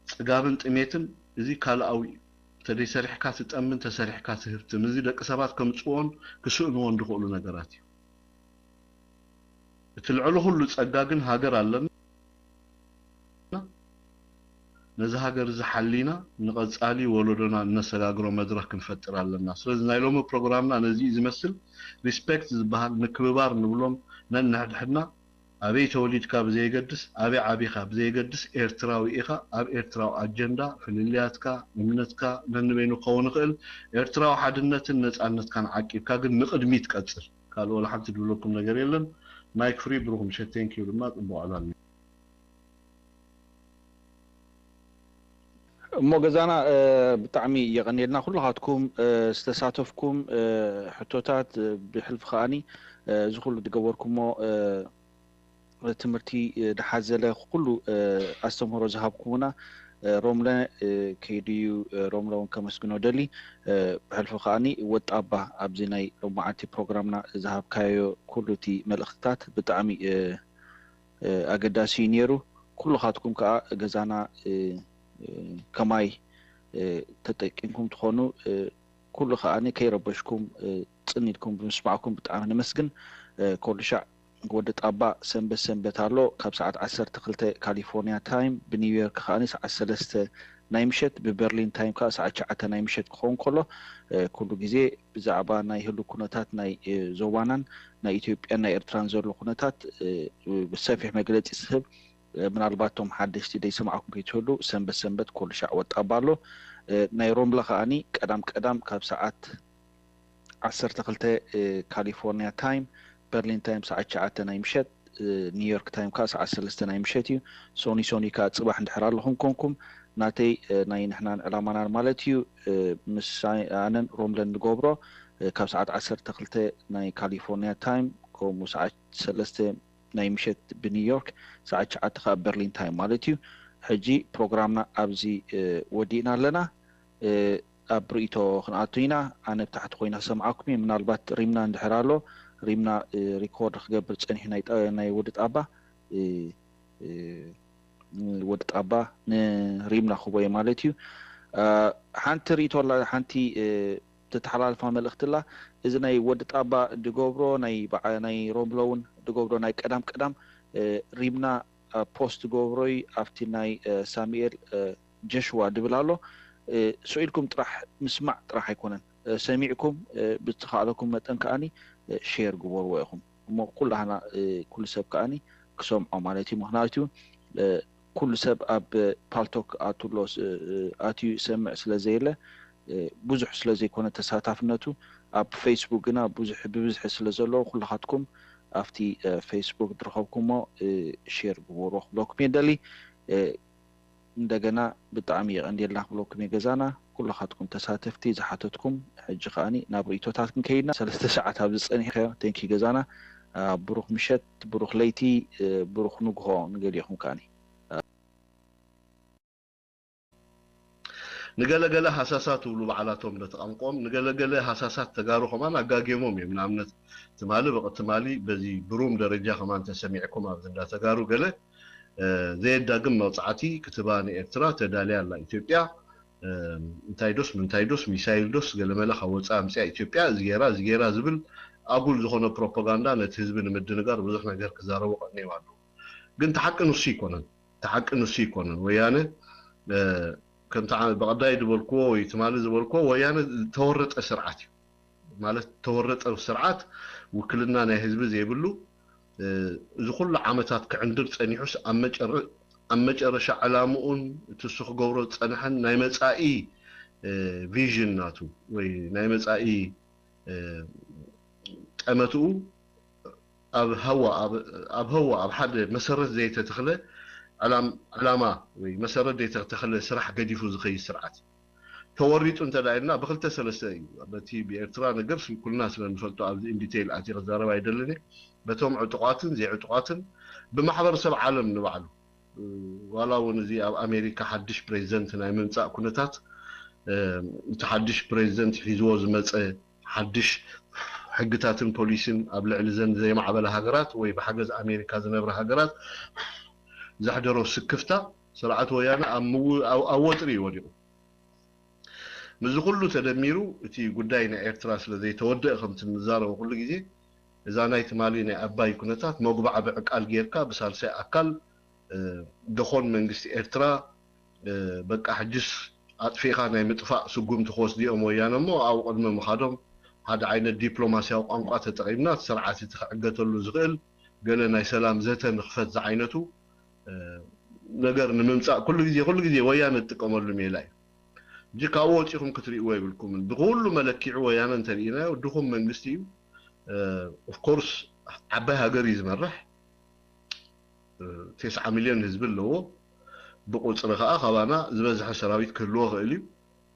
ጽጋብን ጥሜትን እዚ ካልኣዊ እዩ። እንተደይ ሰሪሕካ ትጠምን ተሰሪሕካ ትህብትን። እዚ ደቂ ሰባት ከምጽዎን ክስእንዎን ዝኽእሉ ነገራት እዩ። እቲ ልዕሊ ኩሉ ጸጋ ግን ሃገር ኣለና። ነዚ ሃገር እዚ ሓሊና ንቐጻሊ ወለዶና እነሰጋግሮ መድረኽ ክንፈጥር ኣለና። ስለዚ ናይ ሎሚ ፕሮግራምና ነዚ እዩ ዝመስል። ሪስፔክት ዝበሃል ምክብባር ንብሎም ነንሕድሕድና ኣበይ ተወሊድካ ብዘየገድስ ኣበይ ዓቢኻ ብዘየገድስ ኤርትራዊ ኢኻ። ኣብ ኤርትራዊ ኣጀንዳ ፍልልያትካ እምነትካ ነንበይኑ ክኸውን ይኽእል። ኤርትራዊ ሓድነትን ነጻነትካን ዓቂብካ ግን ንቕድሚት ቀጽል። ካልእ ወላ ሓንቲ ዝብለኩም ነገር የለን። ማይክ ፍሪ ብሩኽ ምሸት። ቴንክ ዩ ድማ ጽቡቕ ዕላል። እሞ ገዛና ብጣዕሚ የቐንየልና ኩልኻትኩም ዝተሳተፍኩም ሕቶታት ብሕልፊ ከዓኒ እዚ ኩሉ ዝገበርኩሞ ትምህርቲ ዝሓዘለ ኩሉ ኣስተምህሮ ዝሃብኩምና ሮምለ ከይድዩ ሮምለ እውን ከመስግኖ ደሊ ብሕልፊ ከዓኒ ወጣባ ኣብዚ ናይ ሎማዓንቲ ፕሮግራምና ዝሃብካዮ ኩሉ እቲ መልእኽትታት ብጣዕሚ ኣገዳሲ እዩ ነይሩ። ኩልኻትኩም ከዓ ገዛና ከማይ ተጠቂምኩም ትኾኑ ኩሉ ከዓ ከይረበሽኩም ጽን ኢልኩም ብምስማዕኩም ብጣዕሚ ነመስግን። ኮልሻዕ ወዲ ጣባ ሰንበት ሰንበት ኣሎ ካብ ሰዓት ዓሰርተ ክልተ ካሊፎርኒያ ታይም፣ ብኒውዮርክ ከኣ ሰዓት ሰለስተ ናይ ምሸት፣ ብበርሊን ታይም ከኣ ሰዓት ትሽዓተ ናይ ምሸት ክኸውን ከሎ፣ ኩሉ ግዜ ብዛዕባ ናይ ህሉ ኩነታት ናይ ዞባናን ናይ ኢትዮጵያን ናይ ኤርትራን ዘሎ ኩነታት ብሰፊሕ መግለጺ ዝህብ፣ ምናልባት እቶም ሓደሽቲ ደይሰማዕኩም ከይትህሉ፣ ሰንበት ሰንበት ኮልሻዕ ወጣባ ኣሎ። ናይ ሮምለ ከኣኒ ቀዳም ቀዳም ካብ ሰዓት ዓሰርተ ክልተ ካሊፎርኒያ ታይም፣ በርሊን ታይም ሰዓት ትሽዓተ ናይ ምሸት፣ ኒውዮርክ ታይም ከዓ ሰዓት ሰለስተ ናይ ምሸት እዩ። ሶኒ ሶኒ ከዓ ጽባሕ እንድሕር ኣለኹም ኮንኩም፣ ናተይ ናይ ንሕናን ዕላማናን ማለት እዩ፣ ምስ ኣነን ሮምለን ንገብሮ፣ ካብ ሰዓት ዓሰርተ ክልተ ናይ ካሊፎርኒያ ታይም፣ ከምኡ ሰዓት ሰለስተ ናይ ምሸት ብኒውዮርክ፣ ሰዓት ትሽዓተ ከዓ በርሊን ታይም ማለት እዩ። ሕጂ ፕሮግራምና ኣብዚ ወዲእና ኣለና። ኣብ ርእይቶ ክንኣቱ ኢና። ኣነ ብታሕቲ ኮይና ሰምዓኩም እየ። ምናልባት ሪምና እንድሕር ኣሎ፣ ሪምና ሪኮርድ ክገብር ጸኒሑ ናይ ወዲ ጣባ፣ ወዲ ጣባ ንሪምና ክቦየ ማለት እዩ። ሓንቲ ርእይቶ ኣላ፣ ሓንቲ ተተሓላልፋ መልእኽቲ ኣላ። እዚ ናይ ወዲ ጣባ ድገብሮ ናይ ሮምሎ እውን ድገብሮ ናይ ቀዳም ቀዳም ሪምና ፖስት ገብሮይ ኣብቲ ናይ ሳሙኤል ጀሽዋ ድብል ኣሎ። ስኢልኩም ጥራሕ ምስማዕ ጥራሕ ኣይኮነን፣ ሰሚዕኩም ብዝተኻእለኩም መጠን ከኣኒ ሼር ግበርዎ ኢኹም እሞ ኩላህና ኩሉ ሰብ ከኣኒ ክሰምዖ ማለት እዩ። ምክንያቱ ኩሉ ሰብ ኣብ ፓልቶክ ኣትሎ ኣትዩ ይሰምዕ ስለ ዘየለ ብዙሕ ስለ ዘይኮነ ተሳታፍነቱ ኣብ ፌስቡክ ግና ብዙሕ ብብዝሒ ስለ ዘለዎ ኩልኻትኩም ኣብቲ ፌስቡክ ዝረኸብኩሞ ሼር ግበርዎ ክብለኩም የደሊ። እንደገና ብጣዕሚ የቐንየልና ክብለኩም እየ ገዛና። ኩልኻትኩም ተሳተፍቲ ዝሓተትኩም፣ ሕጂ ከኣኒ ናብ ርእይቶታት ክንከይድና። ሰለስተ ሰዓት ኣብዚ ጸኒሕካ። ቴንኪ ገዛና። ብሩኽ ምሸት፣ ብሩኽ ለይቲ፣ ብሩኽ ንግሆ ንገሊኹም ከኣኒ። ንገለገለ ሃሳሳት ትብሉ ባዕላቶም በቲ ቋንቋኦም፣ ንገለገለ ሃሳሳት ተጋሩ ከማን ኣጋጌሞም እዮም። ንኣብነት ትማሊ ብቕ ትማሊ በዚ ብሩም ደረጃ ከማን ተሰሚዕኩም ኣብዚ እንዳ ተጋሩ ገለ ዘየዳግም መቕጻዕቲ ክትባ ንኤርትራ ተዳልያ ኣላ ኢትዮጵያ። እንታይ ዶስ ምንታይ ዶስ ሚሳይል ዶስ ገለመለ ካብ ወጻኢ ኣምጽያ ኢትዮጵያ እዚ ገይራ እዚ ገይራ ዝብል ኣጉል ዝኾነ ፕሮፓጋንዳ ነቲ ህዝቢ ንምድንጋር ብዙሕ ነገር ክዛረቡ ቀኒዮም ኣለዉ። ግን እቲ ሓቂ ንሱ ኣይኮነን። እቲ ሓቂ ንሱ ኣይኮነን። ወያነ ከምቲ ብቐዳይ ዝበልክዎ ወይ ትማሊ ዝበልክዎ ወያነ ዝተወረጠ ስርዓት እዩ። ማለት ዝተወረጠ ስርዓት ውክልና ናይ ህዝቢ ዘይብሉ እዚ ኩሉ ዓመታት ክዕንድር ጸኒሑስ ኣብ መጨረሻ ዕላምኡን እቲ እሱ ክገብሮ ዝጸንሐን ናይ መጻኢ ቪዥን ናቱ ወይ ናይ መጻኢ ጠመትኡ ኣብ ሃዋ ኣብ ሃዋ ኣብ ሓደ መሰረት ዘይተተኽለ ዕላማ ወይ መሰረት ዘይተተኽለ ስራሕ ገዲፉ ዝኸይድ ስርዓት እዩ። ተወሪጡ እንተ ኢልና ብክልተ ሰለስተ እዩ። በቲ ብኤርትራ ነገር ኩልና ስለ ንፈልጦ ኣብዚ ኢንዲቴይል ኣትየ ክዛረብ ኣይደልን እየ። በቶም ዕጡቋትን ዘይዕጡቋትን ብማሕበረሰብ ዓለም ንባዕሉ ዋላ እውን እዚ ኣብ ኣሜሪካ ሓድሽ ፕሬዚደንት ናይ ምምፃእ ኩነታት እቲ ሓድሽ ፕሬዚደንት ሒዝዎ ዝመፀ ሓድሽ ሕግታትን ፖሊሲን ኣብ ልዕሊ ዘን ዘይማዕበለ ሃገራት ወይ ብሓገዝ ኣሜሪካ ዝነብረ ሃገራት ዘሕደሮ ስክፍታ ስርዓት ወያነ ኣብ ወጥሪ እዩ ወዲቑ። ምስዚ ኩሉ ተደሚሩ እቲ ጉዳይ ናይ ኤርትራ ስለ ዘይተወደአ ከምቲ ንዛረቦ ኩሉ ግዜ እዛ ናይ ትማሊ ናይ ኣባይ ኩነታት መጉባዕ ብዕቃል ጌርካ ብሳልሳይ ኣካል ደኾን መንግስቲ ኤርትራ በቃ ሕጅስ ኣጥፊእኻ ናይ ምጥፋእ ስጉምቲ ክወስዱ እዮም ወያነ እሞ ኣብኡ ቅድሚ ምኻዶም ሓደ ዓይነት ዲፕሎማስያዊ ቋንቋ ተጠቒምና እቲ ስርዓት እቲ ክዕገተሉ ዝኽእል ገለ ናይ ሰላም ዘተ ንኽፈት ዝዓይነቱ ነገር ንምምፃእ ኩሉ ግዜ ኩሉ ግዜ ወያነ ዝጥቀመሉ ሜላ እዩ። እጂ ካብኡ ወፂኹም ክትርእይዎ የብልኩምን። ብኩሉ መለኪዑ ወያነ እንተርኢናዮ ድኹም መንግስቲ እዩ። ኦፍኮርስ ዓባይ ሃገር እዩ ዝመርሕ። ቴስዓ ሚልዮን ህዝቢ ኣለዎ። ብቁፅሪ ከዓ ካባና ዝበዝሐ ሰራዊት ክህልዎ ይኽእል እዩ።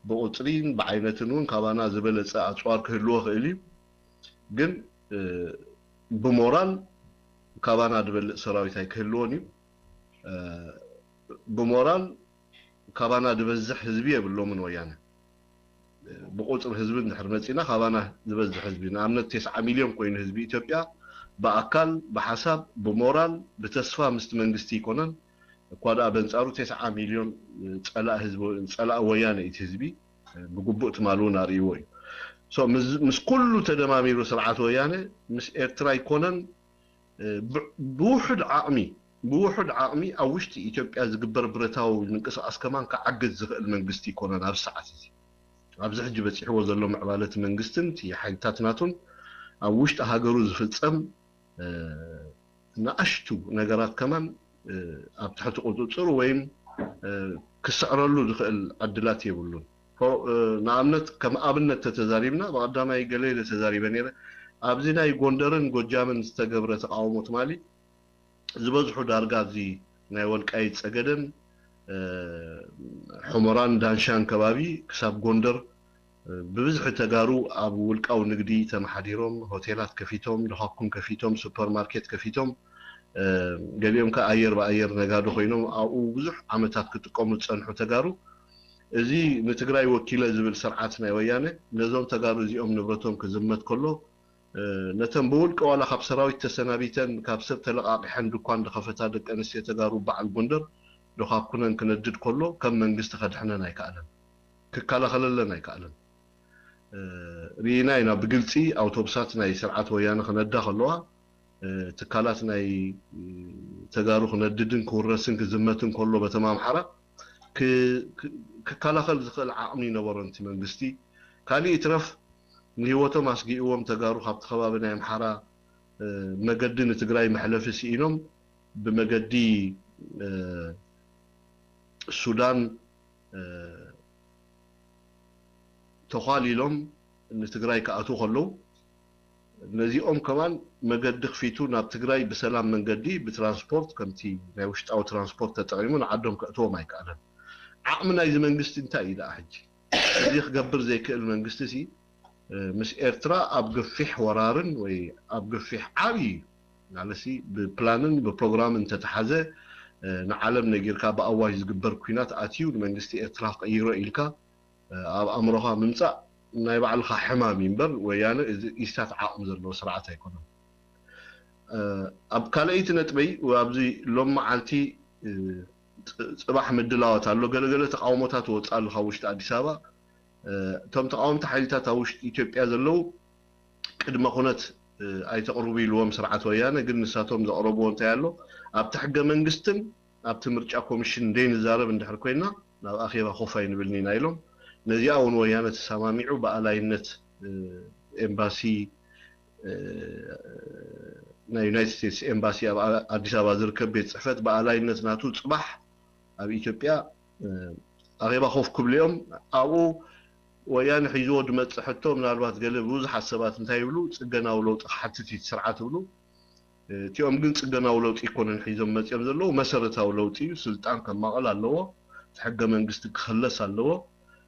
ብቁፅሪን ብዓይነትን እውን ካባና ዝበለፀ ኣፅዋር ክህልዎ ይኽእል እዩ። ግን ብሞራል ካባና ዝበልፅ ሰራዊት ኣይክህልዎን እዩ። ብሞራል ካባና ዝበዝሕ ህዝቢ የብሎምን ወያነ። ብቁፅሪ ህዝቢ እንድሕር መፂና ካባና ዝበዝሕ ህዝቢ ንኣብነት ቴስዓ ሚልዮን ኮይኑ ህዝቢ ኢትዮጵያ ብኣካል ብሓሳብ ብሞራል ብተስፋ ምስቲ መንግስቲ ይኮነን እኳ ደኣ በንፃሩ ቴስዓ ሚልዮን ፀላእ ህዝቢ ፀላእ ወያነ እቲ ህዝቢ ብግቡእ ትማሊ እውን ኣርእይዎ እዩ። ምስ ኩሉ ተደማሚሩ ስርዓት ወያነ ምስ ኤርትራ ኣይኮነን። ብውሑድ ዓቕሚ ብውሑድ ዓቕሚ ኣብ ውሽጢ ኢትዮጵያ ዝግበር ብረታዊ ምንቅስቃስ ከማን ክዓግዝ ዝኽእል መንግስቲ ኣይኮነን። ኣብ ሰዓት እዚ ኣብዚ ሕጂ በፂሕዎ ዘሎ ምዕባለ እቲ መንግስትን እቲ ሓይልታት ናቱን ኣብ ውሽጢ ሃገሩ ዝፍፀም ንኣሽቱ ነገራት ከማን ኣብ ትሕቲ ቁፅፅሩ ወይም ክስዕረሉ ዝኽእል ዕድላት የብሉን። ንኣብነት ከም ኣብነት ተተዛሪብና ብቀዳማይ ገለ ኢለ ተዛሪበ ነይረ። ኣብዚ ናይ ጎንደርን ጎጃምን ዝተገብረ ተቃውሞ ትማሊ ዝበዝሑ ዳርጋ ኣብዚ ናይ ወልቃይት ጸገደን ሑመራን ዳንሻን ከባቢ ክሳብ ጎንደር ብብዝሒ ተጋሩ ኣብ ውልቃዊ ንግዲ ተመሓዲሮም ሆቴላት ከፊቶም፣ ዶኻኩን ከፊቶም፣ ሱፐር ማርኬት ከፊቶም፣ ገሊኦም ከ ኣየር ብኣየር ነጋዶ ኮይኖም ኣብኡ ብዙሕ ዓመታት ክጥቀሙ ዝጸንሑ ተጋሩ እዚ ንትግራይ ወኪለ ዝብል ስርዓት ናይ ወያነ ነዞም ተጋሩ እዚኦም ንብረቶም ክዝመት ከሎ ነተን ብውልቂ ዋላ ካብ ሰራዊት ተሰናቢተን ካብ ሰብ ተለቃቂሐን ድኳን ዝኸፈታ ደቂ ኣንስትዮ ተጋሩ በዓል ጎንደር ዶኻኩነን ክነድድ ከሎ ከም መንግስቲ ከድሕነን ኣይከኣለን፣ ክከላኸለለን ኣይከኣለን። ርኢና ኢና ብግልፂ ኣውቶቡሳት ናይ ስርዓት ወያነ ክነዳ ከለዋ ትካላት ናይ ተጋሩ ክነድድን ክውረስን ክዝመትን ከሎ በተም ኣምሓራ ክከላኸል ዝኽእል ዓቕሚ ይነበሮን እቲ መንግስቲ። ካሊእ ይትረፍ ንህይወቶም ኣስጊእዎም ተጋሩ ካብቲ ከባቢ ናይ ኣምሓራ መገዲ ንትግራይ መሕለፊ ስኢኖም ብመገዲ ሱዳን ተዃሊሎም ንትግራይ ክኣትዉ ከለዉ ነዚኦም ከማን መገዲ ክፊቱ ናብ ትግራይ ብሰላም መንገዲ ብትራንስፖርት ከምቲ ናይ ውሽጣዊ ትራንስፖርት ተጠቒሙ ንዓዶም ከእትዎም ኣይከኣለን። ዓቕሚ ናይዚ መንግስቲ እንታይ እዩ ደኣ ሕጂ? እዚ ክገብር ዘይክእል መንግስቲ ሲ ምስ ኤርትራ ኣብ ገፊሕ ወራርን ወይ ኣብ ገፊሕ ዓብዪ ማለትሲ ብፕላንን ብፕሮግራምን እንተተሓዘ ንዓለም ነጊርካ ብኣዋጅ ዝግበር ኩናት ኣትዩ ንመንግስቲ ኤርትራ ክቕይሮ ኢልካ ኣብ ኣእምሮኻ ምምፃእ ናይ ባዕልኻ ሕማም እዩ እምበር ወያነ እዚ ኢስታት ዓቕሚ ዘለዎ ስርዓት ኣይኮነን። ኣብ ካልኣይቲ ነጥበይ ኣብዚ ሎም መዓልቲ ፅባሕ ምድላዋት ኣሎ። ገለገለ ተቃውሞታት ወፅእ ኣሎ ካብ ውሽጢ ኣዲስ ኣበባ። እቶም ተቃወምቲ ሓይልታት ኣብ ውሽጢ ኢትዮጵያ ዘለዉ ቅድመ ኩነት ኣይተቕርቡ ኢልዎም ስርዓት ወያነ። ግን ንሳቶም ዘቕረብዎ እንታይ ኣሎ? ኣብቲ ሕገ መንግስትን ኣብቲ ምርጫ ኮሚሽን እንደይንዛረብ እንድሕር ኮይና ናብ ኣኼባ ኮፍ ኣይንብልን ኢና ኢሎም። ነዚኣ እውን ወያነ ተሰማሚዑ ብኣላይነት ኤምባሲ ናይ ዩናይትድ ስቴትስ ኤምባሲ ኣብ ኣዲስ ኣበባ ዝርከብ ቤት ፅሕፈት ብኣላይነት ናቱ ፅባሕ ኣብ ኢትዮጵያ ኣኼባ ኮፍ ክብሉ እዮም። ኣብኡ ወያነ ሒዝዎ ዝመፅእ ሕቶ ምናልባት ገለ ብዙሓት ሰባት እንታይ ይብሉ ፅገናዊ ለውጢ ክሓትት እዩ ስርዓት ይብሉ። እቲኦም ግን ፅገናዊ ለውጢ ኣይኮነን ሒዞም መፅኦም ዘለዉ መሰረታዊ ለውጢ እዩ። ስልጣን ከማቐል ኣለዎ። እቲ ሕገ መንግስቲ ክኽለስ ኣለዎ።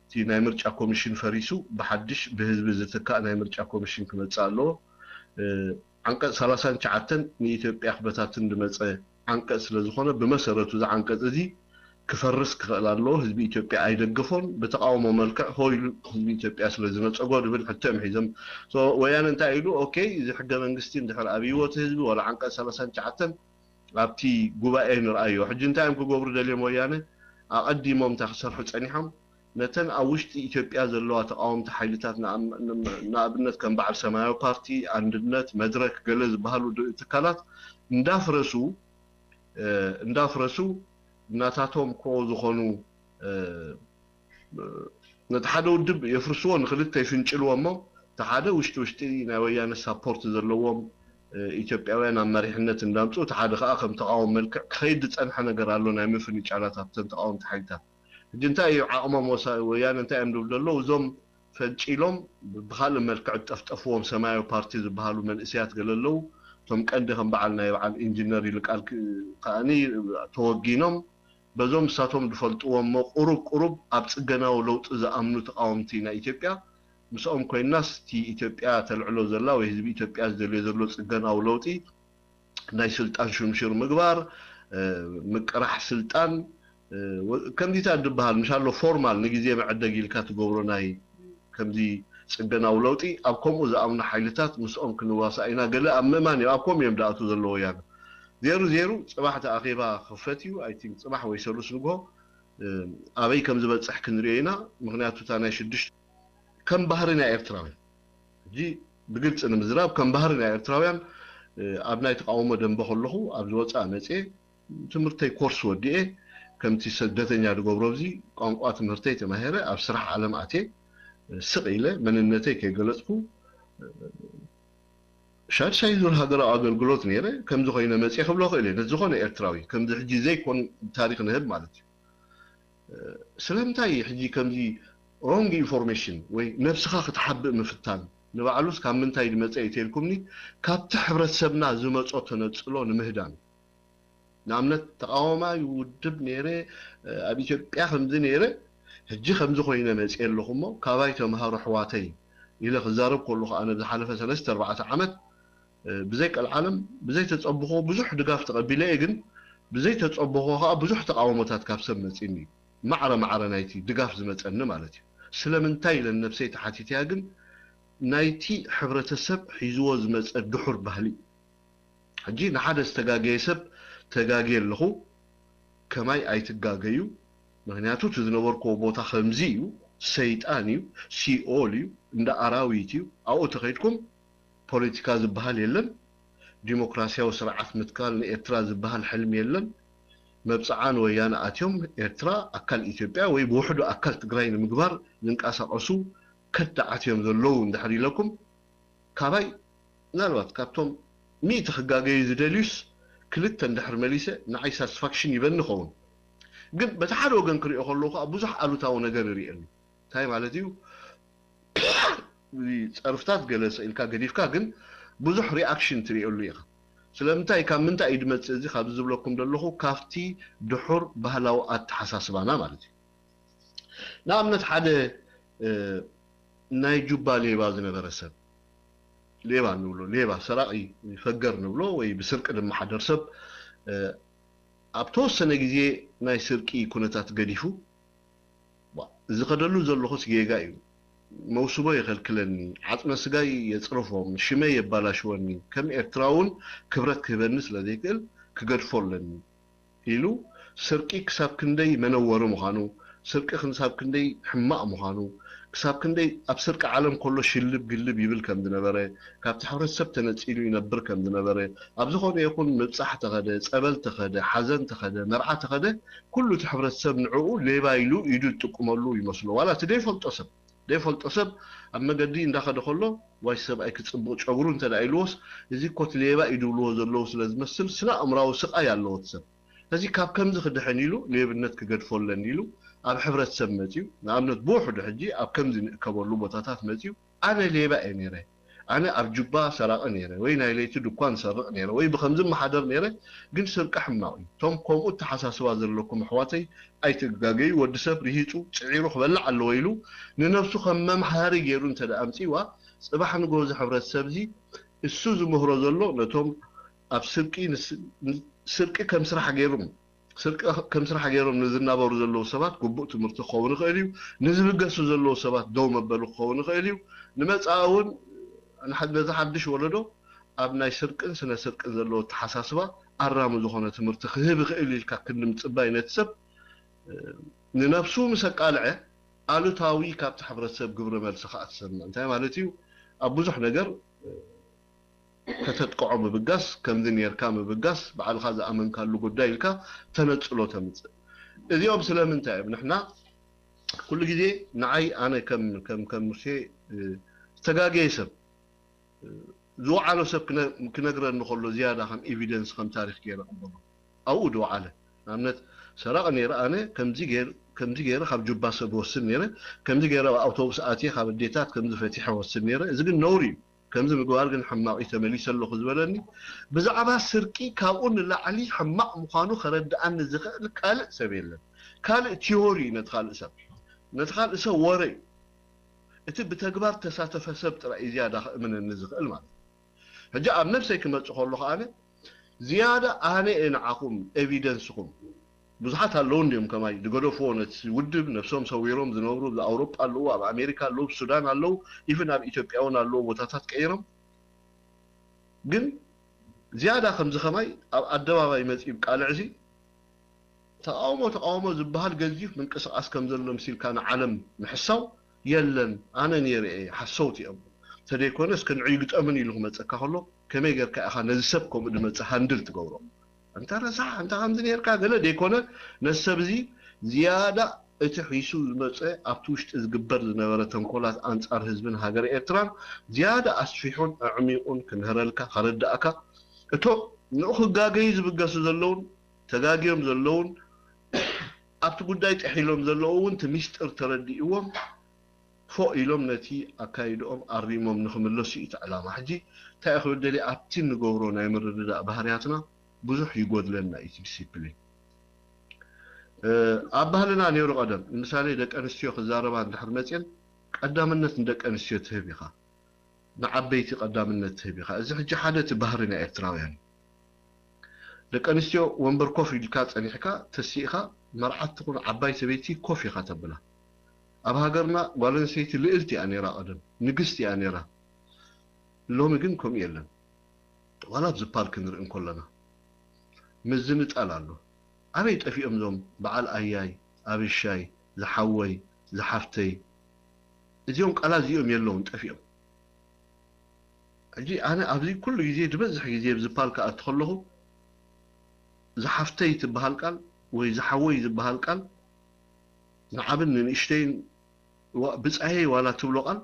እቲ ናይ ምርጫ ኮሚሽን ፈሪሱ ብሓድሽ ብህዝቢ ዝትካእ ናይ ምርጫ ኮሚሽን ክመፅእ ኣለዎ። ዓንቀፅ ሰላሳን ትሽዓተን ንኢትዮጵያ ክበታትን ዝመፀ ዓንቀፅ ስለዝኾነ ብመሰረቱ እዚ ዓንቀፅ እዚ ክፈርስ ክኽእል ኣለዎ። ህዝቢ ኢትዮጵያ ኣይደገፎን። ብተቃውሞ መልክዕ ሆ ኢሉ ህዝቢ ኢትዮጵያ ስለዝነፀጎ ዝብል ሕቶ እዮም ሒዞም። ወያነ እንታይ ኢሉ ኦኬ እዚ ሕገ መንግስቲ እንድሕር ኣብይዎ እቲ ህዝቢ ዋላ ዓንቀፅ ሰላሳን ትሽዓተን ኣብቲ ጉባኤ ንርኣዮ። ሕጂ እንታይ እዮም ክገብሩ ደልዮም ወያነ? ኣቐዲሞም እንታይ ክሰርሑ ፀኒሖም? ነተን ኣብ ውሽጢ ኢትዮጵያ ዘለዋ ተቃወምቲ ሓይልታት ንኣብነት ከም በዓል ሰማያዊ ፓርቲ፣ ኣንድነት፣ መድረክ ገለ ዝበሃሉ ትካላት እንዳፍረሱ እንዳፍረሱ ናታቶም ኮ ዝኾኑ ነቲ ሓደ ውድብ የፍርስዎ ንክልተ ይፍንጭልዎ እሞ እቲ ሓደ ውሽጢ ውሽጢ ናይ ወያነ ሳፖርት ዘለዎም ኢትዮጵያውያን ኣብ መሪሕነት እንዳምፁ እቲ ሓደ ከዓ ከም ተቃወም መልክዕ ክኸይድ ዝፀንሐ ነገር ኣሎ ናይ ምፍንጫላት ኣብተን ተቃወምቲ ሓይልታት ሕጂ እንታይ እዩ ዓቕሞም ወያነ እንታይ እዮም ዝብሉ ዘለዉ እዞም ፈንጪሎም ብካልእ መልክዕ ዝጠፍጠፍዎም ሰማያዊ ፓርቲ ዝበሃሉ መንእሰያት ገለ ኣለዉ እቶም ቀንዲ ከም በዓል ናይ በዓል ኢንጂነር ይልቃል ከዓኒ ተወጊኖም በዞም ንሳቶም ዝፈልጥዎ እሞ ቁሩብ ቁሩብ ኣብ ፅገናዊ ለውጢ ዝኣምኑ ተቃወምቲ ናይ ኢትዮጵያ ምስኦም ኮይናስ እቲ ኢትዮጵያ ተልዕሎ ዘላ ወይ ህዝቢ ኢትዮጵያ ዝደልዮ ዘሎ ፅገናዊ ለውጢ ናይ ስልጣን ሽምሽር ምግባር ምቅራሕ ስልጣን ከምዚታት ዝበሃል ምሻሎ ፎርማል ንግዜ መዐደግ ኢልካ ትገብሮ ናይ ከምዚ ፅገናዊ ለውጢ ኣብ ከምኡ ዝኣምኑ ሓይልታት ምስኦም ክንዋሳእ ኢና ገለ ኣብ ምእማን እዮም ኣብ ከምኡ እዮም ዝኣትዉ ዘለዎ ወያነ ዜሩ ዜሩ ፅባሕ እቲ ኣኼባ ክኽፈት እዩ ኣይ ቲንክ ፅባሕ ወይ ሰሉስ ንግሆ ኣበይ ከም ዝበፅሕ ክንሪኦ ኢና ምክንያቱ እታ ናይ ሽዱሽተ ከም ባህሪ ናይ ኤርትራውያን ሕጂ ብግልፂ ንምዝራብ ከም ባህሪ ናይ ኤርትራውያን ኣብ ናይ ተቃውሞ ደንበ ከለኹ ኣብ ዝወፅኣ መፅየ ትምህርተይ ኮርስ ወዲኤ ከምቲ ስደተኛ ዝገብሮ ኣብዚ ቋንቋ ትምህርተይ ተማሂረ ኣብ ስራሕ ዓለም ኣትየ ስቕ ኢለ መንነተይ ከይገለፅኩ ሻድሻይ ዙር ሃገራዊ ኣገልግሎት ነይረ ከምዚ ኮይነ መፅየ ክብሎ ክእል እየ ነዝኾነ ኤርትራዊ ከምዚ ሕጂ ዘይኮን ታሪክ ንህብ ማለት እዩ ስለምንታይ ሕጂ ከምዚ ሮንግ ኢንፎርሜሽን ወይ ነብስኻ ክትሓብእ ምፍታን ንባዕሉስ ካብ ምንታይ ዝመፀ እዩ ተልኩምኒ ካብቲ ሕብረተሰብና ዝመፆ ተነፅሎ ንምህዳን ንኣብነት ተቃዋማይ ውድብ ነይረ ኣብ ኢትዮጵያ ከምዚ ነይረ ሕጂ ከምዚ ኮይነ መፅየ ኣለኹ እሞ ካባይ ተምሃሩ ኣሕዋተይ ኢለ ክዛረብ ከለኹ ኣነ ዝሓለፈ ሰለስተ ኣርባዕተ ዓመት ብዘይ ቀልዓለም ብዘይ ተፀብኾ ብዙሕ ድጋፍ ተቐቢለ እየ ግን ብዘይ ተፀብኾ ከዓ ብዙሕ ተቃውሞታት ካብ ሰብ መፂኒ ማዕረ ማዕረ ናይቲ ድጋፍ ዝመፀኒ ማለት እዩ ስለምንታይ ኢለን ነብሰይ ተሓቲተያ ግን ናይቲ ሕብረተሰብ ሒዝዎ ዝመፀ ድሑር ባህሊ እዩ ሕጂ ንሓደ ዝተጋገየ ሰብ ተጋግየ ኣለኹ ከማይ ኣይትጋገዩ ምክንያቱ እቲ ዝነበርክዎ ቦታ ከምዚ እዩ ሰይጣን እዩ ሲኦል እዩ እንዳ ኣራዊት እዩ ኣብኡ ተኸይድኩም ፖለቲካ ዝበሃል የለን ዲሞክራሲያዊ ስርዓት ምትካል ንኤርትራ ዝበሃል ሕልሚ የለን መብፅዓ ንወያነ ኣትዮም ኤርትራ ኣካል ኢትዮጵያ ወይ ብውሕዱ ኣካል ትግራይ ንምግባር ዝንቀሳቀሱ ከዳዓት እዮም ዘለዉ እንድሕር ኢለኩም ካባይ ምናልባት ካብቶም ሚእቲ ክጋገዩ ዝደልዩስ ክልተ እንድሕር መሊሰ ንዓይ ሳትስፋክሽን ይበኒ ኸውን ግን በቲ ሓደ ወገን ክሪኦ ከለዉ ከዓ ብዙሕ ኣሉታዊ ነገር ይርእየሉ እንታይ ማለት እዩ ጸርፍታት ገለ ስኢልካ ገዲፍካ ግን ብዙሕ ሪኣክሽን ትርእየሉ ኢኻ ስለምንታይ ካብ ምንታይ እዩ ድመጽእ እዚ ካብዚ ዝብለኩም ዘለኹ ካብቲ ድሑር ባህላዊ ኣተሓሳስባና ማለት እዩ ንኣብነት ሓደ ናይ ጁባ ሌባ ዝነበረ ሰብ ሌባ ንብሎ ሌባ ሰራቂ ፈገር ንብሎ ወይ ብስርቂ ዝመሓደር ሰብ ኣብ ተወሰነ ግዜ ናይ ስርቂ ኩነታት ገዲፉ ዝኸደሉ ዘለኹስ ጌጋ እዩ መውስቦ የኸልክለኒ ዓፅመ ስጋይ የፅርፎም ሽመይ የባላሽወኒ ከም ኤርትራ እውን ክብረት ክህበኒ ስለ ዘይክእል ክገድፎ ኣለኒ ኢሉ ስርቂ ክሳብ ክንደይ መነወሪ ምዃኑ ስርቂ ክሳብ ክንደይ ሕማቕ ምዃኑ ክሳብ ክንደይ ኣብ ስርቂ ዓለም ከሎ ሽልብ ግልብ ይብል ከም ዝነበረ ካብቲ ሕብረተሰብ ተነፂሉ ይነብር ከም ዝነበረ ኣብ ዝኾነ ይኹን ምብፃሕ ተኸደ ጸበል ተኸደ ሓዘን ተኸደ መርዓ ተኸደ ኩሉ እቲ ሕብረተሰብ ንዕኡ ሌባ ኢሉ ኢዱ ዝጥቁመሉ ይመስሎ ዋላ እቲ ዘይፈልጦ ሰብ ዘይፈልጦ ሰብ ኣብ መገዲ እንዳኸደ ከሎ ዋይ ሰብኣይ ክፅብቕ ጨጉሩ እንተ ኢልዎስ እዚ ኮት ሌባ እዩ ድብልዎ ዘለዉ ስለ ዝመስል ስነ ኣእምራዊ ስቓይ ኣለዎ እቲ ሰብ ሕዚ ካብ ከምዚ ክድሕን ኢሉ ሌብነት ክገድፎ ኣለኒ ኢሉ ኣብ ሕብረተሰብ መፅዩ ንኣብነት ብውሕዱ ሕጂ ኣብ ከምዚ ንእከበሉ ቦታታት መፅዩ ኣነ ሌባ እየ ነይረ ኣነ ኣብ ጁባ ሰራቂ ነይረ ወይ ናይ ለይቲ ድኳን ሰርቕ ነይረ ወይ ብከምዚ መሓደር ነይረ ግን ስርቂ ሕማቕ እዩ ቶም ከምኡ ተሓሳስባ ዘለኩም ኣሕዋተይ ኣይትጋገዩ ወዲ ሰብ ርሂፁ ፅዒሩ ክበልዕ ኣለዎ ኢሉ ንነብሱ ከም መምሃሪ ገይሩ እንተ ኣምፅዋ ፅባሕ ንግሆ እዚ ሕብረተሰብ እዚ እሱ ዝምህሮ ዘሎ ነቶም ኣብ ስርቂ ስርቂ ከም ስራሕ ገይሮም ስርቂ ከም ስራሕ ገይሮም ንዝናበሩ ዘለዉ ሰባት ግቡእ ትምህርቲ ክኸውን ይኽእል እዩ ንዝብገሱ ዘለዉ ሰባት ደው መበሊ ክኸውን ይኽእል እዩ ንመፃኢ እውን ነዚ ሓድሽ ወለዶ ኣብ ናይ ስርቅን ስነ ስርቅን ዘለዎ ኣተሓሳስባ ኣራሚ ዝኾነ ትምህርቲ ክህብ ይኽእል ኢልካ ክንዲ ምፅባይ ነቲ ሰብ ንነብሱ ምስ ኣቃልዐ ኣሉታዊ ካብቲ ሕብረተሰብ ግብረ መልሲ ከዓ ትሰምዕ እንታይ ማለት እዩ ኣብ ብዙሕ ነገር ከተጥቅዖ ምብጋስ ከምዚ ኔርካ ምብጋስ ባዕልኻ ዝኣመንካሉ ጉዳይ ኢልካ ተነፅሎ ተምፅእ እዚኦም ስለምንታይ እዮም ንሕና ኩሉ ግዜ ንዓይ ኣነ ከም ከም ከም ሙሴ ዝተጋገየ ሰብ ዝወዓሎ ሰብ ክነግረኒ ከሎ ዝያዳ ከም ኤቪደንስ ከም ታሪክ ገይረ ቅበሎ ኣብኡ ዝወዓለ ንኣብነት ሰራቂ ነይረ ኣነ ከምዚ ገይረ ካብ ጁባ ሰብ ወስድ ነይረ ከምዚ ገይረ ኣብ ኣውቶቡስ ኣትየ ካብ ኣዴታት ከምዚ ፈቲሐ ወስድ ነይረ እዚ ግን ነውሪ እዩ ከምዚ ምግባር ግን ሕማቕ እዩ ተመሊሰ ኣለኹ ዝበለኒ ብዛዕባ ስርቂ ካብኡ ንላዕሊ ሕማቕ ምዃኑ ከረድኣኒ ዝኽእል ካልእ ሰብ የለን ካልእ ቲዮሪ እዩ ነቲ ካልእ ሰብ ነቲ ካልእ ሰብ ወረ እዩ እቲ ብተግባር ተሳተፈ ሰብ ጥራይ እዩ ዝያዳ ክእምነኒ ዝኽእል ማለት እዩ ሕጂ ኣብ ነብሰይ ክመጽእ ከሎ ከኣነ ዝያዳ ኣነ እየ ንዓኹም ኤቪደንስኹም ብዙሓት ኣለዉ እንዲዮም ከማይ ዝገደፍዎ ነቲ ውድብ ነብሶም ሰዊሮም ዝነብሩ ኣብ ኣውሮጳ ኣለዉ ኣብ ኣሜሪካ ኣለዉ ኣብ ሱዳን ኣለዉ ኢቭን ኣብ ኢትዮጵያ እውን ኣለዉ ቦታታት ቀይሮም ግን ዝያዳ ከምዚ ከማይ ኣብ ኣደባባይ መፂኡ ቃልዕ እዚ ተቃውሞ ተቃውሞ ዝበሃል ገዚፍ ምንቅስቃስ ከም ዘሎ ምሲልካ ንዓለም ምሕሳው የለን ኣነ ነይረ እየ ሓሰውቲ እዮም ተደይኮነስ ከንዑ ይግጠምን ኢሉ ክመፀካ ከሎ ከመይ ጌርካ ኢኻ ነዚ ሰብ ከምኡ ድመፅእ ሃንድል ትገብሮ? ኣንታ ረሳሕ፣ ኣንታ ከምዚ ኔርካ ገለ ደይኮነ፣ ነዚ ሰብ እዚ ዝያዳ እቲ ሒሱ ዝመፀ ኣብቲ ውሽጢ ዝግበር ዝነበረ ተንኮላት ኣንፃር ህዝብን ሃገረ ኤርትራን ዝያዳ ኣስፊሑን ኣዕሚቑን ክንህረልካ ከረዳእካ፣ እቶም ንኡ ክጋገዩ ዝብገሱ ዘለውን ተጋግዮም ዘለውን ኣብቲ ጉዳይ ጥሒሎም ዘለዉ እውን እቲ ሚስጥር ተረዲእዎም ፎእ ኢሎም ነቲ ኣካይድኦም ኣሪሞም ንክምለሱ እዩ እቲ ዕላማ። ሕጂ እንታይ ክብል ደልየ ኣብቲ እንገብሮ ናይ ምርድዳእ ባህርያትና ብዙሕ ይጎድለና እዩ እቲ ዲሲፕሊን። ኣብ ባህልና ነይሩ ቀደም ንምሳሌ ደቂ ኣንስትዮ ክዛረባ እንድሕር መፅየን ቀዳምነት ንደቂ ኣንስትዮ ትህብ ኢኻ፣ ንዓበይቲ ቀዳምነት ትህብ ኢኻ። እዚ ሕጂ ሓደ እቲ ባህሪ ናይ ኤርትራውያን እዩ። ደቂ ኣንስትዮ ወንበር ኮፍ ኢልካ ጸኒሕካ ተሲእኻ መርዓት ትኹን ዓባይ ሰበይቲ ኮፍ ኢኻ ተብላ። ኣብ ሃገርና ጓል ኣንስተይቲ ልእልቲ እያ ነይራ፣ ቀደም ንግስቲ እያ ነይራ። ሎሚ ግን ከምኡ የለን። ዋላ ኣብዚ ፓርክ ንርኢ እንከለና ምዝንጣል ኣሎ። ኣበይ ጠፊኦም እዞም በዓል ኣያይ፣ ኣብሻይ፣ ዝሓወይ፣ ዝሓፍተይ፣ እዚኦም ቃላት እዚኦም የለውን፣ ጠፊኦም። ሕጂ ኣነ ኣብዚ ኩሉ ግዜ ዝበዝሕ ግዜ ኣብዚ ፓል ክኣቱ ከለኹ ዝሓፍተይ ትበሃል ቃል ወይ ዝሓወይ ዝበሃል ቃል ንዓብን ንንእሽተይን ብጻየይ ዋላ ትብሎ ቃል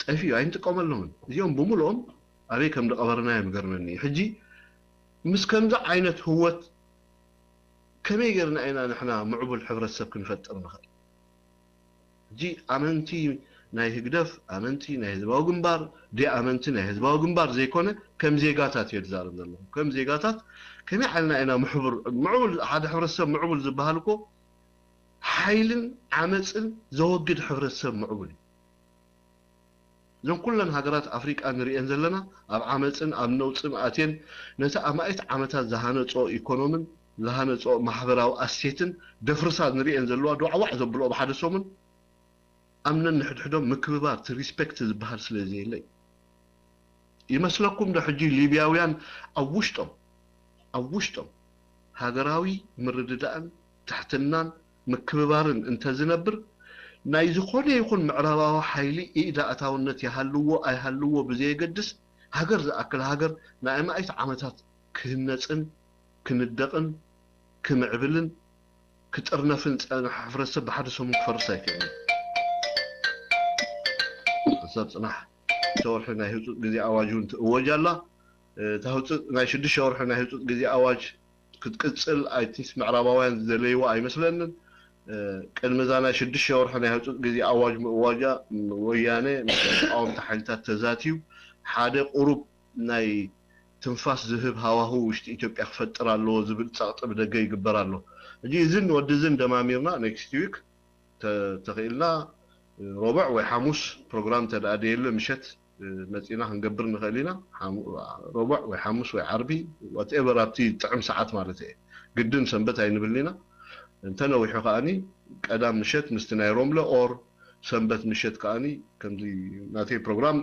ጠፊኡ ኣይንጥቀመሎምን። እዚኦም ብምልኦም ኣበይ ከም ዝቐበርናዮም ይገርመኒ እዩ። ሕጂ ምስ ከምዚ ዓይነት ህወት ከመይ ጌርና ኢና ንሕና ምዕቡል ሕብረተሰብ ክንፈጥር ንኽእል? ሕጂ ኣመንቲ ናይ ህግደፍ፣ ኣመንቲ ናይ ህዝባዊ ግንባር፣ ደይ ኣመንቲ ናይ ህዝባዊ ግንባር ዘይኮነ ከም ዜጋታት እየ ዝዛረብ ዘለኹ። ከም ዜጋታት ከመይ ዓልና ኢና ምሕቡር ምዕቡል ሓደ ሕብረተሰብ ምዕቡል ዝበሃል እኮ ሓይልን ዓመፅን ዘወግድ ሕብረተሰብ ምዕቡል እዩ። እዞም ኩለን ሃገራት ኣፍሪቃ ንሪኤን ዘለና ኣብ ዓመፅን ኣብ ነውፅን ኣትየን ነቲ ኣማኢት ዓመታት ዝሃነፅኦ ኢኮኖምን ዝሃነፅኦ ማሕበራዊ ኣሴትን ደፍርሳ ንሪኤን ዘለዋ ዶዕዋዕ ዘብልኦ ብሓደ ሰሙን ኣምነን ንሕድሕዶም ምክብባር እቲ ሪስፔክት ዝበሃል ስለ ዘየለ እዩ። ይመስለኩም ዶ ሕጂ ሊብያውያን ኣብ ውሽጦም ኣብ ውሽጦም ሃገራዊ ምርድዳእን ትሕትናን ምክብባርን እንተዝነብር ናይ ዝኾነ ይኹን ምዕራባዊ ሓይሊ ኢድ ኣእታውነት ይሃልዎ ኣይሃልዎ ብዘየገድስ ሃገር ዝኣክል ሃገር ንኣማኢት ዓመታት ክህነፅን ክንደቕን ክምዕብልን ክጥርነፍን ዝፀንሐ ሕብረተሰብ ብሓደ ሰሙን ክፈርስ ኣይክእልን። ሰብ ፅናሕ ሸተ ወርሒ ናይ ህፁፅ ግዜ ኣዋጅ እውን ትእወጅ ኣላ። እታ ህፁፅ ናይ ሽዱሽተ ወርሒ ናይ ህፁፅ ግዜ ኣዋጅ ክትቅፅል ኣይቲስ ምዕራባውያን ዝደለይዎ ኣይመስለንን። ቅድሚ እዛ ናይ ሽዱሽተ ወርሒ ናይ ህፁፅ ግዜ ኣዋጅ ምእዋጃ ወያነ ምስ ተቃወምቲ ሓይልታት ተዛትዩ ሓደ ቁሩብ ናይ ትንፋስ ዝህብ ሃዋህው ውሽጢ ኢትዮጵያ ክፈጥር ኣለዎ ዝብል ጸቕጢ ብደገ ይግበር ኣሎ። ሕጂ እዝን ወዲ እዝን ደማሚርና ኔክስት ዊክ ተኽኢልና ሮብዕ ወይ ሓሙስ ፕሮግራም ተደኣ ደየለ ምሸት መጺና ክንገብር ንኽእል ኢና። ሮብዕ ወይ ሓሙስ ወይ ዓርቢ ዋትኤቨር ኣብቲ ጥዕም ሰዓት ማለት እየ። ግድን ሰንበት ኣይንብልን ኢና። እንተ ነዊሑ ከኣኒ ቀዳም ምሸት ምስቲ ናይ ሮምለ ኦር ሰንበት ምሸት ከኣኒ ከምዚ ናተይ ፕሮግራም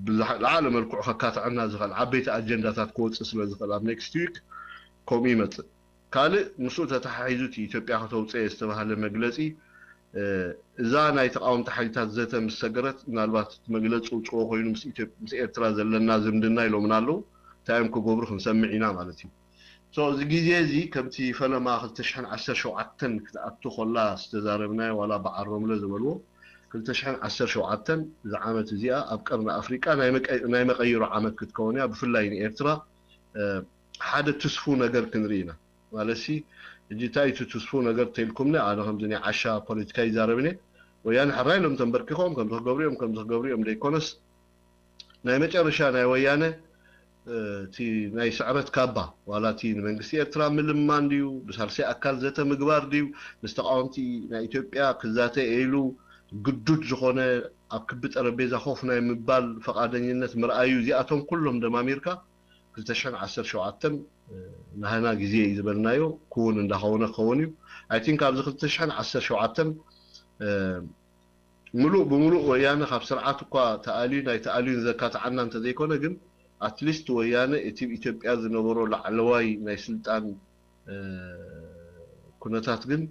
ብዝለዓለ መልክዑ ከካትዐና ዝኽእል ዓበይቲ ኣጀንዳታት ክወፅእ ስለ ዝኽእል ኣብ ኔክስት ዊክ ከምኡ ይመፅእ። ካልእ ምስኡ ተተሓሒዙ እቲ ኢትዮጵያ ከተውፅኦ ዝተባህለ መግለፂ እዛ ናይ ተቃወምቲ ሓይልታት ዘተ ምስ ሰገረት ምናልባት እቲ መግለፂ ውፅኦ ኮይኑ ምስ ኤርትራ ዘለና ዝምድና ኢሎምና ኣለዉ እንታይ እዮም ክገብሩ ክንሰምዕ ኢና ማለት እዩ። እዚ ግዜ እዚ ከምቲ ፈለማ ክልተ ሽሕን ዓሰርተ ሸውዓተን ክትኣቱ ከላ ዝተዛረብናዮ ዋላ በዓል ሮምለ ዝበልዎ ክልተ ሽሕን ዓሰርተ ሸውዓተን እዛ ዓመት እዚኣ ኣብ ቀርኒ ኣፍሪቃ ናይ መቀይሮ ዓመት ክትከውን እያ። ብፍላይ ንኤርትራ ሓደ ትስፉ ነገር ክንርኢ ኢና ማለት ሲ እጂ እንታይ እቲ ትስፉ ነገር ተልኩምኒ ኣነ ከምዚ ናይ ዓሻ ፖለቲካ ይዛረብን እየ። ወያነ ሕራይ ኢሎም ተንበርኪኾም ከምዚ ክገብሩ እዮም ከምዚ ክገብሩ እዮም ደይኮነስ ናይ መጨረሻ ናይ ወያነ እቲ ናይ ስዕረት ካባ ዋላ እቲ ንመንግስቲ ኤርትራ ምልማን ድዩ ብሳልሳይ ኣካል ዘተ ምግባር ድዩ ምስ ተቃወምቲ ናይ ኢትዮጵያ ክዛተ ኢሉ ግዱድ ዝኾነ ኣብ ክቢ ጠረጴዛ ኮፍ ናይ ምባል ፈቃደኝነት ምርኣዩ እዚኣቶም ኩሎም ደማሚርካ ክልተ ሽሕን ዓሰርተ ሸውዓተን ናህና ግዜ እዩ ዝበልናዮ ክውን እንዳኸወነ ክኸውን እዩ። I think ኣብዚ ክልተ ሽሕን ዓሰርተ ሸውዓተን ምሉእ ብምሉእ ወያነ ካብ ስርዓት እኳ ተኣልዩ ናይ ተኣልዩን ዘካትዓና እንተዘይኮነ ግን ኣትሊስት ወያነ እቲ ኢትዮጵያ ዝነበሮ ላዕለዋይ ናይ ስልጣን ኩነታት ግን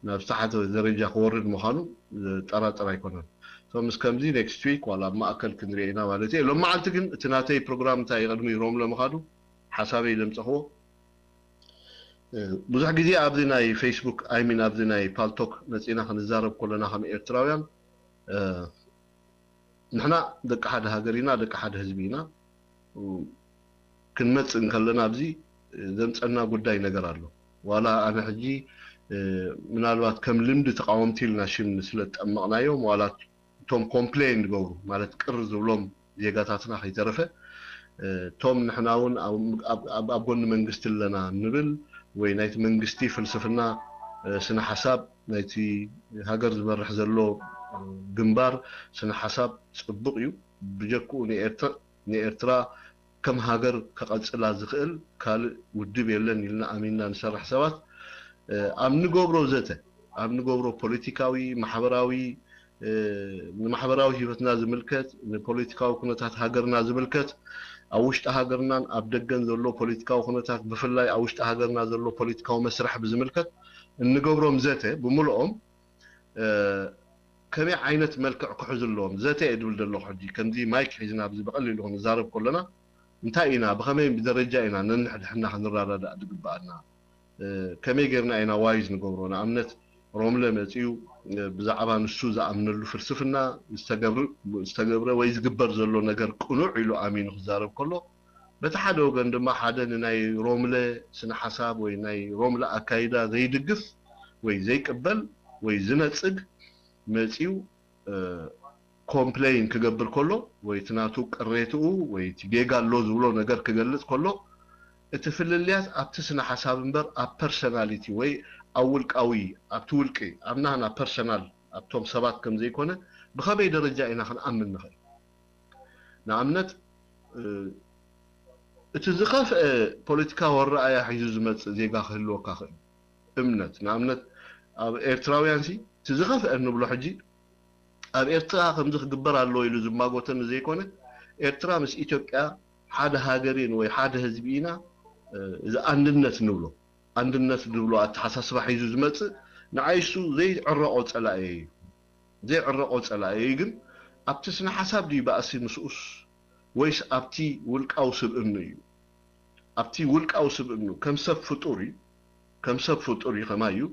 ናብ ዝተሓተ ደረጃ ክወርድ ምዃኑ ዘጠራጥር ኣይኮነን። ሶ ምስ ከምዚ ኔክስት ዊክ ዋላ ኣብ ማእከል ክንሪኦ ኢና ማለት እዩ። ሎም መዓልቲ ግን እቲ ናተይ ፕሮግራም እንታይ ቅድሚ ሮም ለምኻዱ ሓሳበይ ዘምፀኽዎ ብዙሕ ግዜ ኣብዚ ናይ ፌስቡክ ኣይሚን ኣብዚ ናይ ፓልቶክ መፂና ክንዛረብ ከለና ከም ኤርትራውያን ንሕና ደቂ ሓደ ሃገር ኢና፣ ደቂ ሓደ ህዝቢ ኢና። ክንመፅእ እንከለና ኣብዚ ዘምፀና ጉዳይ ነገር ኣሎ። ዋላ ኣነ ሕጂ ምናልባት ከም ልምዲ ተቃወምቲ ኢልና ሽም ስለ ዝጠመቕናዮም ዋላ እቶም ኮምፕሌን ዝገብሩ ማለት ቅር ዝብሎም ዜጋታትና ከይተረፈ እቶም ንሕና እውን ኣብ ጎኒ መንግስቲ ኣለና ንብል ወይ ናይቲ መንግስቲ ፍልስፍና ስነ ሓሳብ ናይቲ ሃገር ዝመርሕ ዘሎ ግንባር ስነ ሓሳብ ፅቡቕ እዩ። ብጀክኡ ንኤርትራ ከም ሃገር ከቐፅላ ዝኽእል ካልእ ውድብ የለን ኢልና ኣሚንና ንሰርሕ ሰባት ኣብ ንገብሮ ዘተ ኣብ ንገብሮ ፖለቲካዊ ማሕበራዊ ንማሕበራዊ ህይወትና ዝምልከት ንፖለቲካዊ ኩነታት ሃገርና ዝምልከት ኣብ ውሽጢ ሃገርናን ኣብ ደገን ዘሎ ፖለቲካዊ ኩነታት ብፍላይ ኣብ ውሽጢ ሃገርና ዘሎ ፖለቲካዊ መስርሕ ብዝምልከት እንገብሮም ዘተ ብምልኦም ከመይ ዓይነት መልክዕ ክሕዙ ኣለዎም ዘተ እየ ድብል ዘለኹ ሕጂ ከምዚ ማይክ ሒዝና ኣብዚ ብቐሊሉ ክንዛረብ ከለና እንታይ ኢና ብኸመይ ብደረጃ ኢና ነንሕድሕና ክንረዳዳእ ዝግበኣና ከመይ ጌርና ኢና ዋይዝ ንገብሮ ንኣብነት ሮምለ መፅኡ ብዛዕባ ንሱ ዝኣምነሉ ፍልስፍና ዝተገብረ ወይ ዝግበር ዘሎ ነገር ቅኑዕ ኢሉ ኣሚኑ ክዛረብ ከሎ በቲ ሓደ ወገን ድማ ሓደ ንናይ ሮምለ ስነ ሓሳብ ወይ ናይ ሮምለ ኣካይዳ ዘይድግፍ ወይ ዘይቅበል ወይ ዝነፅግ መፅኡ ኮምፕሌን ክገብር ከሎ ወይ እቲ ናቱ ቅሬትኡ ወይ እቲ ጌጋ ኣሎ ዝብሎ ነገር ክገልፅ ከሎ እቲ ፍልልያት ኣብቲ ስነ ሓሳብ እምበር ኣብ ፐርሰናሊቲ ወይ ኣብ ውልቃዊ ኣብቲ ውልቂ ኣብ ናህና ፐርሰናል ኣብቶም ሰባት ከም ዘይኮነ ብኸመይ ደረጃ ኢና ክንኣምን ንኽእል? ንኣብነት እቲ ዝኸፍአ ፖለቲካዊ ኣረኣያ ሒዙ ዝመፅእ ዜጋ ክህልወካ ክእል እምነት ንኣብነት ኣብ ኤርትራውያን ሲ እቲ ዝኸፍአ እንብሎ ሕጂ ኣብ ኤርትራ ከምዚ ክግበር ኣለዎ ኢሉ ዝማጎተኒ ዘይኮነ ኤርትራ ምስ ኢትዮጵያ ሓደ ሃገር ኢና ወይ ሓደ ህዝቢ ኢና እዚ ኣንድነት ንብሎ ኣንድነት ዝብሎ ኣተሓሳስባ ሒዙ ዝመፅእ ንዓይ እሱ ዘይዕረቆ ፀላኢ እዩ ዘይዕረቆ ፀላኢ እዩ ግን ኣብቲ ስነ ሓሳብ ድዩ ባእሲ ምስኡስ ወይስ ኣብቲ ውልቃዊ ስብእኑ እዩ ኣብቲ ውልቃዊ ስብእኑ ከም ሰብ ፍጡር እዩ ከም ሰብ ፍጡር እዩ ከማይ እዩ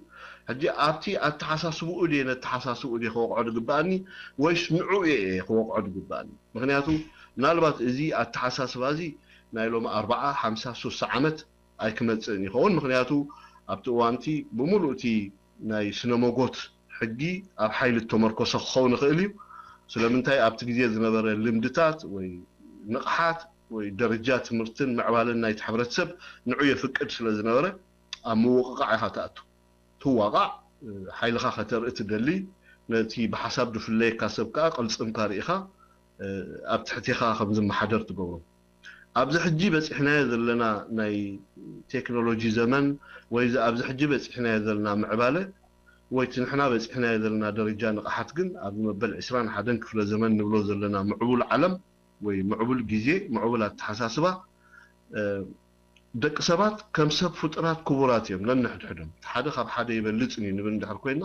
ሕጂ ኣብቲ ኣተሓሳስብኡ ድየ ነተሓሳስብኡ ድየ ክወቕዖ ዝግበኣኒ ወይስ ንዑ እየ ክወቕዖ ዝግበኣኒ ምክንያቱ ምናልባት እዚ ኣተሓሳስባ እዚ ናይ ሎም ኣርባዓ ሓምሳ ሱሳ ዓመት ኣይክመፅእን ይኸውን ምክንያቱ ኣብቲ እዋንቲ ብምሉእ እቲ ናይ ስነ መጎት ሕጊ ኣብ ሓይሊ እተመርኮሰ ክኸውን ይኽእል እዩ ስለምንታይ ኣብቲ ግዜ ዝነበረ ልምድታት ወይ ንቕሓት ወይ ደረጃ ትምህርትን ምዕባለን ናይቲ ሕብረተሰብ ንዑ የፍቅድ ስለ ዝነበረ ኣብ ምውቕቓዕ ኢኻ ትኣቱ ትዋቓዕ ሓይልኻ ከተርኢ ትደሊ ነቲ ብሓሳብ ዝፍለየካ ሰብ ከዓ ቅልፅምካ ርኢኻ ኣብ ትሕቴኻ ከም ዝመሓደር ትገብሮ ኣብዚ ሕጂ በፂሕናዮ ዘለና ናይ ቴክኖሎጂ ዘመን ወይ ኣብዚ ሕጂ በፂሕናዮ ዘለና ምዕባለ ወይ እቲ ንሕና በፂሕናዮ ዘለና ደረጃ ንቕሓት ግን ኣብዚ መበል ዕስራን ሓደን ክፍለ ዘመን ንብሎ ዘለና ምዕቡል ዓለም ወይ ምዕቡል ግዜ ምዕቡል ኣተሓሳስባ ደቂ ሰባት ከም ሰብ ፍጡራት ክቡራት እዮም ነንሕድሕዶም ሓደ ካብ ሓደ ይበልፅን እዩ ንብል እንድሕር ኮይና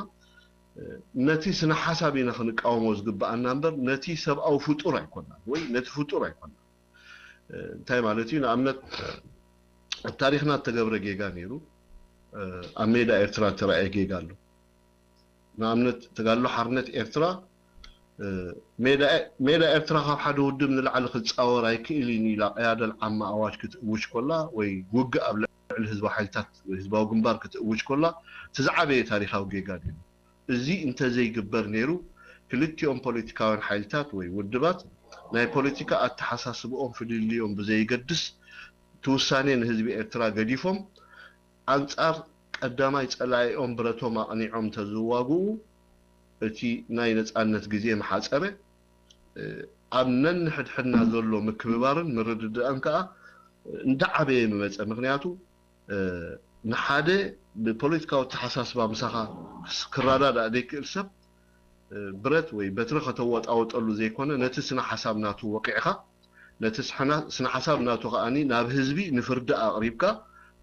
ነቲ ስነ ሓሳብ ኢና ክንቃወሞ ዝግበኣና እምበር ነቲ ሰብኣዊ ፍጡር ኣይኮናን ወይ ነቲ ፍጡር ኣይኮናን እንታይ ማለት እዩ ንኣብነት ኣብ ታሪክና እተገብረ ጌጋ ነይሩ ኣብ ሜዳ ኤርትራ እተረኣየ ጌጋ ኣሎ ንኣብነት ተጋድሎ ሓርነት ኤርትራ ሜዳ ኤርትራ ካብ ሓደ ውድብ ንላዕሊ ክፃወር ኣይክእልን ኢላ ቀያደል ዓማ ኣዋጅ ክትእውጅ ኮላ ወይ ውግእ ኣብ ልዕሊ ህዝባዊ ሓይልታት ህዝባዊ ግንባር ክትእውጅ ኮላ እቲ ዝዓበየ ታሪካዊ ጌጋ ነይሩ እዚ እንተዘይግበር ነይሩ ክልቲኦም ፖለቲካውያን ሓይልታት ወይ ውድባት ናይ ፖለቲካ ኣተሓሳስብኦም ፍልልዮም ብዘይገድስ እቲ ውሳኔ ንህዝቢ ኤርትራ ገዲፎም ኣንጻር ቀዳማይ ጸላኢኦም ብረቶም ኣቕኒዖም ተዝዋግኡ እቲ ናይ ነጻነት ግዜ ምሓጸረ ኣብ ነንሕድሕድና ዘሎ ምክብባርን ምርድዳእን ከኣ እንዳዓበየ ምመጸ ምክንያቱ ንሓደ ብፖለቲካዊ ኣተሓሳስባ ምሳኻ ክራዳዳእ ዘይክእል ሰብ ብረት ወይ በትሪ ከተወጣወጠሉ ዘይኮነ ነቲ ስነ ሓሳብ ናቱ ወቂዕኻ ነቲ ስነ ሓሳብ ናቱ ከኣ ናብ ህዝቢ ንፍርዲ ኣቕሪብካ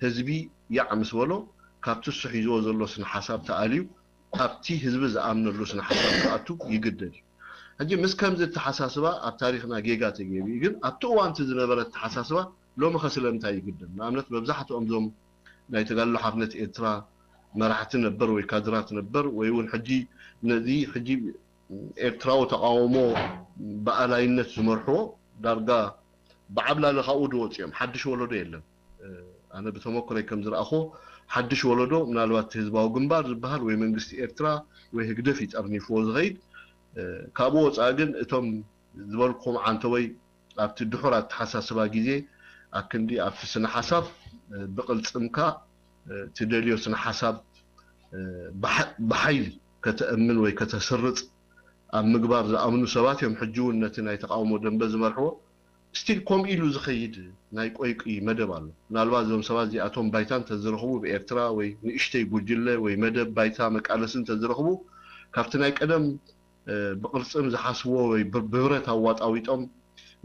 ህዝቢ ያዕ ምስ በሎ ካብቲ እሱ ሒዝዎ ዘሎ ስነ ሓሳብ ተኣልዩ ኣብቲ ህዝቢ ዝኣምነሉ ስነ ሓሳብ ክኣቱ ይግደድ እዩ። ሕጂ ምስ ከምዚ ኣተሓሳስባ ኣብ ታሪኽና ጌጋ ተገይሩ እዩ። ግን ኣብቲ እዋን እቲ ዝነበረ ኣተሓሳስባ ሎሚ ከ ስለምንታይ ይግደም? ንኣብነት መብዛሕትኦም እዞም ናይ ተጋድሎ ሓርነት ኤርትራ መራሕቲ ነበር ወይ ካድራት ነበር ወይ እውን ሕጂ ነዚ ሕጂ ኤርትራዊ ተቃውሞ ብኣላይነት ዝመርሕዎ ዳርጋ ብዓብላሊ ካብኡ ዝወፁ እዮም። ሓድሽ ወለዶ የለን። ኣነ ብተመክሮይ ከም ዝረኣኹ ሓድሽ ወለዶ ምናልባት ህዝባዊ ግንባር ዝበሃል ወይ መንግስቲ ኤርትራ ወይ ህግደፍ ይጠርኒፍዎ ዝኸይድ ካብኡ ወፃኢ ግን እቶም ዝበልኩም ዓንተወይ ኣብቲ ድሑር ኣተሓሳስባ ግዜ ኣክንዲ ኣብቲ ስነ ሓሳብ ብቕልፅምካ ትደልዮ ስነ ሓሳብ ብሓይሊ ከተእምን ወይ ከተስርፅ ኣብ ምግባር ዝኣምኑ ሰባት እዮም ሕጂ እውን ነቲ ናይ ተቃውሞ ደንበ ዝመርሕዎ። ስቲል ከምኡ ኢሉ ዝኸይድ ናይ ቆይቂ መደብ ኣሎ። ምናልባት እዞም ሰባት እዚኣቶም ባይታ እንተዝረኽቡ ብኤርትራ ወይ ንእሽተይ ጉጅለ ወይ መደብ ባይታ መቃለሲ እንተዝረኽቡ ካብቲ ናይ ቀደም ብቕርጽም ዝሓስብዎ ወይ ብብረት ኣዋጣዊጦም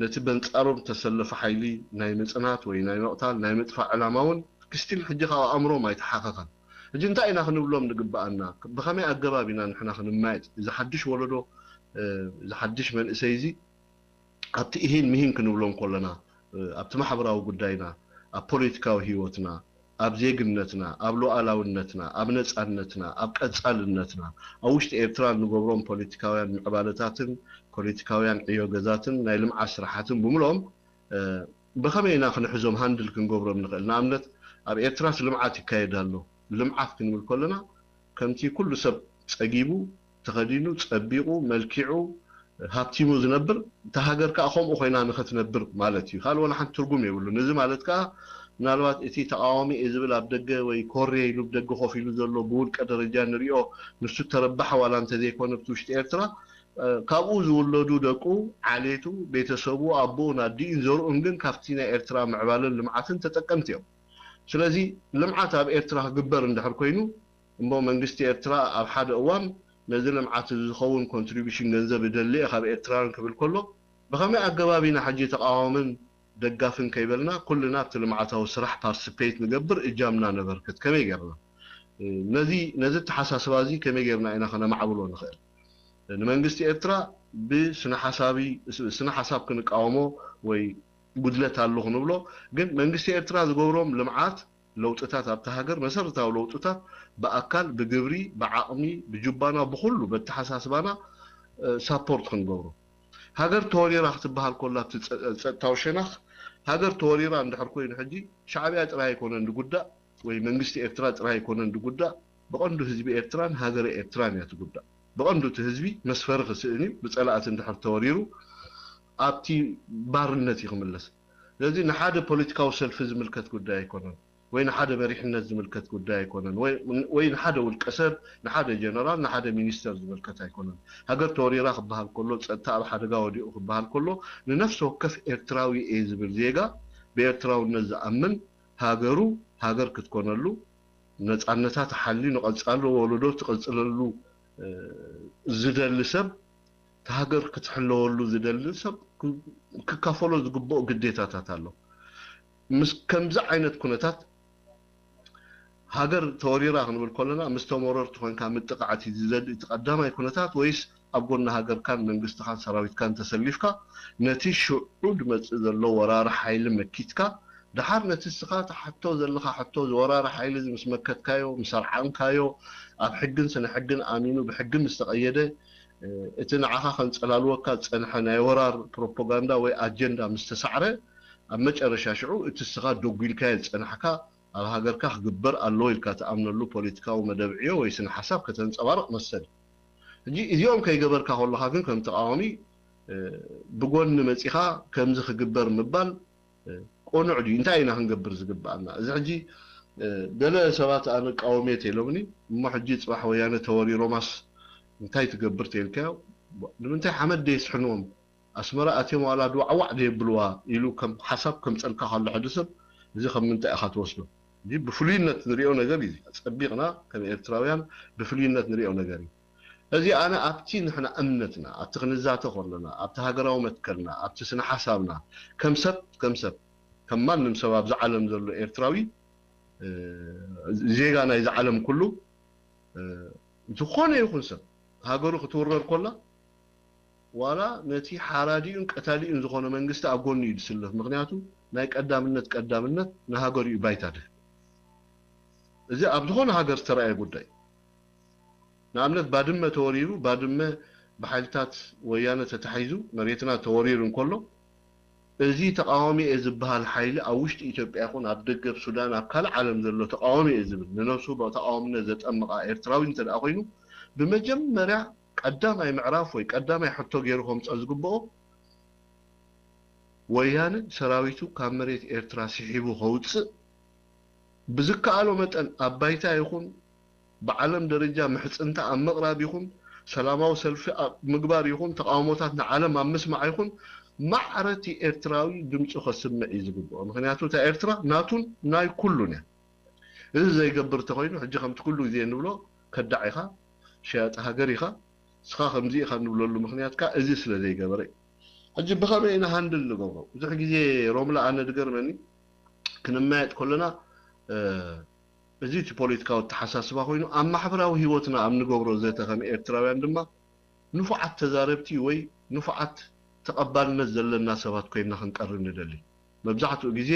ነቲ በንጻሮም ዝተሰለፈ ሓይሊ ናይ ምጽናት ወይ ናይ ምቕታል ናይ ምጥፋእ ዕላማ እውን ክስቲል ሕጂ ካብ ኣእምሮም ኣይተሓኸኸን። ሕጂ እንታይ ኢና ክንብሎም ንግብኣና? ብኸመይ ኣገባብ ኢና ንሕና ክንማየጥ? እዚ ሓድሽ ወለዶ እዚ ሓድሽ መንእሰይ እዚ ኣብቲ እሂን ምሂን ክንብሎ እንከለና ኣብቲ ማሕበራዊ ጉዳይና፣ ኣብ ፖለቲካዊ ህይወትና፣ ኣብ ዜግነትና፣ ኣብ ሉዓላውነትና፣ ኣብ ነጻነትና፣ ኣብ ቀጻልነትና፣ ኣብ ውሽጢ ኤርትራ እንገብሮም ፖለቲካውያን ምዕባለታትን ፖለቲካውያን ዕዮ ገዛትን ናይ ልምዓት ስራሓትን ብምልኦም ብኸመይ ኢና ክንሕዞም ሃንድል ክንገብሮም ንኽእል? ንኣብነት ኣብ ኤርትራስ ልምዓት ይካየድ ኣሎ። ልምዓት ክንብል ከለና ከምቲ ኩሉ ሰብ ጸጊቡ ተኸዲኑ ጸቢቑ መልኪዑ ሃብቲሙ ዝነብር እታ ሃገር ከዓ ከምኡ ኮይና ንኸትነብር ማለት እዩ። ካልእ ወላ ሓንቲ ትርጉም የብሉን። እዚ ማለት ከዓ ምናልባት እቲ ተቃዋሚ እየ ዝብል ኣብ ደገ ወይ ኮርየ ኢሉ ብደገ ኮፍ ኢሉ ዘሎ ብውልቀ ደረጃ ንሪኦ ንሱ ተረባሕ ዋላ እንተዘይኮነ ብቲ ውሽጢ ኤርትራ ካብኡ ዝውለዱ ደቁ፣ ዓሌቱ፣ ቤተሰቡ፣ ኣቦኡን ኣዲኡን ዘርኡን ግን ካብቲ ናይ ኤርትራ ምዕባለን ልምዓትን ተጠቀምቲ እዮም። ስለዚ ልምዓት ኣብ ኤርትራ ክግበር እንድሕር ኮይኑ እሞ መንግስቲ ኤርትራ ኣብ ሓደ እዋን ነዚ ልምዓት እዚ ዝኸውን ኮንትሪቢሽን ገንዘብ እደሊ እየ ካብ ኤርትራውያን ክብል ከሎ ብኸመይ ኣገባብ ኢና ሕጂ ተቃዋምን ደጋፍን ከይበልና ኩልና ኣብቲ ልምዓታዊ ስራሕ ፓርቲስፔት ንገብር እጃምና ነበርክት ከመይ ገርና ነዚ ነዚ ተሓሳስባ እዚ ከመይ ገርና ኢና ከነማዕብሎ ንኽእል ንመንግስቲ ኤርትራ ብስነ ሓሳቢ ስነ ሓሳብ ክንቃወሞ ወይ ጉድለት ኣሎ ክንብሎ ግን መንግስቲ ኤርትራ ዝገብሮም ልምዓት ለውጥታት ኣብቲ ሃገር መሰረታዊ ለውጥታት ብኣካል ብግብሪ ብዓቕሚ ብጅባና ብኩሉ በተሓሳስባና ሳፖርት ክንገብሮ ሃገር ተወሪራ ክትበሃል ኮላ ኣብቲ ጸጥታዊ ሸነኽ ሃገር ተወሪራ እንድሕር ኮይኑ ሕጂ ሻዕብያ ጥራይ ኣይኮነን ዝጉዳእ ወይ መንግስቲ ኤርትራ ጥራይ ኣይኮነን ዝጉዳእ ብቐንዱ ህዝቢ ኤርትራን ሃገረ ኤርትራን እያ ትጉዳእ ብቐንዱ እቲ ህዝቢ መስፈሪ ክስእን እዩ ብጸላእቲ እንድሕር ተወሪሩ ኣብቲ ባርነት እዩ ክምለስ ስለዚ ንሓደ ፖለቲካዊ ሰልፊ ዝምልከት ጉዳይ ኣይኮነን ወይ ንሓደ መሪሕነት ዝምልከት ጉዳይ ኣይኮነን ወይ ንሓደ ውልቀ ሰብ ንሓደ ጀነራል ንሓደ ሚኒስተር ዝምልከት ኣይኮነን ሃገር ተወሪራ ክበሃል ከሎ ጸጥታ ኣብ ሓደጋ ወዲቑ ክበሃል ከሎ ንነፍሲ ወከፍ ኤርትራዊ እየ ዝብል ዜጋ ብኤርትራውነት ዝኣምን ሃገሩ ሃገር ክትኮነሉ ነጻነታ ተሓልዩ ንቐጻሊ ወለዶ ትቕጽለሉ ዝደሊ ሰብ እቲ ሃገር ክትሕለወሉ ዝደሊ ሰብ ክካፈሎ ዝግብኦ ግዴታታት ኣሎ ምስ ከምዚ ዓይነት ኩነታት ሃገር ተወሪራ ክንብል ከለና ምስ ተመረርቲ ኮንካ ምጥቃዕት ዝደሊ እቲ ቀዳማይ ኩነታት ወይስ ኣብ ጎኒ ሃገርካን መንግስትኻን ሰራዊትካን ተሰሊፍካ ነቲ ሽዑ ድመፅእ ዘሎ ወራሪ ሓይሊ መኪትካ ደሓር ነቲ እስኻ ትሓቶ ዘለኻ ሕቶ ዝወራሪ ሓይሊ እዚ ምስ መከትካዮ ምስ ኣርዓምካዮ ኣብ ሕግን ስነ ሕግን ኣሚኑ ብሕጊ ምስ ተቐየደ እቲ ንዓኻ ከንፀላልወካ ዝፀንሐ ናይ ወራር ፕሮፓጋንዳ ወይ ኣጀንዳ ምስ ተሳዕረ ኣብ መጨረሻ ሽዑ እቲ እስኻ ደጒልካዮ ዝፀናሕካ ኣብ ሃገርካ ክግበር ኣለዎ ኢልካ ትኣምነሉ ፖለቲካዊ መደብ ዕዮ ወይ ስነ ሓሳብ ከተንፀባርቕ መሰል ሕጂ እዚኦም ከይገበርካ ከለኻ ግን ከም ተቃዋሚ ብጎኒ መፂኻ ከምዚ ክግበር ምባል ቅኑዕ ድዩ እንታይ ኢና ክንገብር ዝግብኣና እዚ ሕጂ ገለ ሰባት ኣነ ቃወሜት ኢሎምኒ እሞ ሕጂ ፅባሕ ወያነ ተወሪሮማስ እንታይ ትገብር ተልካዮ ንምንታይ ሓመድ ደየስሕንዎም ኣስመራ ኣትዮም ዋላ ድዋዕዋዕ ደየብልዋ ኢሉ ከም ሓሳብ ከምፀልካ ከሎ ሕዲ ሰብ እዚ ከም ምንታይ ኢኻ ትወስዶ እዚ ብፍሉይነት ንሪኦ ነገር እዩ ጸቢቕና ከም ኤርትራውያን ብፍሉይነት ንሪኦ ነገር እዩ እዚ ኣነ ኣብቲ ንሕና እምነትና ኣብቲ ክንዛተ ከሎና ኣብቲ ሃገራዊ መትከልና ኣብቲ ስነ ሓሳብና ከም ሰብ ከም ሰብ ከም ማንም ሰብ ኣብዚ ዓለም ዘሎ ኤርትራዊ ዜጋ ናይዚ ዓለም ኩሉ ዝኾነ ይኹን ሰብ ሃገሩ ክትውረር ኮላ ዋላ ነቲ ሓራዲኡን ቀታሊኡን ዝኾነ መንግስቲ ኣብ ጎኑ እዩ ዝስለፍ። ምኽንያቱ ናይ ቀዳምነት ቀዳምነት ንሃገሩ እዩ ባይታ ድህብ። እዚ ኣብ ዝኾነ ሃገር ዝተረኣየ ጉዳይ። ንኣብነት ባድመ ተወሪሩ፣ ባድመ ብሓይልታት ወያነ ተታሒዙ መሬትና ተወሪሩ እንከሎ፣ እዚ ተቃዋሚ እየ ዝበሃል ሓይሊ ኣብ ውሽጢ ኢትዮጵያ ይኹን ኣብ ደገ፣ ኣብ ሱዳን፣ ኣብ ካልእ ዓለም ዘሎ ተቃዋሚ እየ ዝብል፣ ንነብሱ ብተቃዋምነት ዘጠምቓ ኤርትራዊ እንተ ደኣ ኮይኑ፣ ብመጀመርያ ቀዳማይ ምዕራፍ ወይ ቀዳማይ ሕቶ ገይሩ ከምጽኦ ዝግብኦ፣ ወያነ ሰራዊቱ ካብ መሬት ኤርትራ ስሒቡ ከውጽእ፣ ብዝከኣሎ መጠን ኣብ ባይታ ይኹን ብዓለም ደረጃ ምሕጽንታ ኣብ ምቕራብ ይኹን ሰላማዊ ሰልፊ ኣብ ምግባር ይኹን ተቃውሞታት ንዓለም ኣብ ምስማዕ ይኹን ማዕረቲ ኤርትራዊ ድምፁ ከስምዕ እዩ ዝግብኦ። ምኽንያቱ እታ ኤርትራ ናቱን ናይ ኩሉን እያ። እዚ ዘይገብር እንተኾይኑ ሕጂ ከምቲ ኩሉ ግዜ እንብሎ ከዳዕ ኢኻ፣ ሸያጢ ሃገር ኢኻ፣ ንስኻ ከምዚ ኢኻ እንብለሉ ምኽንያት ከኣ እዚ ስለ ዘይገበረ እዩ። ሕጂ ብኸመይ ኢና ሃንድል ንገብሮ? ብዙሕ ግዜ ሮምላ ኣነ ዝገርመኒ ክንመያየጥ ከለና እ፣ እዚ እቲ ፖለቲካዊ ኣተሓሳስባ ኮይኑ ኣብ ማሕበራዊ ህይወትና ኣብ ንገብሮ ዘተ ከም ኤርትራውያን ድማ ንፉዓት ተዛረብቲ ወይ ንፉዓት ተቐባልነት ዘለና ሰባት ኮይንና ክንቀርብ ንደሊ። መብዛሕትኡ ግዜ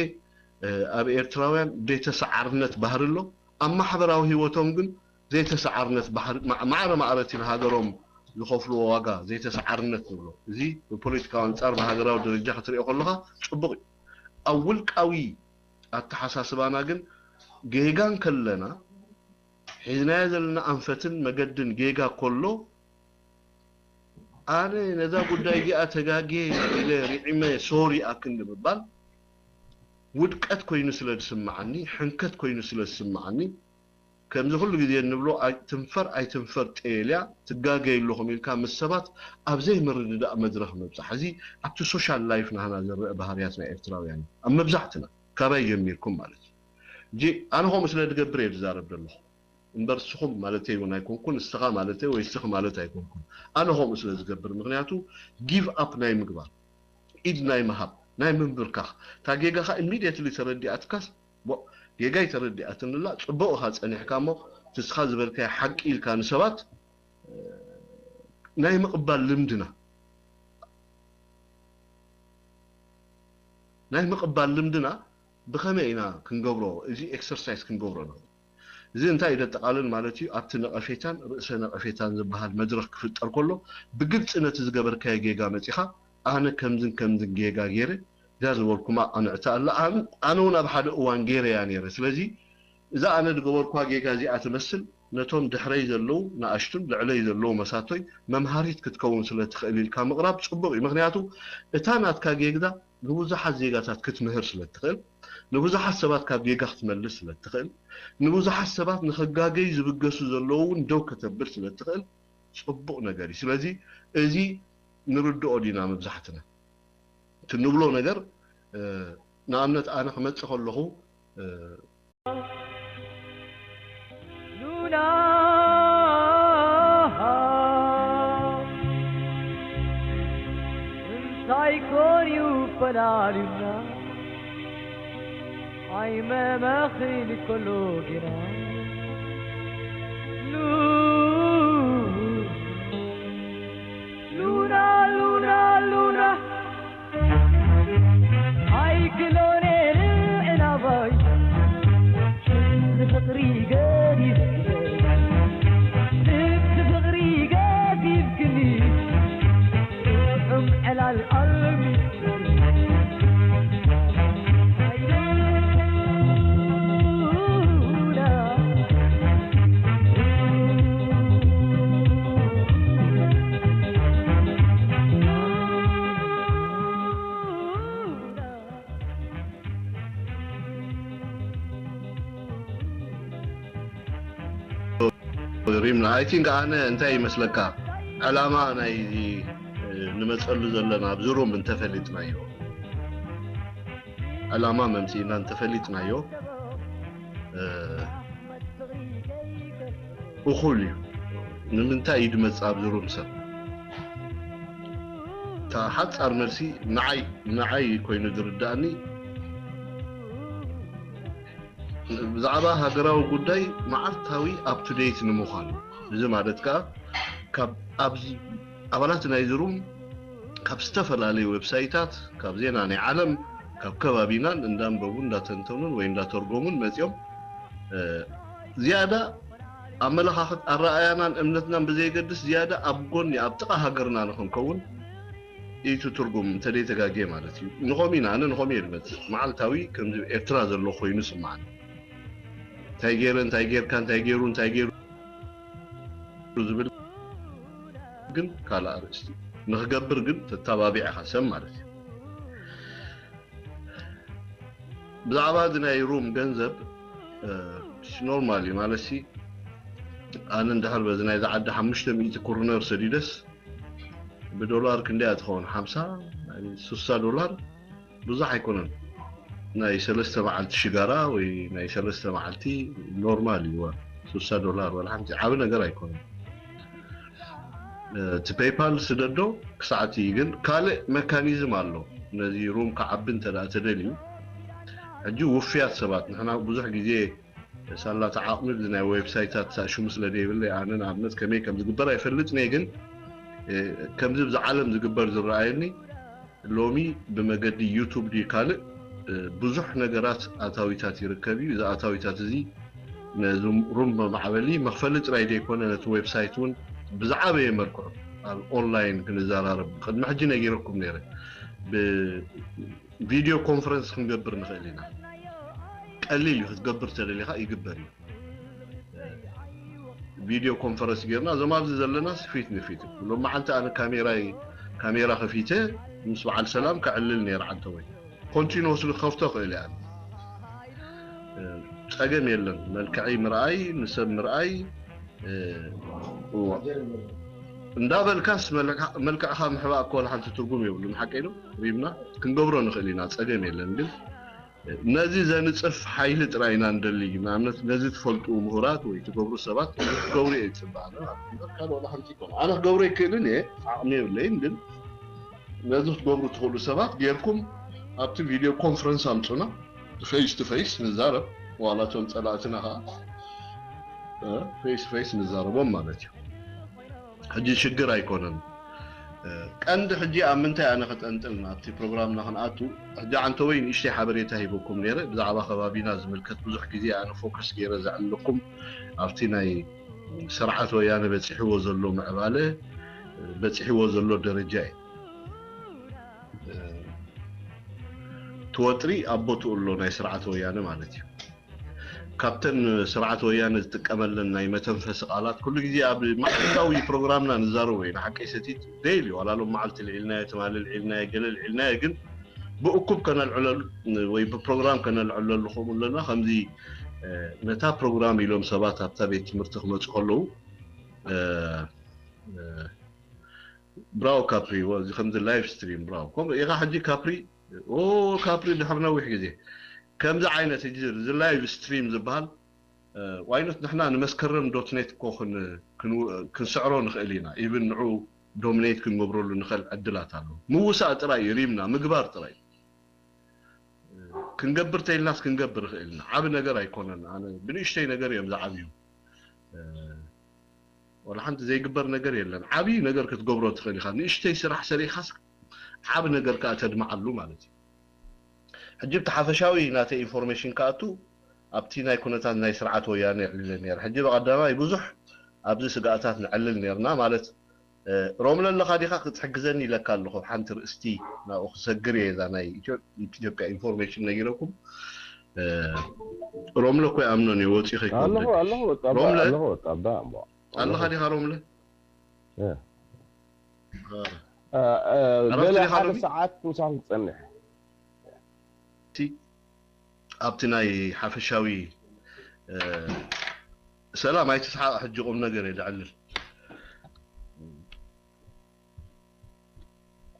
እ፣ ኣብ ኤርትራውያን ዘይተሰዓርነት ባህሪ ኣሎ። ኣብ ማሕበራዊ ህይወቶም ግን ዘይተሰዓርነት ባህሪ፣ ማ-፣ ማዕረ ማዕረ እቲ ንሃገሮም ዝኸፍልዎ ዋጋ ዘይተሰዓርነት ንብሎ። እዚ ብፖለቲካዊ ኣንጻር ብሃገራዊ ደረጃ ክትሪኦ ከለኻ ጽቡቕ እዩ። ኣብ ውልቃዊ ኣተሓሳስባና ግን ጌጋ እንከለና ሒዝናዮ ዘለና ኣንፈትን መገድን ጌጋ ከሎ ኣነ ነዛ ጉዳይ እዚኣ ተጋግየ ኢለ ርዒመ ሶሪ ኣክንዲ ምባል ውድቀት ኮይኑ ስለ ዝስምዓኒ፣ ሕንከት ኮይኑ ስለ ዝስምዓኒ፣ ከምዚ ኩሉ ግዜ እንብሎ ኣይ-፣ ትንፈር ኣይትንፈር ጤል እያ፣ ትጋገዩ ኣለኹም ኢልካ ምስ ሰባት ኣብ ዘይምርድዳእ መድረኽ ምብጻሕ። እዚ ኣብቲ ሶሻል ላይፍ ናህና ዝረአ ባህርያት ናይ ኤርትራውያን እዩ። ኣብ መብዛሕትና፣ ካባይ ጀሚርኩም ማለት እዩ። ሕጂ ኣነ ከምኡ ስለ ዝገብር እየ ዝዛረብ ዘለኹ። እምበር ንስኹም ማለተይ እውን ኣይኮንኩን፣ ንስኻ ማለተይ ወይ ንስኺ ማለት ኣይኮንኩን። ኣነ ከምኡ ስለ ዝገብር፣ ምኽንያቱ ጊቭ ኣፕ ናይ ምግባር፣ ኢድ ናይ ምሃብ፣ ናይ ምንብርካኽ፣ እታ ጌጋኻ ኢሚድየትሊ ተረዲኣትካስ፣ ቦ፣ ጌጋይ ተረዲኣትንላ፣ ጽቡቕ ኢኻ ጸኒሕካ እሞ፣ እቲ ንስኻ ዝበልካዮ ሓቂ ኢልካ ንሰባት፣ እ፣ ናይ ምቕባል ልምድና፣ ናይ ምቕባል ልምድና ብኸመይ ኢና ክንገብሮ፣ እዚ ኤክሰርሳይዝ ክንገብሮ ንኽእል? እዚ እንታይ እዩ ደጠቓልል ማለት እዩ? ኣብቲ ነቐፌታን ርእሰ ነቐፌታን ዝበሃል መድረኽ ክፍጠር ከሎ፣ ብግልጺ ነቲ ዝገበርካዮ ጌጋ መጺኻ፣ ኣነ ከምዝን ከምዝን ጌጋ ገይረ፣ እዛ ዝበልኩማ ቅንዕቲ ኣላ፣ ኣነ፣ ኣነ እውን ኣብ ሓደ እዋን ገይረያ ነይረ። ስለዚ፣ እዛ ኣነ ዝገበርኳ ጌጋ እዚኣ ትመስል፣ ነቶም ድሕረይ ዘለዉ ንኣሽቱን ልዕለይ ዘለዉ መሳቶይ መምሃሪት ክትከውን ስለ ትኽእል ኢልካ ምቕራብ ጽቡቕ እዩ። ምኽንያቱ፣ እታ ናትካ ጌጋ ንብዙሓት ዜጋታት ክትምህር ስለ እትኽእል፣ ንብዙሓት ሰባት ካብ ጌጋ ክትመልስ ስለ እትኽእል፣ ንብዙሓት ሰባት ንኽጋገዩ ዝብገሱ ዘለዉ እውን ደው ከተብል ስለ እትኽእል ጽቡቕ ነገር እዩ። ስለዚ እዚ ንርድኦ ዲና መብዛሕትና? እቲ ንብሎ ነገር፣ እ፣ ንኣብነት ኣነ ክመጽእ ከለኹ፣ እ፣ ሉላ እንታይ ኮን እዩ ፈላልዩና? ኣይመመኽን ከሎ ግና ሉ-፣ ሉና፣ ሉና፣ ሉና፣ ኣይክሎን እየ ንዕናባይ። ንፍቕሪ ገዲፍክኒ፣ ንፍቕሪ ገዲፍክኒ፣ ጥዑም ዕላል ኣልሚ። ሪምና፣ I think ኣነ እንታይ ይመስለካ፣ ዕላማ ናይ ንመጸሉ ዘለና ኣብዚ ሩም እንተፈሊጥናዮ፣ ዕላማ መምጽኢና እንተፈሊጥናዮ፣ እ፣ እኹል እዩ። ንምንታይ እዩ ዝመጽእ ኣብዚ ሩም ሰብ? እታ ሓጻር መልሲ ንዓይ፣ ንዓይ ኮይኑ ዝርዳእኒ፣ ብዛዕባ ሃገራዊ ጉዳይ መዓልታዊ up to date ንምዃን እዩ። እዚ ማለት ከኣ ካብ ኣብዚ ኣባላት ናይዚ ሩም ካብ ዝተፈላለዩ ዌብሳይታት፣ ካብ ዜና ናይ ዓለም፣ ካብ ከባቢናን እንዳንበቡ እንዳተንተኑን ወይ እንዳተርጎሙን መፂኦም ዝያዳ ኣመለኻኽት ኣረኣያናን እምነትናን ብዘየገድስ ዝያዳ ኣብ ጎኒ ኣብ ጥቓ ሃገርና ንኽንከውን እዩ እቲ ትርጉም እንተደይተጋግየ ማለት እዩ። ንኸም ኢና ኣነ ንኸም እየ ዝመፅእ መዓልታዊ ከምዚ ኤርትራ ዘሎ ኮይኑ ስማዓኒ። እንታይ ገይረ እንታይ ገይርካ እንታይ ገይሩ እንታይ ገይሩ ዝብል ግን ካልእ ኣርእስቲ። ንክገብር ግን ተተባቢዕኻ ሰብ ማለት እዩ። ብዛዕባ እዚ ናይ ሩም ገንዘብ ኖርማል እዩ ማለት ሲ ኣነ እንድሕር በዚ ናይ ዝዓዲ ሓሙሽተ ሚእቲ ኩርነር ሰዲደስ ብዶላር ክንደያ ትኸውን ሓምሳ ስሳ ዶላር ብዙሕ ኣይኮነን። ናይ ሰለስተ መዓልቲ ሽጋራ ወይ ናይ ሰለስተ መዓልቲ ኖርማል እዩ። ስሳ ዶላር ወላ ሓንቲ ዓቢ ነገር ኣይኮነን። እቲ ፔይፓል ስደዶ ክሳዕቲ ግን ካልእ መካኒዝም ኣሎ። ነዚ ሩም ክዓቢ እንተ ደኣ ተደልዩ ሕጂ ውፍያት ሰባት ንሕና ብዙሕ ግዜ ሳላ ተዓቕሚ እዚ ናይ ዌብሳይታት ሳሽሙ ስለ ደይብለይ ኣነ ንኣብነት ከመይ ከም ዝግበር ኣይፈልጥን እየ ግን ከምዚ ብዚ ዓለም ዝግበር ዝረኣየኒ ሎሚ ብመገዲ ዩቱብ ድዩ ካልእ ብዙሕ ነገራት ኣታዊታት ይርከብ እዩ። እዚ ኣታዊታት እዚ ነዚ ሩም መማዕበሊ መኽፈሊ ጥራይ ዘይኮነ ነቲ ዌብሳይት እውን ብዝዓበየ መልክዑ ኣብ ኦንላይን ክንዘራረብ ቅድሚ ሕጂ ነጊረኩም ነይረ። ብቪድዮ ኮንፈረንስ ክንገብር ንኽእል ኢና። ቀሊል እዩ ክትገብር ተደሊኻ ይግበር እዩ። ቪድዮ ኮንፈረንስ ጌርና እዞም ኣብዚ ዘለና ስፊት ንፊት ሎም መዓልቲ ኣነ ካሜራይ ካሜራ ከፊተ ምስ በዓል ሰላም ከዕልል ነይረ ዓንተወይ ኮንቲኒስ ክኸፍቶ ክእል እያ። ጸገም የለን። መልክዐይ ምርኣይ ንሰብ ምርኣይ እንዳበልካስ መልክዕካ ምሕባእ እኮ ሓንቲ ትርጉም የብሉን። ሓቀይ ነው ሪብና ክንገብሮ ንኽእል ኢና። ጸገም የለን ግን ነዚ ዘንጽፍ ሓይሊ ጥራይ ኢና ንደሊ። ንኣብነት ነዚ ትፈልጡ ምሁራት ወይ ትገብሩ ሰባት ክትገብሩ እየ ዝጽበ። ኣነ ካልእ ዋላ ሓንቲ ይኮነ ኣነ ክገብሮ ይክእልን እየ ዓቕሚ የብለይን፣ ግን ነዚ ክትገብሩ ትኽእሉ ሰባት ጌርኩም ኣብቲ ቪድዮ ኮንፈረንስ ኣምፁና ፌስ ቱ ፌስ ንዛረብ። ዋላ እቶም ጸላእትና ከዓ ፌስ ቱ ፌስ ንዛረቦም ማለት እዩ። ሕጂ ሽግር ኣይኮነን። ቀንዲ ሕጂ ኣብ ምንታይ ኣነ ክጠንጥን ኣብቲ ፕሮግራምና ክንኣቱ ሕጂ ዓንተወይ ንእሽተይ ሓበሬታ ሂበኩም ነይረ ብዛዕባ ከባቢና ዝምልከት ብዙሕ ግዜ ኣነ ፎከስ ገይረ ዘዕልኩም ኣብቲ ናይ ስርዓት ወያነ በፂሕዎ ዘሎ ምዕባለ በፂሕዎ ዘሎ ደረጃ እዩ። ትወጥሪ ኣብ ቦትኡ ኣሎ ናይ ስርዓት ወያነ ማለት እዩ። ካብተን ስርዓት ወያነ ዝጥቀመለን ናይ መተንፈሲ ቃላት ኩሉ ግዜ ኣብ ማዕልታዊ ፕሮግራምና ንዛረቦ ኢና። ሓቀይ ሰቲት ዴይሊ ዋላ ሎም መዓልቲ ልዒልናዮ ትማሊ ልዒልናዮ ገለ ልዒልናዮ ግን ብእኩብ ከነልዕለሉ ወይ ብፕሮግራም ከነልዕለሉ ከምኡ ኣለና። ከምዚ ነታ ፕሮግራም ኢሎም ሰባት ኣብታ ቤት ትምህርቲ ክመፁ ከለዉ ብራው ካፕሪ እዚ ከምዚ ላይቭ ስትሪም ብራው ከምኡ ኢኻ ሕጂ ካፕሪ ካፕሪ ድሕሪ ነዊሕ ግዜ ከምዚ ዓይነት እዚ ላይቭ ስትሪም ዝበሃል ዋይኖት ንሕና ንመስከረም ዶት ኔት እኮ ክንስዕሮ ንኽእል ኢና። ኢብን ንዑ ዶሚኔት ክንገብረሉ ንኽእል ዕድላት ኣሎ። ምውሳእ ጥራይ እዩ ሪምና ምግባር ጥራይ እዩ። ክንገብር ተይልናስ ክንገብር ንኽእል ኢና። ዓቢ ነገር ኣይኮነን። ኣነ ብንእሽተይ ነገር እዮም ዝዓብዩ። ወላ ሓንቲ ዘይግበር ነገር የለን። ዓቢ ነገር ክትገብሮ ትኽእል ኢኻ። ንእሽተይ ስራሕ ሰሪኻስ ዓቢ ነገር ከዓ ተድምዓሉ ማለት እዩ። ሕጂ ብቲ ሓፈሻዊ ናተይ ኢንፎርሜሽን ክኣቱ ኣብቲ ናይ ኩነታት ናይ ስርዓት ወያነ የዕልለ ነይረ። ሕጂ ብቐዳማይ ብዙሕ ኣብዚ ስጋኣታት ንዕልል ነርና ማለት ሮምለ ኣለኻ ዲኻ ክትሕግዘኒ ኢለካ ኣለኹ። ሓንቲ ርእስቲ ናብኡ ክሰግር እየ እዛ ናይ ኢትዮጵያ ኢንፎርሜሽን ነጊረኩም። ሮምለ እኮ ይኣምኖን እየ ወፂ ከይኮን ኣለኹ ኣለኹ ወጣባ ሮምለ ኣለኹ ወጣባ እሞ ኣለኻ ዲኻ ሮምለ? እ። እ፣ እ፣ ኣረፍት ገለ ዲኻ ሓደ ሎሚ? ሰዓት ምሳኹም ክጸንሕ። እቲ ኣብቲ ናይ ሓፈሻዊ እ፣ ሰላም ኣይትስሓቕ ሕጂ ቁም ነገር እየ ዘዕልል።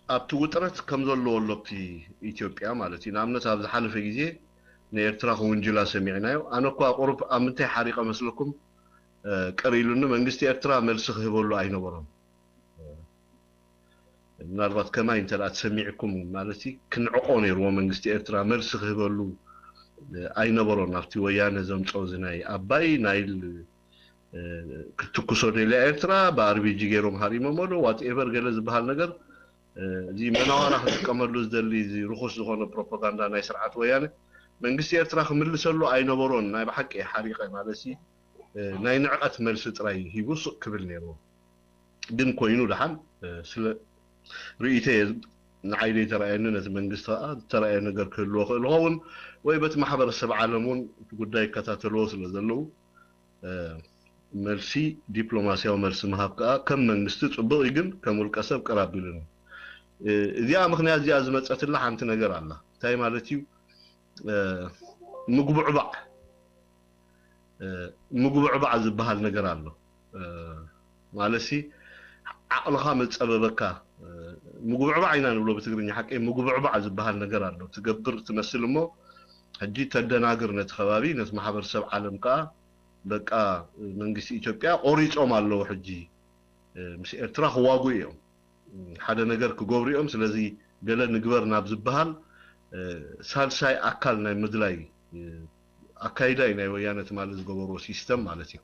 ኣብቲ ውጥረት ከም ዘለዎ ኣሎ ኣብቲ ኢትዮጵያ ማለት እዩ። ንኣብነት ኣብ ዝሓለፈ ግዜ ንኤርትራ ክውንጅላ ሰሚዕናዮ። ኣነ እኳ ቁሩብ ኣብ ምንታይ ሓሪቐ መስለኩም ቅር ኢሉኒ። መንግስቲ ኤርትራ መልሲ ክህበሉ ኣይነበሮን። ምናልባት ከማይ እንተ ተሰሚዕኩም ማለት ክንዕቆ ነይርዎ መንግስቲ ኤርትራ መልሲ ክህበሉ ኣይነበሮን። ኣብቲ ወያነ ዘምፀኦ እዚ ናይ ኣባይ ናይል ክትትኩሶ ደልያ ኤርትራ ብኣርቢጂ ገይሮም ሃሪሞሞ ዶ ዋትኤቨር ገለ ዝበሃል ነገር እዚ መናዋራ ክጥቀመሉ ዝደሊ እዚ ርኹስ ዝኾነ ፕሮፓጋንዳ ናይ ስርዓት ወያነ መንግስቲ ኤርትራ ክምልሰሉ ኣይነበሮን። ናይ ብሓቂ ሓሪቐ ማለት ሲ ናይ ንዕቐት መልሲ ጥራይ ሂቡ ስቕ ክብል ነይርዎ። ግን ኮይኑ ደሓን ስለ ርእይተ ንዓይ ዘይተረኣየኒ ነቲ መንግስቲ ከዓ ዝተረኣየ ነገር ክህልዎ ክእል ኸውን ወይ በቲ ማሕበረሰብ ዓለም እውን እቲ ጉዳይ ይከታተልዎ ስለ ዘለዉ መልሲ ዲፕሎማሲያዊ መልሲ ምሃብ ከዓ ከም መንግስቲ ፅቡቅ እዩ፣ ግን ከም ውልቀ ሰብ ቅር ኣቢሉኒ። እዚኣ ምክንያት እዚኣ ዝመፀትላ ሓንቲ ነገር ኣላ። እንታይ ማለት እዩ? ምጉብዕባዕ ምጉብዕባዕ ዝበሃል ነገር ኣሎ። ማለት ሲ ዓቕልኻ መፀበበካ ምጉብዕባዕ ኢና ንብሎ ብትግርኛ ሓቂ። ምጉብዕባዕ ዝበሃል ነገር ኣሎ። ትገብር ትመስል እሞ ሕጂ ተደናግር ነቲ ከባቢ፣ ነቲ ማሕበረሰብ ዓለም ከዓ በቃ መንግስቲ ኢትዮጵያ ቆሪፆም ኣለዉ። ሕጂ ምስ ኤርትራ ክዋጉ እዮም፣ ሓደ ነገር ክገብሩ እዮም። ስለዚ ገለ ንግበር ናብ ዝበሃል ሳልሳይ ኣካል ናይ ምድላይ ኣካይዳ እዩ ናይ ወያነ ትማሊ ዝገበርዎ ሲስተም ማለት እዩ።